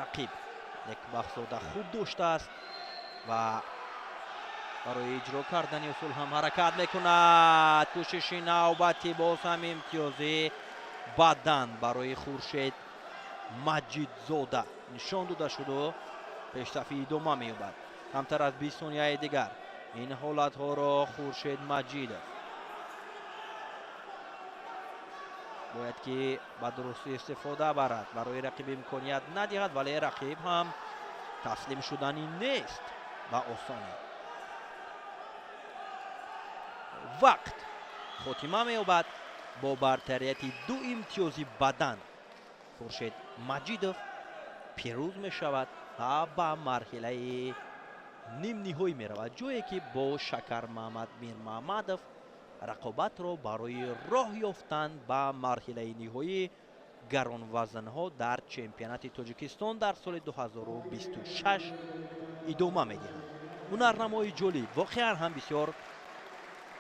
рақиб Некбахтзода хуб доштааст ва барои иҷро кардани усул ҳам ҳаракат мекунад. Кӯшиши навбатӣ боз ҳам имтиёзи бадан барои Хуршед Маҷидзода нишон дода шуду пешсафӣ идома меёбад. Камтар аз 20 сонияи дигар ин ҳолатҳоро Хуршед Маҷидов бояд ки ба дурустӣ истифода барад, барои рақиб имконият надиҳад, вале рақиб ҳам таслим шуданӣ нест ба осонӣ. Вақт хотима меёбад бо бартарияти 2 имтиёзи бадан. Хуршед Маҷидов пирӯз мешавад ва ба марҳилаи нимниҳоӣ меравад, ҷое ки бо Шакармаҳмад Мирмаҳмадов рақобатро барои роҳ ёфтан ба марҳилаи ниҳоии гаронвазнҳо дар чемпионати Тоҷикистон дар соли 2026 идома медиҳанд. Ҳунарнамои ҷолиб воқеан ҳам бисёр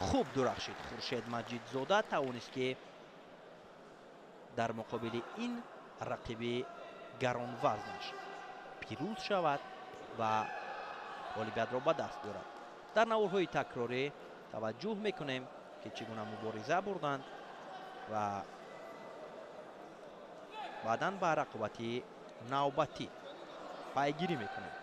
хуб дурахшид. Хуршед Маҷидзода тавонист, ки дар муқобили ин рақиби гаронвазнаш пирӯз шавад ва ғолибиятро ба даст биёрад. Дар наворҳои такрорӣ таваҷҷӯҳ мекунем, ки чӣ гуна мубориза бурданд ва баъдан ба рақобати навбатӣ пайгирӣ мекунем.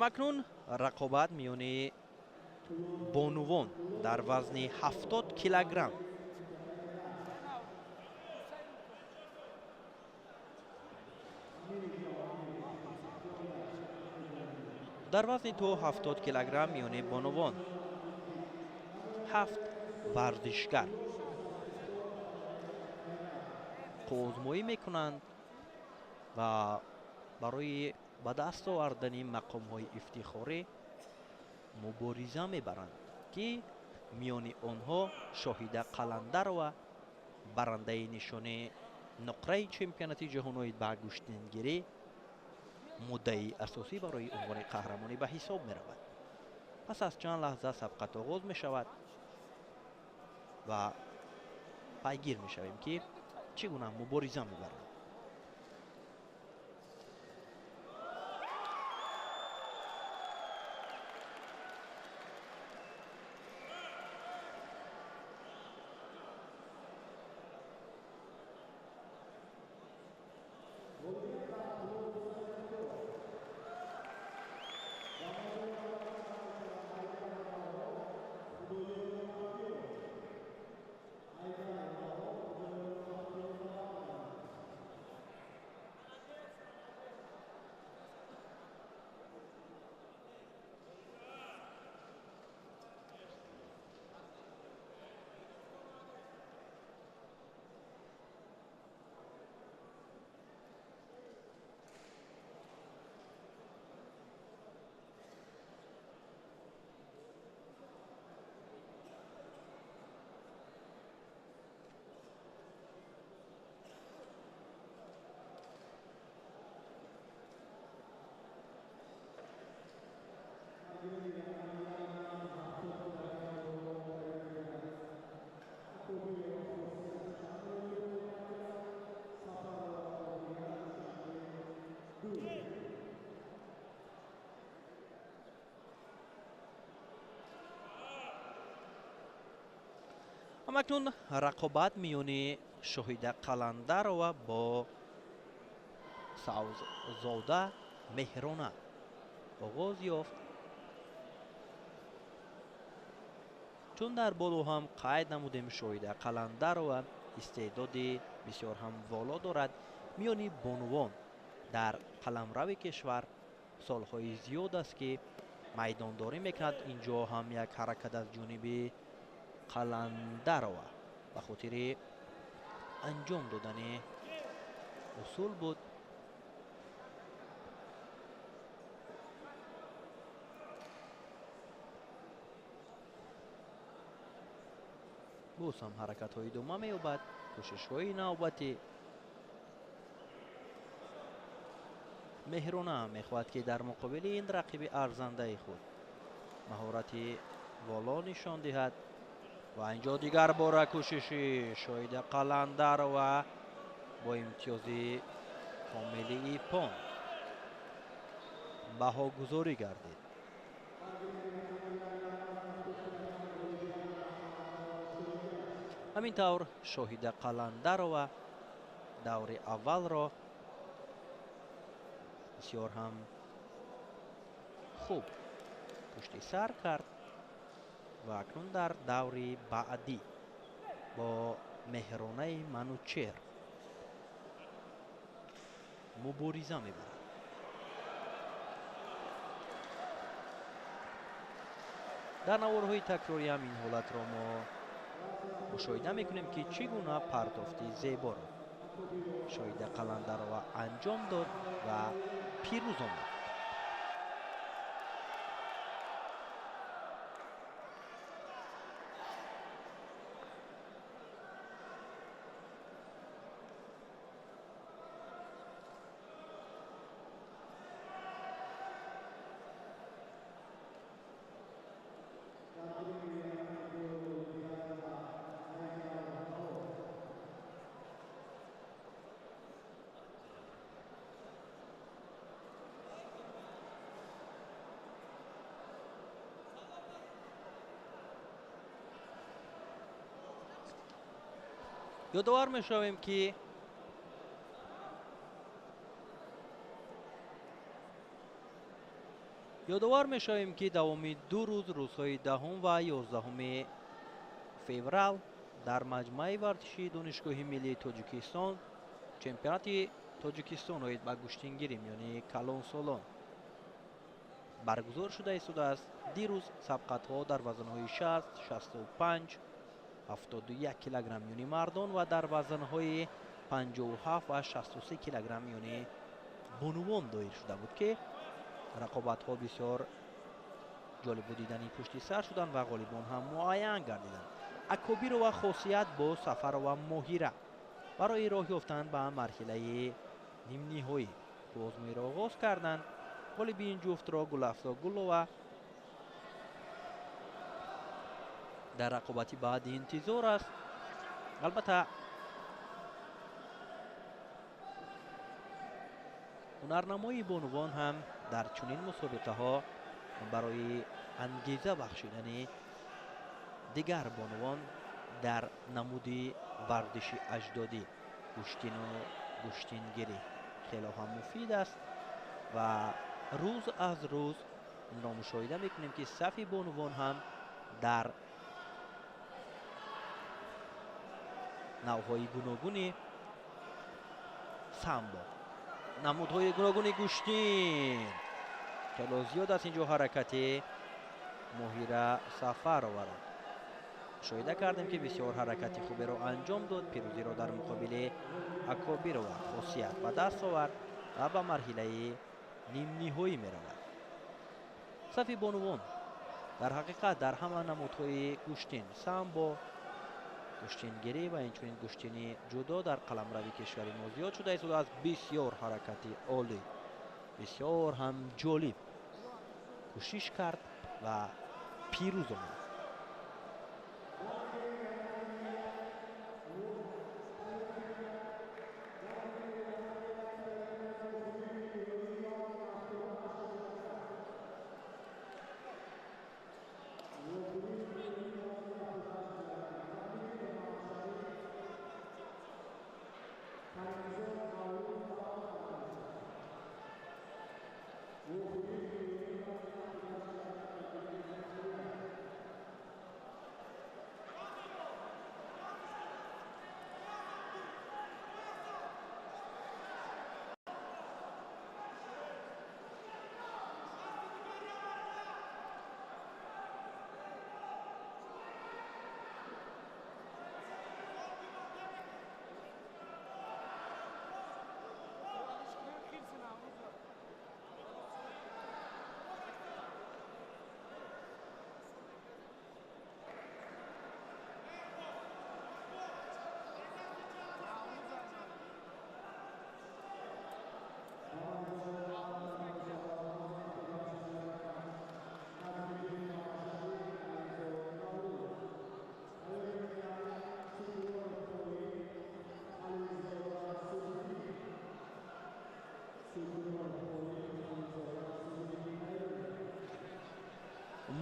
Акнун рақобат миёни бонувон дар вазни 70 килограмм. Дар вазни то 70 килограмм миёни бонувон 7 варзишгар қӯзмоӣ мекунанд ва барои ба даст овардани мақомҳои ифтихорӣ мубориза мебаранд, ки миёни онҳо Шоҳида Қаландарова барандаи нишони нуқраи чемпионати ҷаҳон оид ба гӯштингирӣ муддаи асосӣ барои унвони қаҳрамонӣ ба ҳисоб меравад. Пас аз чанд лаҳза сабқат оғоз мешавад ва пайгир мешавем, ки чӣ гуна мубориза мебаранд. Ҳамакнун рақобат миёни Шоҳида Қаландарова бо Савзода Меҳрона оғоз ёфт. Чун дар боло ҳам қайд намудем, Шоҳида Қаландарова истеъдоди бисёр ҳам воло дорад. Миёни бонувон дар қаламрави кишвар солҳои зиёд аст, ки майдондорӣ мекунад. Инҷо ҳам як ҳаракат аз ҷониби Қаландарова ба хотири анҷом додани усул буд. Боз ҳам ҳаракатҳо идома меёбад, кӯшишҳои навбатӣ. Меҳрона мехоҳад, ки дар муқобили ин рақиби арзандаи худ маҳорати воло нишон диҳад. Ва инҷо дигар бора кӯшиши Шоҳида Қаландарова бо имтиёзи комили иппон баҳогузорӣ гардид. Ҳамин тавр Шоҳида Қаландарова даври аввалро бисёр ҳам хуб пушти сар кард ва акнун дар даври баъдӣ бо Меҳронаи Манучер мубориза мебарад. Дар наворҳои такрорӣ ҳам ин ҳолатро мо мушоҳида мекунем, ки чӣ гуна партофти зеборо Шоҳида Қаландарова анҷом дод ва пирӯз омад. Ёдовар мешавем, ки давоми 2 рӯз, рӯзҳои 10 ва 11 феврал дар маҷмӯаи варзишии Донишгоҳи миллии Тоҷикистон чемпионати Тоҷикистон оид ба гӯштингирӣ миёни калонсолон баргузор шуда истодааст. Дирӯз сабқатҳо дар вазнҳои 60, 65, 71 килограмм миёни мардон ва дар вазнҳои 57 ва 63 килограмм миёни бонувон доир шуда буд, ки рақобатҳо бисёр ҷолибу дидани пушти сар шуданд ва ғолибон ҳам муайян гардиданд. Акобирова Хосият бо Сафарова Моҳира барои роҳ ёфтан ба марҳилаи нимниҳоӣ озмоиро оғоз карданд. Ғолиби ин ҷуфтро Гулафзо Гулова дар рақобати баъди интизор аст. Албатта, ҳунарнамоии бонувон ҳам дар чунин мусобиқаҳо барои ангеза бахшидани дигар бонувон дар намуди варзиши аҷдодӣ гӯштину гӯштингирӣ хело ҳам муфид аст ва рӯз аз рӯз инро мушоҳида мекунем, ки сафи бонувон ҳам дар навъҳои гуногуни самбо, намудҳои гуногуни гӯштин хело зиёд аст. Инҷо ҳаракати Моҳира Сафароваро мушоҳида кардем, ки бисёр ҳаракати хуберо анҷом дод. Пирӯзиро дар муқобили Акобирова Хосият ба даст овард ва ба марҳилаи нимниҳоӣ меравад. Сафи бонувон дар ҳақиқат дар ҳама намудҳои гӯштин, самбо, гӯштингирӣ ва инчунин гӯштини ҷудо дар қаламрави кишвари мо зиёд шуда истодааст. Бисёр ҳаракати олӣ, бисёр ҳам ҷолиб кӯшиш кард ва пирӯз омад.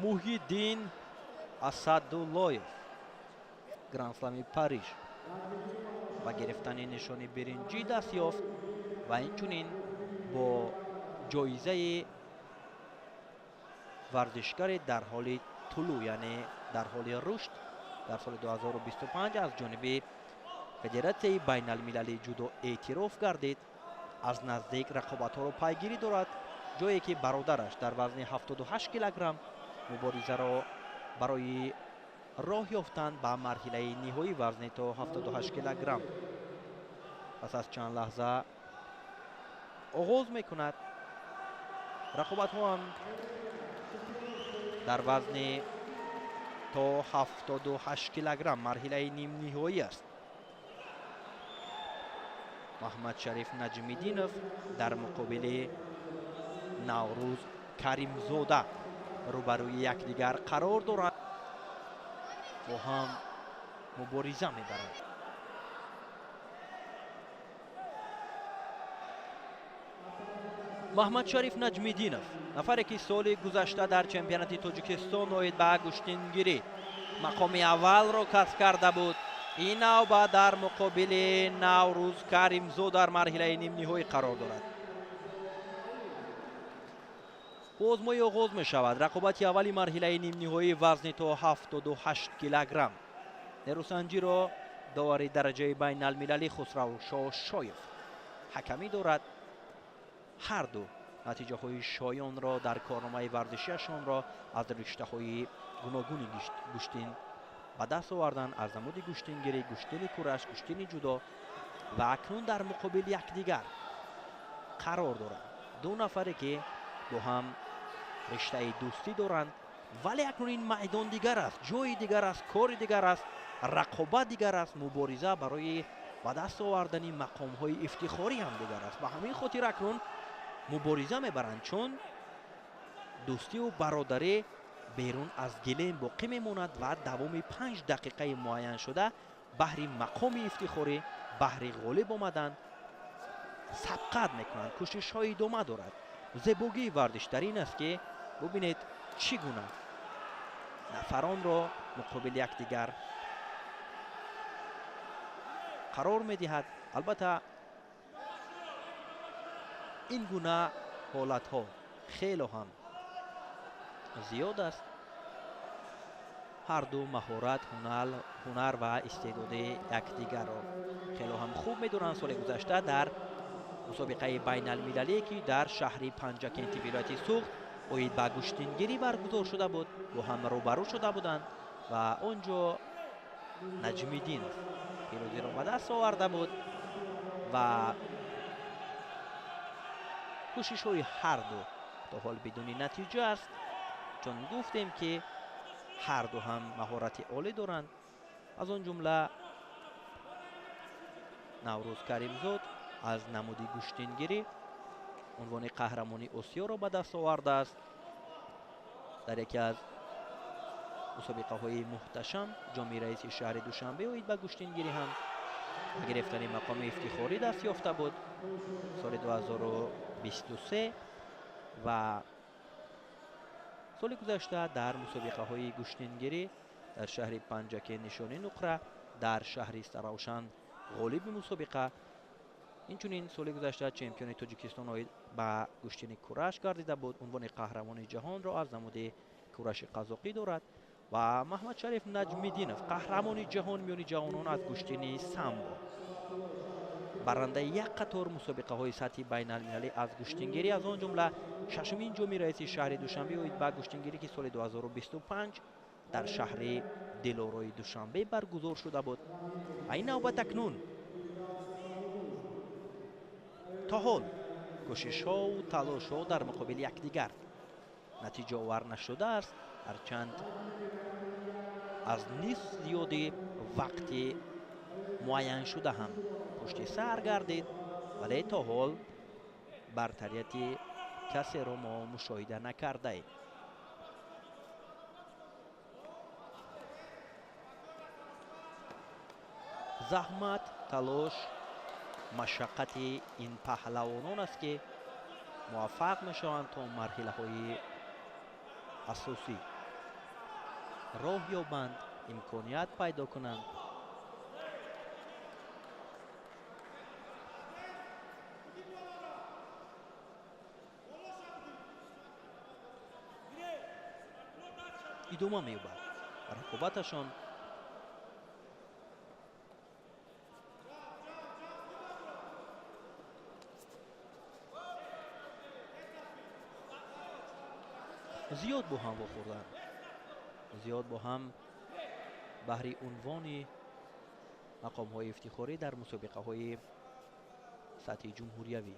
Муҳиддин Асадуллоев Гранд-слами Париж ба гирифтани нишони биринҷӣ даст ёфт ва инчунин бо ҷоизаи варзишгаре дар ҳоли тулӯъ, яъне дар ҳоли рушд дар соли 2025 аз ҷониби Федератсияи байналмилалии ҷудо эътироф гардид. Аз наздик рақобатҳоро пайгирӣ дорад, ҷое ки бародараш дар вазни 78 килограмм муборизаро барои роҳ ёфтан ба марҳилаи ниҳоии вазни то 78 килограмм пас аз чанд лаҳза оғоз мекунад. Рақобатҳо ҳам дар вазни то 78 килограмм марҳилаи нимниҳоӣ аст. Маҳмадшариф Наҷмиддинов дар муқобили Наврӯз Каримзода рӯбарӯи якдигар қарор доранд, бо ҳам мубориза мебаранд. Маҳмадшариф Наҷмиддинов, нафаре ки соли гузашта дар чемпионати Тоҷикистон оид ба гӯштингирӣ мақоми аввалро касб карда буд, ин навбат дар муқобили Наврӯз Каримзода дар марҳилаи нимниҳоӣ қарор дорад. Бозмоӣ оғоз мешавад. Рақобати аввали марҳилаи нимниҳоӣ вазни то 78 килограмм. Нерӯсанҷиро довари дараҷаи байналмилалӣ Хусрав Шошоев ҳакамӣ дорад. Ҳар ду натиҷаҳои шоёнро дар корномаи варзишиашонро аз риштаҳои гуногуни гӯштин ба даст овардан, аз намуди гӯштингирӣ, гӯштини кураш, гӯштини ҷудо ва акнун дар муқобили якдигар қарор доранд. Ду нафаре ки бо ҳам риштаи дӯстӣ доранд, вале акнун ин майдон дигар аст, ҷои дигар аст, кори дигар аст, рақобат дигар аст, мубориза барои ба даст овардани мақомҳои ифтихорӣ ҳам дигар аст. Ба ҳамин хотир акнун мубориза мебаранд, чун дӯстиву бародарӣ берун аз гилем боқӣ мемонад ва давоми 5 дақиқаи муайяншуда баҳри мақоми ифтихорӣ, баҳри ғолиб омадан сабқат мекунанд. Кӯшишҳо идома дорад. Зебогии варзиш дар ин аст, ки бубинед чӣ гуна нафаронро муқобили якдигар қарор медиҳад. Албатта ин гуна ҳолатҳо хело ҳам зиёд аст. Ҳар ду маҳорат, ҳунар ва истеъдоди якдигарро хело ҳам хуб медонанд. Соли гузашта дар мусобиқаи байналмилалие, ки дар шаҳри Панҷакенти вилояти Суғд оид ба гӯштингирӣ баргузор шуда буд, бо ҳам рӯбарӯ шуда буданд ва он ҷо Наҷмиддинов пирӯзиро ба даст оварда буд ва кӯшишҳои ҳар ду то ҳол бидуни натиҷа аст, чун гуфтем ки ҳар ду ҳам маҳорати олӣ доранд. Аз он ҷумла Наврӯз Каримзод аз намуди гӯштингирӣ унвони қаҳрамони Осиёро ба даст овардааст. Дар яке аз мусобиқаҳои муҳташам ҷоми раиси шаҳри Душанбе оид ба гӯштингирӣ ҳам ба гирифтани мақоми ифтихорӣ даст ёфта буд соли 2023 ва соли гузашта дар мусобиқаҳои гӯштингирӣ дар шаҳри Панҷакент нишони нуқра, дар шаҳри Саравшан ғолиби мусобиқа, инчунин соли гузашта чемпиони Тоҷикистон оид ба гӯштини кураш гардида буд. Унвони қаҳрамони ҷаҳонро аз намуди кураши қазоқӣ дорад ва Маҳмадшариф Наҷмиддинов қаҳрамони ҷаҳон миёни ҷавонон аз гӯштини самбо, барандаи як қатор мусобиқаҳои сатҳи байналмилалӣ аз гӯштингирӣ, аз он ҷумла шашумин ҷоми раиси шаҳри Душанбе оид ба гӯштингирӣ, ки соли 2025 дар шаҳри Дилорои Душанбе баргузор шуда буд. Ва ин навбат акнун то ҳол кӯшишҳову талошҳо дар муқобили якдигар натиҷаовар нашудааст, ҳарчанд аз нисф зиёди вақти муайяншуда ҳам пушти сар гардид, вале то ҳол бартарияти касеро мо мушоҳида накардаем. Заҳмат, талош, машаққати ин паҳлавонон аст, ки муваффақ мешаванд то марҳилаҳои асосӣ. роҳ ёбанд, имконият пайдо кунанд. Идома меёбад рақобаташон. Зиёд бо ҳам вохӯрданд, зиёд бо ҳам баҳри унвони мақомҳои ифтихорӣ дар мусобиқаҳои сатҳи ҷумҳуриявӣ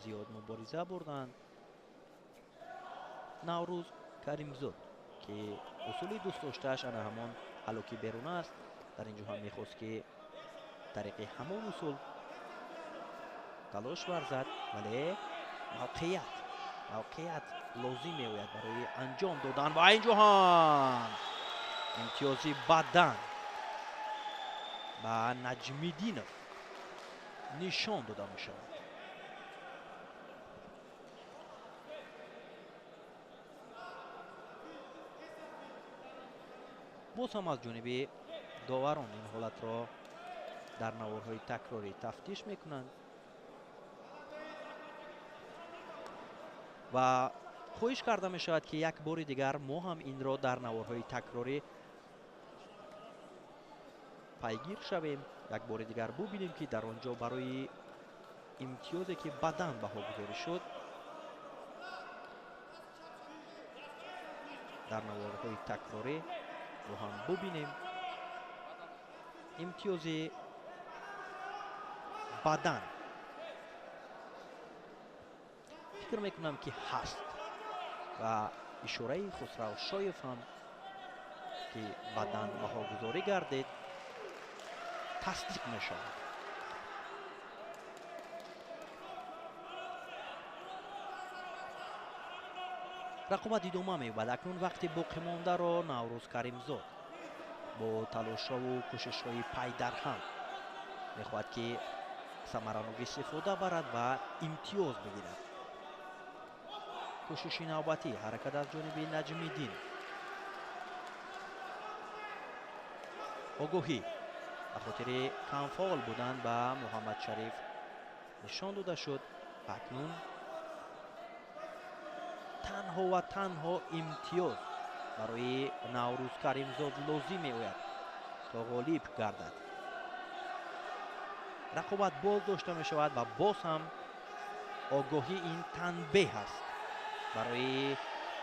зиёд мубориза бурданд. Наврӯз Каримзод, ки усули дӯстдоштааш ана ҳамон ҳалоки беруна аст, дар ин ҷо ҳам мехост, ки тариқи ҳамон усул талош варзад, вале мавқеият лозим меояд барои анҷом додан ва ин ҷо ҳам имтиёзи бадан ба Наҷмиддинов нишон дода мешавад. Боз ҳам аз ҷониби доварон ин ҳолатро дар наворҳои такрорӣ тафтиш мекунанд ва хоҳиш карда мешавад, ки як бори дигар мо ҳам инро дар наворҳои такрорӣ пайгир шавем, як бори дигар бубинем, ки дар он ҷо барои имтиёзе, ки бадан баҳогузорӣ шуд, дар наворҳои такрорӣ мо ҳам бубинем имтиёзи бадан. Фикр мекунам, ки ҳаст ва ишораи Хусрав Шоев ҳам, ки бадан баҳогузорӣ гардид, тасдиқ мешавад. Рақобат идома меёбад. Акнун вақти боқимондаро Наврӯз Каримзод бо талошҳову кӯшишҳои пайдарҳам мехоҳад, ки самаранок истифода барад ва имтиёз бигирад. Кӯшиши навбатӣ, ҳаракат аз ҷониби Наҷмиддин. Огоҳӣ ба хотири камфаъол будан ба Муҳаммадшариф нишон дода шуд. Акнун танҳо ва танҳо имтиёз барои Наврӯз Каримзод лозим меояд, то ғолиб гардад. Рақобат боз дошта мешавад ва боз ҳам огоҳӣ ин танбеҳ аст барои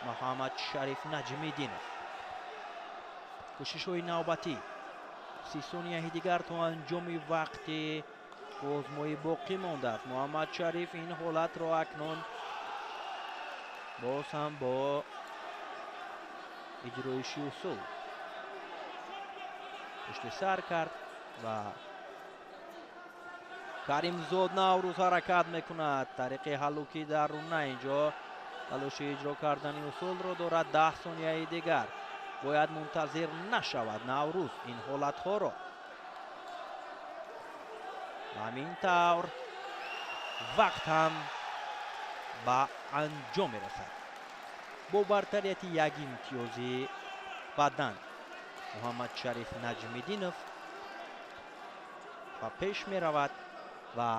Муҳаммадшариф Наҷмиддинов. Кӯшишҳои навбатӣ, 30 сонияи дигар то анҷоми вақти озмоӣ боқӣ мондааст. Муҳаммадшариф ин ҳолатро акнун боз ҳам бо иҷроиши усул пушти сар кард ва Каримзод Наврӯз ҳаракат мекунад тариқи ҳаллуки даруна. Инҷо талоши иҷро кардани усулро дорад. 10 сонияи дигар бояд мунтазир нашавад Наврӯз ин ҳолатҳоро. Ҳамин тавр вақт ҳам ба анҷом мерасад. Бо бартарияти як имтиёзи бадан Муҳаммадшариф Наҷмиддинов ба пеш меравад ва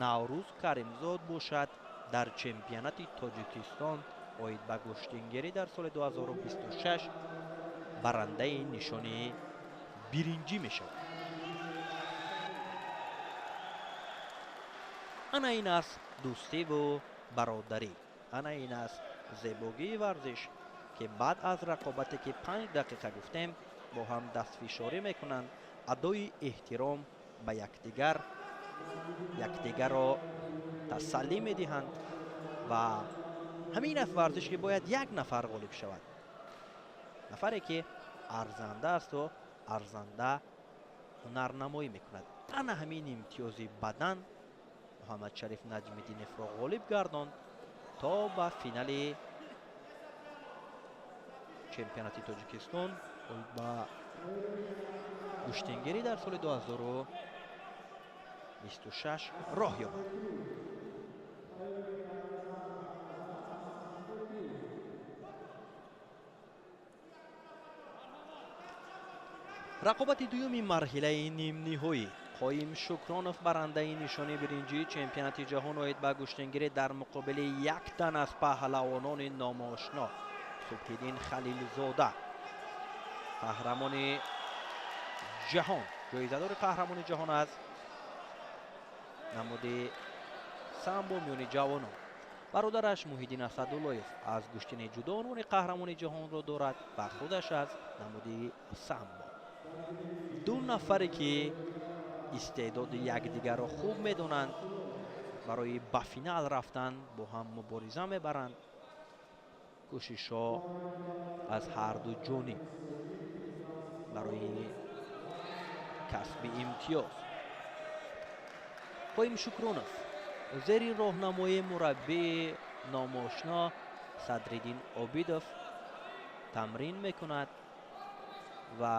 Наврӯз Каримзод бошад дар чемпионати Тоҷикистон оид ба гӯштингирӣ дар соли 2026 барандаи нишони биринҷӣ мешавад. Ана ин аст дӯстиву бародарӣ, ана ин аст зебогии варзиш, ки баъд аз рақобате, ки 5 дақиқа гуфтем, бо ҳам дастфишорӣ мекунанд, адои эҳтиром ба якдигар, якдигарро тасаллӣ медиҳанд ва ҳамин аст варзиш, ки бояд як нафар ғолиб шавад, нафаре, ки арзанда асту арзанда ҳунарнамоӣ мекунад. Ана ҳамин имтиёзи бадан Муҳаммадшариф Наҷмиддиновро ғолиб гардонд то ба финали чемпионати Тоҷикистон оид ба гӯштингирӣ дар соли 2026 роҳ ёбад. Рақобати дуюми марҳилаи нимниҳоӣ. Қоим Шукронов барандаи нишони биринҷии чемпионати ҷаҳон оид ба гӯштингирӣ дар муқобили як тан аз паҳлавонони номошно Субҳиддин Халилзода, қаҳрамони ҷаҳон, ҷоизадори қаҳрамони ҷаҳон аз намуди самбо миёни ҷавонон. Бародараш Муҳиддин Асадуллоев аз гӯштини ҷудо унвони қаҳрамони ҷаҳонро дорад ва худаш аз намуди самбо. Ду нафаре ки истеъдоди якдигарро хуб медонанд, барои ба финал рафтан бо ҳам мубориза мебаранд. Кӯшишҳо аз ҳарду ҷониб барои касби имтиёз. Қоим Шукронов зери роҳнамоии мураббии номошно Садриддин Обидов тамрин мекунад ва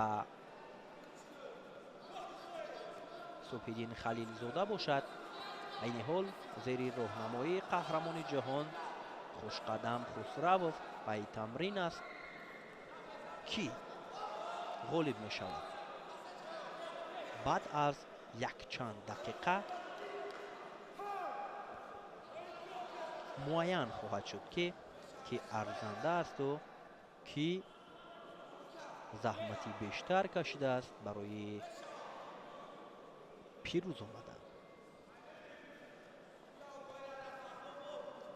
Субҳиддин Халилзода бошад айни ҳол зери роҳнамоии қаҳрамони ҷаҳон Хушқадам Хусравов пайи тамрин аст. Кӣ ғолиб мешавад? Баъд аз якчанд дақиқа муайян хоҳад шуд, ки кӣ арзанда асту кӣ заҳмати бештар кашидааст барои пирӯз омадан.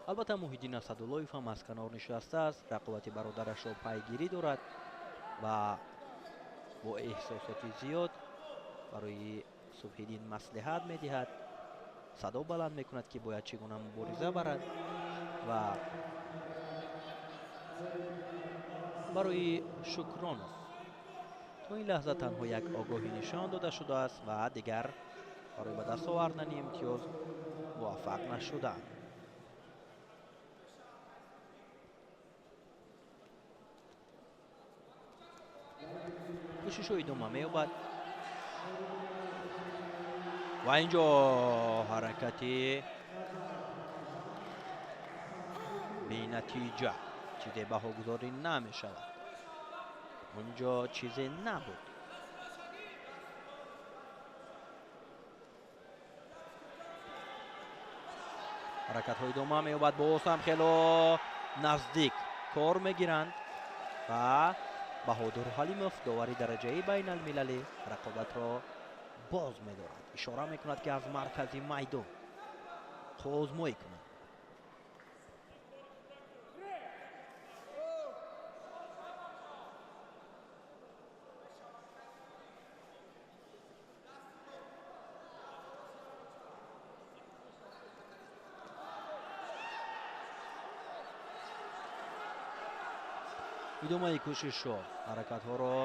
Албатта Муҳиддин Асадуллоев ҳам аз канор нишастааст, рақобати бародарашро пайгирӣ дорад ва бо эҳсосоти зиёд барои Субҳиддин маслиҳат медиҳад, садо баланд мекунад, ки бояд чӣ гуна мубориза барад ва барои Шукронов то ин лаҳза танҳо як огоҳӣ нишон дода шудааст ва дигар барои ба даст овардани имтиёз муваффақ нашудаанд. Кӯшишҳо идома меёбад ва инҷо ҳаракати бенатиҷа, чизе баҳогузорӣ намешавад. Унҷо чизе набуд. Ҳаракатҳо идома меёбад, боз ҳам хело наздик кор мегиранд ва Баҳодур Ҳалимов, довари дараҷаи байналмилалӣ, рақобатро боз медорад. Ишора мекунад, ки аз маркази майдон қӯзмоӣ кунад. Идомаи кӯшишҳо ҳаракатҳоро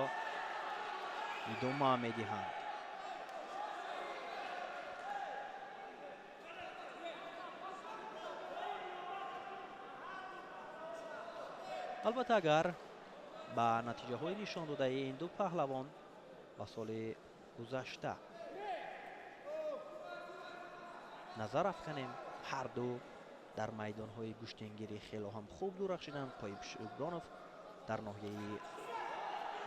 идома медиҳанд. Албатта агар ба натиҷаҳои нишон додаи ин ду паҳлавон ба соли гузашта назар афканем, ҳар ду дар майдонҳои гӯштингирӣ хело ҳам хуб дурахшиданд. Қоим Шукронов дар ноҳияи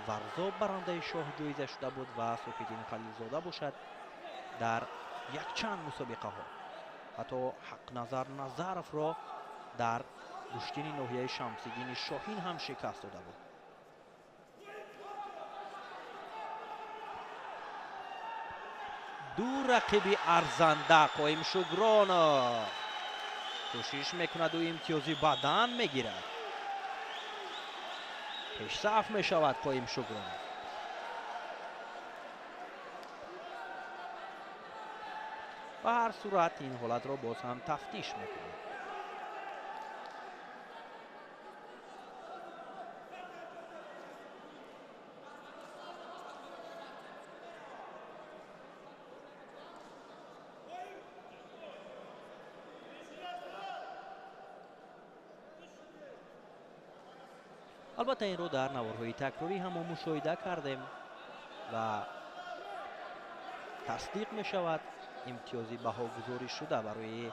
Варзоб барандаи шоҳ ҷоиза шуда буд ва Субҳиддин Халилзода бошад дар якчанд мусобиқаҳо ҳатто Ҳақназар Назаровро дар гӯштини ноҳияи Шамсиддини Шоҳин ҳам шикаст дода буд. Ду рақиби арзанда. Қоим Шукронов кӯшиш мекунаду имтиёзи бадан мегирад. Пешсаф мешавад Қоим Шукронов. Ба ҳар сурат ин ҳолатро боз ҳам тафтиш мекунад. Албатта инро дар наворҳои такрорӣ ҳам мо мушоҳида кардем ва тасдиқ мешавад имтиёзи баҳогузорӣ шуда барои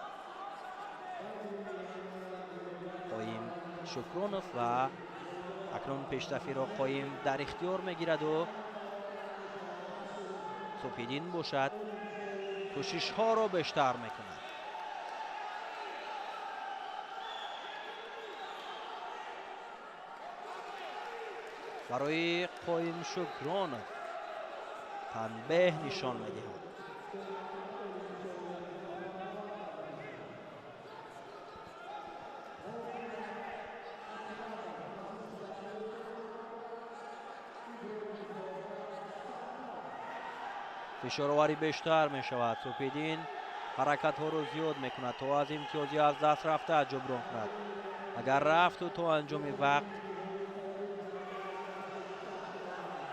Қоим Шукронов ва акнун пешсафиро Қоим дар ихтиёр мегираду Субҳиддин бошад кӯшишҳоро бештар мекунад. Барои Қоим Шукронов танбеҳ нишон медиҳад. Фишороварӣ бештар мешавад. Субҳиддин ҳаракатҳоро зиёд мекунад то аз имтиёзи аз даст рафта ҷуброн кунад. Агар рафту то анҷоми вақт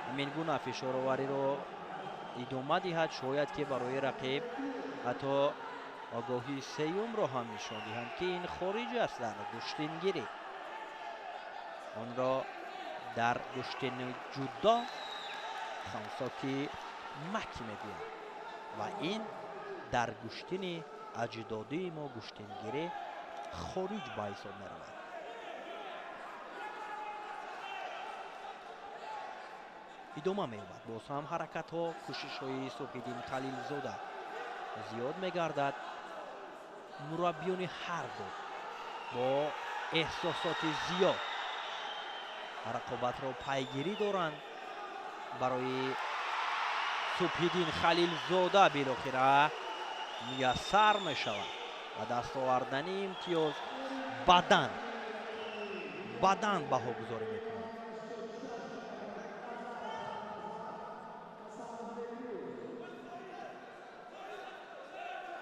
ҳамин гуна фишоровариро идома диҳад, шояд ки барои рақиб ҳатто огоҳии сеюмро ҳам нишон диҳанд, ки ин хориҷ аст дар гӯштингирӣ. Онро дар гӯштини ҷудо хансоки маки мегӯянд ва ин дар гӯштини аҷдодии мо гӯштингирӣ хориҷ ба ҳисоб меравад. Идома меёбад боз ҳам ҳаракатҳо, кӯшишҳои Субҳиддин Халилзода зиёд мегардад. Мураббиёни ҳар ду бо эҳсосоти зиёд рақобатро пайгирӣ доранд. Барои Субҳиддин Халилзода билохира муяссар мешавад ба даст овардани имтиёз. Бадан баҳогузорӣ мекунад.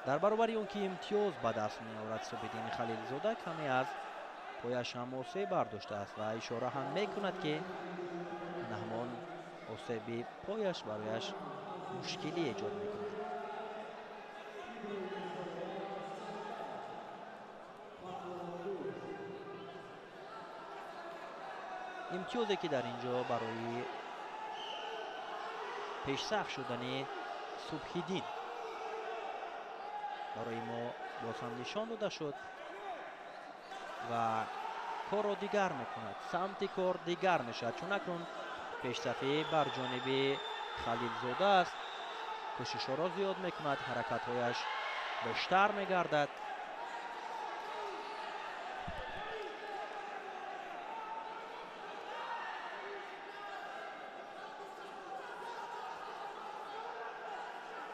Дар баробари он ки имтиёз ба даст меорад, Субҳиддин Халилзода каме аз пояш ҳам осеб бардоштааст ва ишора ҳам мекунад, ки ҳамон осеби пояш барояш мушкилӣ эҷод мекунад. Имтиёзе ки дар ин ҷо барои пешсаф шудани Субҳиддин барои мо боз ҳам нишон дода шуд ва корро дигар мекунад. Самти кор дигар мешавад, чун акнун пешсафӣ бар ҷониби Халилзода аст. Кӯшишҳоро зиёд мекунад, ҳаракатҳояш бештар мегардад.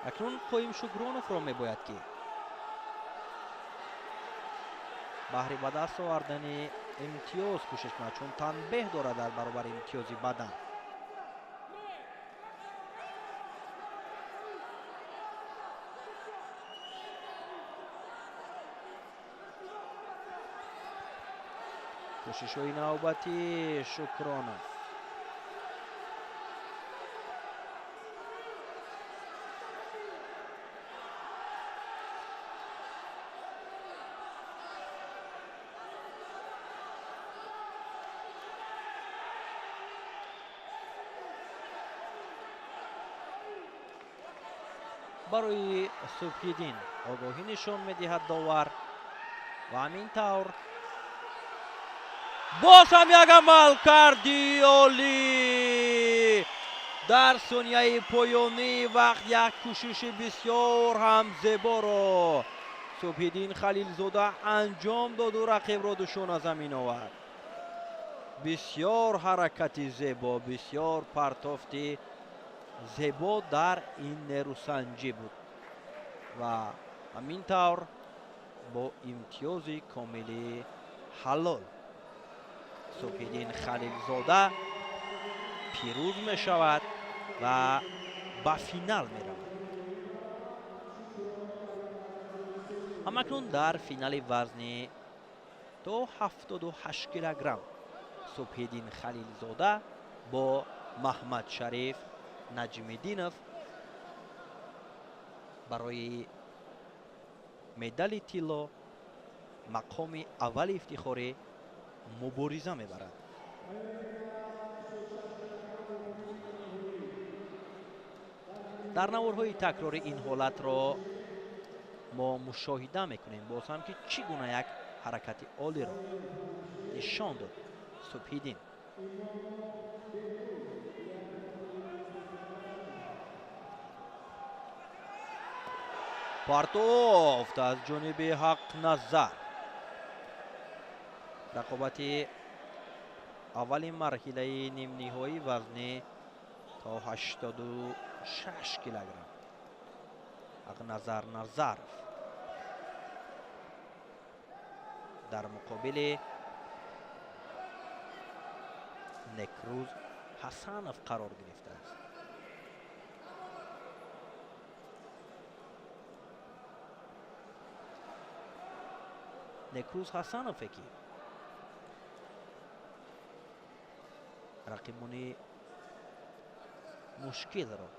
Акнун Қоим Шукроновро мебояд ки баҳри ба даст овардани имтиёз кӯшиш кунад, чун танбеҳ дорад дар баробари имтиёзи бадан. Кӯшишҳои навбатии Шукронов. Барои Субҳиддин огоҳӣ нишон медиҳад довар ва ҳамин тавр боз ҳам як амал карди олӣ. Дар сонияи поёнии вақт як кӯшиши бисёр ҳам зеборо Субҳиддин Халилзода анҷом доду рақибро душона замин овард. Бисёр ҳаракати зебо, бисёр партофти зебо дар ин нерӯсанҷӣ буд ва ҳамин тавр бо имтиёзи комили ҳалол Субҳиддин Халилзода пирӯз мешавад ва ба финал меравад. Ҳамакнун дар финали вазни то 78 килограмм Субҳиддин Халилзода бо Маҳмадшариф Наҷмиддинов барои медали тилло мақоми аввали ифтихорӣ мубориза мебарад. Дар наворҳои такрори ин ҳолатро мо мушоҳида мекунем боз ҳам, ки чӣ гуна як ҳаракати олиро нишон дод Субҳиддин. Партофт аз ҷониби Ҳақназар. Рақобати аввали марҳилаи нимниҳоӣ вазни то 86 килограмм. Ҳақназар Назаров дар муқобили Некрӯз Ҳасанов қарор гирифтааст. Некрӯз Ҳасанове ки рақибони мушкилро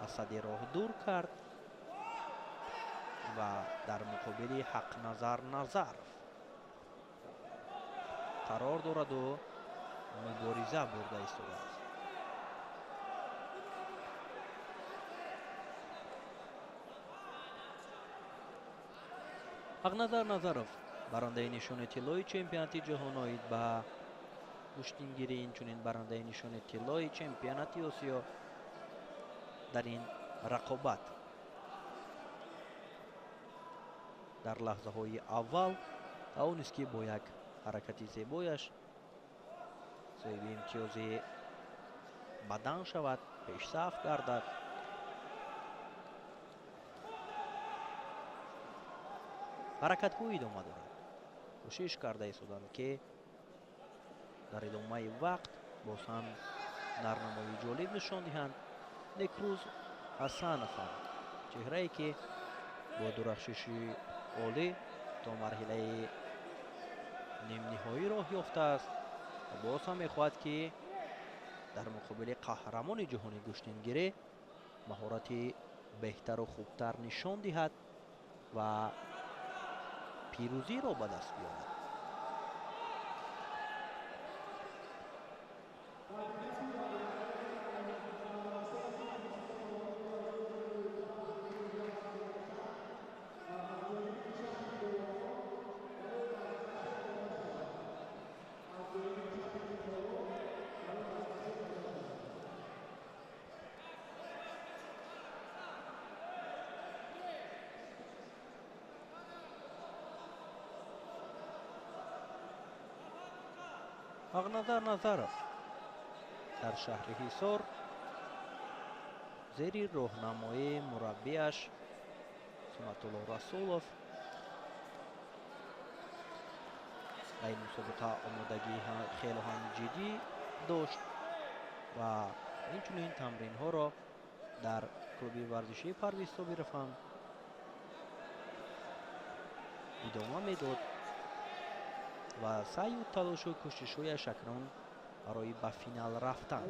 аз сади роҳ дур кард ва дар муқобили Ҳақназар Назаров қарор дораду мубориза бурда истодааст. Ҳақназар Назаров барандаи нишони тиллои чемпионати ҷаҳон оид ба гӯштингирӣ, инчунин барандаи нишони тиллои чемпионати Осиё дар ин рақобат дар лаҳзаҳои аввал тавонист ки бо як ҳаракати зебояш соҳиби имтиёзи бадан шавад, пешсаф гардад. Ҳаракатҳо идома дорад. Кӯшиш карда истоданд ки дар идомаи вақт боз ҳам нарнамои ҷолиб нишон диҳанд. Некрӯз Ҳасанов ҳам чеҳрае ки бо дурахшиши олӣ то марҳилаи нимниҳоӣ роҳ ёфтааст ва боз ҳам мехоҳад ки дар муқобили қаҳрамони ҷаҳони гӯштингирӣ маҳорати беҳтару хубтар нишон диҳад ва пирӯзиро ба даст биёрад. Ҳақназар Назаров дар шаҳри Ҳисор зери роҳнамоии мураббиаш Сунатулло Расулов ба ин мусобиқа омодагии хело ҳам ҷиддӣ дошт ва инчунин тамринҳоро дар клуби варзишии Парвиз Собиров ҳам идома медод ва саъю талошу кӯшишҳояш акнун барои ба финал рафтан.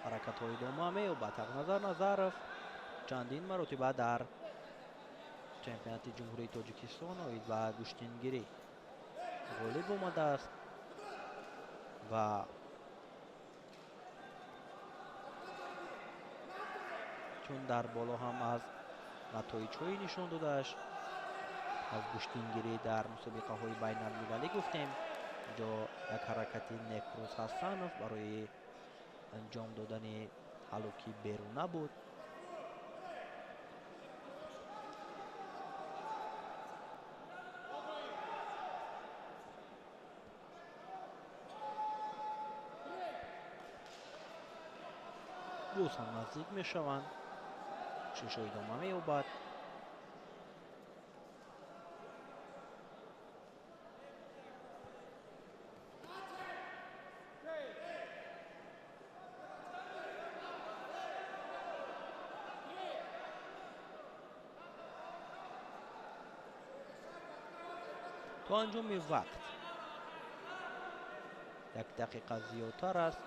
Ҳаракатҳо идома меёбад. Ҳақназар Назаров чандин маротиба дар чемпионати Ҷумҳурии Тоҷикистон оид ба гӯштингирӣ ғолиб омадааст ва чун дар боло ҳам аз натоиҷҳои нишон додааш аз гӯштингирӣ дар мусобиқаҳои байналмилалӣ гуфтем, инҷо як ҳаракати Некрӯз Ҳасанов барои анҷом додани ҳалуки беруна буд. Боз ҳам наздик мешаванд. Кӯшишҳо идома меёбад. То анҷоми вақт як дақиқа зиёдтар аст.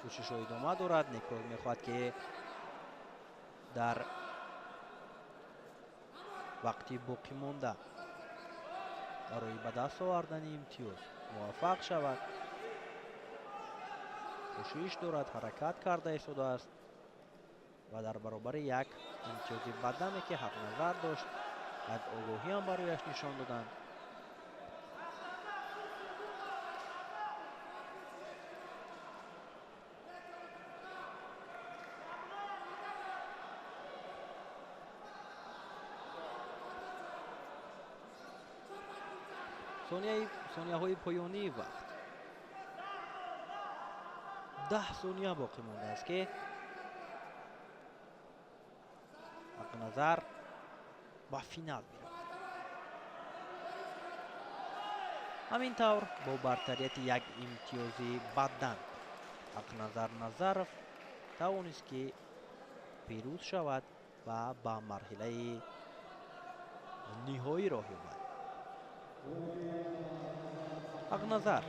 Кӯшишҳо идома дорад. Некрӯз мехоҳад ки дар Вақти боқӣ монда барои ба даст овардани имтиёз муваффақ шавад. Кӯшиш дорад, ҳаракат карда истодааст ва дар баробари як имтиёзи бадане ки Ҳақназар дошт, як огоҳиам барояш нишон доданд. Сонияҳои поёнии вақт 10 сония боқӣ мондааст, ки Ҳақназар ба финал меравад. Ҳамин тавр бо бартарияти як имтиёзи бадан Ҳақназар Назаров тавонист, ки пирӯз шавад ва ба марҳилаи ниҳоӣ роҳ ёбад. Ҳақназар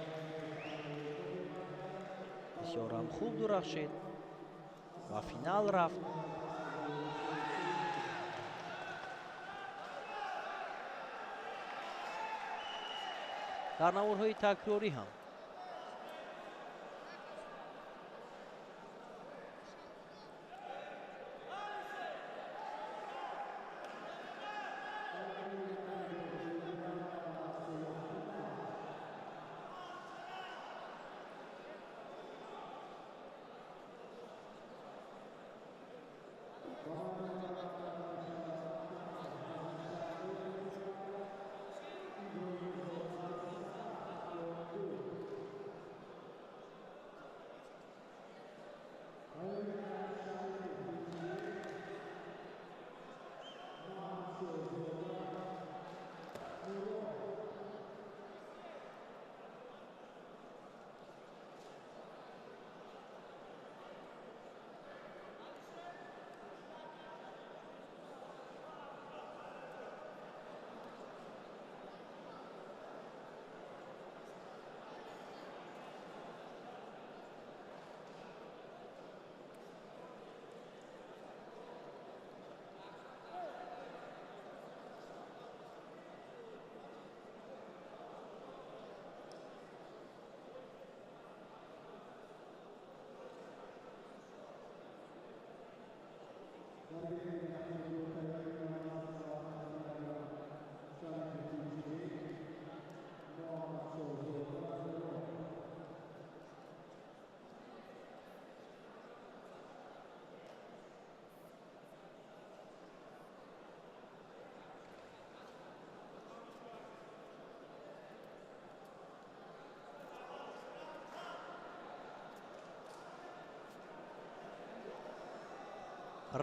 бисёрам хуб дурахшид, ба финал рафт. Дар наворҳои такрорӣ ҳам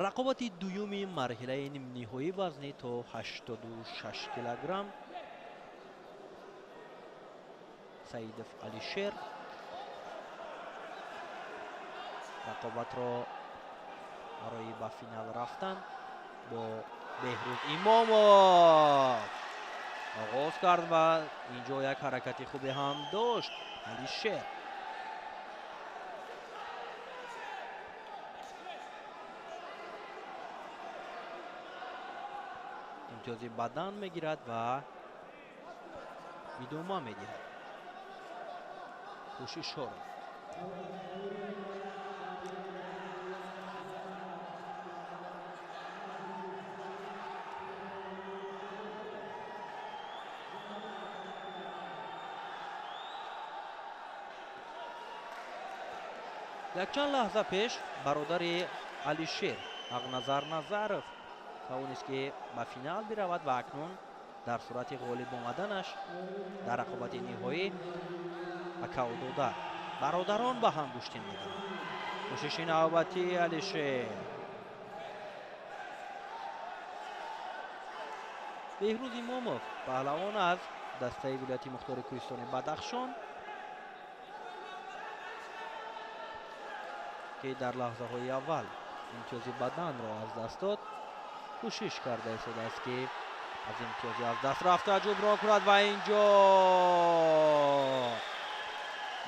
Рақобати дуюми марҳилаи нимниҳоӣ вазни то 86 килограмм Саидов Алишер рақобатро барои ба финал рафтан бо Беҳрӯз Имомов оғоз кард ва инҷо як ҳаракати хубе ҳам дошт Алишер. Имтиёзи бадан мегирад ва идома медиҳад кӯшишҳоро. Якчанд лаҳза пеш бародари Алишер Ҳақназар Назаров тавонист, ки ба финал биравад ва акнун дар сурати ғолиб омаданаш дар рақобати ниҳоӣ акавдода бародарон ба ҳам гӯштин мегиранд. Кӯшиши навбатии Алишер. Беҳрӯз Имомов паҳлавон аз дастаи вилояти мухтори кӯҳистони Бадахшон, ки дар лаҳзаҳои аввал имтиёзи баданро аз даст дод, кӯшиш карда истодааст, ки аз имтиёзи аз даст рафта ҷуброн кунад ва инҷо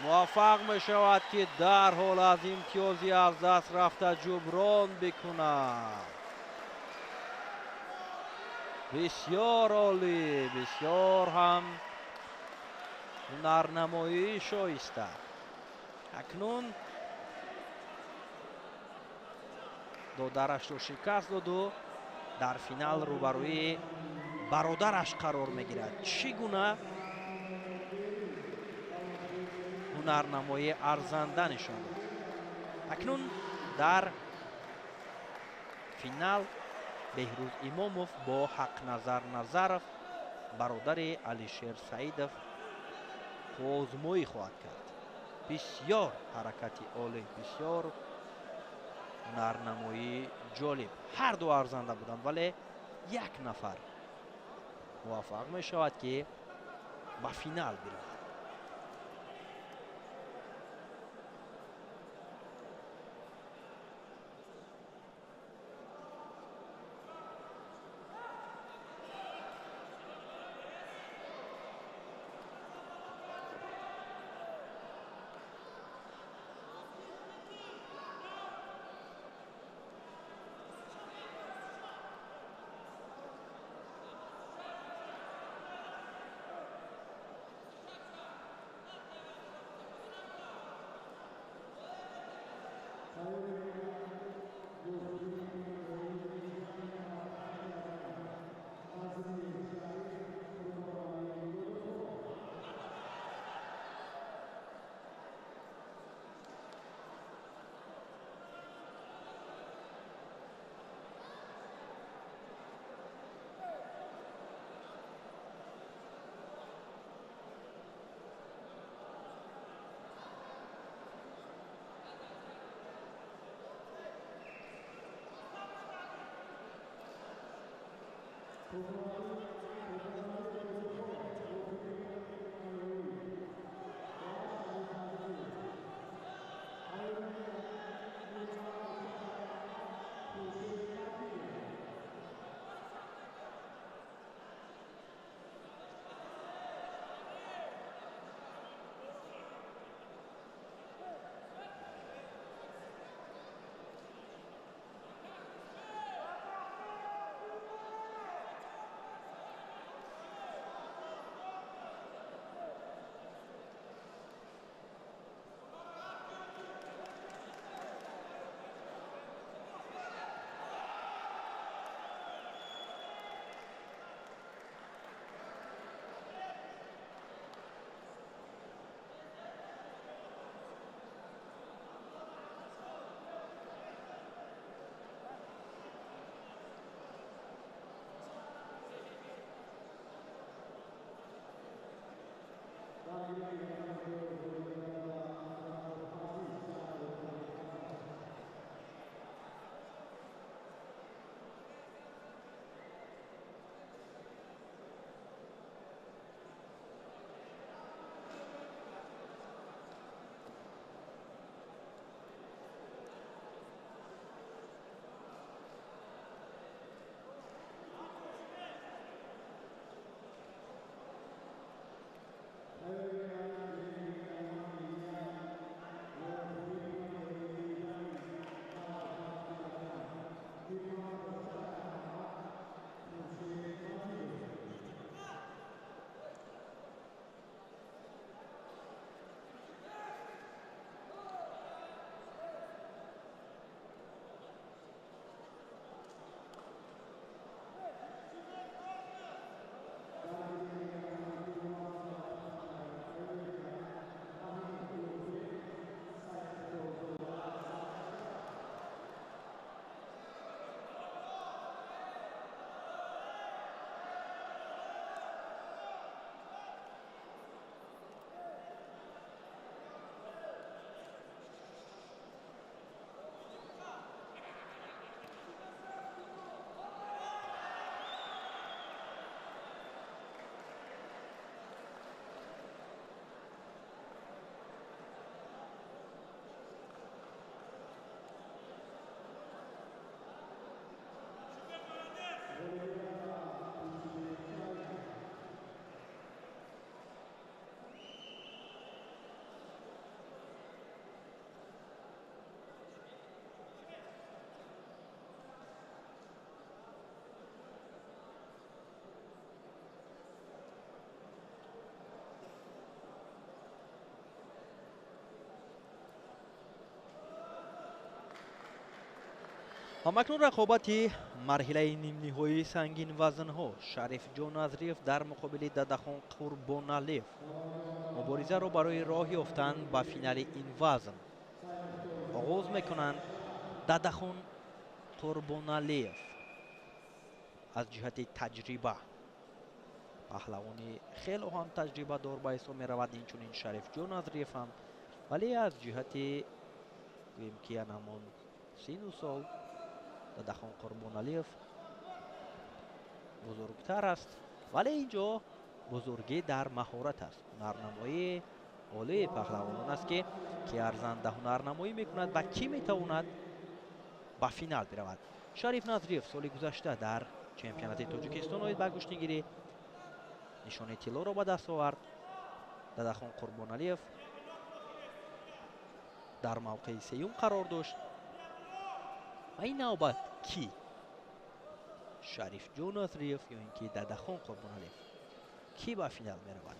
муваффақ мешавад, ки дарҳол аз имтиёзи аз даст рафта ҷуброн бикунад. Бисёр олӣ, бисёр ҳам ҳунарнамоии шоиста. Акнун додарашро шикаст доду дар финал рӯбарӯи бародараш қарор мегирад. Чӣ гуна ҳунарнамоии арзанда нишон дод. Акнун дар финал Беҳрӯз Имомов бо Ҳақназар Назаров, бародари Алишер Саидов, озмоӣ хоҳад кард. Бисёр ҳаракати олӣ, бисёр ҳунарнамоии ҷолиб. Ҳар ду арзанда буданд, вале як нафар муваффақ мешавад, ки ба финал биравад. Ҳамакнун рақобати марҳилаи нимниҳоии сангинвазнҳо. Шарифҷон Назриев дар муқобили Дадахон Қурбоналиев муборизаро барои роҳ ёфтан ба финали ин вазн оғоз мекунанд. Дадахон Қурбоналиев аз ҷиҳати таҷриба паҳлавони хело ҳам таҷрибадор ба ҳисоб меравад, инчунин Шарифҷон Назриев ҳам, вале аз ҷиҳати гӯем ки анамон сину сол Дадахон Қурбоналиев бузургтар аст, вале инҷо бузургӣ дар маҳорат аст. Ҳунарнамоии олии паҳлавонон аст, ки арзанда ҳунарнамоӣ мекунад ва кӣ метавонад ба финал биравад. Шариф Назриев соли гузашта дар чемпионати Тоҷикистон оид ба гӯштингирӣ нишони тиллоро ба даст овард. Дадахон Қурбоналиев дар мавқеи сеюм қарор дошт. Ва ин навбат кӣ? Шарифҷон Назриев ё ин ки Дадахон Қурбоналиев? Кӣ ба финал меравад?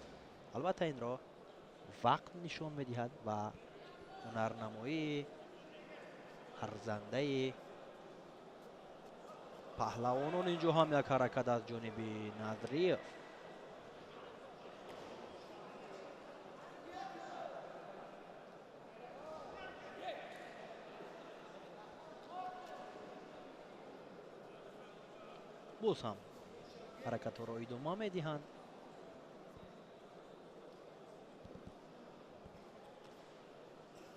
Албатта инро вақт нишон медиҳад ва ҳунарнамоии арзандаи паҳлавонон. Инҷо ҳам як ҳаракат аз ҷониби Назриев. Боз ҳам ҳаракатҳоро идома медиҳанд.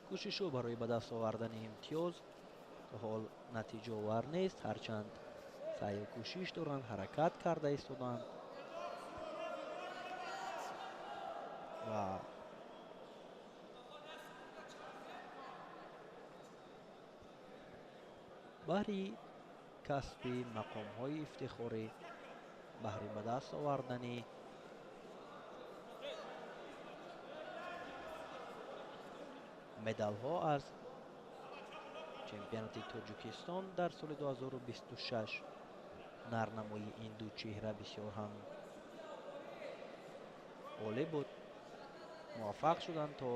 Кӯшишҳо барои ба даст овардани имтиёз то ҳол натиҷаовар нест, ҳарчанд саъю кӯшиш доранд, ҳаракат карда истоданд ва баҳри касби мақомҳои ифтихорӣ, баҳри ба даст овардани медалҳо аз чемпионати Тоҷикистон дар соли 2026 ҳунарнамоии ин ду чеҳра бисёр ҳам олӣ буд. Муваффақ шуданд то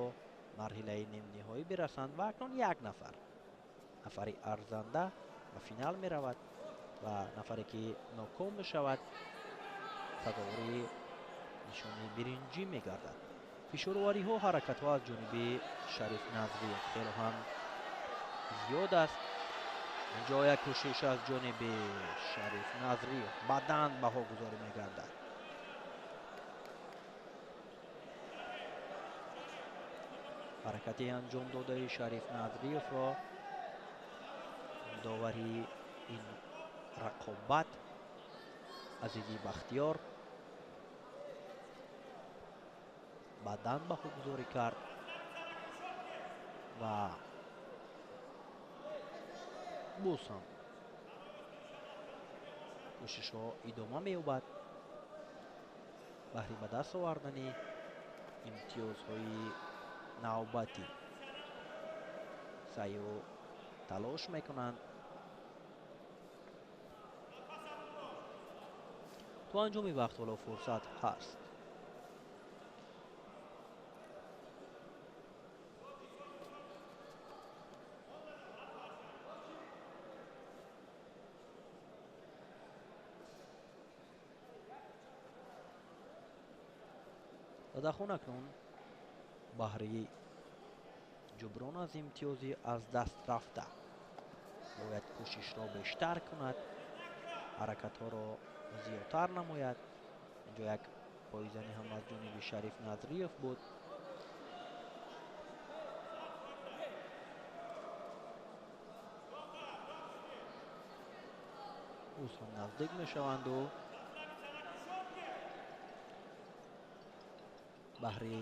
марҳилаи нимниҳоӣ бирасанд ва акнун як нафари арзанда ба финал меравад ва нафаре ки ноком мешавад сазовори нишони биринҷӣ мегардад. Фишоровариҳо, ҳаракатҳо аз ҷониби Шариф Назриев хело ҳам зиёд аст. Инҷо як кӯшиш аз ҷониби Шариф Назриев баъдан баҳогузорӣ мегардад. Ҳаракати анҷом додаи Шариф Назриевро довари ин рақобат Азизи Бахтиёр баъдан баҳогузорӣ кард ва боз ҳам кӯшишҳо идома меёбад баҳри ба даст овардани имтиёзҳои навбатӣ. Саъю талош мекунанд то анҷоми вақт, ҳоло фурсат ҳаст. Дадахон акнун баҳри ҷуброн аз имтиёзи аз даст рафта бояд кӯшишро бештар кунад, ҳаракатҳоро зиёдтар намояд. Инҷо як пойзанӣ ҳам аз ҷониби Шариф Назриев буд. Боз ҳам наздик мешаванду баҳри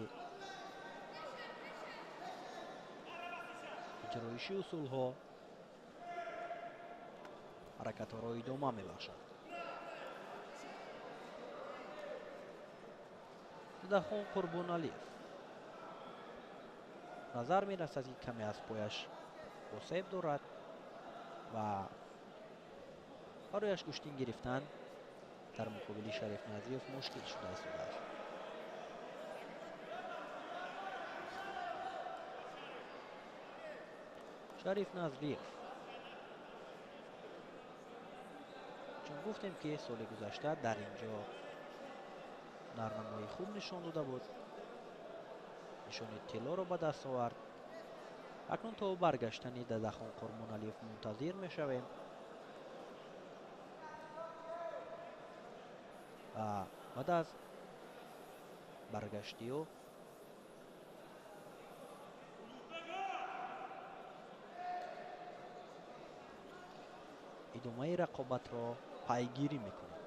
иҷроиши усулҳо ҳаракатҳоро идома мебахшад. Дадахон Қурбоналиев назар мерасад, ки каме аз пояш осеб дорад ва барояш гӯштин гирифтан дар муқобили Шариф Назриев мушкил шуда истодааст. Шариф Назриев Чун гуфтем, ки соли гузашта дар ин ҷо нарнамои хуб нишон дода буд, нишони тиллоро ба даст овард. Акнун то баргаштани Дадахон Қурбоналиев мунтазир мешавем ва баъд аз баргашти ӯ идомаи рақобатро пайгирӣ мекунем.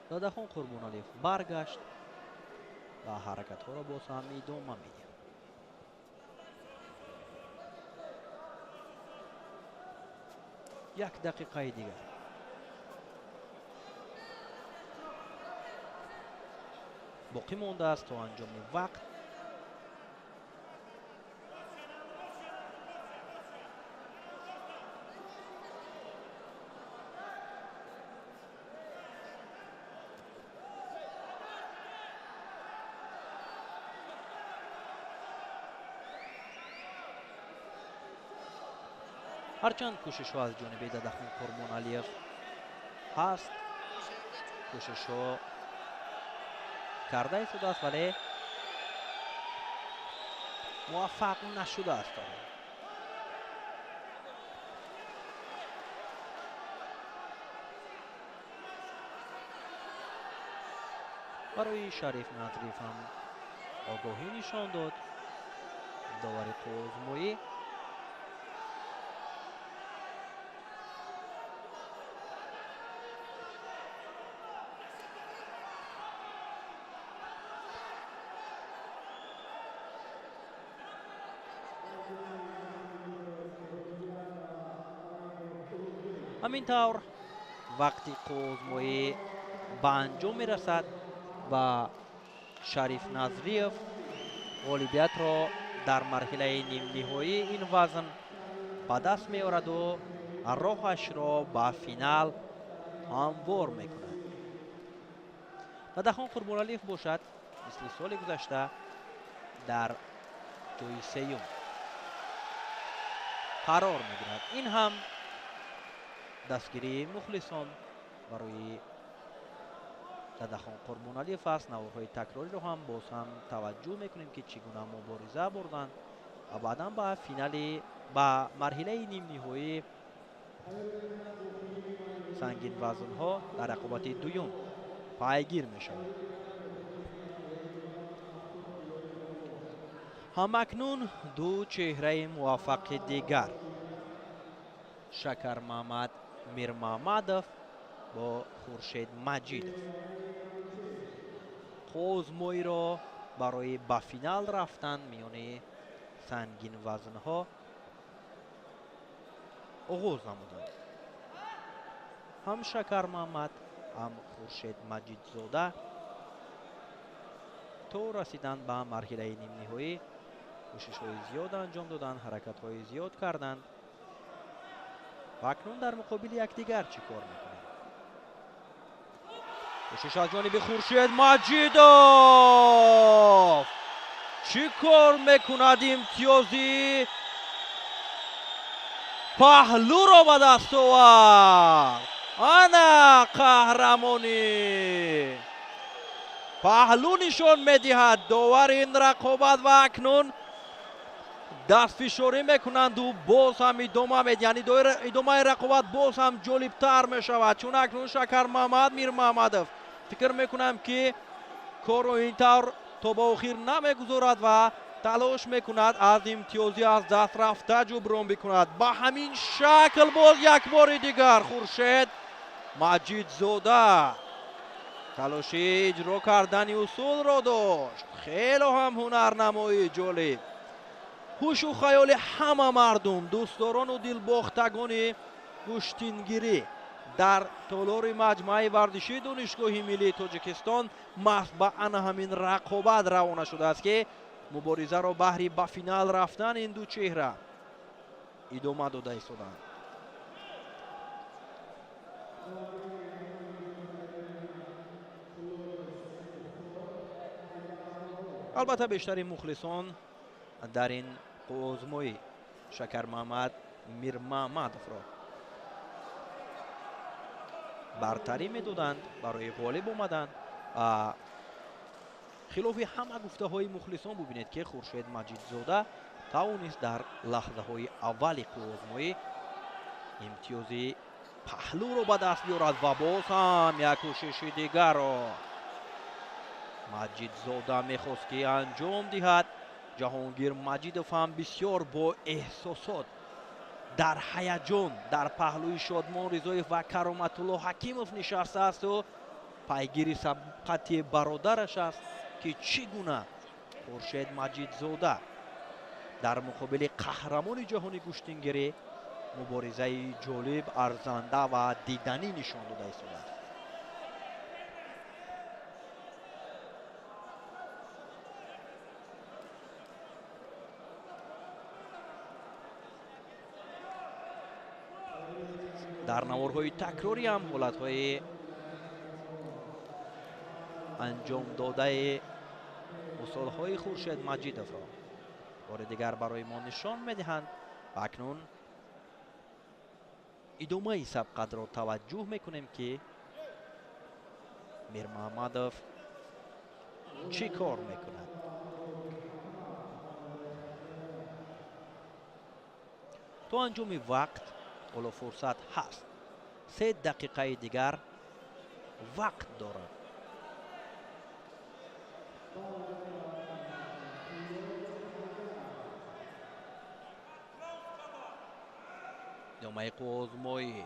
Дадахон Қурбоналиев баргашт ва ҳаракатҳоро боз ҳам идома медиҳад. Як дақиқаи дигар. Боқӣ мондааст то анҷоми вақт. Ҳарчанд кӯшишҳо аз ҷониби Дадахон Қурбоналиев ҳаст, кӯшишҳо карда истодааст, вале муваффақ нашудааст. Барои Шариф Назриев ҳам огоҳӣ нишон дод довари қувваозмоӣ. Ҳамин тавр вақти қувваозмоӣ ба анҷом мерасад ва Шариф Назриев ғолибиятро дар марҳилаи нимниҳоии ин вазн ба даст меораду роҳашро ба финал ҳамвор мекунад. Дадахон Қурбоналиев бошад, мисли соли гузашта дар ҷои сеюм қарор мегирад. Ин ҳам дастгирии мухлисон барои Дадахон Қурбоналиев аст. Наворҳои такрориро ҳам боз ҳам таваҷҷӯҳ мекунем, ки чӣ гуна мубориза бурданд ва баъдан ба финали, ба марҳилаи нимниҳоии сангинвазнҳо дар рақобати дуюм пайгир мешаванд. Ҳамакнун ду чеҳраи муваффақи дигар, Шакармамад Мирмамадов бо Хуршед Маҷидов, қувваозмоиро барои ба финал рафтан миёни сангинвазнҳо оғоз намуданд. Ҳам Шакармамад, ҳам Хуршед Маҷидзода то расидан ба марҳилаи нимниҳоӣ кӯшишҳои зиёд анҷом доданд, ҳаракатҳои зиёд карданд ва акнун дар муқобили якдигар чӣ кор мекунанд? Кӯшиш аз ҷониби Хуршед Маҷидов! Чӣ кор мекунад? Имтиёзи паҳлӯро ба даст овард. Ана қаҳрамонӣ! Паҳлӯ нишон медиҳад довар ин рақобат ва акнун дастфишорӣ мекунанду боз ҳам идома медиҳанд. Идомаи рақобат боз ҳам ҷолибтар мешавад, чун акнун Шакармамад Мирмамадов фикр мекунам, ки корро ин тавр то ба охир намегузорад ва талош мекунад аз имтиёзӣ аз даст рафта ҷуброн бикунад. Ба ҳамин шакл боз як бори дигар Хуршед Маҷидзода талоши иҷро кардани усулро дошт. Хело ҳам ҳунарнамоии ҷолиб. Ҳушу хаёли ҳама мардум, дӯстдорону дилбохтагони гӯштингирӣ дар толори маҷмӯаи варзишии Донишгоҳи миллии Тоҷикистон маҳз ба ана ҳамин рақобат равона шудааст, ки муборизаро баҳри ба финал рафтан ин ду чеҳра идома дода истоданд. Албатта, бештари мухлисон дар ин қувваозмоӣ Шакармаҳмад Мирмаҳмадовро бартарӣ медоданд барои ғолиб омадан. Хилофи ҳама гуфтаҳои мухлисон, бубинед, ки Хуршед Маҷидзода тавонист дар лаҳзаҳои аввали қувваозмоӣ имтиёзи паҳлӯро ба даст биёрад ва боз ҳам як кӯшиши дигарро Маҷидзода мехост, ки анҷом диҳад. Ҷаҳонгир Маҷидов ҳам бисёр бо эҳсосот, дар ҳаяҷон, дар паҳлӯи Шодмон Ризоев ва Кароматулло Ҳакимов нишастаасту пайгири сабқати бародараш аст, ки чӣ гуна Хуршед Маҷидзода дар муқобили қаҳрамони ҷаҳони гӯштингирӣ муборизаи ҷолиб, арзанда ва диданӣ нишон дода истодааст. Дар наворҳои такрорӣ ҳам ҳолатҳои анҷомдодаи усулҳои Хуршед Маҷидовро бори дигар барои мо нишон медиҳанд. Ва акнун идомаи сабқатро таваҷҷӯҳ мекунем, ки Мирмаҳмадов чӣ кор мекунад. То анҷоми вақт ҳоло фурсат ҳаст, 3 дақиқаи дигар вақт дорад. Идомаи қувваозмоӣ.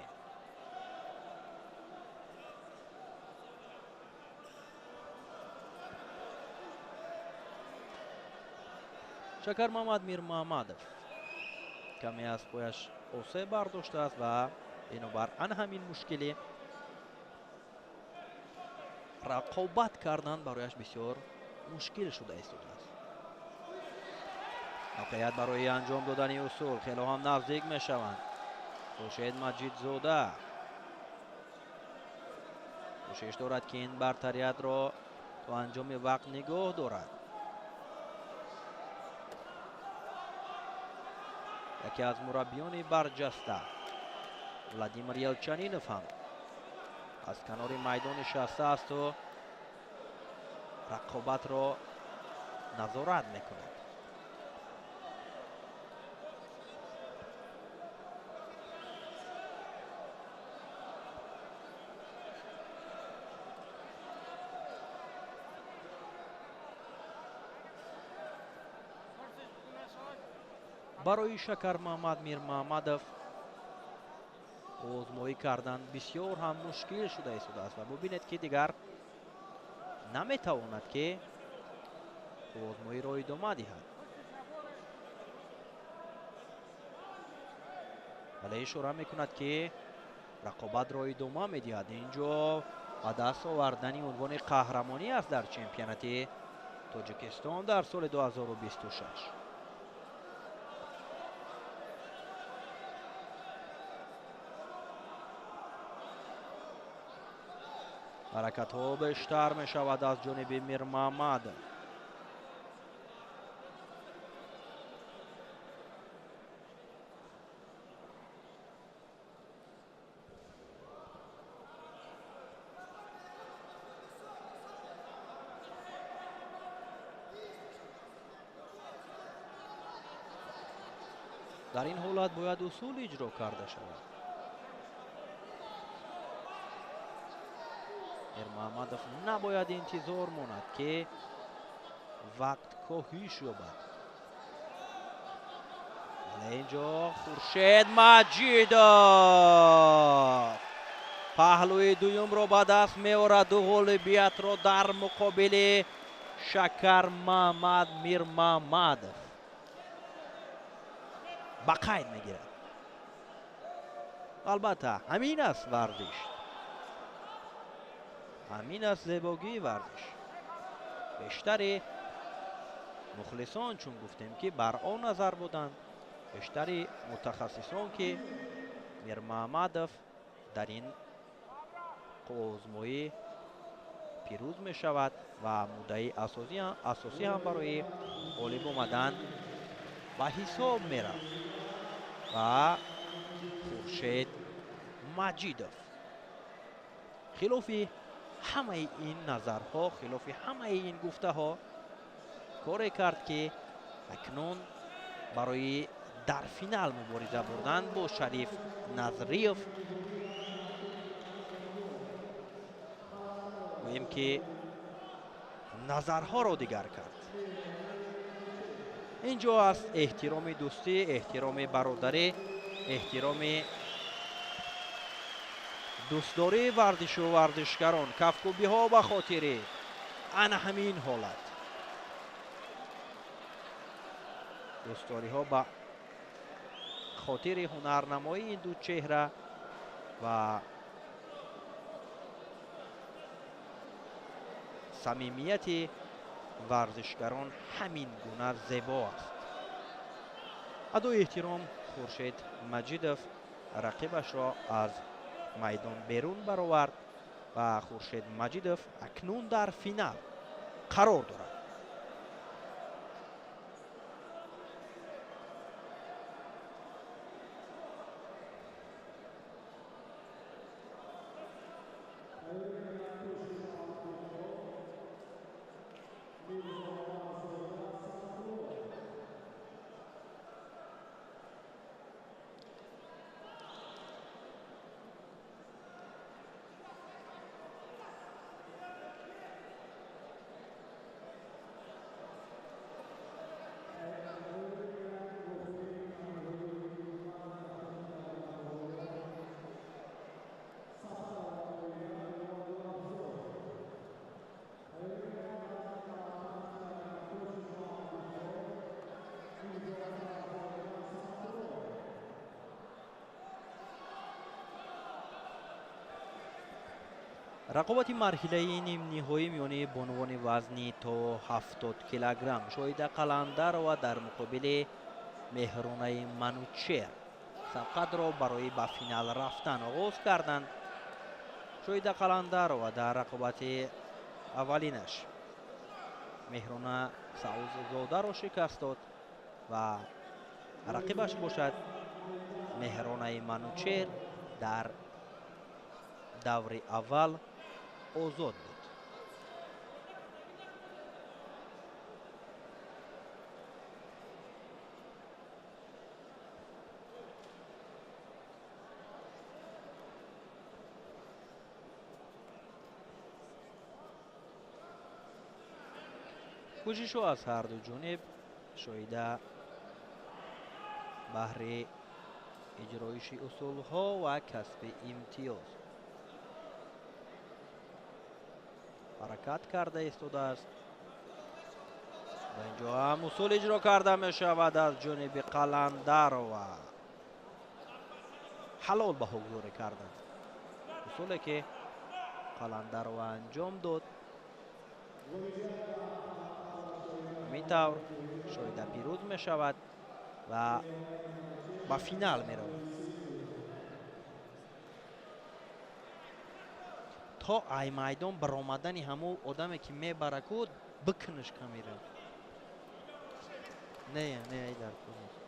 Шакармамад Мирмаҳмадов каме аз пояш осеб бардоштааст ва бинобар ан ҳамин мушкилӣ рақобат кардан барояш бисёр мушкил шуда истодааст. Мавқеият барои анҷом додани усул, хело ҳам наздик мешаванд. Хуршед Маҷидзода кӯшиш дорад, ки ин бартариятро то анҷоми вақт нигоҳ дорад. Яке аз мураббиёни барҷаста Владимир Елчанинов ҳам аз канори майдон нишастаасту рақобатро назорат мекунад. Барои Шакармаҳмад Мирмаҳмадов озмоӣ кардан бисёр ҳам мушкил шуда истодааст ва бубинед, ки дигар наметавонад, ки озмоиро идома диҳад, вале ишора мекунад, ки рақобатро идома медиҳад. Инҷо ба даст овардани унвони қаҳрамонӣ аст дар чемпионати Тоҷикистон дар соли 2026. Ҳаракатҳо бештар мешавад аз ҷониби Мирмаҳмад. Дар ин ҳолат бояд усул иҷро карда шавад. Мирмаҳмадов набояд интизор монад, ки вақт коҳиш ёбад, вале инҷо Хуршед Маҷидов паҳлӯи дуюмро ба даст меораду ғолибиятро дар муқобили Шакармаҳмад Мирмаҳмадов. Ба қайд мегирад. Албатта, ҳамин аст варзиш. Ҳамин аст зебогии варзиш. Бештари мухлисон, чун гуфтем, ки бар он назар буданд, бештари мутахассисон, ки Мирмаҳмадов дар ин қувваозмоӣ пирӯз мешавад ва муддаи асосӣ ҳам барои ғолиб омадан ба ҳисоб мерафт. Ва Хуршед Маҷидов хилофи ҳамаи ин назарҳо, хилофи ҳамаи ин гуфтаҳо коре кард, ки акнун барои дар финал мубориза бурдан бо Шариф Назриев гӯем, ки назарҳоро дигар кард. Инҷо аст эҳтироми дӯстӣ, эҳтироми бародарӣ, эҳтироми дӯстдории варзишу варзишгарон, кафкӯбиҳо ба хотири ана ҳамин ҳолат. Дӯстдориҳо ба хотири ҳунарнамоии ин ду чеҳра ва самимияти варзишгарон ҳамин гуна зебо аст. Адои эҳтиром Хуршед Маҷидов рақибашро аз майдон берун баровард ва Хуршед Маҷидов акнун дар финал қарор дорад. Рақобати марҳилаи нимниҳоӣ миёни бонувони вазни то 70 килограмм Шоҳида Қаландарова дар муқобили Меҳронаи Манучер сабқатро барои ба финал рафтан оғоз карданд. Шоҳида Қаландарова дар рақобати аввалинаш Меҳрона Сауззодаро шикаст дод ва рақибаш бошад Меҳронаи Манучер дар даври аввал озод буд. Кӯшишҳо аз ҳарду ҷониб. Шоҳида баҳри иҷроиши усулҳо ва касби имтиёз ҳаракат карда истодааст ва инҷо ҳам усул иҷро карда мешавад аз ҷониби Қаландарова. Ҳалол баҳогузорӣ карданд. Усуле ки Қаландарова анҷом дод. Ҳамин тавр Шоҳида пирӯз мешавад ва ба финал меравад. То ай майдон баромадани ҳамон одаме ки мебара ку бикунаш камера. Не, не, ай дар кор нест.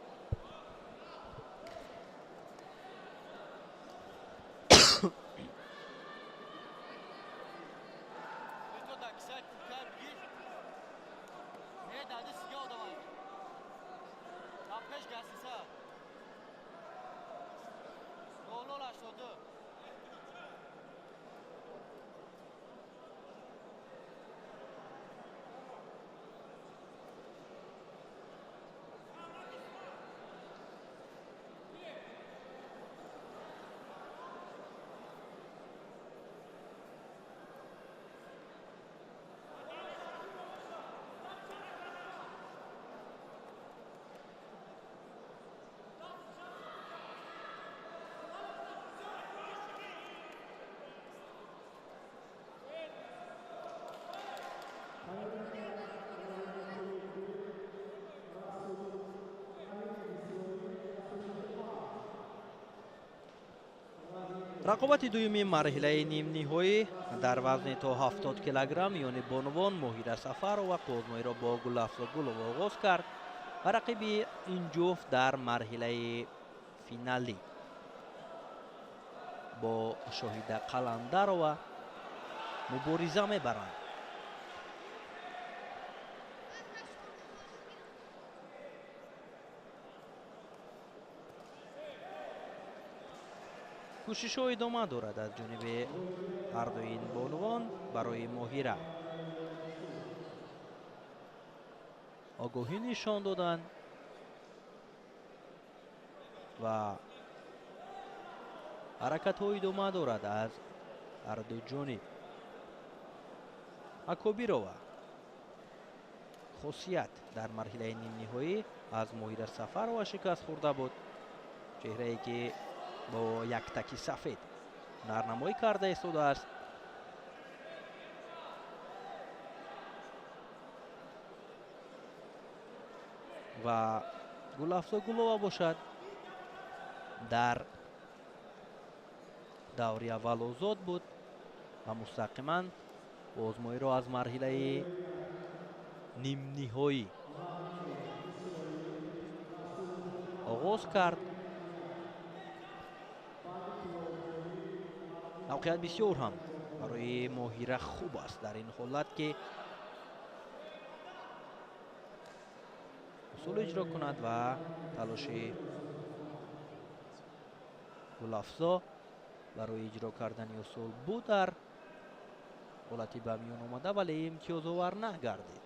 Рақобати дуюми марҳилаи нимниҳоӣ дар вазни то 70 килограмм миёни бонувон Моҳира Сафарова қӯзмоиро бо Гулафзо Гулова оғоз кард ва рақиби ин ҷуфт дар марҳилаи финалӣ бо Шоҳида Қаландарова мубориза мебаранд. Кӯшишҳо идома дорад аз ҷониби ҳардуи ин бонувон. Барои Моҳира огоҳӣ нишон доданд ва ҳаракатҳо идома дорад аз ҳарду ҷониб. Акобирова Хосият дар марҳилаи нимниҳоӣ аз Моҳира Сафарова шикаст хӯрда буд, чеҳрае ки бо як таки сафед ҳунарнамоӣ карда истодааст. Ва Гулафзо Гулова бошад дар даври аввал озод буд ва мустақиман озмоиро аз марҳилаи нимниҳоӣ оғоз кард. Мавқеият бисёр ҳам барои Моҳира хуб аст дар ин ҳолат, ки усул иҷро кунад ва талоши Гулафзо барои иҷро кардани усул буд дар ҳолати ба миён омада, вале имтиёзовар нагардид.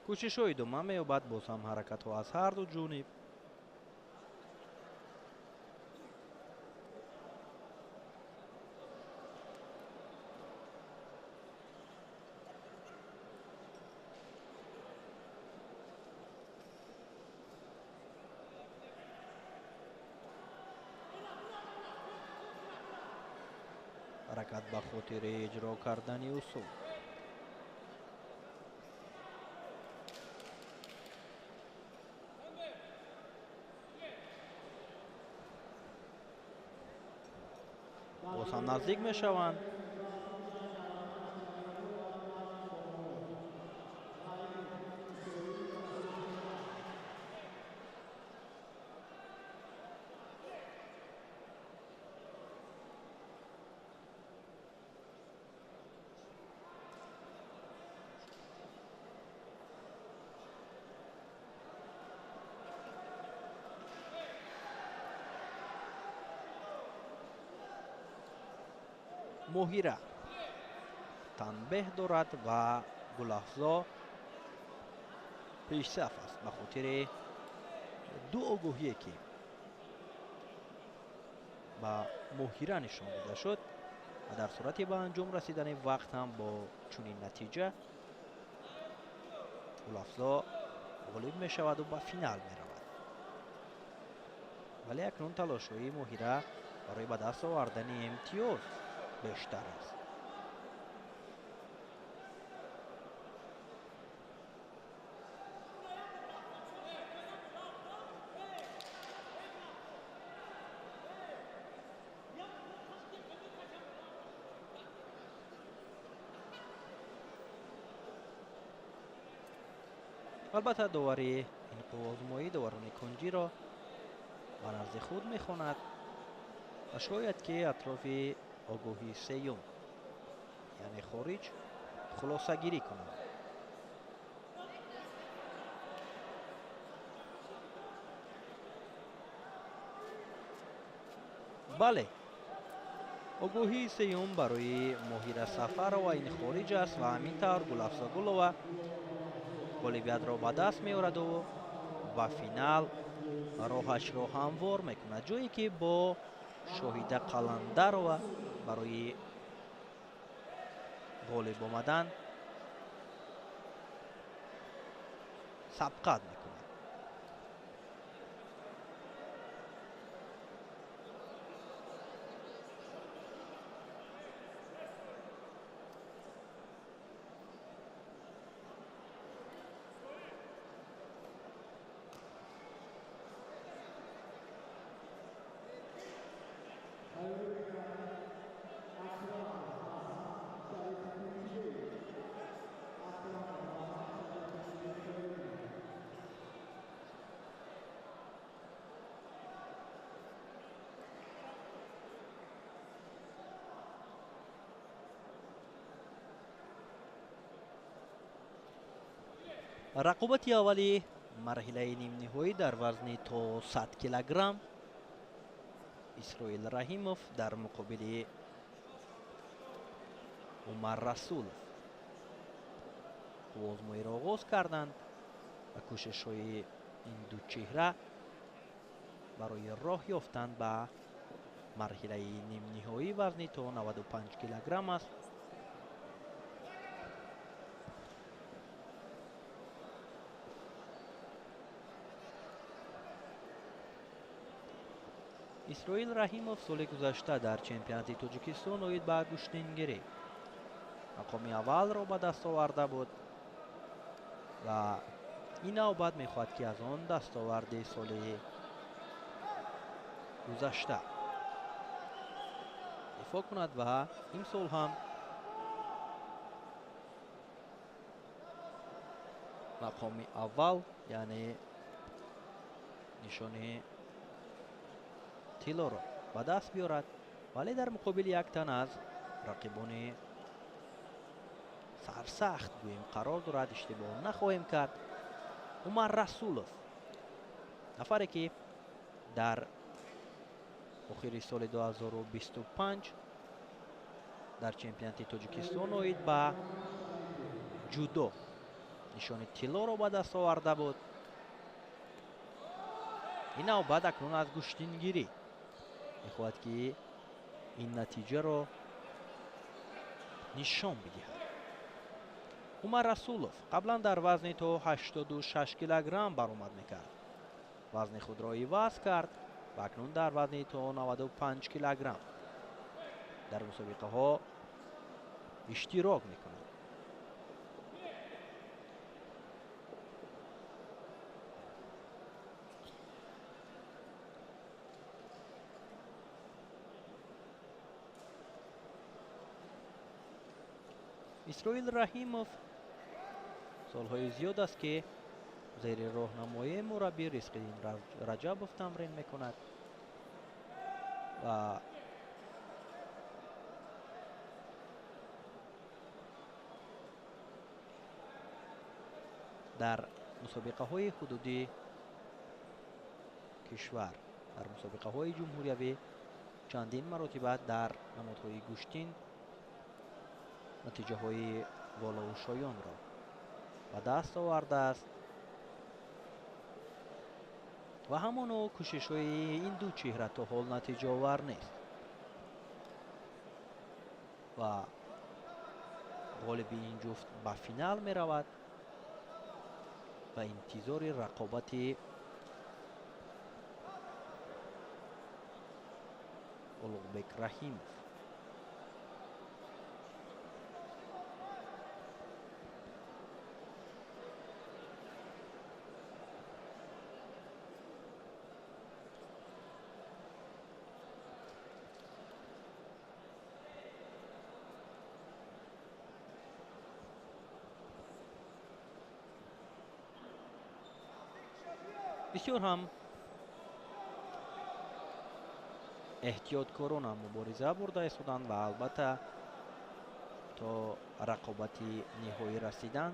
Кӯшишҳо идома меёбад, боз ҳам ҳаракатҳо аз ҳарду ҷониб. Ҳаракат ба хотири иҷро кардани усул. Боз ҳам наздик мешаванд. Моҳира танбеҳ дорад ва Гулафзо пешсаф аст ба хотири ду огоҳие ки ба Моҳира нишон дода шуд ва дар сурати ба анҷом расидани вақт ҳам бо чунин натиҷа Гулафзо ғолиб мешаваду ба финал меравад. Вале акнун талошҳои Моҳира барои ба даст овардани имтиёз бештар аст. Албатта довари ин қувваозмоӣ доварони кунҷиро ба назди худ мехонад ва шояд ки атрофи огоҳии сеюм, яъне хориҷ, хулосагирӣ кунад. Бале, огоҳии сеюм барои Моҳира Сафарова ин хориҷ аст ва ҳамин тавр Гулафзо Гулова ғолибиятро ба даст меораду ба финал роҳашро ҳамвор мекунад, ҷое ки бо Шоҳида Қаландарова барои ғолиб омадан сабқат мекунад. Рақобати аввали марҳилаи нимниҳоӣ дар вазни то 100 килограмм Исроил Раҳимов дар муқобили Умар Расулов қувваозмоиро оғоз карданд ва кӯшишҳои ин ду чеҳра барои роҳ ёфтан ба марҳилаи нимниҳоӣ вазни то 95 килограмм аст. Исроил Раҳимов соли гузашта дар чемпионати Тоҷикистон оид ба гӯштингирӣ мақоми аввалро ба даст оварда буд ва ин навбат мехоҳад, ки аз он дастоварди соли гузашта дифоъ кунад ва имсол ҳам мақоми аввал, яъне нишони тиллоро ба даст биёрад, вале дар муқобили як тан аз рақибони сарсахт гӯем қарор дорад, иштибоҳ нахоҳем кард. Умар Расулов, нафаре ки дар охири соли 2025 дар чемпионати Тоҷикистон оид ба ҷудо нишони тиллоро ба даст оварда буд. Ин навбат акнун аз гӯштингирӣ мехоҳад, ки ин натиҷаро нишон бидиҳад. Умар Расулов қаблан дар вазни то 86 килограмм баромад мекард. Вазни худро иваз кард ва акнун дар вазни то 95 килограмм дар мусобиқаҳо иштирок мекунад. Исроил Раҳимов солҳои зиёд аст, ки зери роҳнамоии мураббӣ Ризқиддин Раҷабов тамрин мекунад ва дар мусобиқаҳои ҳудудии кишвар, дар мусобиқаҳои ҷумҳуриявӣ чандин маротиба дар намудҳои гӯштин натиҷаҳои болову шоёнро ба даст овардааст ва ҳамоно кӯшишҳои ин ду чеҳра то ҳол натиҷаовар нест ва ғолиби ин ҷуфт ба финал меравад ва интизори рақобати Улуғбек Раҳимов. Бисёр ҳам эҳтиёткорона мубориза бурда истоданд ва албатта то рақобати ниҳоӣ расидан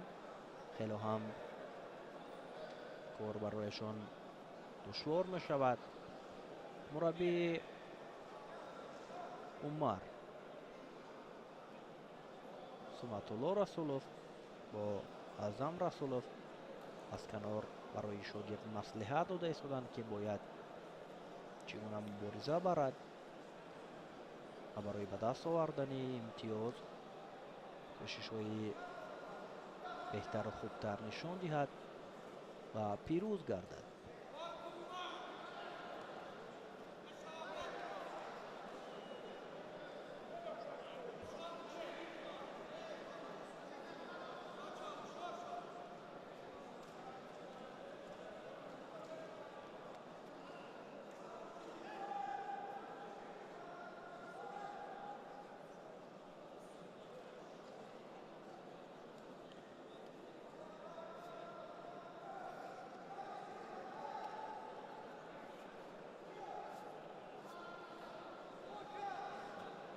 хело ҳам кор барояшон душвор мешавад. Мураббии Умар Суматулло Расулов бо Аъзам Расулов аз канор барои шогирд маслиҳат дода истоданд, ки бояд чӣ гуна мубориза барад ва барои ба даст овардани имтиёз кӯшишҳои беҳтару хубтар нишон диҳад ва пирӯз гардад.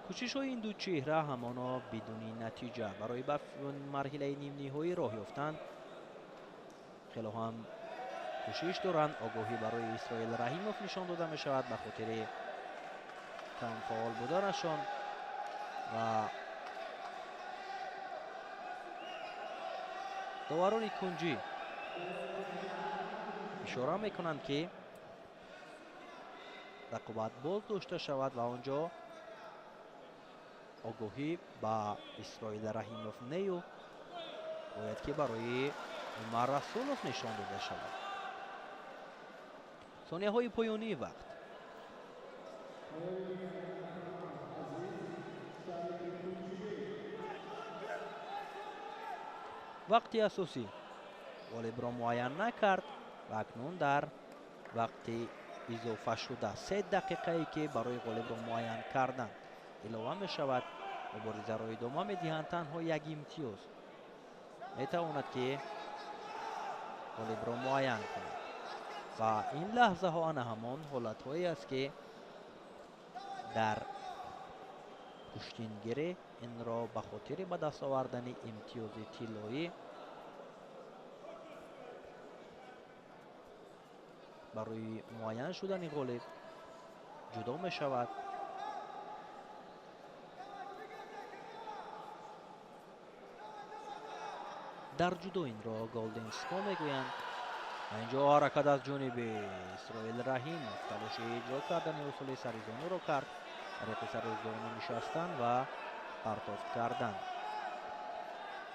Кӯшишҳои ин ду чеҳра ҳамоно бидуни натиҷа барои ба марҳилаи нимниҳоӣ роҳ ёфтан Хеле ҳам кӯшиш доранд. Огоҳӣ барои Исроил Раҳимов нишон дода мешавад ба хотири камфаъол буданашон ва доварони кунҷӣ ишора мекунанд, ки рақобат боз дошта шавад ва он ҷо огоҳӣ ба Исроил Раҳимов нею бояд ки барои Умар Расулов нишон дода шавад. Сонияҳои поёнии вақт. Вақти асосӣ ғолибро муайян накард ва акнун дар вақти изофашуда 3 дақиқае ки барои ғолибро муайян кардан илова мешавад, муборизаро идома медиҳанд. Танҳо як имтиёз метавонад ки ғолибро муайян кунад ва ин лаҳзаҳо ана ҳамон ҳолатҳое аст, ки дар гӯштингирӣ инро ба хотири ба даст овардани имтиёзи тиллоӣ барои муайян шудани ғолиб ҷудо мешавад. Дар ҷудо инро голден скор мегӯянд. Ва инҷо ҳаракат аз ҷониби Исроил Раҳимов талоши иҷро кардани усули саризонуро кард, тариқи саризону нишастан ва партофт кардан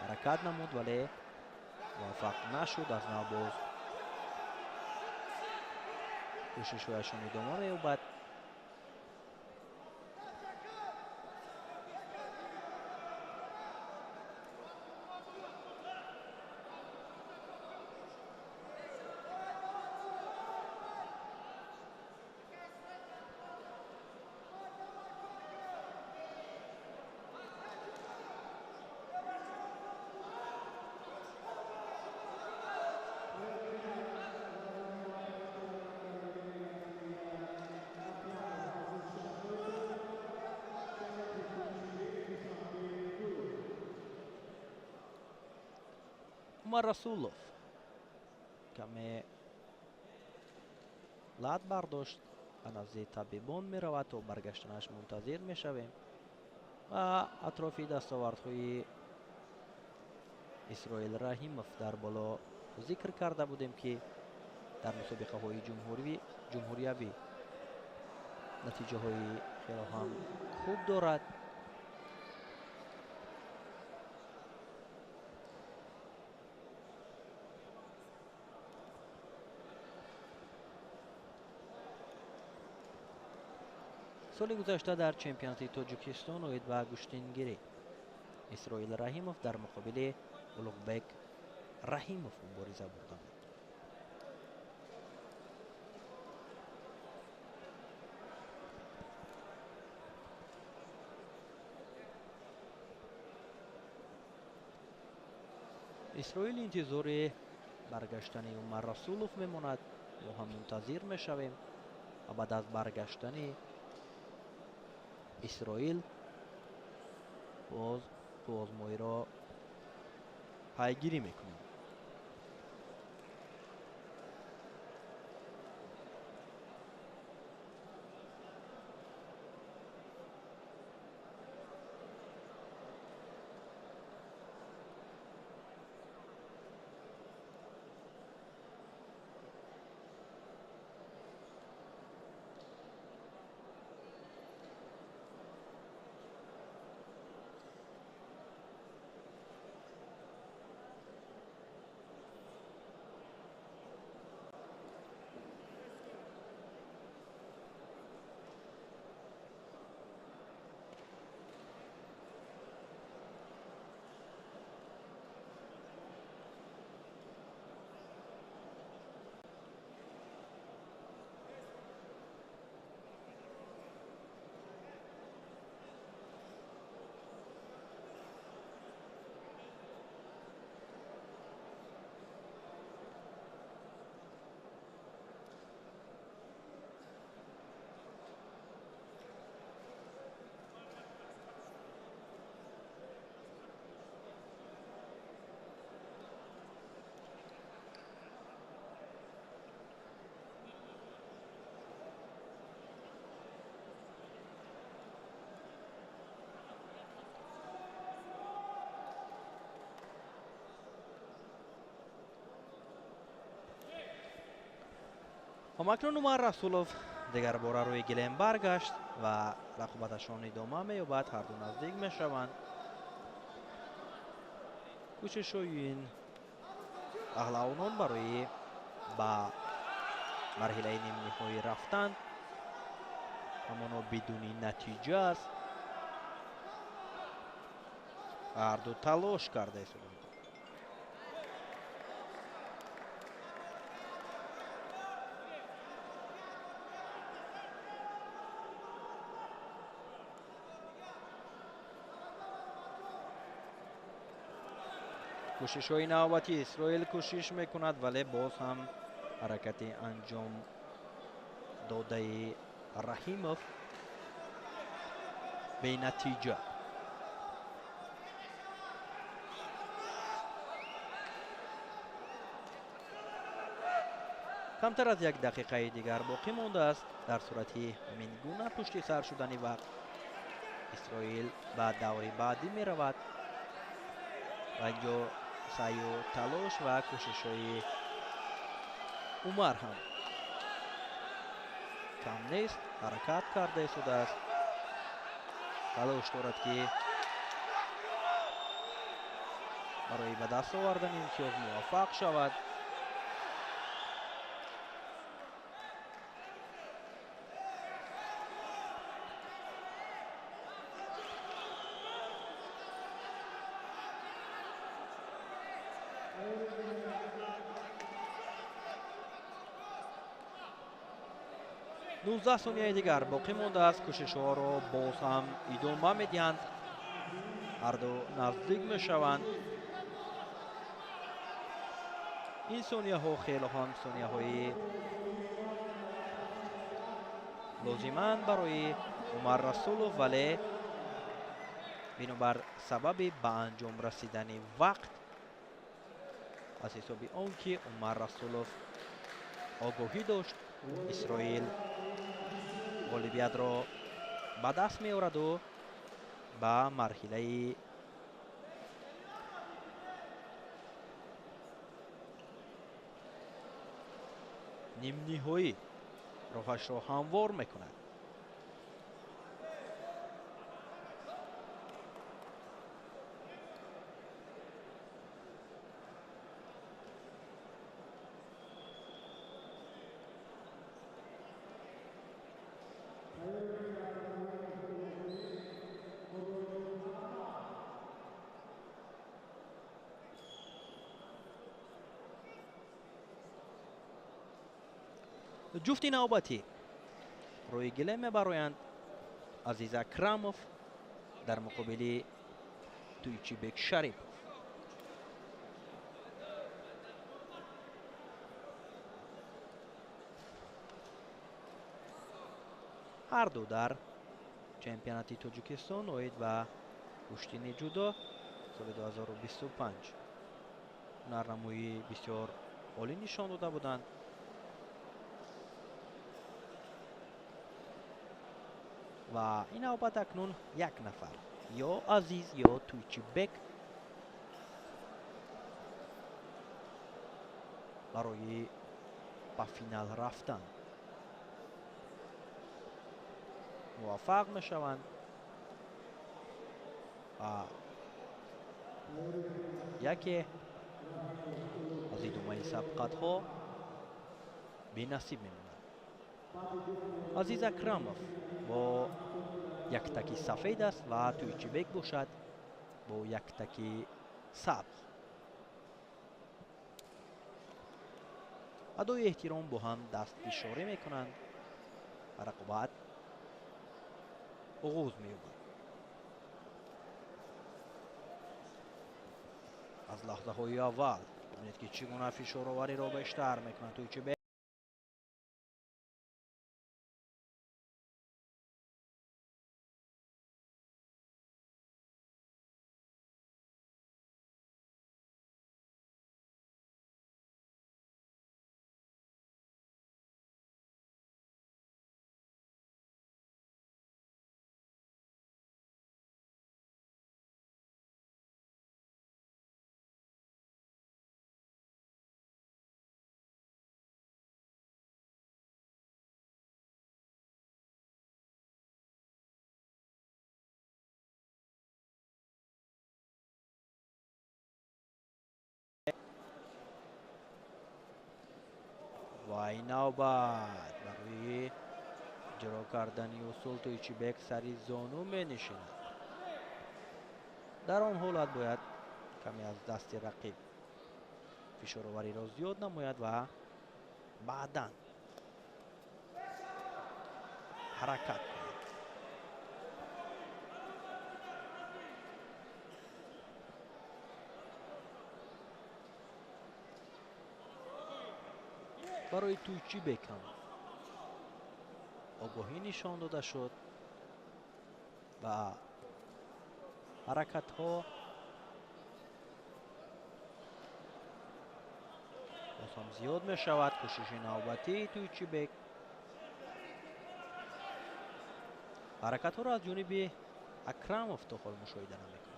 ҳаракат намуд, вале муваффақ нашуд. Аз нав боз кӯшишҳояшон идома меёбад. Умар Расулов каме лат бардошт, ба назди табибон меравад, то баргаштанаш мунтазир мешавем ва атрофи дастовардҳои Исроил Раҳимов дар боло зикр карда будем, ки дар мусобиқаҳои ҷумҳуриявӣ натиҷаҳои хеле ҳам хуб дорад. Соли гузашта дар чемпионати Тоҷикистон оид ба гӯштингирӣ Исроил Раҳимов дар муқобили Улуғбек Раҳимов мубориза бурда буд. Исроил интизори баргаштани Умар Расулов мемонад. Мо ҳам мунтазир мешавем ва баъд аз баргаштани Исроил боз қуввозмоиро пайгирӣ мекунем. Ҳамакнун Умар Расулов дигар бора рӯи гилем баргашт ва рақобаташон идома меёбад. Ҳарду наздик мешаванд. Кӯшишҳои ин паҳлавонон барои ба марҳилаи нимниҳоӣ рафтан ҳамоно бидуни натиҷа аст. Ҳарду талош карда истоданд. Кӯшишҳои навбати Исроил кӯшиш мекунад, вале боз ҳам ҳаракати анҷом додаи Раҳимов бенатиҷа. Камтар аз як дақиқаи дигар боқӣ мондааст. Дар сурати ҳамин гуна пушти сар шудани вақт Исроил ба даври баъдӣ меравад ва инҷо саъю талош ва кӯшишҳои Умар ҳам кам нест, ҳаракат карда истодааст, талош дорад ки барои ба даст овардани имтиёз муваффақ шавад. Нуздаҳ сонияи дигар боқӣ мондааст. Кӯшишҳоро боз ҳам идома медиҳанд. Ҳарду наздик мешаванд. Ин сонияҳо хело ҳам сонияҳои лозиманд барои Умар Расулов, вале бинобар сабаби ба анҷом расидани вақт аз ҳисоби он ки Умар Расулов огоҳӣ дошт, Исроил ғолибиятро ба даст меораду ба марҳилаи нимниҳоӣ роҳашро ҳамвор мекунад. Ҷуфти навбатӣ рӯи гилем мебароянд. Азиз Акрамов дар муқобили Туйчибек Шарипов. Ҳарду дар чемпионати Тоҷикистон оид ба гӯштини ҷудо соли 2025 ҳунарнамоии бисёр олӣ нишон дода буданд. Ва ин навбат акнун як нафар ё Азиз ё Туйчибек барои ба финал рафтан муваффақ мешаванд ва яке аз идомаи сабқатҳо бенасиб мемонад. Азиз Акрамов бо яктаки сафед аст ва Туйчибек бошад бо яктаки сабз. Адои эҳтиром бо ҳам дастфишорӣ мекунанд ва рақобат оғоз меёбад. Аз лаҳзаҳои аввал бибинед ки чӣ гуна фишоровариро бештар мекунад Туйчибек. Ва ин навбат барои иҷро кардани усул Тӯйчибек сари зону менишинад. Дар он ҳолат бояд каме аз дасти рақиб фишоровариро зиёд намояд ва баъдан ҳаракат кунад. Барои Тӯйчибек ҳам огоҳӣ нишон дода шуд ва ҳаракатҳо боз ҳам зиёд мешавад. Кӯшиши навбатии Тӯйчибек. Ҳаракатҳоро аз ҷониби Акрамов то ҳол мушоҳида намекунем.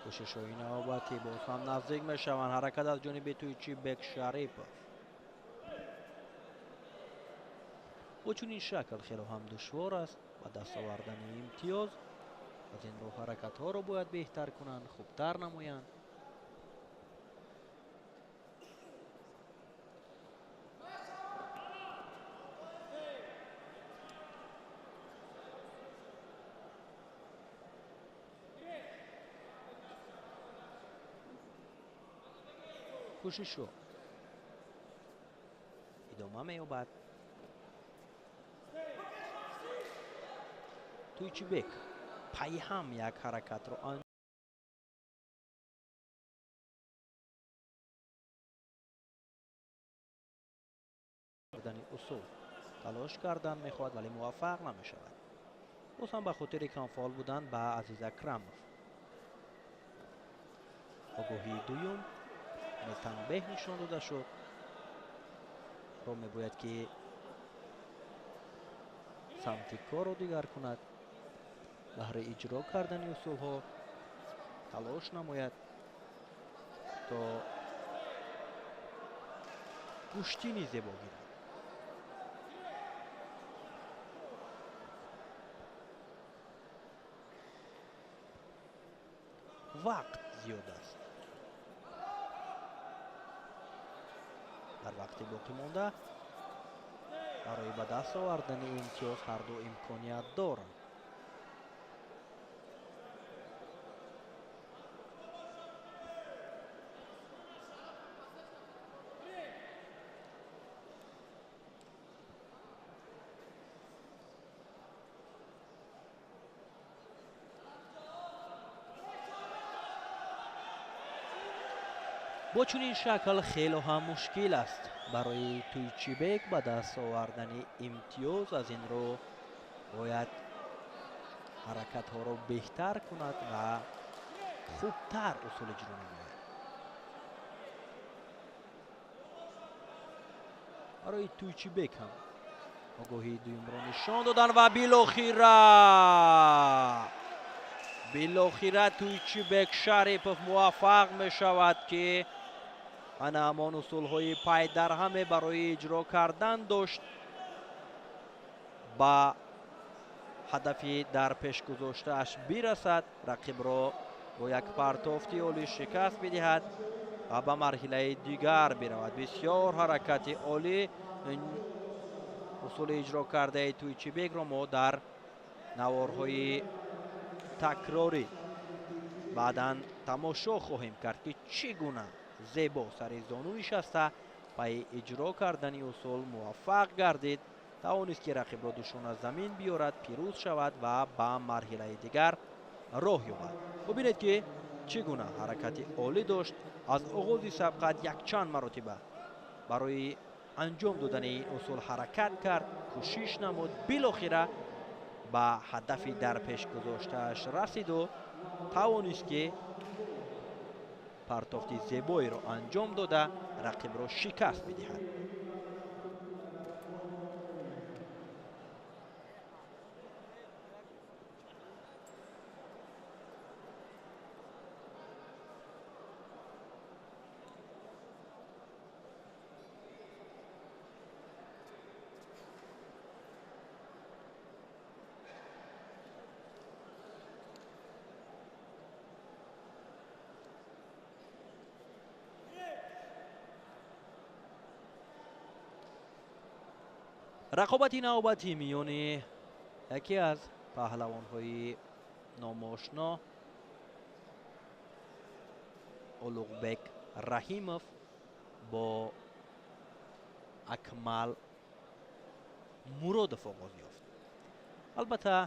Кӯшишҳои навбатӣ боз ҳам наздик мешаванд. Ҳаракат аз ҷониби Тӯйчибек Шарипов. Бо чунин шакл хело ҳам душвор аст ба даст овардани имтиёз. Аз ин рӯ ҳаракатҳоро бояд беҳтар кунанд, хубтар намоянд. Кӯшишҳо идома меёбад. Тӯйчибек пайҳам як ҳаракатро анҷом усул талош кардан мехоҳад, вале муваффақ намешавад. Боз ҳам ба хотири камфаъол будан ба Азиз Акрамов огоҳии дуюм, яъне танбеҳ нишон дода шуд. Ро мебояд ки самти корро дигар кунад, баҳри иҷро кардани усулҳо талош намояд то гӯштини зебо гирад. Вақт зиёд аст. Дар вақти боқӣ монда барои ба даст овардани имтиёз ҳарду имконият доранд. Бо чунин шакл хело ҳам мушкил аст барои Тӯйчибек ба даст овардани имтиёз. Аз ин рӯ бояд ҳаракатҳоро беҳтар кунад ва хубтар усул иҷро намояд. Барои Тӯйчибек ҳам огоҳии дуюмро нишон доданд ва билохира Тӯйчибек Шарипов муваффақ мешавад, ки ана ҳамон усулҳои пайдарҳаме барои иҷро кардан дошт, ба ҳадафи дар пеш гузоштааш бирасад, рақибро бо як партофти олӣ шикаст бидиҳад ва ба марҳилаи дигар биравад. Бисёр ҳаракати олӣ. Усули иҷро кардаи Тӯйчибекро мо дар наворҳои такрорӣ баъдан тамошо хоҳем кард, ки чӣ гуна зебо сари зону нишаста пайи иҷро кардани усул муваффақ гардид, тавонист ки рақибро душона замин биёрад, пирӯз шавад ва ба марҳилаи дигар роҳ ёбад. Бубинед, ки чӣ гуна ҳаракати олӣ дошт. Аз оғози сабқат якчанд маротиба барои анҷом додани ин усул ҳаракат кард, кӯшиш намуд, билохира ба ҳадафи дар пеш гузоштааш расиду тавонист ки партофти зебоеро анҷом дода рақибро шикаст бидиҳад. Рақобати навбатӣ миёни яке аз паҳлавонҳои номошно Улуғбек Раҳимов бо Акмал Муродов оғоз ёфт. Албатта,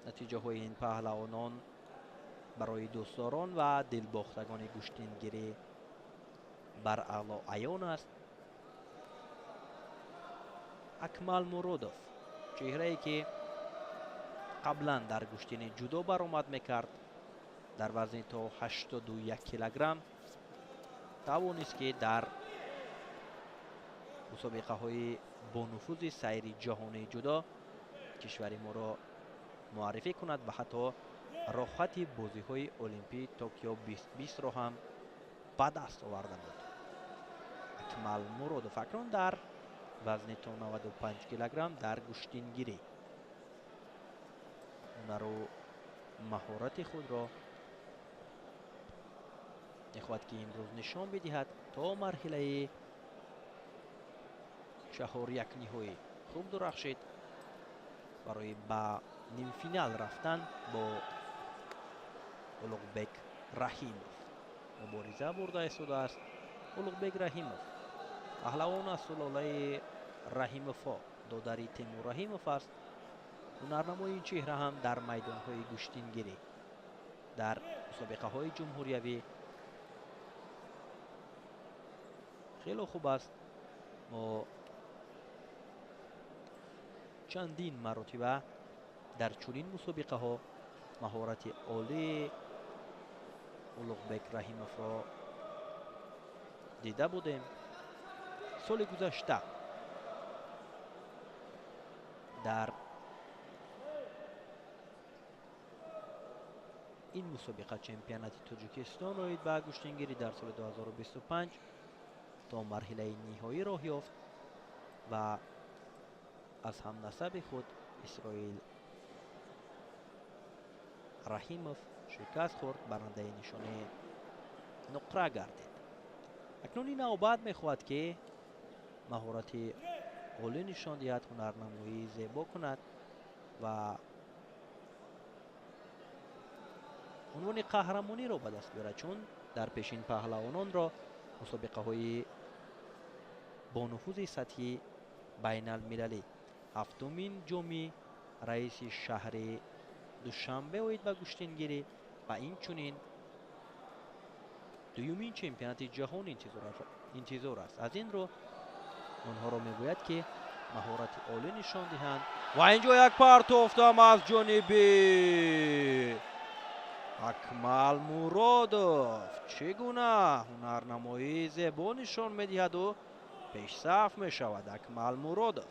натиҷаҳои ин паҳлавонон барои дӯстдорон ва дилбохтагони гӯштингирӣ бараъло аён аст. Акмал Муродов, чеҳрае ки қаблан дар гӯштини ҷудо баромад мекард, дар вазни то 81 килограмм тавонист, ки дар мусобиқаҳои бонуфузи сайри ҷаҳонии ҷудо кишвари моро муаррифӣ кунад ва ҳатто роҳхати бозиҳои Олимпии Токио 2020-ро ҳам ба даст оварда буд. Акмал Муродов акнун дар вазни то 95 килограмм дар гӯштингирӣ ҳунару маҳорати худро мехоҳад, ки имрӯз нишон бидиҳад. То марҳилаи чаҳорякниҳоӣ хуб дурахшид, барои ба нимфинал рафтан бо Улуғбек Раҳимов мубориза бурда истодааст. Улуғбек Раҳимов паҳлавон аз сулолаи Раҳимовҳо, додари Темур Раҳимов аст. Ҳунарнамои ин чеҳра ҳам дар майдонҳои гӯштингирӣ дар мусобиқаҳои ҷумҳуриявӣ хело хуб аст. Мо чандин маротиба дар чунин мусобиқаҳо маҳорати олии Улуғбек Раҳимовро дида будем. Соли гузашта дар ин мусобиқа, чемпионати Тоҷикистон оид ба гӯштингирӣ дар соли 2025, то марҳилаи ниҳоӣ роҳ ёфт ва аз ҳамнасаби худ Исроил Раҳимов шикаст хӯрд, барандаи нишонаи нуқра гардид. Акнун ин навбат мехоҳад, ки маҳорати олӣ нишон диҳад, ҳунарнамоии зебо кунад ва унвони қаҳрамониро ба даст биёрад, чун дар пешин паҳлавононро мусобиқаҳои бонуфузи сатҳи байналмилалӣ, ҳафтумин ҷоми раиси шаҳри Душанбе оид ба гӯштингирӣ ва инчунин дуюмин чемпионати ҷаҳон интизор аст. Аз ин рӯ онҳоро мегӯяд, ки маҳорати олӣ нишон диҳанд. Ва инҷо як партофтам аз ҷониби Акмал Муродов. Чӣ гуна ҳунарнамоии зебо нишон медиҳаду пешсаф мешавад Акмал Муродов.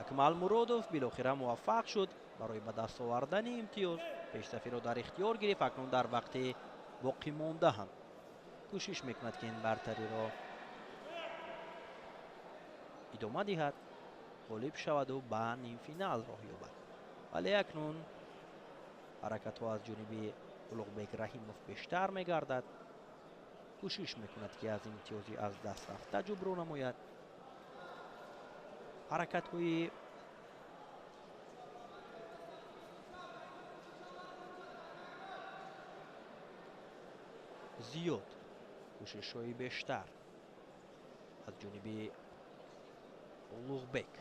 Акмал Муродов билохира муваффақ шуд барои ба даст овардани имтиёз, пешсафиро дар ихтиёр гирифт. Акнун дар вақти боқимонда ҳам кӯшиш мекунад, ки ин бартариро идома диҳад, ғолиб шаваду ба нимфинал роҳ ёбад. Вале акнун ҳаракатҳо аз ҷониби Улуғбек Раҳимов бештар мегардад. Кӯшиш мекунад, ки аз имтиёзи аз даст рафта ҷуброн намояд. Ҳаракатҳои зиёд, кӯшишҳои бештар аз ҷониби Улуғбек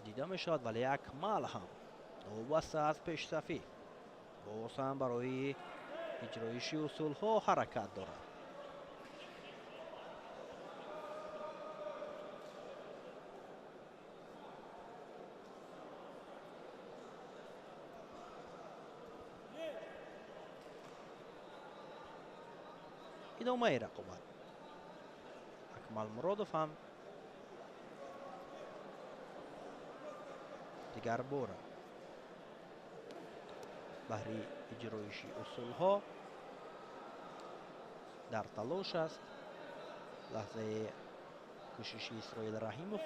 дида мешавад, вале Акмал ҳам новобаста аз пешсафӣ боз ҳам барои иҷроиши усулҳо ҳаракат дорад. Идомаи рақобат. Акмал Муродов ҳам дигар бора баҳри иҷроиши усулҳо дар талош аст. Лаҳзаи кӯшиши Исроил Раҳимов,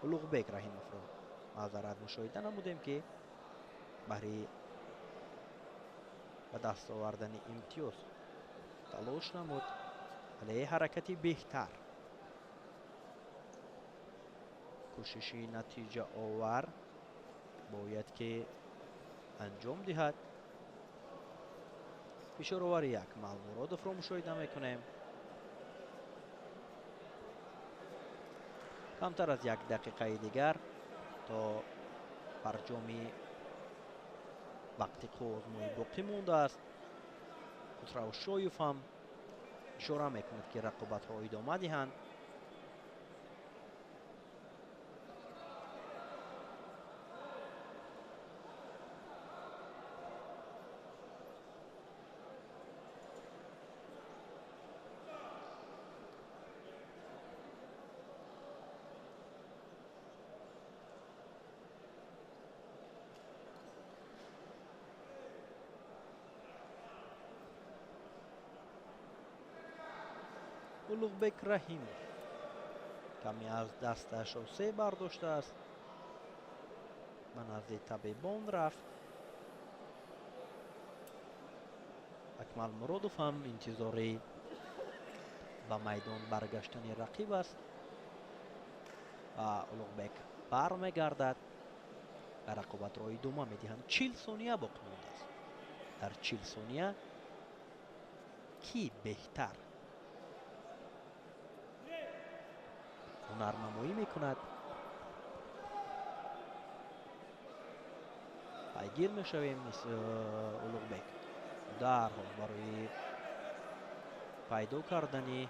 Улуғбек Раҳимовро маъзарат мушоҳида намудем, ки баҳри ба даст овардани имтиёз талош намуд, вале ҳаракати беҳтар, кӯшиши натиҷаовар бояд ки анҷом диҳад. Фишоровари Акмал Муродовро мушоҳида мекунем. Камтар аз як дақиқаи дигар то фарҷоми вақти қувваозмоӣ боқӣ мондааст. Хусрав Шоев ҳам ишора мекунад, ки рақобатҳо идома диҳанд. Улуғбек Раҳимов каме аз дасташ осе бардоштааст, ба назди табибон рафт. Акмал Муродов ҳам интизори ба майдон баргаштани рақиб аст ва Улуғбек бармегардад ва рақобатро идома медиҳанд. 40 сония боқӣ мондааст. Дар 40 сония кӣ беҳтар ҳунарнамоӣ мекунад? Пайгир мешавем. Улуғбек дарҳол барои пайдо кардани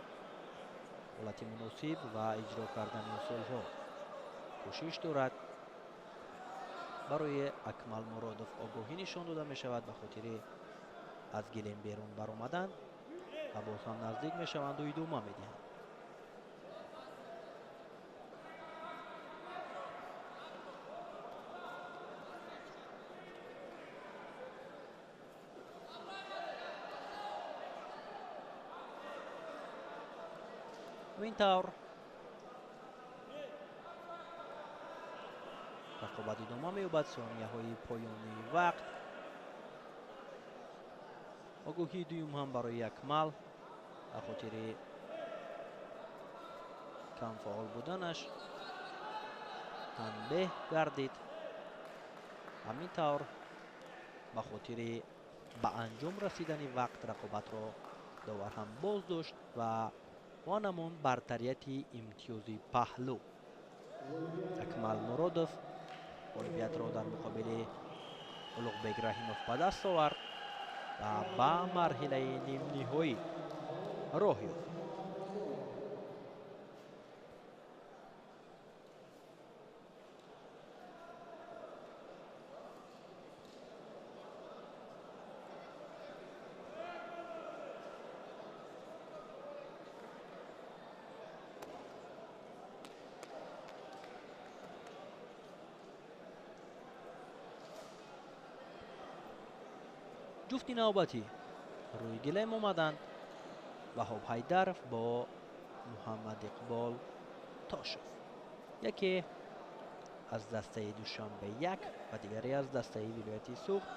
ҳолати муносиб ва иҷро кардани усулҳо кӯшиш дорад. Барои Акмал Муродов огоҳӣ нишон дода мешавад ба хотири аз гилем берун баромадан ва боз ҳам наздик мешаванду идома медиҳанд. Ҳамин тавр рақобат идома меёбад. Сонияҳои поёнии вақт. Огоҳии дуюм ҳам барои Акмал ба хотири камфаъол буданаш танбеҳ гардид. Ҳамин тавр ба хотири ба анҷом расидани вақт рақобатро довар ҳам боз дошт ва он бартарияти имтиёзи паҳлӯ. Акмал Муродов ғолибиятро дар муқобили Улуғбек Раҳимов ба даст овард ва ба марҳилаи нимниҳоӣ роҳ ёфт. Ҷуфти навбатӣ рӯи гилем омаданд. Ваҳоб Ҳайдаров бо Муҳаммад Иқбол Тошев, яке аз дастаи Душанбе 1 ва дигаре аз дастаи вилояти Суғд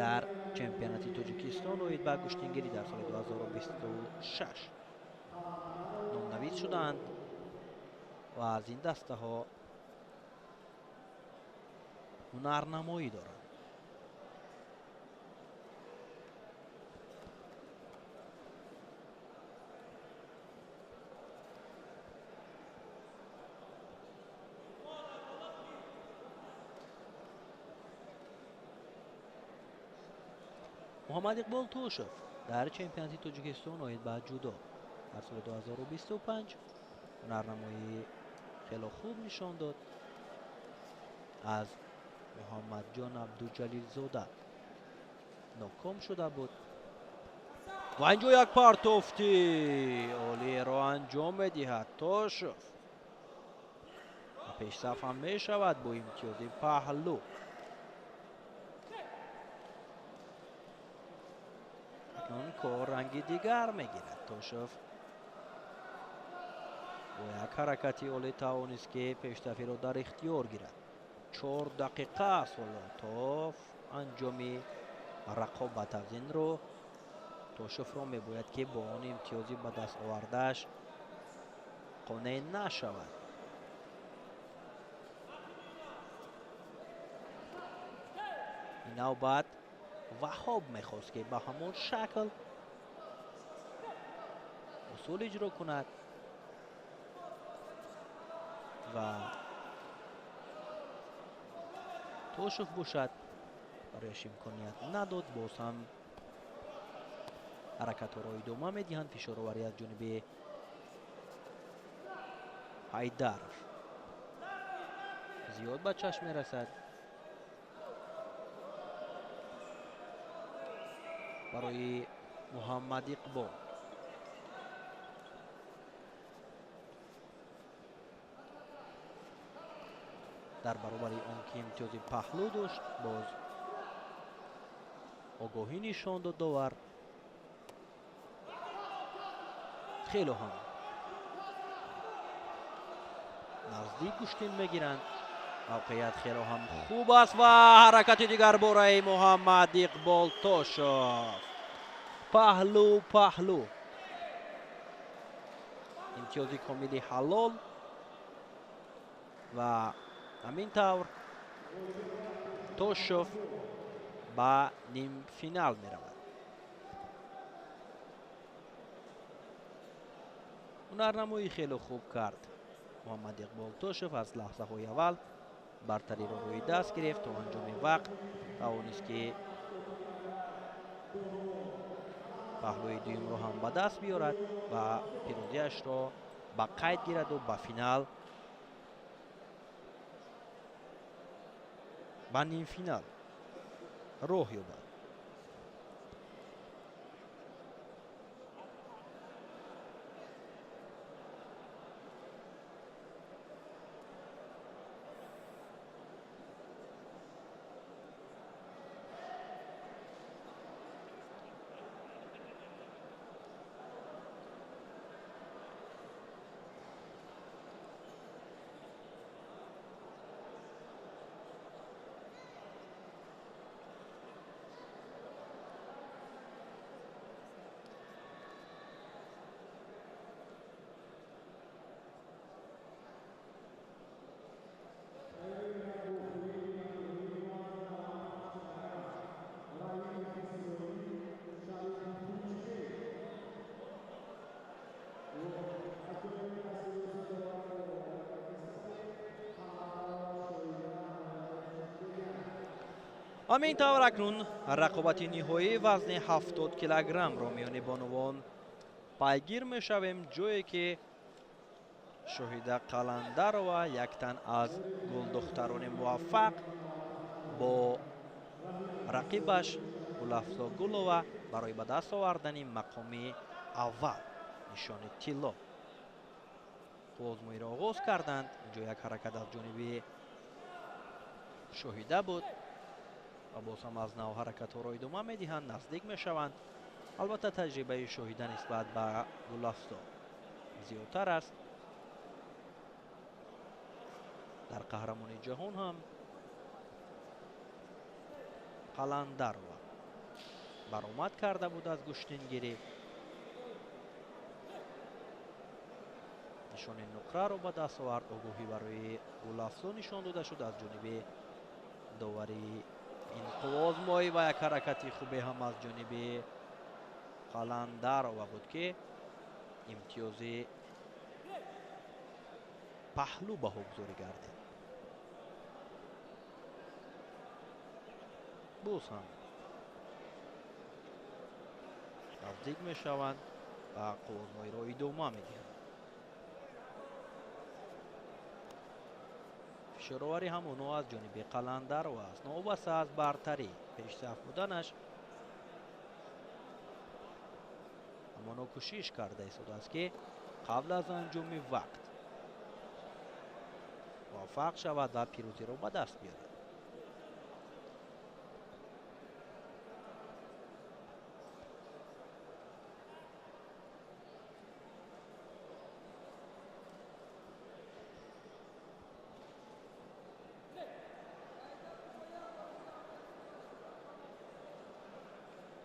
дар чемпионати Тоҷикистон оид ба гӯштингирӣ дар соли 2026 номнавис шудаанд ва аз ин дастаҳо ҳунарнамоӣ доранд. Муҳаммад Иқбол Тошев дар чемпионати Тоҷикистон оид ба ҷудо дар соли 2025 ҳунарнамоии хело хуб нишон дод. Аз Муҳаммадҷон Абдуҷалилзода ноком шуда буд ва инҷо як партофти олиро анҷом медиҳад Тошев ва пешсаф ҳам мешавад бо имтиёзи паҳлӯ. Акнун кор ранги дигар мегирад. Тошев бо як ҳаракати олӣ тавонист, ки пештафиро дар ихтиёр гирад. 4 дақиқа аст ҳоло то анҷоми рақобат. Аз ин рӯ Тошевро мебояд ки бо он имтиёзи ба даст овардааш қонеъ нашавад. Ин навбат Ваҳоб мехост ки ба ҳамон шакл усул иҷро кунад ва Тошев бошад барояш имконият надод. Боз ҳам ҳаракатҳоро идома медиҳанд. Фишороварӣ аз ҷониби Ҳайдаров зиёд ба чашм мерасад. Барои Муҳаммад Иқбол дар баробари он ки имтиёзи паҳлӯ дошт, боз огоҳӣ нишон дод довар. Хело ҳам наздик гӯштин мегиранд. Мавқеият хело ҳам хуб аст ва ҳаракати дигар бораи Муҳаммад Иқбол Тошев. Паҳлӯ паҳлӯ, имтиёзи комили ҳалол ва ҳамин тавр Тошев ба нимфинал меравад. Ҳунарнамоӣ хеле хуб кард Муҳаммад Иқбол Тошев. Аз лаҳзаҳои аввал бартариро рӯи даст гирифт, то анҷоми вақт тавонист ки паҳлӯи дуюмро ҳам ба даст биёрад ва пирӯзиашро ба қайд гираду ба финал, ба нимфинал роҳ ёбад. Ҳамин тавр акнун рақобати ниҳоии вазни 70 килограммро миёни бонувон пайгир мешавем, ҷое ки Шоҳида Қаландарова, як тан аз гулдухтарони муваффақ, бо рақибаш Гулафзо Гулова барои ба даст овардани мақоми аввал нишони тилло қуввозмоиро оғоз карданд. Инҷо як ҳаракат аз ҷониби Шоҳида буд ва боз ҳам аз нав ҳаракатҳоро идома медиҳанд, наздик мешаванд. Албатта таҷрибаи Шоҳида нисбат ба Гулафзо зиёдтар аст. Дар қаҳрамони ҷаҳон ҳам Қаландарова баромад карда буд аз гӯштингирӣ. Нишони нуқраро ба даст овард. Огоҳӣ барои Гулафзо нишон дода шуд аз ҷониби доварии ин қуввозмоӣ ва як ҳаракати хубе ҳам аз ҷониби Қаландарова буд ки имтиёзи паҳлӯ баҳогузорӣ гардид. Боз ҳам наздик мешаванд ва қуввозмоиро идома медиҳанд. Фишороварӣ ҳам оно аз ҷониби Қаландарова аст. Новобаста аз бартарӣ пешсаф буданаш, ҳамоно кӯшиш карда истодааст ки қабл аз анҷоми вақт муваффақ шавад ва пирӯзиро ба даст биёрад.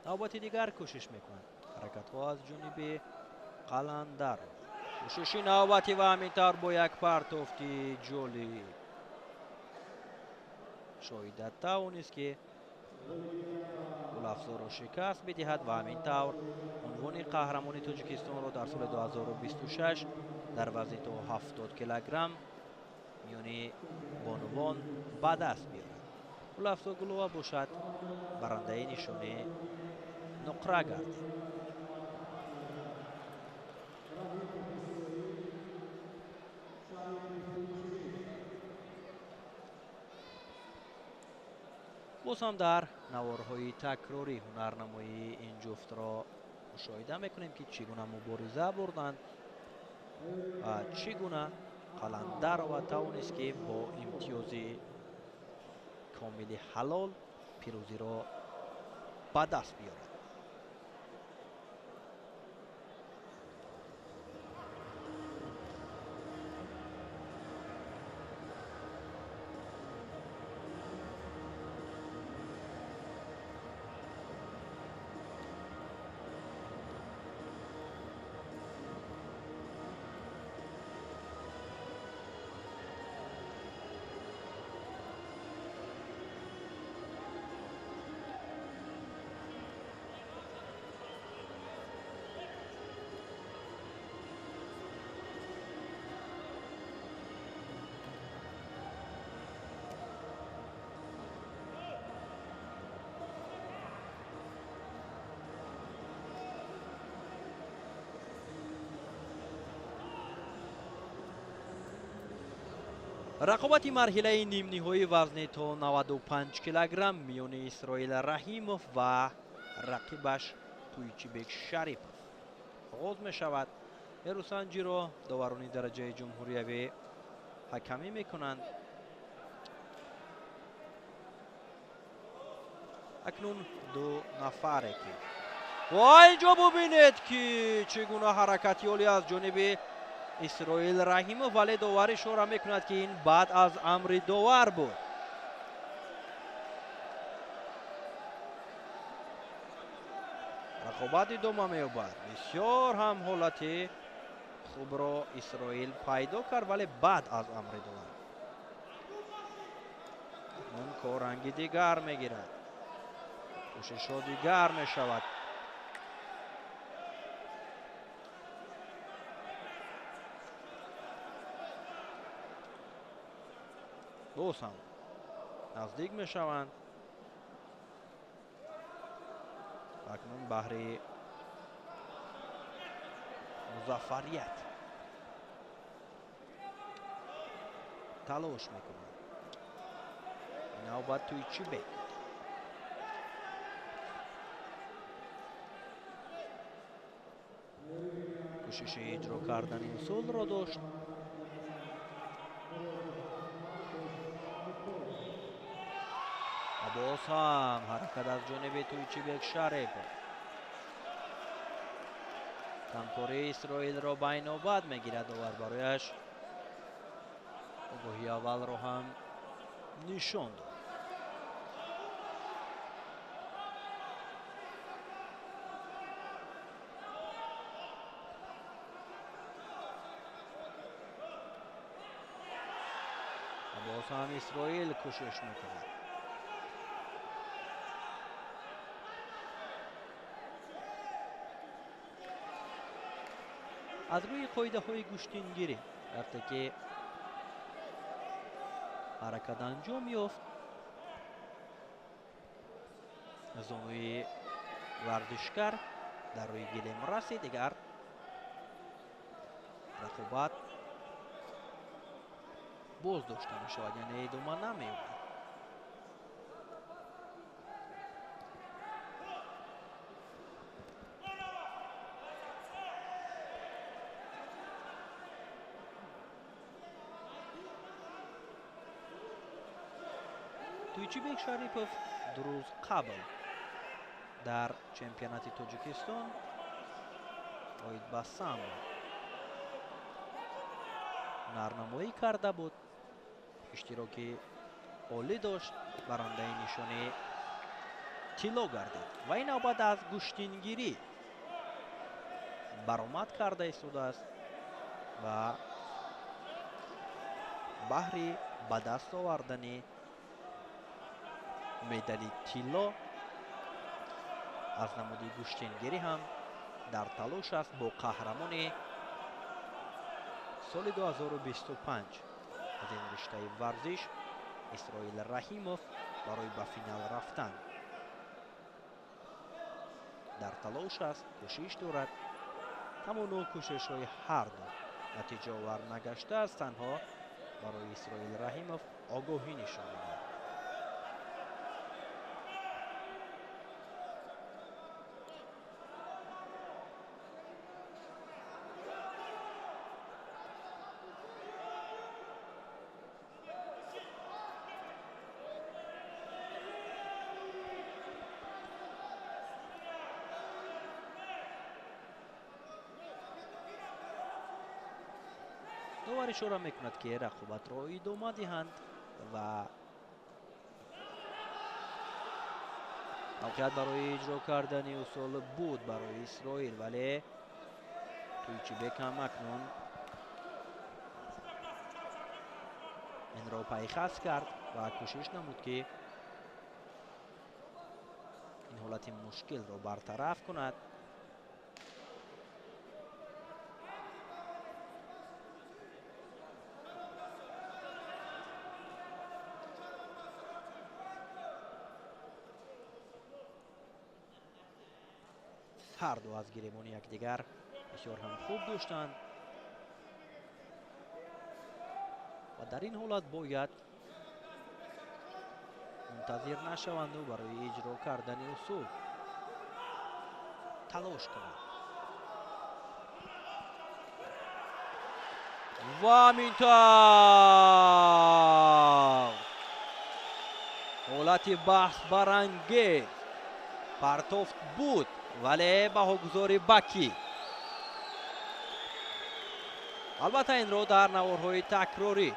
Навбати дигар кӯшиш мекунад. Ҳаракатҳо аз ҷониби Қаландар. Кӯшиши навбатӣ ва ҳамин тавр бо як партофти ҷолиб Шоҳида тавонист, ки Гулафзоро шикаст бидиҳад ва ҳамин тавр унвони қаҳрамони Тоҷикистонро дар соли 2026 дар вазни то 70 килограмм миёни бонувон ба даст биёрад. Гулафзо Гулова бошад барандаи нишони нуқра гардид. Боз ҳам дар наворҳои такрорӣ ҳунарнамоии ин ҷуфтро мушоҳида мекунем, ки чӣ гуна мубориза бурданд ва чӣ гуна Қаландарова тавонист, ки бо имтиёзи комили ҳалол пирӯзиро ба даст биёрад. Рақобати марҳилаи нимниҳоии вазни то 95 килограмм миёни Исроил Раҳимов ва рақибаш Туйчибек Шарипов оғоз мешавад. Эрусанҷиро доварони дараҷаи ҷумҳуриявӣ ҳакамӣ мекунанд. Акнун ду нафаре ки ва инҷо бубинед, ки чӣ гуна ҳаракати олӣ аз ҷониби Исроил Раҳимов, вале довар ишора мекунад, ки ин баъд аз амри довар буд. Рақобат идома меёбад. Бисёр ҳам ҳолати хубро Исроил пайдо кард, вале баъд аз амри довар. Акнун кор ранги дигар мегирад. Кӯшишҳо дигар мешавад. Боз ҳам наздик мешаванд. Акнун баҳри музаффарият талош мекунанд. Навбат Туйчибек. Кӯшиши иҷро кардани усулро дошт. Боз ҳам ҳаракат аз ҷониби Туйчибек Шарипов. Камкории Исроилро байнобат мегирад довар, барояш огоҳии аввалро ҳам нишон дод. Боз ҳам Исроил кӯшиш мекунад. Аз рӯи қоидаҳои гӯштингирӣ вақте ки ҳаракат анҷом ёфт, зонуи варзишгар дар рӯи гилем расид, дигар рақобат боз дошта мешавад, яъне идома намеёбад. Туйчибек Шарипов ду рӯз қабл дар чемпионати Тоҷикистон оид ба самбо ҳунарнамоӣ карда буд. Иштироки олӣ дошт, барандаи нишони тилло гардид ва ин навбат аз гӯштингирӣ баромад карда истодааст ва баҳри ба даст овардани медали тилло аз намуди гӯштингирӣ ҳам дар талош аст бо қаҳрамони соли 2025 аз ин риштаи варзиш Исроил Раҳимов барои ба финал рафтан дар талош аст, кӯшиш дорад. Ҳамоно кӯшишҳои ҳарду натиҷаовар нагаштааст, танҳо барои Исроил Раҳимов огоҳӣ нишон медиҳад. Довар ишора мекунад, ки рақобатро идома диҳанд ва мавқеият барои иҷро кардани усул буд барои Исроил, вале Туйчибек ҳам акнун инро пайхас кард ва кӯшиш намуд, ки ин ҳолати мушкилро бартараф кунад. Ҳарду аз гиребони якдигар бисёр ҳам хуб доштанд ва дар ин ҳолат бояд мунтазир нашаванду барои иҷро кардани усул талош кунанд. Ва ҳаминтавр ҳолати баҳсбарангез партофт буд, вале баҳогузори Бакӣ. Албатта инро дар наворҳои такрорӣ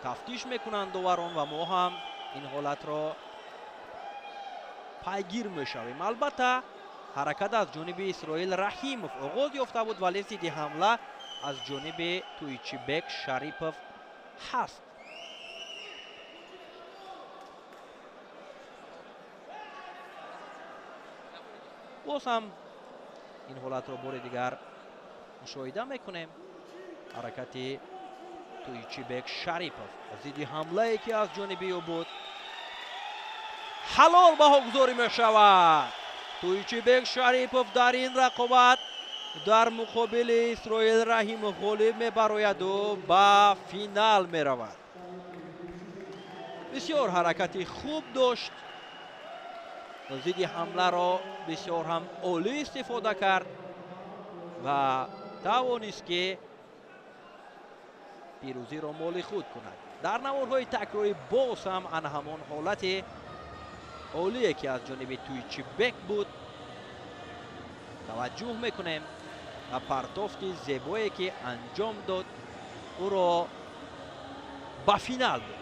тафтиш мекунанд доварон ва мо ҳам ин ҳолатро пайгир мешавем. Албатта ҳаракат аз ҷониби Исроил Раҳимов оғоз ёфта буд, вале зидди ҳамла аз ҷониби Туйчибек Шарипов ҳаст. Боз ҳам ин ҳолатро бори дигар мушоҳида мекунем. Ҳаракати Туйчибек Шарипов зидди ҳамлае, ки аз ҷониби ӯ буд, ҳалол баҳогузорӣ мешавад. Туйчибек Шарипов дар ин рақобат дар муқобили Исроил Раҳимов ғолиб мебарояду ба финал меравад. Бисёр ҳаракати хуб дошт, зидди ҳамларо бисёр ҳам олӣ истифода кард ва тавонист, ки пирӯзиро моли худ кунад. Дар наворҳои такрорӣ боз ҳам ана ҳамон ҳолати олие, ки аз ҷониби Туйчибек буд, таваҷҷӯҳ мекунем ва партофти зебое, ки анҷом дод, ӯро ба финал бурд.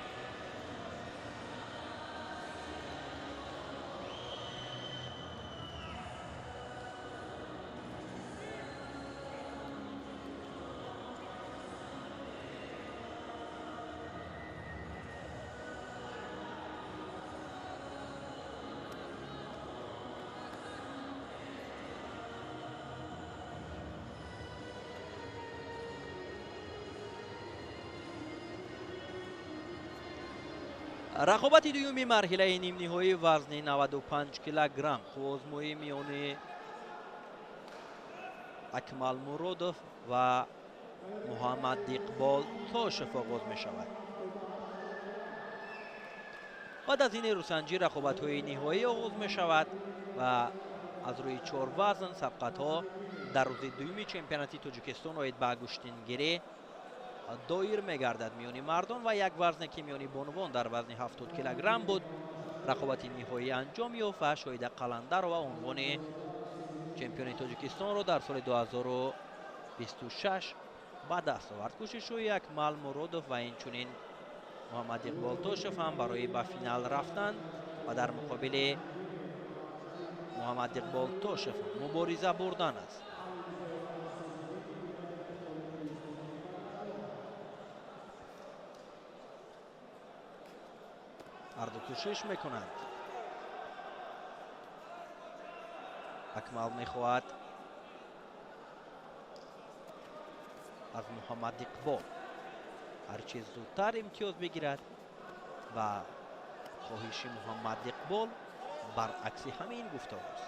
Рақобати дуюми марҳилаи нимниҳоӣ вазни 95 килограмм қувваозмоӣ миёни Акмал Муродов ва Муҳаммад Иқбол Тошев оғоз мешавад. Баъд аз ин рӯсанҷӣ рақобатҳои ниҳоӣ оғоз мешавад ва аз рӯи чор вазн сабқатҳо дар рӯзи дуюми чемпионати Тоҷикистон оид ба гӯштингирӣ доир мегардад миёни мардон ва як вазне, ки миёни бонувон дар вазни 70 килограмм буд, рақобати ниҳоӣ анҷом ёфт ва Шоҳида Қаландарова унвони чемпиони Тоҷикистонро дар соли 2026 ба даст овард. Кӯшишҳои Акмал Муродов ва инчунин Муҳаммад Иқбол Тошев ҳам барои ба финал рафтан ва дар муқобили Муҳаммад Иқбол Тошев мубориза бурдан аст. Ҳарду кӯшиш мекунанд. Акмал мехоҳад аз Муҳаммад Иқбол ҳарчи зудтар имтиёз бигирад ва хоҳиши Муҳаммад Иқбол баръакси ҳамин гуфтор аст.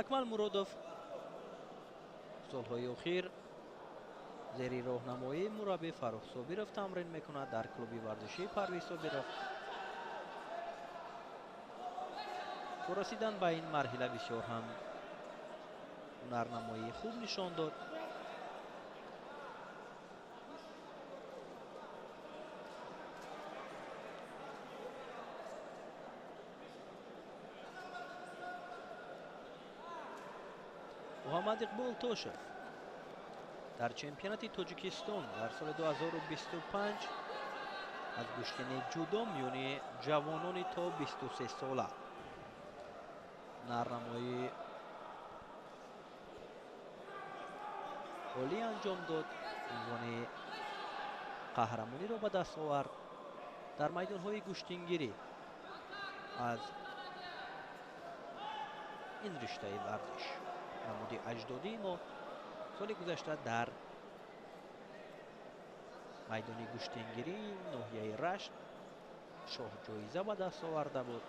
Акмал Муродов солҳои охир зери роҳнамоии мураббӣ Фаррух Собиров тамрин мекунад дар клуби варзишии Парвиз Собиров. То расидан ба ин марҳила бисёр ҳам ҳунарнамоии хуб нишон дод. Муҳаммад Иқбол Тошев дар чемпионати Тоҷикистон дар соли 2025 аз гӯштини ҷудо миёни ҷавонони то 23 сола ҳунарнамоии олӣ анҷом дод, унвони қаҳрамониро ба даст овард. Дар майдонҳои гӯштингирӣ аз ин риштаи варзиш намуди аҷдодии мо соли гузашта дар майдони гӯштингирии ноҳияи Рашт шоҳҷоиза ба даст оварда буд.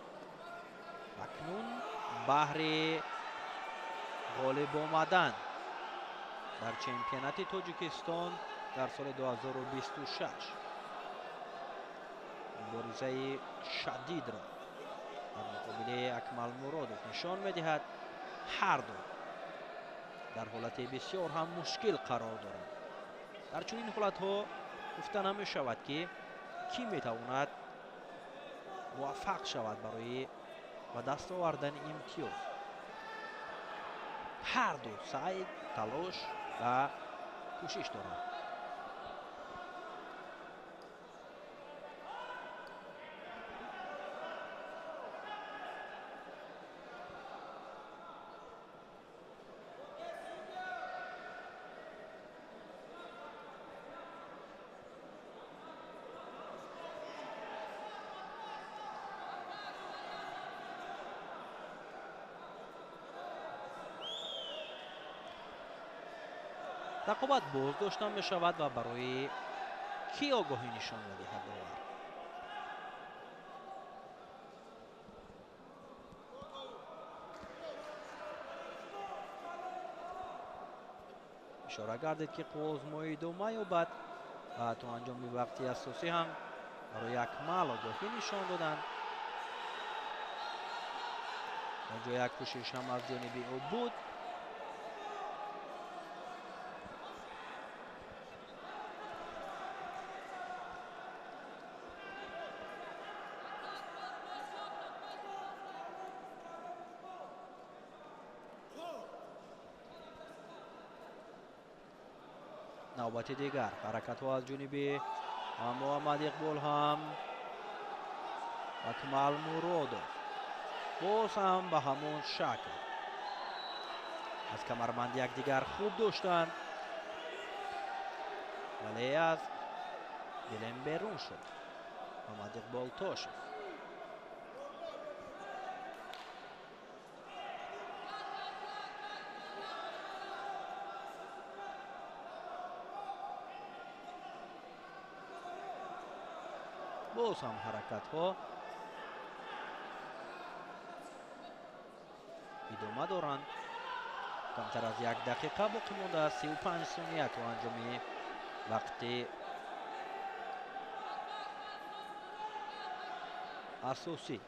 Акнун баҳри ғолиб омадан дар чемпионати Тоҷикистон дар соли 2026 муборизаи шадидро дар муқобили Акмал Муродов нишон медиҳад. Ҳарду дар ҳолати бисёр ҳам мушкил қарор доранд. Дар чунин ҳолатҳо гуфта намешавад, ки кӣ метавонад муваффақ шавад барои ба даст овардани имтиёз. Ҳарду саъй, талош ва кӯшиш доранд. Рақобат боз дошта мешавад ва барои кӣ огоҳӣ нишон медиҳад довар? Ишора гардид, ки қувваозмоӣ идома ёбад ва то анҷоми вақти асосӣ ҳам барои Акмал огоҳӣ нишон доданд. Онҷо як кӯшиш ҳам аз ҷониби ӯ буд. Навбати дигар ҳаракатҳо аз ҷониби Муҳаммад Иқбол ҳам Акмал Муродов боз ҳам ба ҳамон шакл аз камарбанди якдигар хуб доштанд, вале аз гилем берун шуд Муҳаммад Иқбол Тошев. Боз ҳам ҳаракатҳо идома доранд. Камтар аз як дақиқа боқӣ мондааст, 35 сония то анҷоми вақти асосӣ.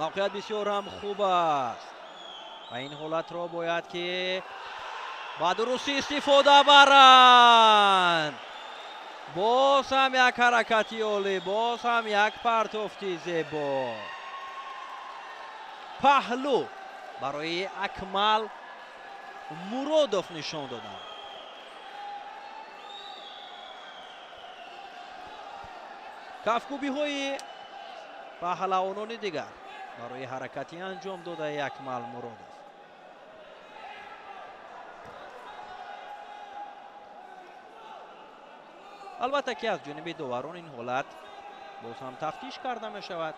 Мавқеият бисёр ҳам хуб аст ва ин ҳолатро бояд ки ба дурустӣ истифода баранд. Боз ҳам як ҳаракати олӣ, боз ҳам як партофти зебо. Паҳлӯ барои Акмал Муродов нишон доданд. Кафкӯбиҳои паҳлавонони дигар барои ҳаракати анҷом додаи Акмал Муродов. Албатта ки аз ҷониби доварон ин ҳолат боз ҳам тафтиш карда мешавад.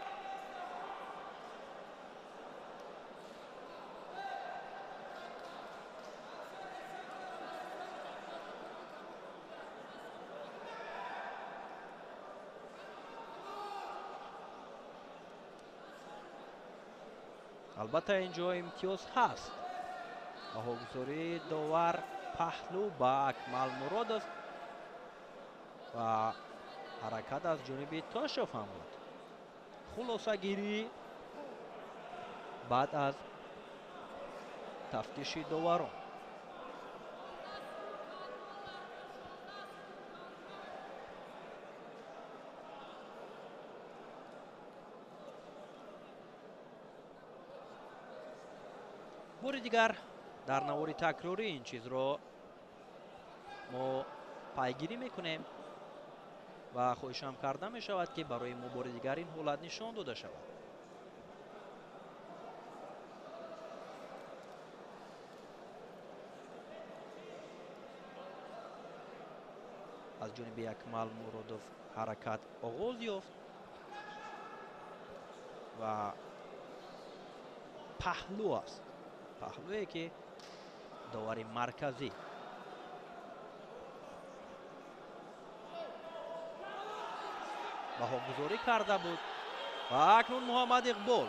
Албатта инҷо имтиёз ҳаст. Баҳогузории довар паҳлӯ ба Акмал Муродов ва ҳаракат аз ҷониби Тошов ҳам буд. Хулосагирӣ баъд аз тафтиши доварон. Бори дигар дар навори такрорӣ ин чизро мо пайгирӣ мекунем ва хоҳишам карда мешавад ки барои мо бори дигар ин ҳолат нишон дода шавад. Аз ҷониби Акмал Муродов ҳаракат оғоз ёфт ва паҳлӯ аст. Паҳлӯе ки довари марказӣ баҳогузорӣ карда буд ва акнун Муҳаммад Иқбол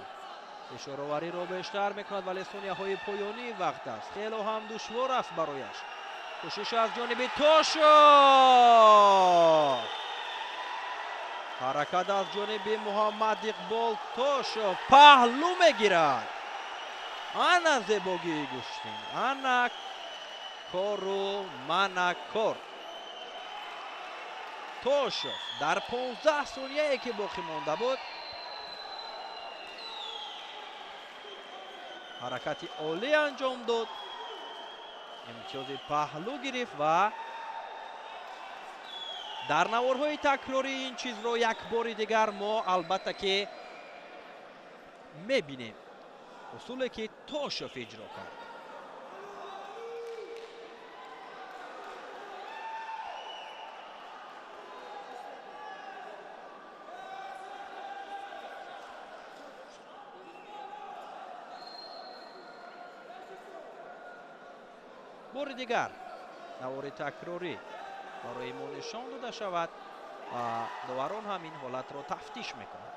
ишоровариро бештар мекунад, вале сонияҳои поёнии вақт аст. Хело ҳам душвор аст барояш. Кӯшиш аз ҷониби Тошов, ҳаракат аз ҷониби Муҳаммад Иқбол Тошов паҳлӯ мегирад. Ана зебогии гӯштин, ана кору мана кор. Тошов дар 15 сонияе ки боқӣ монда буд ҳаракати олӣ анҷом дод, имтиёзи паҳлӯ гирифт ва дар наворҳои такрорӣ ин чизро як бори дигар мо албатта ки мебинем. Усуле ки Тошов иҷро кард. Бори дигар навори такрорӣ барои мо нишон дода шавад ва доварон ҳам ин ҳолатро тафтиш мекунанд.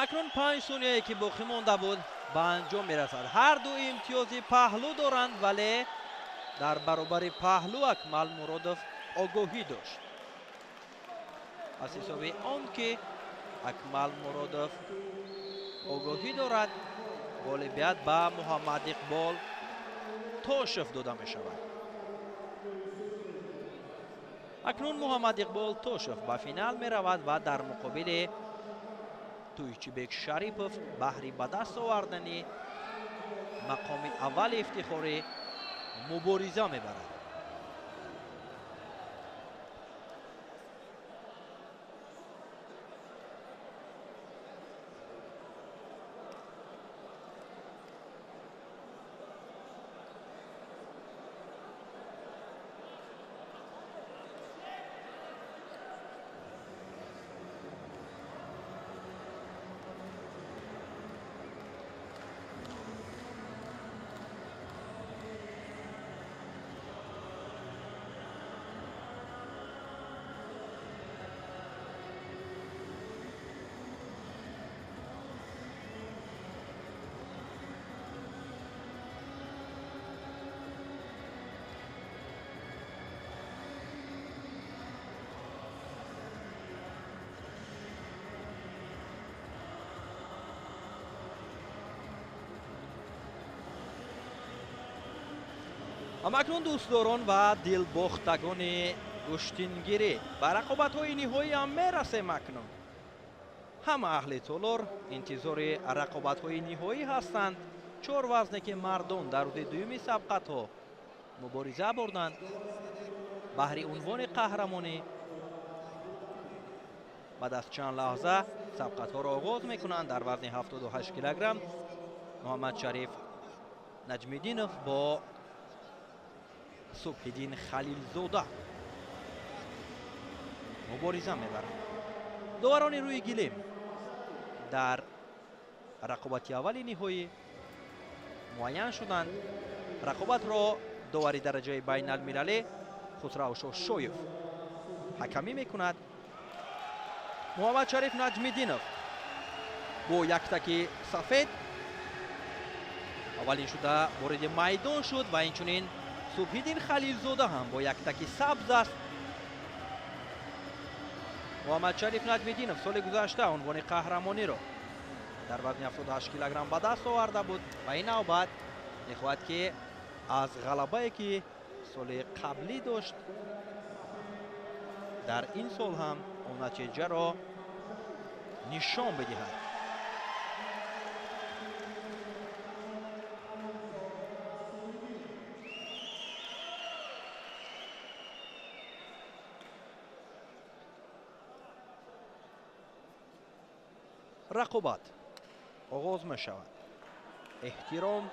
Акнун 5 сонияе ки боқӣ монда буд ба анҷом мерасад. Ҳар ду имтиёзи паҳлӯ доранд, вале дар баробари паҳлӯ Акмал Муродов огоҳӣ дошт. Аз ҳисоби он ки Акмал Муродов огоҳӣ дорад, ғолибият ба Муҳаммад Иқбол Тошев дода мешавад. Акнун Муҳаммад Иқбол Тошев ба финал меравад ва дар муқобили Туйчибек Шарипов баҳри ба даст овардани мақоми аввали ифтихорӣ мубориза мебарад. Ҳамакнун дӯстдорон ва дилбохтагони гӯштингирӣ ба рақобатҳои ниҳоӣ ҳам мерасем. Акнун ҳама аҳли толор интизори рақобатҳои ниҳоӣ ҳастанд. Чор вазне ки мардон дар рӯзи дуюми сабқатҳо мубориза бурданд баҳри унвони қаҳрамонӣ, баъд аз чанд лаҳза сабқатҳоро оғоз мекунанд. Дар вазни 78 килограмм Муҳаммадшариф Наҷмиддинов бо Субҳиддин Халилзода мубориза мебаранд. Доварони рӯи гилем дар рақобати аввали ниҳоӣ муайян шуданд. Рақобатро довари дараҷаи байналмилалӣ Хусрав Шошоев ҳакамӣ мекунад. Муҳаммадшариф Наҷмиддинов бо яктаки сафед аввалин шуда вориди майдон шуд ва инчунин Субҳиддин Халилзода ҳам бо яктаки сабз аст. Муҳаммадшариф Наҷмиддинов соли гузашта унвони қаҳрамониро дар вазни 78 килограмм ба даст оварда буд ва ин навбат мехоҳад ки аз ғалабае ки соли қаблӣ дошт дар ин сол ҳам он натиҷаро нишон бидиҳад. Рақобат оғоз мешавад. Эҳтиром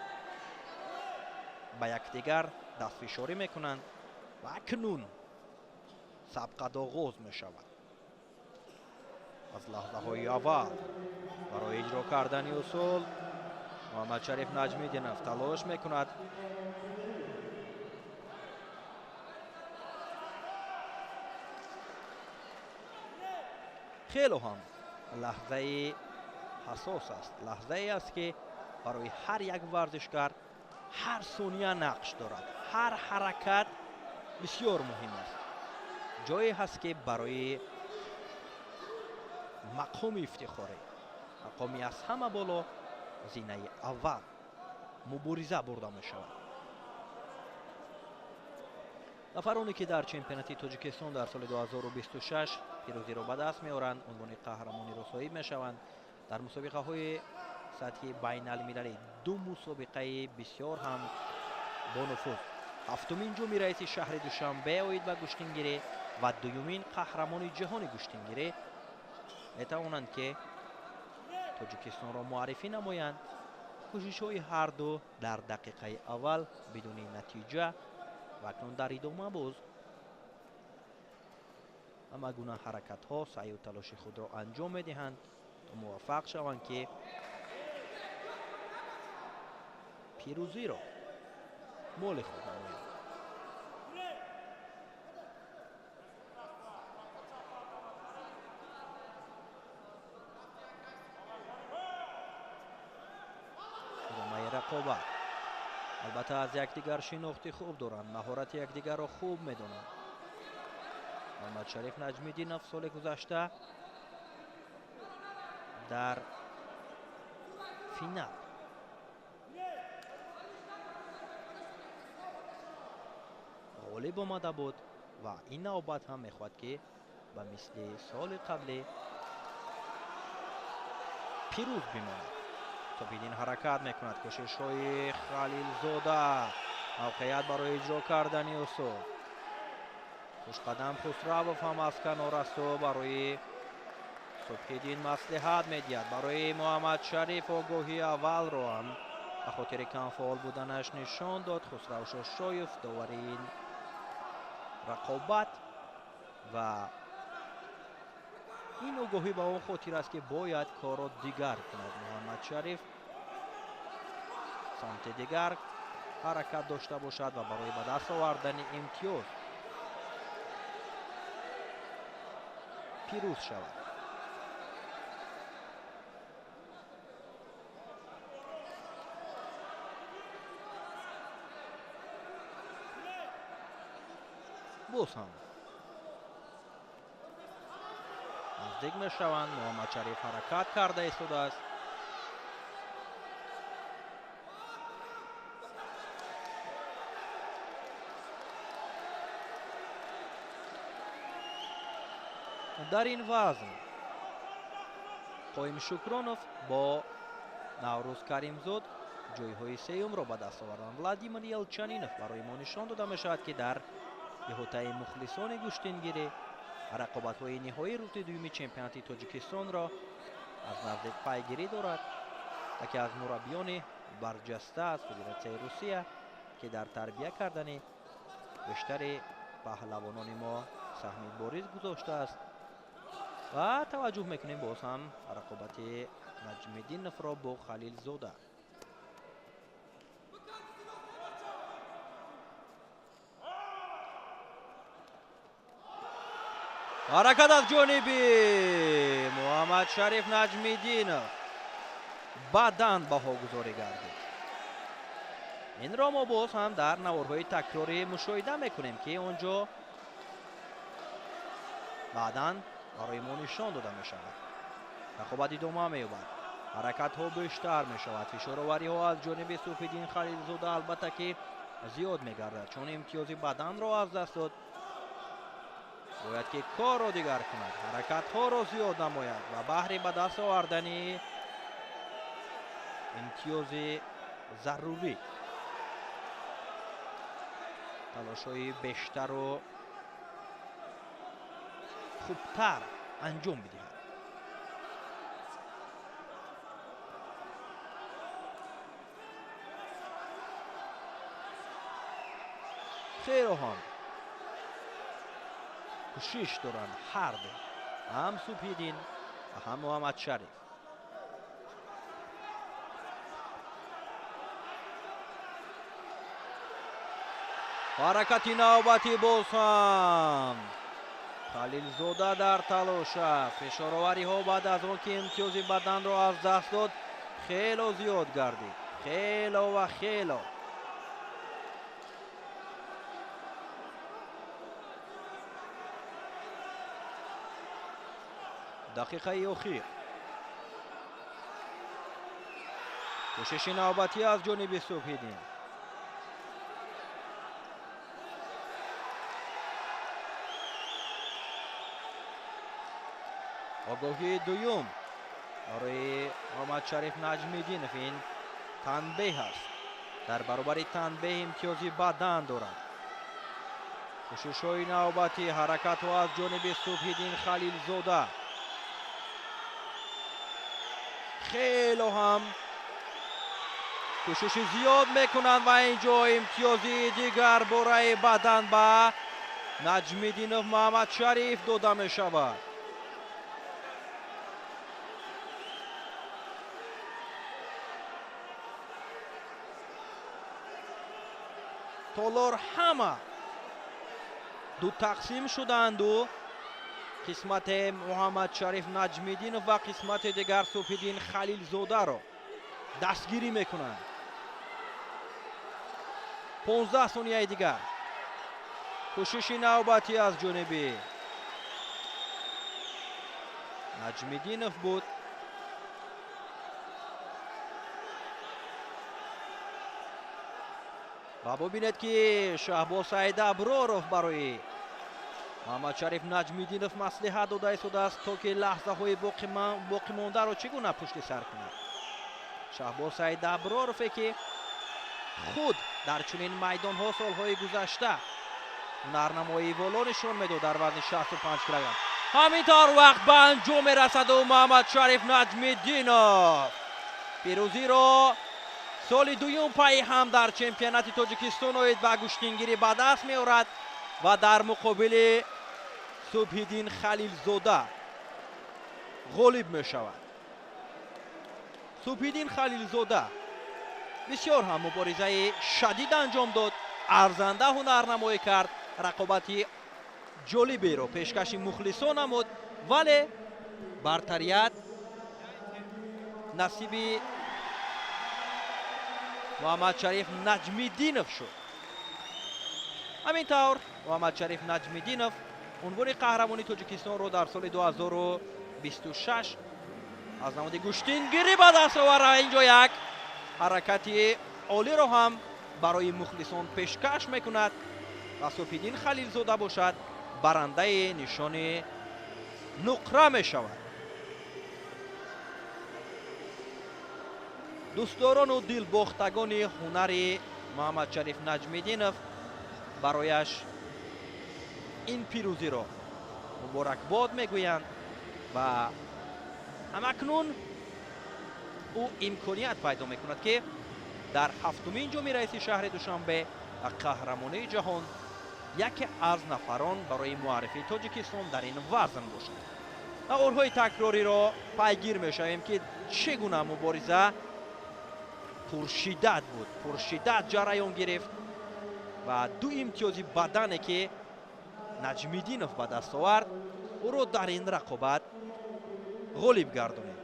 ба якдигар дастфишорӣ мекунанд ва акнун сабқат оғоз мешавад. Аз лаҳзаҳои аввал барои иҷро кардани усул Муҳаммадшариф Наҷмиддинов талош мекунад. Хело ҳам лаҳзаи ҳассос аст, лаҳзае аст ки барои ҳар як варзишгар ҳар сония нақш дорад, ҳар ҳаракат бисёр муҳим аст. Ҷое ҳаст ки барои мақоми ифтихорӣ, мақоми аз ҳама боло, зинаи аввал мубориза бурда мешавад. Нафароне ки дар чемпионати Тоҷикистон дар соли 2026 пирӯзиро ба даст меоранд, унвони қаҳрамониро соҳиб мешаванд. Дар мусобиқаҳои сатҳи байналмилалӣ ду мусобиқаи бисёр ҳам бонуфуз, ҳафтумин ҷоми раиси шаҳри Душанбе оид ба гӯштингирӣ ва дуюмин қаҳрамони ҷаҳони гӯштингирӣ метавонанд ки Тоҷикистонро муаррифӣ намоянд. Кӯшишҳои ҳарду дар дақиқаи аввал бидуни натиҷа ва акнун дар идома боз ҳама гуна ҳаракатҳо саъю талоши худро анҷом медиҳанд то муваффақ шаванд ки пирӯзиро моли худ намоянд. Идомаи рақобат. Албатта аз якдигар шинохти хуб доранд, маҳорати якдигарро хуб медонанд. Муҳаммадшариф Наҷмиддинов соли гузашта дар финал ғолиб омада буд ва ин навбат ҳам мехоҳад ки ба мисли соли қаблӣ пирӯз бимонад. Субҳиддин ҳаракат мекунад. Кӯшишҳои Халилзода, мавқеият барои иҷро кардани усул. Хушқадам Хусравов ҳам аз канор асту барои Субҳиддин маслиҳат медиҳад. Барои Муҳаммадшариф огоҳии аввалро ҳам ба хотири камфаъол буданаш нишон дод. Хусрав Шошоев довари ин рақобат ва ин огоҳӣ ба он хотир аст ки бояд корро дигар кунад. Муҳаммадшариф самти дигар ҳаракат дошта бошад ва барои ба даст овардани имтиёз пирӯз шавад. Боз ҳам наздик мешаванд. Муҳаммадшариф ҳаракат карда истодааст. Дар ин вазн Қоим Шукронов бо Наврӯз Каримзод ҷойҳои сеюмро ба даст оварданд. Владимир Елчанинов барои мо нишон дода мешавад, ки дар иҳотаи мухлисони гӯштингирӣ рақобатҳои ниҳоии рӯзи дуюми чемпионати Тоҷикистонро аз наздик пайгирӣ дорад. Яке аз мураббиёни барҷаста аз Федератсияи Русия, ки дар тарбия кардани бештари паҳлавонони мо саҳми бориз гузоштааст. Ва таваҷҷӯҳ мекунем боз ҳам рақобати Наҷмиддиновро бо Халилзода. Ҳаракат аз ҷониби Муҳаммадшариф Наҷмиддинов баъдан баҳогузорӣ гардид. Инро мо боз ҳам дар наворҳои такрорӣ мушоҳида мекунем, ки он ҷо баъдан барои мо нишон дода мешавад. Рақобат идома меёбад, ҳаракатҳо бештар мешавад, фишоровариҳо аз ҷониби Суфиддин Халилзода албатта ки зиёд мегардад, чун имтиёзи баданро аз даст дод. Бояд ки корро дигар кунад, ҳаракатҳоро зиёд намояд ва баҳри ба даст овардани имтиёзи зарурӣ талошҳои бештару хубтар анҷом бидиҳад. Хело ҳам кӯшиш доранд ҳар ду, ҳам Субҳиддин ва ҳам Муҳаммадшариф. Ҳаракати навбатӣ боз ҳам Халилзода дар талош аст. Фишоровариҳо баъд аз он ки имтиёзи баданро аз даст дод хело зиёд гардид, хело ва хело. Дақиқаи охир кӯшиши навбатӣ аз ҷониби Субҳиддин. Огоҳии дуюм барои Муҳаммадшариф Наҷмиддинов ин танбеҳ аст. Дар баробари танбеҳ имтиёзи бадан дорад. Кӯшишҳои навбатӣ, ҳаракатҳо аз ҷониби Субҳиддин Халилзода хело ҳам кӯшиши зиёд мекунанд ва ин ҷо имтиёзи дигар бораи бадан ба Наҷмиддинов Муҳаммадшариф дода мешавад. Толор ҳама ду тақсим шуданду, қисмати Муҳаммадшариф Наҷмиддинов ва қисмати дигар Суфиддин Халилзодаро дастгирӣ мекунанд. 15 сонияи дигар. Кӯшиши навбатӣ аз ҷониби Наҷмиддинов буд. Ва бубинед, ки Шаҳбоз Саидаброров барои Муҳаммадшариф Наҷмиддинов маслиҳат дода истодааст, то ки лаҳзаҳои боқимондаро чӣ гуна пушти сар кунад. Шаҳбоз Саидабророве, ки худ дар чунин майдонҳо солҳои гузашта ҳунарнамоии воло нишон медод дар вазни 65 килограмм. Ҳамин тавр вақт ба анҷом мерасаду Муҳаммадшариф Наҷмиддинов пирӯзиро соли дуюм пайи ҳам дар чемпионати Тоҷикистон оид ба гӯштингирӣ ба даст меорад ва дар муқобили Субҳиддин Халилзода ғолиб мешавад. Субҳиддин Халилзода бисёр ҳам муборизаи шадид анҷом дод, арзанда ҳунарнамоӣ кард, рақобати ҷолиберо пешкаши мухлисон намуд, вале бартарият насиби Муҳаммадшариф Наҷмиддинов шуд. Ҳамин тавр Муҳаммадшариф Наҷмиддинов унвони қаҳрамони Тоҷикистонро дар соли 2026 аз намуди гӯштингирӣ ба даст овард. Инҷо як ҳаракати олиро ҳам барои мухлисон пешкаш мекунад ва Суфиддин Халилзода бошад барандаи нишони нуқра мешавад. Дӯстдорону дилбохтагони ҳунари Муҳаммадшариф Наҷмиддинов барояш ин пирӯзиро муборакбод мегӯянд ва ҳамакнун ӯ имконият пайдо мекунад, ки дар ҳафтумин ҷоми раиси шаҳри Душанбе ва қаҳрамонии ҷаҳон яке аз нафарон барои муаррифии Тоҷикистон дар ин вазн бошад. Наворҳои такрориро пайгир мешавем, ки чӣ гуна мубориза пуршиддат буд, пуршиддат ҷараён гирифт ва ду имтиёзи бадане, ки Наҷмиддинов ба даст овард, ӯро дар ин рақобат ғолиб гардонид.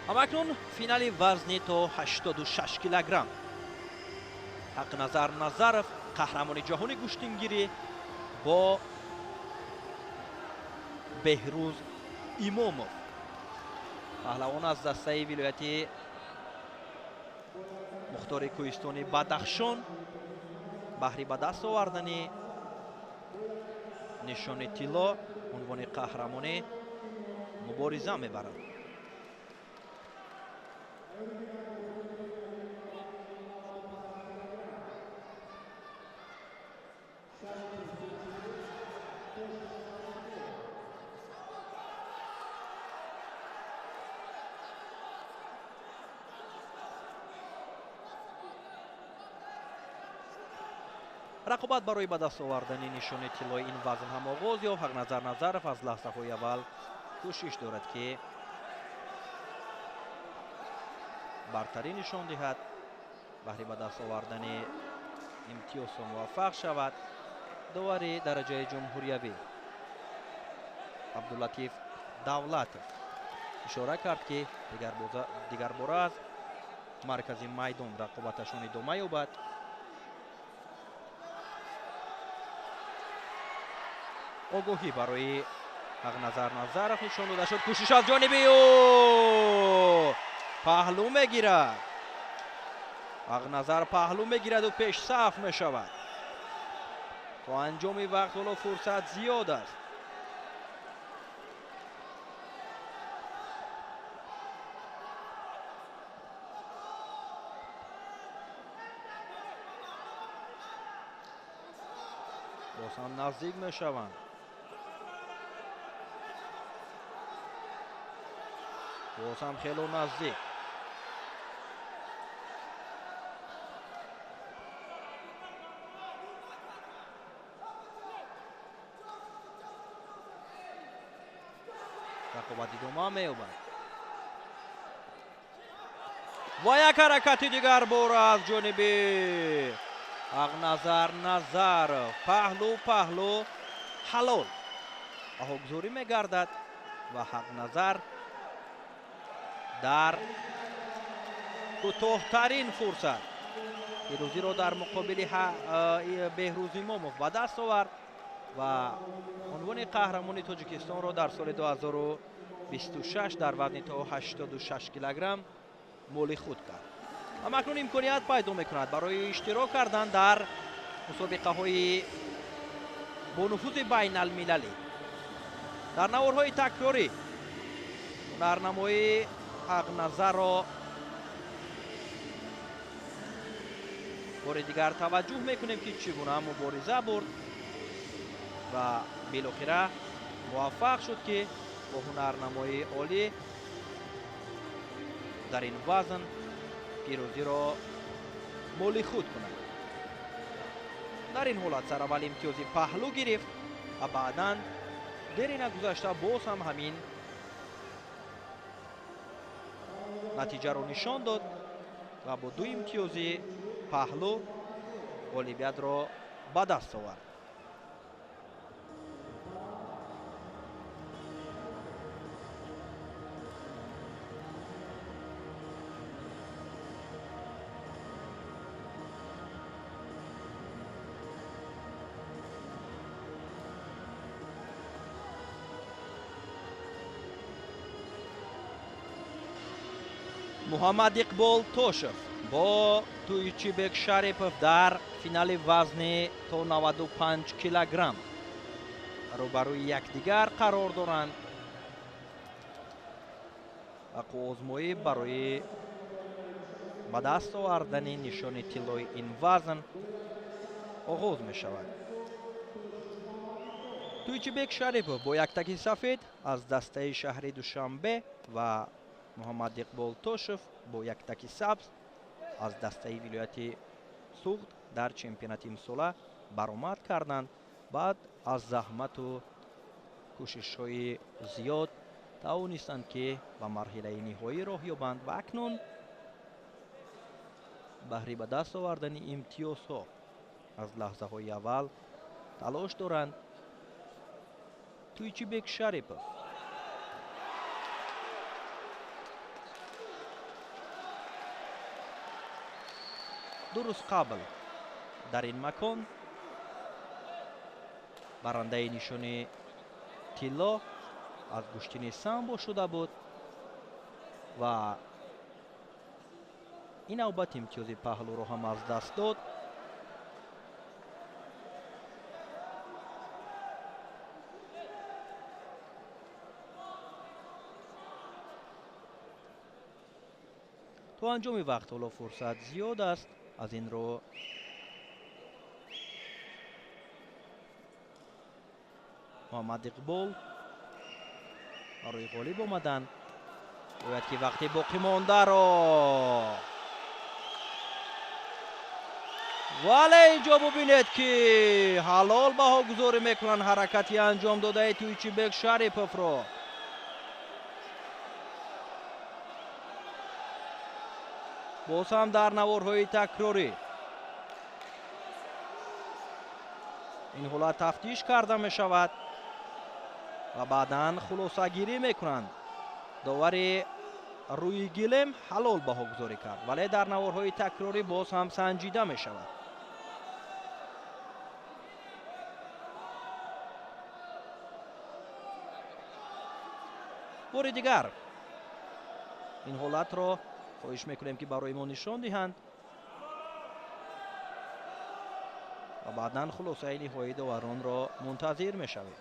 Ҳамакнун финали вазни то 86 килограмм. Ҳақназар Назаров, қаҳрамони ҷаҳони гӯштингирӣ, бо Беҳрӯз Имомов, паҳлавон аз дастаи вилояти мухтори кӯҳистони Бадахшон, баҳри ба даст овардани нишони тилло, унвони қаҳрамонӣ мубориза мебарад. Рақобат барои ба даст овардани нишони тиллои ин вазн ҳам оғоз ёфт. Ҳақназар Назаров аз лаҳзаҳои аввал кӯшиш дорад, ки бартарӣ нишон диҳад, баҳри ба даст овардани имтиёзҳо муваффақ шавад. Довари дараҷаи ҷумҳуриявӣ Абдулатиф Давлатов ишора кард, ки дигарбора аз маркази майдон рақобаташон идома ёбад. Огоҳӣ барои Ҳақназар Назаров нишон дода шуд. Кӯшиш аз ҷониби ӯ, паҳлӯ мегирад. Ҳақназар паҳлӯ мегираду пешсаф мешавад. То анҷоми вақт ҳоло фурсат зиёд аст. Боз ҳам наздик мешаванд. Боз ҳам хело наздик. Рақобат идома меёбад ва як ҳаракати дигар бора аз ҷониби Ҳақназар Назаров. Паҳлӯ паҳлӯ ҳалол баҳогузорӣ мегардад ва Ҳақназар дар кӯтоҳтарин фурсат пирӯзиро дар муқобили Беҳрӯз Имомов ба даст овард ва унвони қаҳрамони Тоҷикистонро дар соли 2026 дар вазни то 86 килограмм моли худ кард. Ҳамакнун имконият пайдо мекунад барои иштирок кардан дар мусобиқаҳои бонуфузи байналмилалӣ. Дар наворҳои такрорӣ ҳунарнамоии Ҳақназарро бори дигар таваҷҷӯҳ мекунем, ки чӣ гуна мубориза бурд ва билохира муваффақ шуд, ки Бо ҳунарнамоии олӣ дар ин вазн пирӯзиро моли худ кунад. Дар ин ҳолат сараввал имтиёзи паҳлӯ гирифт ва баъдан дери нагузашта боз ҳам ҳамин натиҷаро нишон дод ва бо ду имтиёзи паҳлӯ ғолибиятро ба даст овард. Муҳаммад Иқбол Тошев бо Туйчибек Шарипов дар финали вазни то 95 килограмм рӯбарӯи якдигар қарор доранд ва қувваозмоӣ барои ба даст овардани нишони тиллои ин вазн оғоз мешавад. Туйчибек Шарипов бо яктаки сафед аз дастаи шаҳри Душанбе ва Муҳаммад Иқбол Тошев бо яктаки сабз аз дастаи вилояти Суғд дар чемпионати имсола баромад карданд. Баъд аз заҳмату кӯшишҳои зиёд тавонистанд, ки ба марҳилаи ниҳоӣ роҳ ёбанд ва акнун баҳри ба даст овардани имтиёзҳо аз лаҳзаҳои аввал талош доранд. Туйчибек Шарипов ду рӯз қабл дар ин макон барандаи нишони тилло аз гӯштини самбо шуда буд ва ин навбат имтиёзи паҳлӯро ҳам аз даст дод. То анҷоми вақт ҳоло фурсат зиёд аст. Аз ин рӯ Муҳаммад Иқбол барои ғолиб омадан бояд ки вақти боқӣ мондаро, вале инҷо бубинед ки ҳалол баҳогузорӣ мекунанд ҳаракати анҷом додаи Туйчибек Шариповро. Боз ҳам дар наворҳои такрорӣ ин ҳолат тафтиш карда мешавад ва баъдан хулосагирӣ мекунанд. Довари рӯи гилем ҳалол баҳогузорӣ кард, вале дар наворҳои такрорӣ боз ҳам санҷида мешавад. Бори дигар ин ҳолатро хоҳиш мекунем, ки барои мо нишон диҳанд ва баъдан хулосаи ниҳоии доваронро мунтазир мешавем.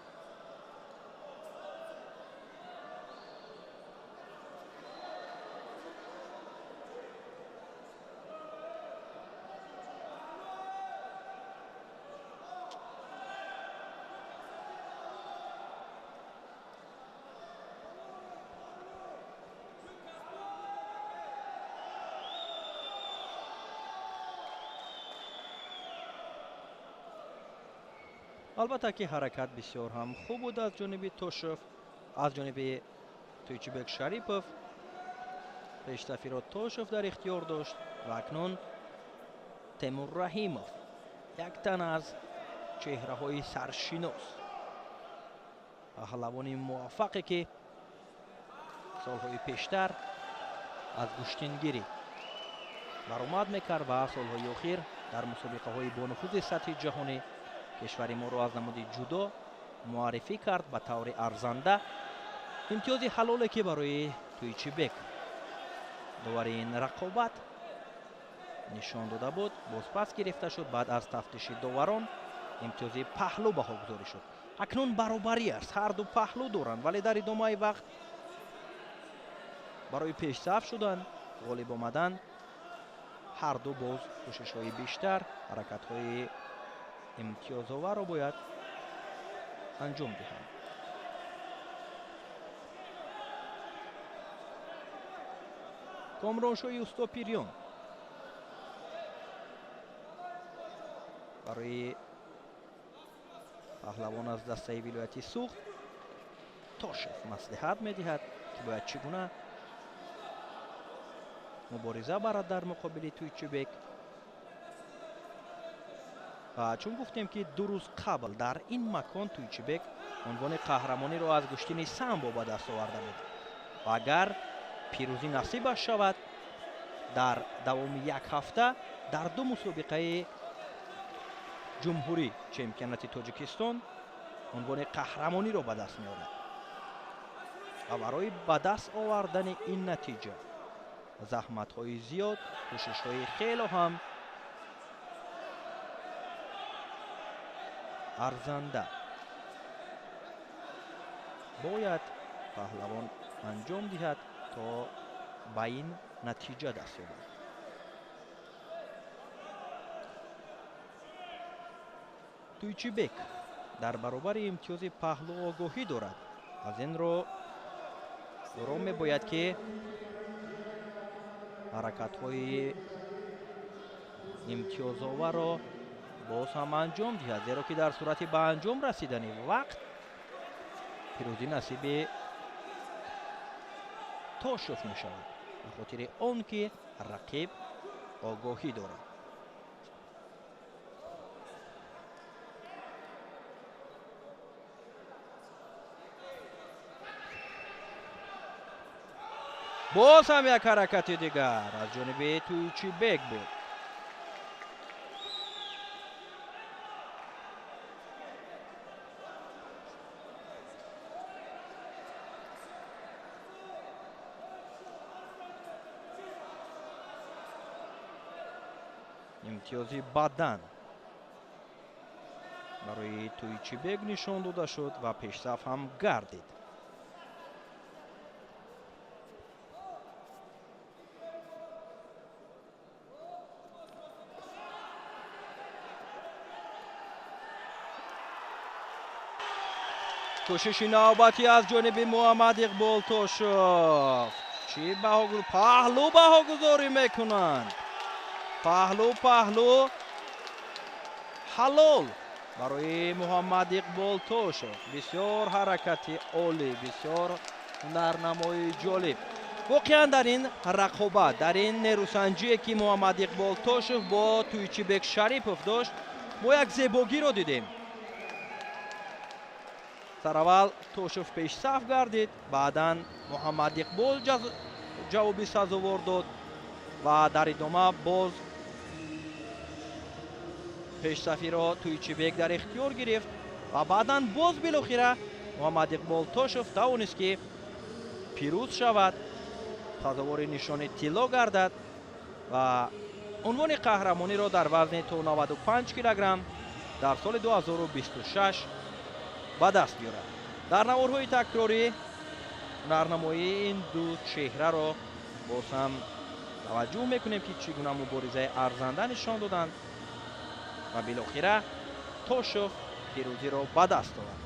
Албатта ки ҳаракат бисёр ҳам хуб буд аз ҷониби Тошев, аз ҷониби Туйчибек Шарипов. Пештафиро Тошев дар ихтиёр дошт ва акнун Темур Раҳимов, як тан аз чеҳраҳои саршинос, паҳлавони муваффақе ки солҳои пештар аз гӯштингирӣ баромад мекард ва солҳои охир дар мусобиқаҳои бонуфузи сатҳи ҷаҳонӣ кишвари моро аз намуди ҷудо муаррифӣ кард ба таври арзанда. Имтиёзи ҳалоле ки барои Туйчибек довари ин рақобат нишон дода буд, бозпас гирифта шуд. Баъд аз тафтиши доварон имтиёзи паҳлӯ баҳогузорӣ шуд. Акнун баробарӣ аст, ҳар ду паҳлӯ доранд, вале дар идомаи вақт барои пешсаф шудан, ғолиб омадан ҳар ду боз кӯшишҳои бештар, ҳаракатҳои имтиёзоварро бояд анҷом диҳанд. Комроншоҳи Устопириён барои паҳлавон аз дастаи вилояти Суғд Тошев маслиҳат медиҳад, ки бояд чӣ гуна мубориза барад дар муқобили Туйчибек. Ва чун гуфтем, ки 2 рӯз қабл дар ин макон Туйчибек унвони қаҳрамониро аз гӯштини самбо ба даст оварда буд ва агар пирӯзӣ насибаш шавад, дар давоми як ҳафта дар 2 мусобиқаи ҷумҳурӣ чемпионати Тоҷикистон унвони қаҳрамониро ба даст меорад. Ва барои ба даст овардани ин натиҷа заҳматҳои зиёд, кӯшишҳои хело ҳам арзанда бояд паҳлавон анҷом диҳад то ба ин натиҷа даст ёбад. Туйчибек дар баробари имтиёзи паҳлӯ огоҳӣ дорад. Аз ин рӯ ӯро мебояд, ки ҳаракатҳои имтиёзоварро боз ҳам анҷом диҳад, зеро ки дар сурати ба анҷом расидани вақт пирӯзӣ насиби Тошев мешавад, ба хотири он ки рақиб огоҳӣ дорад. Боз ҳам як ҳаракати дигар аз ҷониби Туйчибек буд. Имтиёзи бадан барои Туйчибек нишон дода шуд ва пешсаф ҳам гардид. Кӯшиши навбатӣ аз ҷониби Муҳаммад Иқбол Тошев. Чӣ паҳлӯ баҳогузорӣ мекунанд. Паҳлӯ паҳлӯ ҳалол барои Муҳаммад Иқбол Тошев. Бисёр ҳаракати олӣ, бисёр ҳунарнамоии ҷолиб. Воқеан дар ин рақобат, дар ин нерӯсанҷие, ки Муҳаммад Иқбол Тошев бо Туйчибек Шарипов дошт, мо як зебогиро дидем. Сараввал Тошев пешсаф гардид, баъдан Муҳаммад Иқбол ҷавоби сазовор дод ва дар идома боз пешсафиро Туйчибек дар ихтиёр гирифт ва баъдан боз билохира Муҳаммад Иқбол Тошев тавонист, ки пирӯз шавад, сазовори нишони тилло гардад ва унвони қаҳрамониро дар вазни то 95 килограмм дар соли 2026 ба даст биёрад. Дар наворҳои такрорӣ ҳунарнамоии ин ду чеҳраро боз ҳам таваҷҷӯҳ мекунем, ки чӣ гуна муборизаи арзанда нишон доданд ва билохира Тошев пирӯзиро ба даст овард.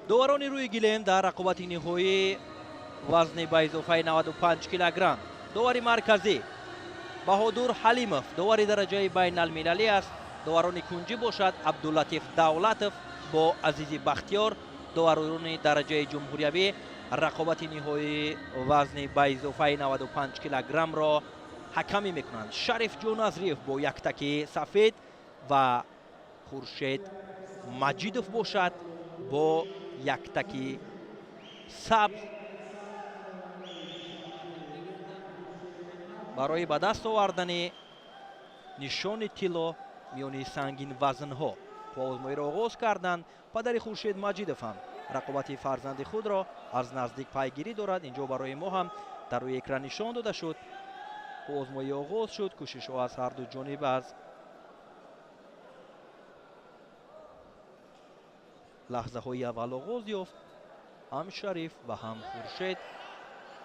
Доварони рӯи гилем дар рақобати ниҳоии вазни ба изофаи 95 килограмм. Довари марказӣ Баҳодур Ҳалимов, довари дараҷаи байналмилалӣ аст. Доварони кунҷӣ бошад Абдуллатиф Давлатов бо Азизи Бахтиёр, доварони дараҷаи ҷумҳуриявӣ. Рақобати ниҳоии вазни ба изофаи 95 килограммро Ҳакамӣ мекунанд Шарифҷон Назриев бо яктаки сафед ва Хуршед Маҷидов бошад бо яктаки сабз. Барои ба даст овардани нишони тилло миёни сангинвазнҳо қувваозмоиро оғоз карданд. Падари Хуршед Маҷидов ҳам рақобати фарзанди худро аз наздик пайгирӣ дорад. Инҷо барои мо ҳам дар рӯи экран нишон дода шуд. Қувваозмоӣ оғоз шуд. Кӯшишҳо аз ҳарду ҷониб аз лаҳзаҳои аввал оғоз ёфт. Ҳам Шариф ва ҳам Хуршед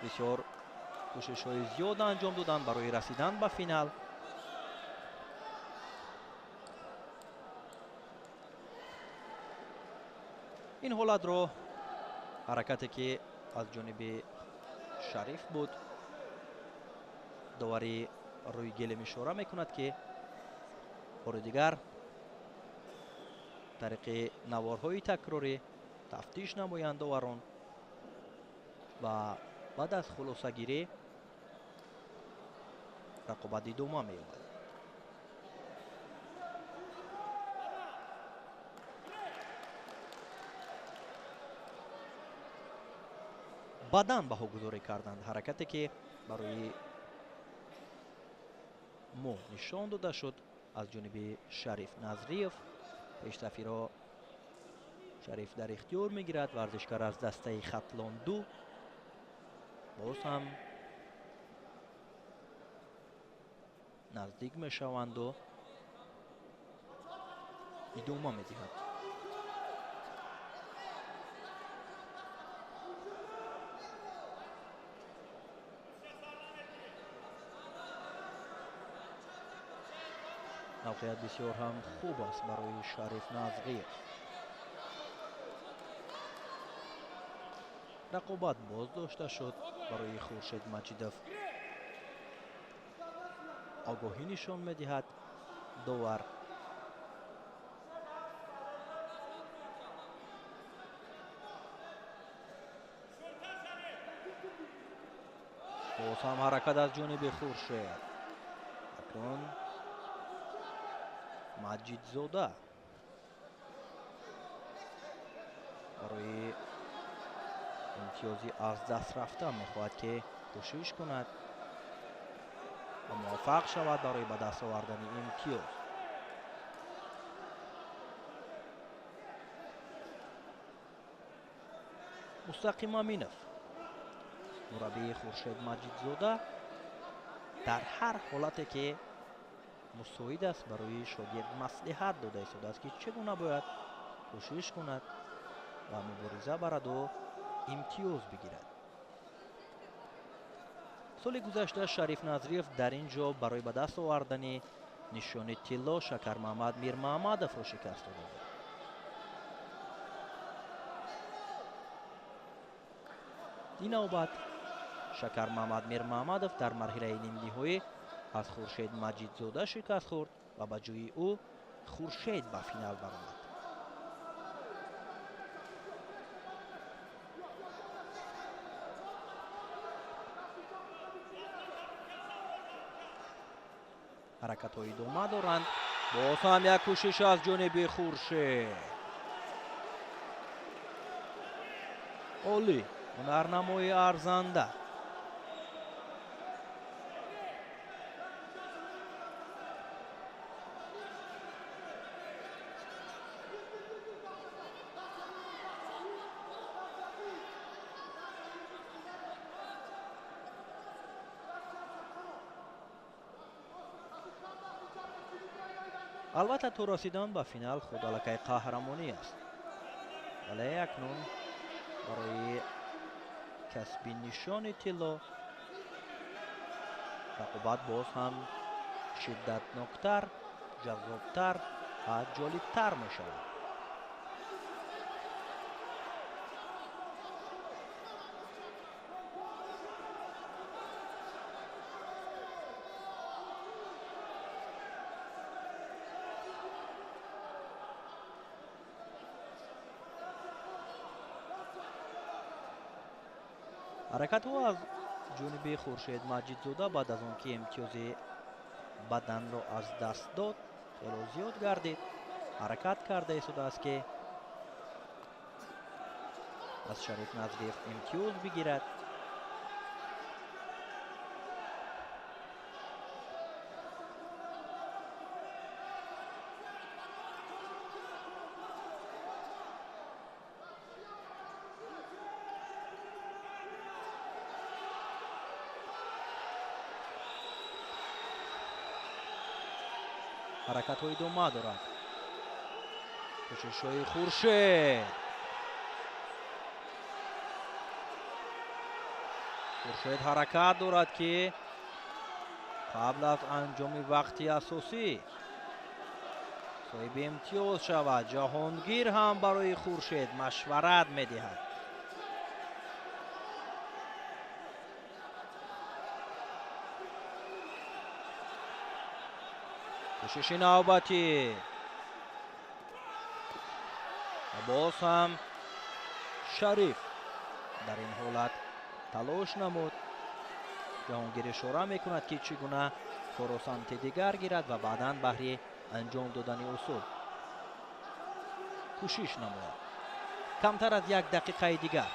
бисёр кӯшишҳои зиёд анҷом доданд барои расидан ба финал. Ин ҳолатро ҳаракате ки аз ҷониби Шариф буд, доварӣ рӯи гелем ишора мекунад, ки бори дигар тариқи наворҳои такрорӣ тафтиш намоянд доварон ва баъд аз хулосагирӣ рақобат идома меёбад. Баъдан баҳогузорӣ карданд. Ҳаракате ки барои мо нишон дода шуд аз ҷониби Шариф Назриев, пештафиро Шариф дар ихтиёр мегирад. Варзишгар аз дастаи Хатлон 2 боз ҳам наздик мешаванду идома медиҳад. Мавқеият бисёр ҳам хуб аст барои Шариф Назриев. Рақобат боз дошта шуд барои Хуршед Маҷидов. Огоҳӣ нишон медиҳад довар. Боз ҳам ҳаракат аз ҷониби Хуршед. Акнун Маҷидзода барои имтиёзи аз даст рафта мехоҳад ки кӯшиш кунад ва муваффақ шавад барои ба даст овардани имтиёз. Мустақим Аминов, мураббии Хуршед Маҷидзода, дар ҳар ҳолате ки мусоид аст барои шогирд маслиҳат дода истодааст, ки чӣ гуна бояд кӯшиш кунад ва мубориза бараду имтиёз бигирад. Соли гузашта Шариф Назриев дар ин ҷо барои ба даст овардани нишони тилло Шакармаҳмад Мирмаҳмадовро шикаст дода буд. Ин навбат Шакармаҳмад Мирмаҳмадов дар марҳилаи нимниҳоӣ аз Хуршед Маҷидзода шикаст хӯрд ва ба ҷои ӯ Хуршед ба финал баромад. Ҳаракатҳо идома доранд. Боз ҳам як кӯшиш аз ҷониби Хуршед. Олӣ, ҳунарнамои арзанда. Албатта то расидан ба финал худ аллакай қаҳрамонӣ аст, вале акнун барои касби нишони тилло рақобат боз ҳам шиддатноктар, ҷаззобтар ва ҷолибтар мешавад. Ҳаракатҳо аз ҷониби Хуршед Маҷидзода баъд аз он ки имтиёзи баданро аз даст дод хело зиёд гардид. Ҳаракат карда истодааст ки аз Шариф Назриев имтиёз бигирад. Ҳаракатҳо идома дорад. Кӯшишҳои Хуршед. Хуршед ҳаракат дорад ки қабл аз анҷоми вақти асосӣ соҳиби имтиёз шавад. Ҷаҳонгир ҳам барои Хуршед машварат медиҳад. Кӯшиши навбатӣ ва боз ҳам Шариф дар ин ҳолат талош намуд. Ҷаҳонгир ишора мекунад ки чӣ гуна корро самти дигар гирад ва баъдан баҳри анҷом додани усул кӯшиш намояд. Камтар аз як дақиқаи дигар.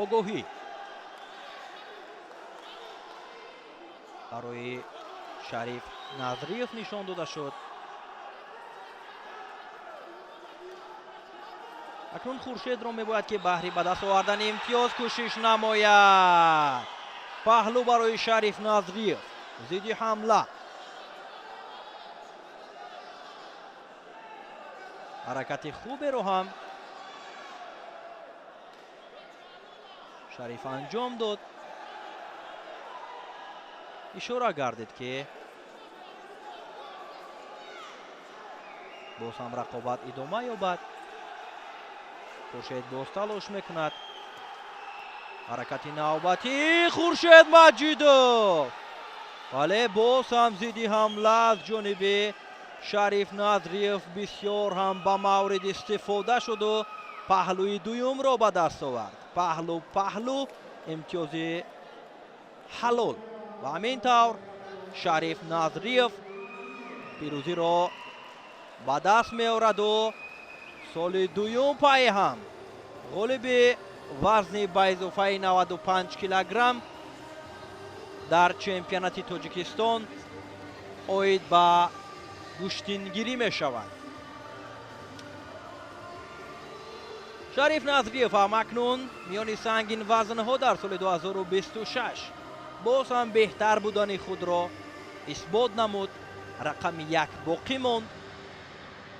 Огоҳӣ барои Шариф Назриев нишон дода шуд. Акнун Хуршедро мебояд ки баҳри ба даст овардани имтиёз кӯшиш намояд. Паҳлӯ барои Шариф Назриев, зидди ҳамла. Ҳаракати хуберо ҳам Шариф анҷом дод. Ишора гардид ки боз ҳам рақобат идома ёбад. Хуршед боз талош мекунад. Ҳаракати навбатӣ Хуршед Маҷидов, вале боз ҳам зидди ҳамла аз ҷониби Шариф Назриев бисёр ҳам ба маврид истифода шуду паҳлӯи дуюмро ба даст овард. Паҳлӯ паҳлӯ имтиёзи ҳалол ва ҳамин тавр Шариф Назриев пирӯзиро ба даст меораду соли дуюм пайи ҳам ғолиби вазни ба изофаи 95 килограмм дар чемпионати Тоҷикистон оид ба гӯштингирӣ мешавад. Шариф Назриев ҳам акнун миёни сангин вазнҳо дар соли 2026 боз ҳам беҳтар будани худро исбот намуд. Рақами 1 боқӣ монд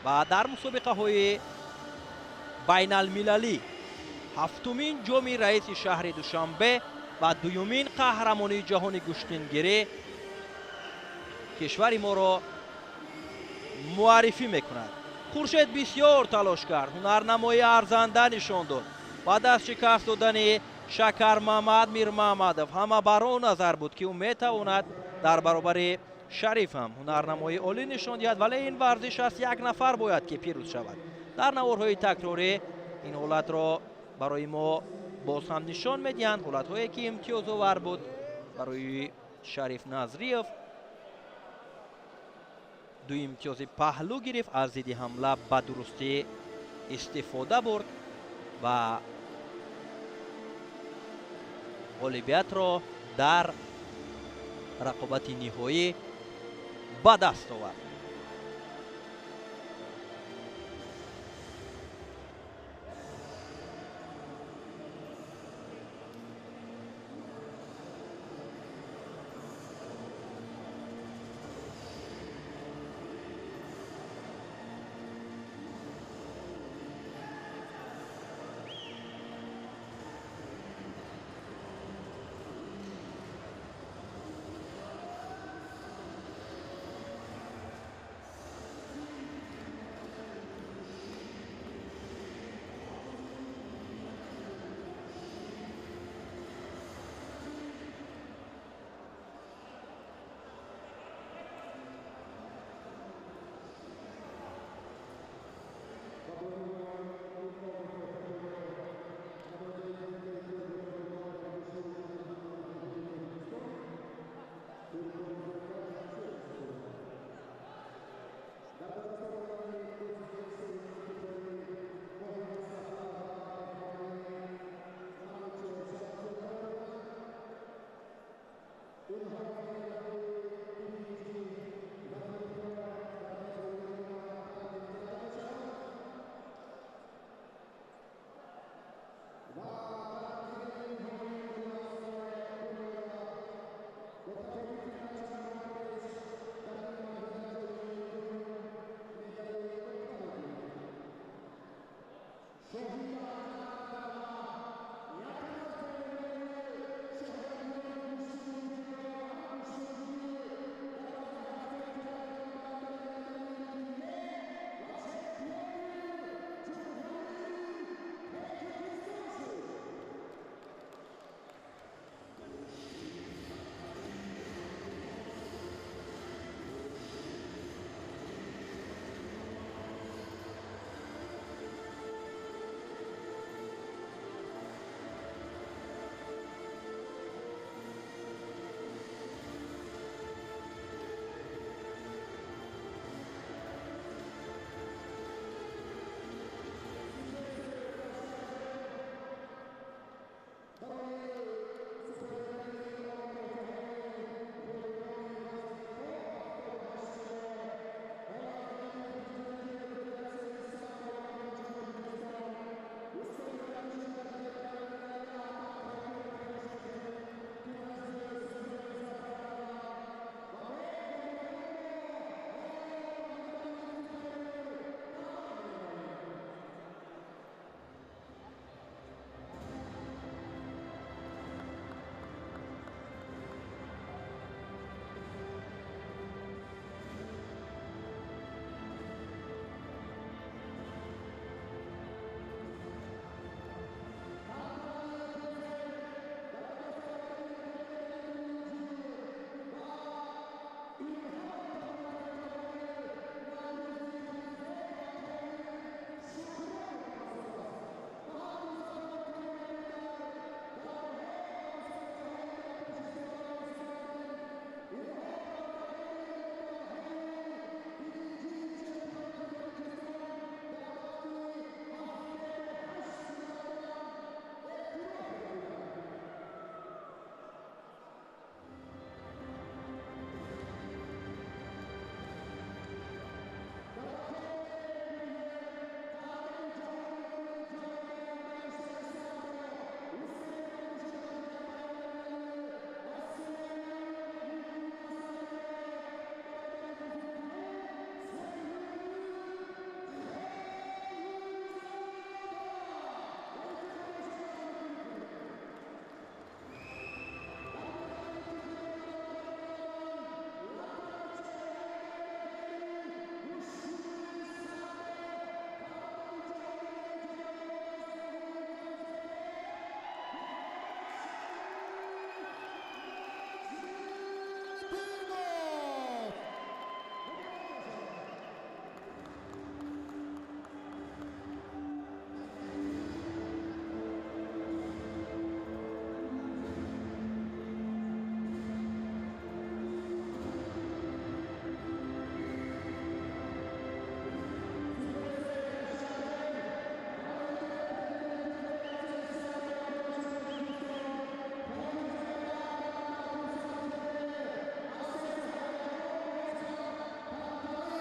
ва дар мусобиқаҳои байналмилалӣ ҳафтумин ҷоми раиси шаҳри Душанбе ва дуюмин қаҳрамонии ҷаҳони гӯштингирӣ кишвари моро муаррифӣ мекунад. Хуршед бисёр талош кард, ҳунарнамоии арзанда нишон дод. Баъд аз шикаст додани Шакармамад Мирмамадов ҳама бар он назар буд ки ӯ метавонад дар баробари Шариф ҳам ҳунарнамоии олӣ нишон диҳад, вале ин варзиш аст, як нафар бояд ки пирӯз шавад. Дар наворҳои такрорӣ ин ҳолатро барои мо боз ҳам нишон медиҳанд, ҳолатҳое ки имтиёзовар буд барои Шариф Назриев. Ду имтиёзи паҳлӯ гирифт, аз зидди ҳамла ба дурустӣ истифода бурд ва ғолибиятро дар рақобати ниҳоӣ ба даст овард.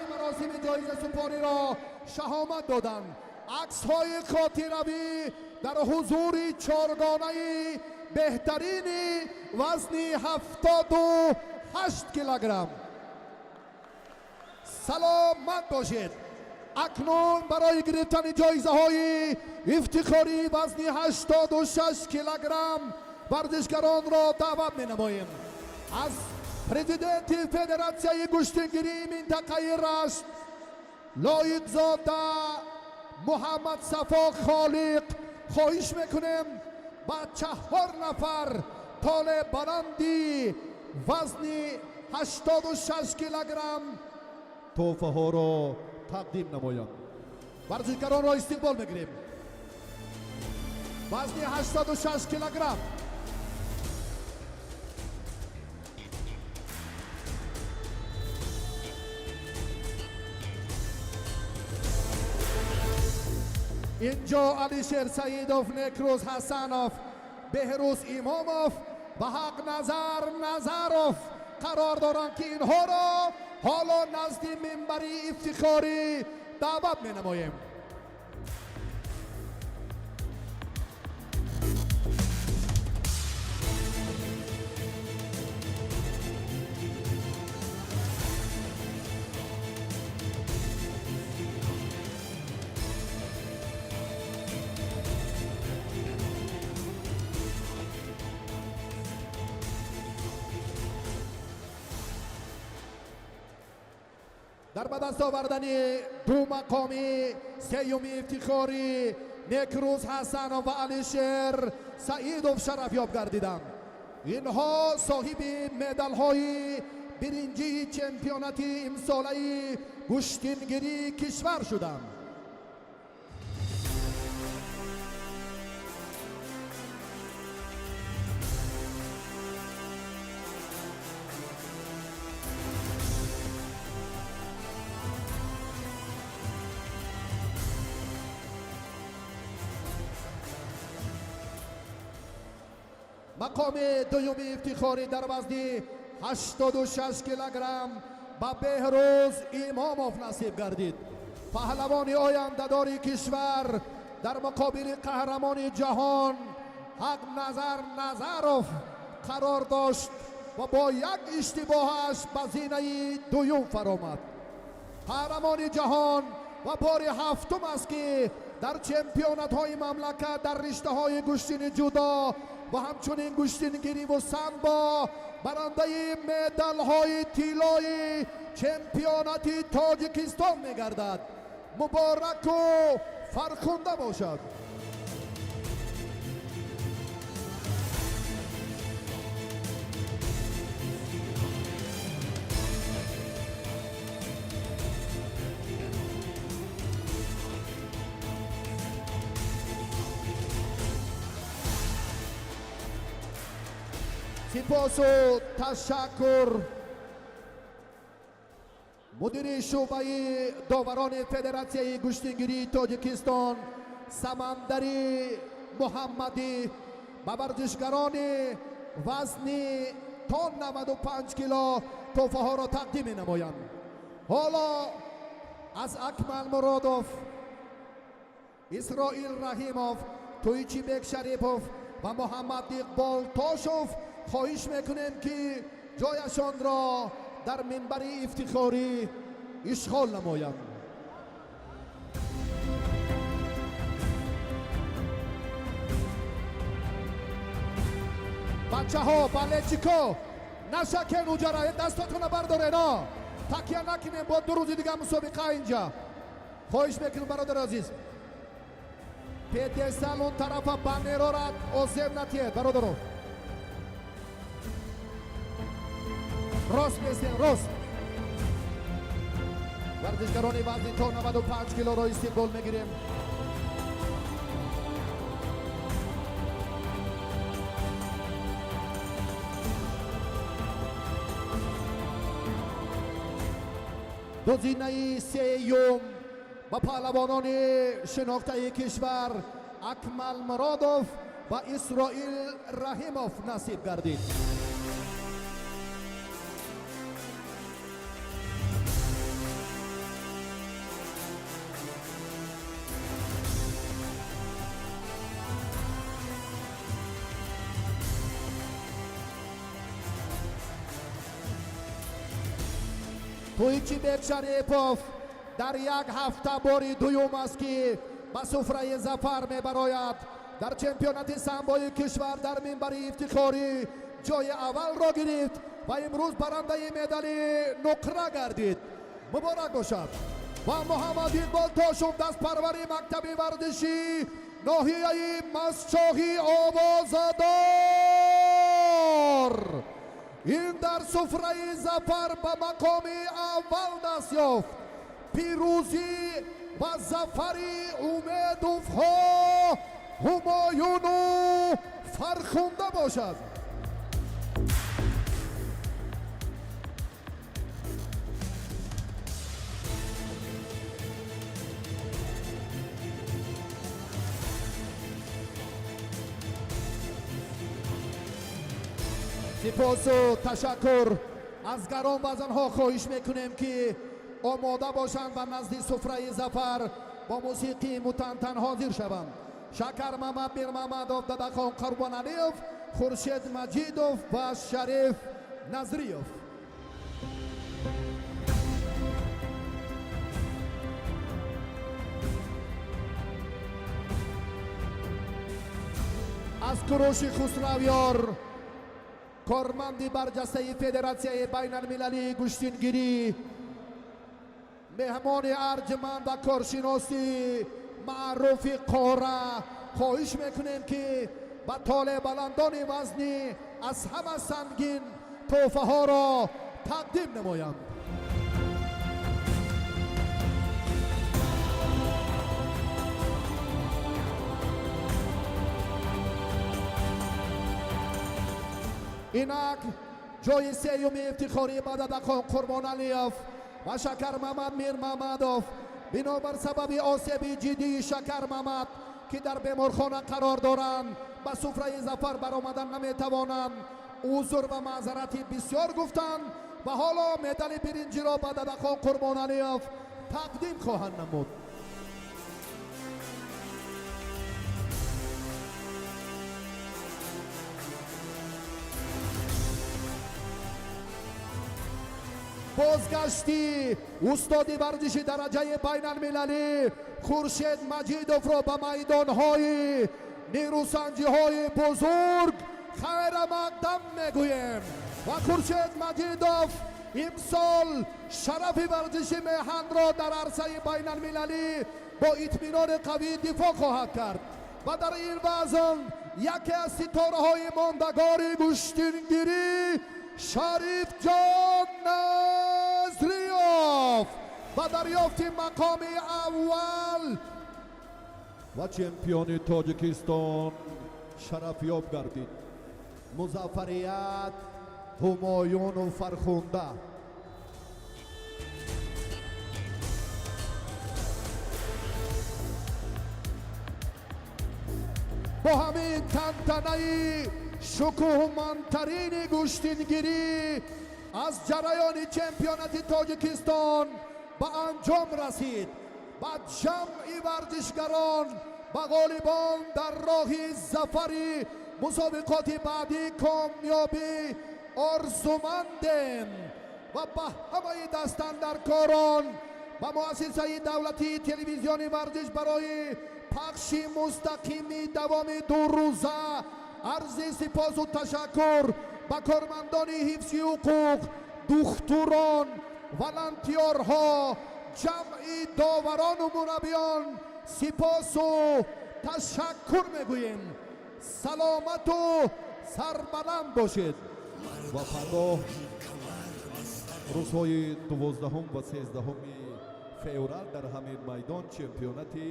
مراسم جایزه سپاری را شهامت دادند. عکس‌های خاطروی در حضور چهارگانه بهترین وزن 78 کیلوگرم. سلامت باشید. اکنون برای گرفتن جایزه های افتخاری وزن 86 کیلوگرم ورزشگران را دعوت می نماییم. از پرزیدنت فدراسیای گوشتینگیری منطقه رشت لایقزاده محمد صفا خالق خواهش میکنیم با 4 نفر طالب بلندی وزن 86 کیلوگرم تحفه ها را تقدیم نمایند. ورزشگران را استقبال میگیریم. وزن 86 کیلوگرم. اینجا علیشیر سعیدوف، نکروز حسنوف، بهروز ایماموف Ва Ҳақназар Назаров қарор доранд, ки инҳоро ҳоло назди минбари ифтихорӣ даъват менамоем. Дар ба даст овардани ду мақоми сеюми ифтихорӣ Некрӯз Ҳасанов ва Алишер Саидов шарафёб гардиданд. Инҳо соҳиби медалҳои биринҷии чемпионати имсолаи гӯштингирии кишвар шуданд. Мақоми дуюми ифтихорӣ дар вазни 86 килограмм ба Беҳрӯз Имомов насиб гардид. Паҳлавони ояндадори кишвар дар муқобили қаҳрамони ҷаҳон Ҳақназар Назаров қарор дошт ва бо як иштибоҳаш ба зинаи дуюм фаромад. Қаҳрамони ҷаҳон ва бори ҳафтум аст, ки дар чемпионатҳои мамлакат дар риштаҳои гӯштини ҷудо ва ҳамчунин гӯштингириву самбо барандаи медалҳои тиллои чемпионати Тоҷикистон мегардад. Мубораку фархунда бошад. Сипосу ташаккур мудири шӯъбаи доварони Федератсияи гӯштингирии Тоҷикистон Самандари Муҳаммадӣ ба варзишгарони вазни то 95 кило тӯҳфаҳоро тақдим менамоянд. Ҳоло аз Акмал Муродов, Исроил Раҳимов, Тӯйчибек Шарипов ва Муҳаммад Иқбол Тошов хоҳиш мекунем, ки ҷояшонро дар минбари ифтихорӣ ишғол намоянд. Бачаҳо, болельщико, нашакен уҷара, дастотона бардорен, такя накунем, бо 2 рӯзи дига мусобиқа инҷа. Хоҳиш мекунем, бародари азиз, пьедестал он тарафа баннерора озем натиҳед, бародаро. Рост местен, рост. Варзишгарони вазни то 95 килоро истиқбол мегирем. Ду зинаи сеюм ба паҳлавонони шинохтаи кишвар Акмал Муродов ва Исроил Раҳимов насиб гардид. Тӯйчибек Шарипов дар як ҳафта бори дуюм аст, ки ба суфраи зафар мебарояд. Дар чемпионати самбои кишвар дар минбари ифтихорӣ ҷои аввалро гирифт ва имрӯз барандаи медали нуқра гардид. Муборак бошад. Ва Муҳаммад Иқбол Тошов, дастпарвари мактаби варзишӣ ноҳияи Мастчоҳи овозадор ин дар суфраи зафар ба мақоми аввал даст ёфт. Пирӯзӣ ва зафари Умедовҳо ҳумоюну фархунда бошад. Сипосу ташаккур. Аз гарон вазнҳо хоҳиш мекунем, ки омода бошанд ва назди суфраи зафар бо мусиқии мутантан ҳозир шаванд. Шакармамад Мирмамадов, Дадахон Қурбоналиев, Хуршед Маҷидов ва Шариф Назриев. Аз Куруши Хусравёр, корманди барҷастаи Федератсияи байналмилалии гӯштингирӣ, меҳмони арҷманд ва коршиноси маъруфи қора, хоҳиш мекунем, ки ба толеъбаландони вазнӣ аз ҳама сангин тӯҳфаҳоро тақдим намоянд. Инак ҷои сеюми ифтихорӣ ба Дадахон Қурбоналиев ва Шакармамад Мирмамадов. Бинобар сабаби осеби ҷиддии Шакармамад, ки дар беморхона қарор доранд, ба суфраи зафар баромадан наметавонанд, узр ва маъзарати бисёр гуфтанд ва ҳоло медали биринҷиро ба Дадахон Қурбоналиев тақдим хоҳанд намуд. Бозгашти устоди варзиши дараҷаи байналмилалӣ Хуршед Маҷидовро ба майдонҳои нерӯсанҷиҳои бузург хайрамақдам мегӯем ва Хуршед Маҷидов имсол шарафи варзиши меҳанро дар арсаи байналмилалӣ бо итминони қавӣ дифоъ хоҳад кард ва дар ин вазн яке аз ситораҳои мондагори гӯштингирӣ Шарифҷон Назриёв ба дарёфти мақоми аввал ва чемпиони Тоҷикистон шарафёб гардид. Музаффарият Ҳумоюну Фархунда. Бо ҳамин тантанаи шукӯҳмандтарини гӯштингирӣ аз ҷараёни чемпионати Тоҷикистон ба анҷом расид. Ба ҷамъи варзишгарон, ба ғолибон дар роҳи зафари мусобиқоти баъдӣ комёбӣ орзумандем ва ба ҳамаи дастандаркорон, ба муассисаи давлатии телевизиони варзиш барои пахши мустақими давоми 2 рӯза арзи сипосу ташаккур, ба кормандони ҳифзи ҳуқуқ, духтурон, волонтиёрҳо, ҷамъи доварону мураббиён сипосу ташаккур мегӯем. Саломату сарбаланд бошед ва пагоҳ рӯзҳои 12 ва 13 феврал дар ҳамин майдон чемпионати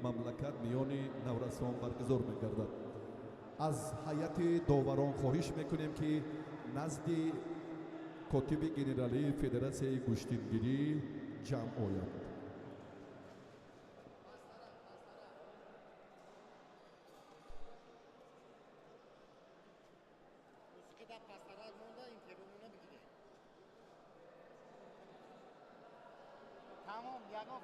мамлакат миёни наврасон баргузор мегардад. Аз ҳайати доварон хоҳиш мекунем, ки назди котиби генералии Федератсияи гӯштингирӣ ҷамъ оянд. Тамом, ягон.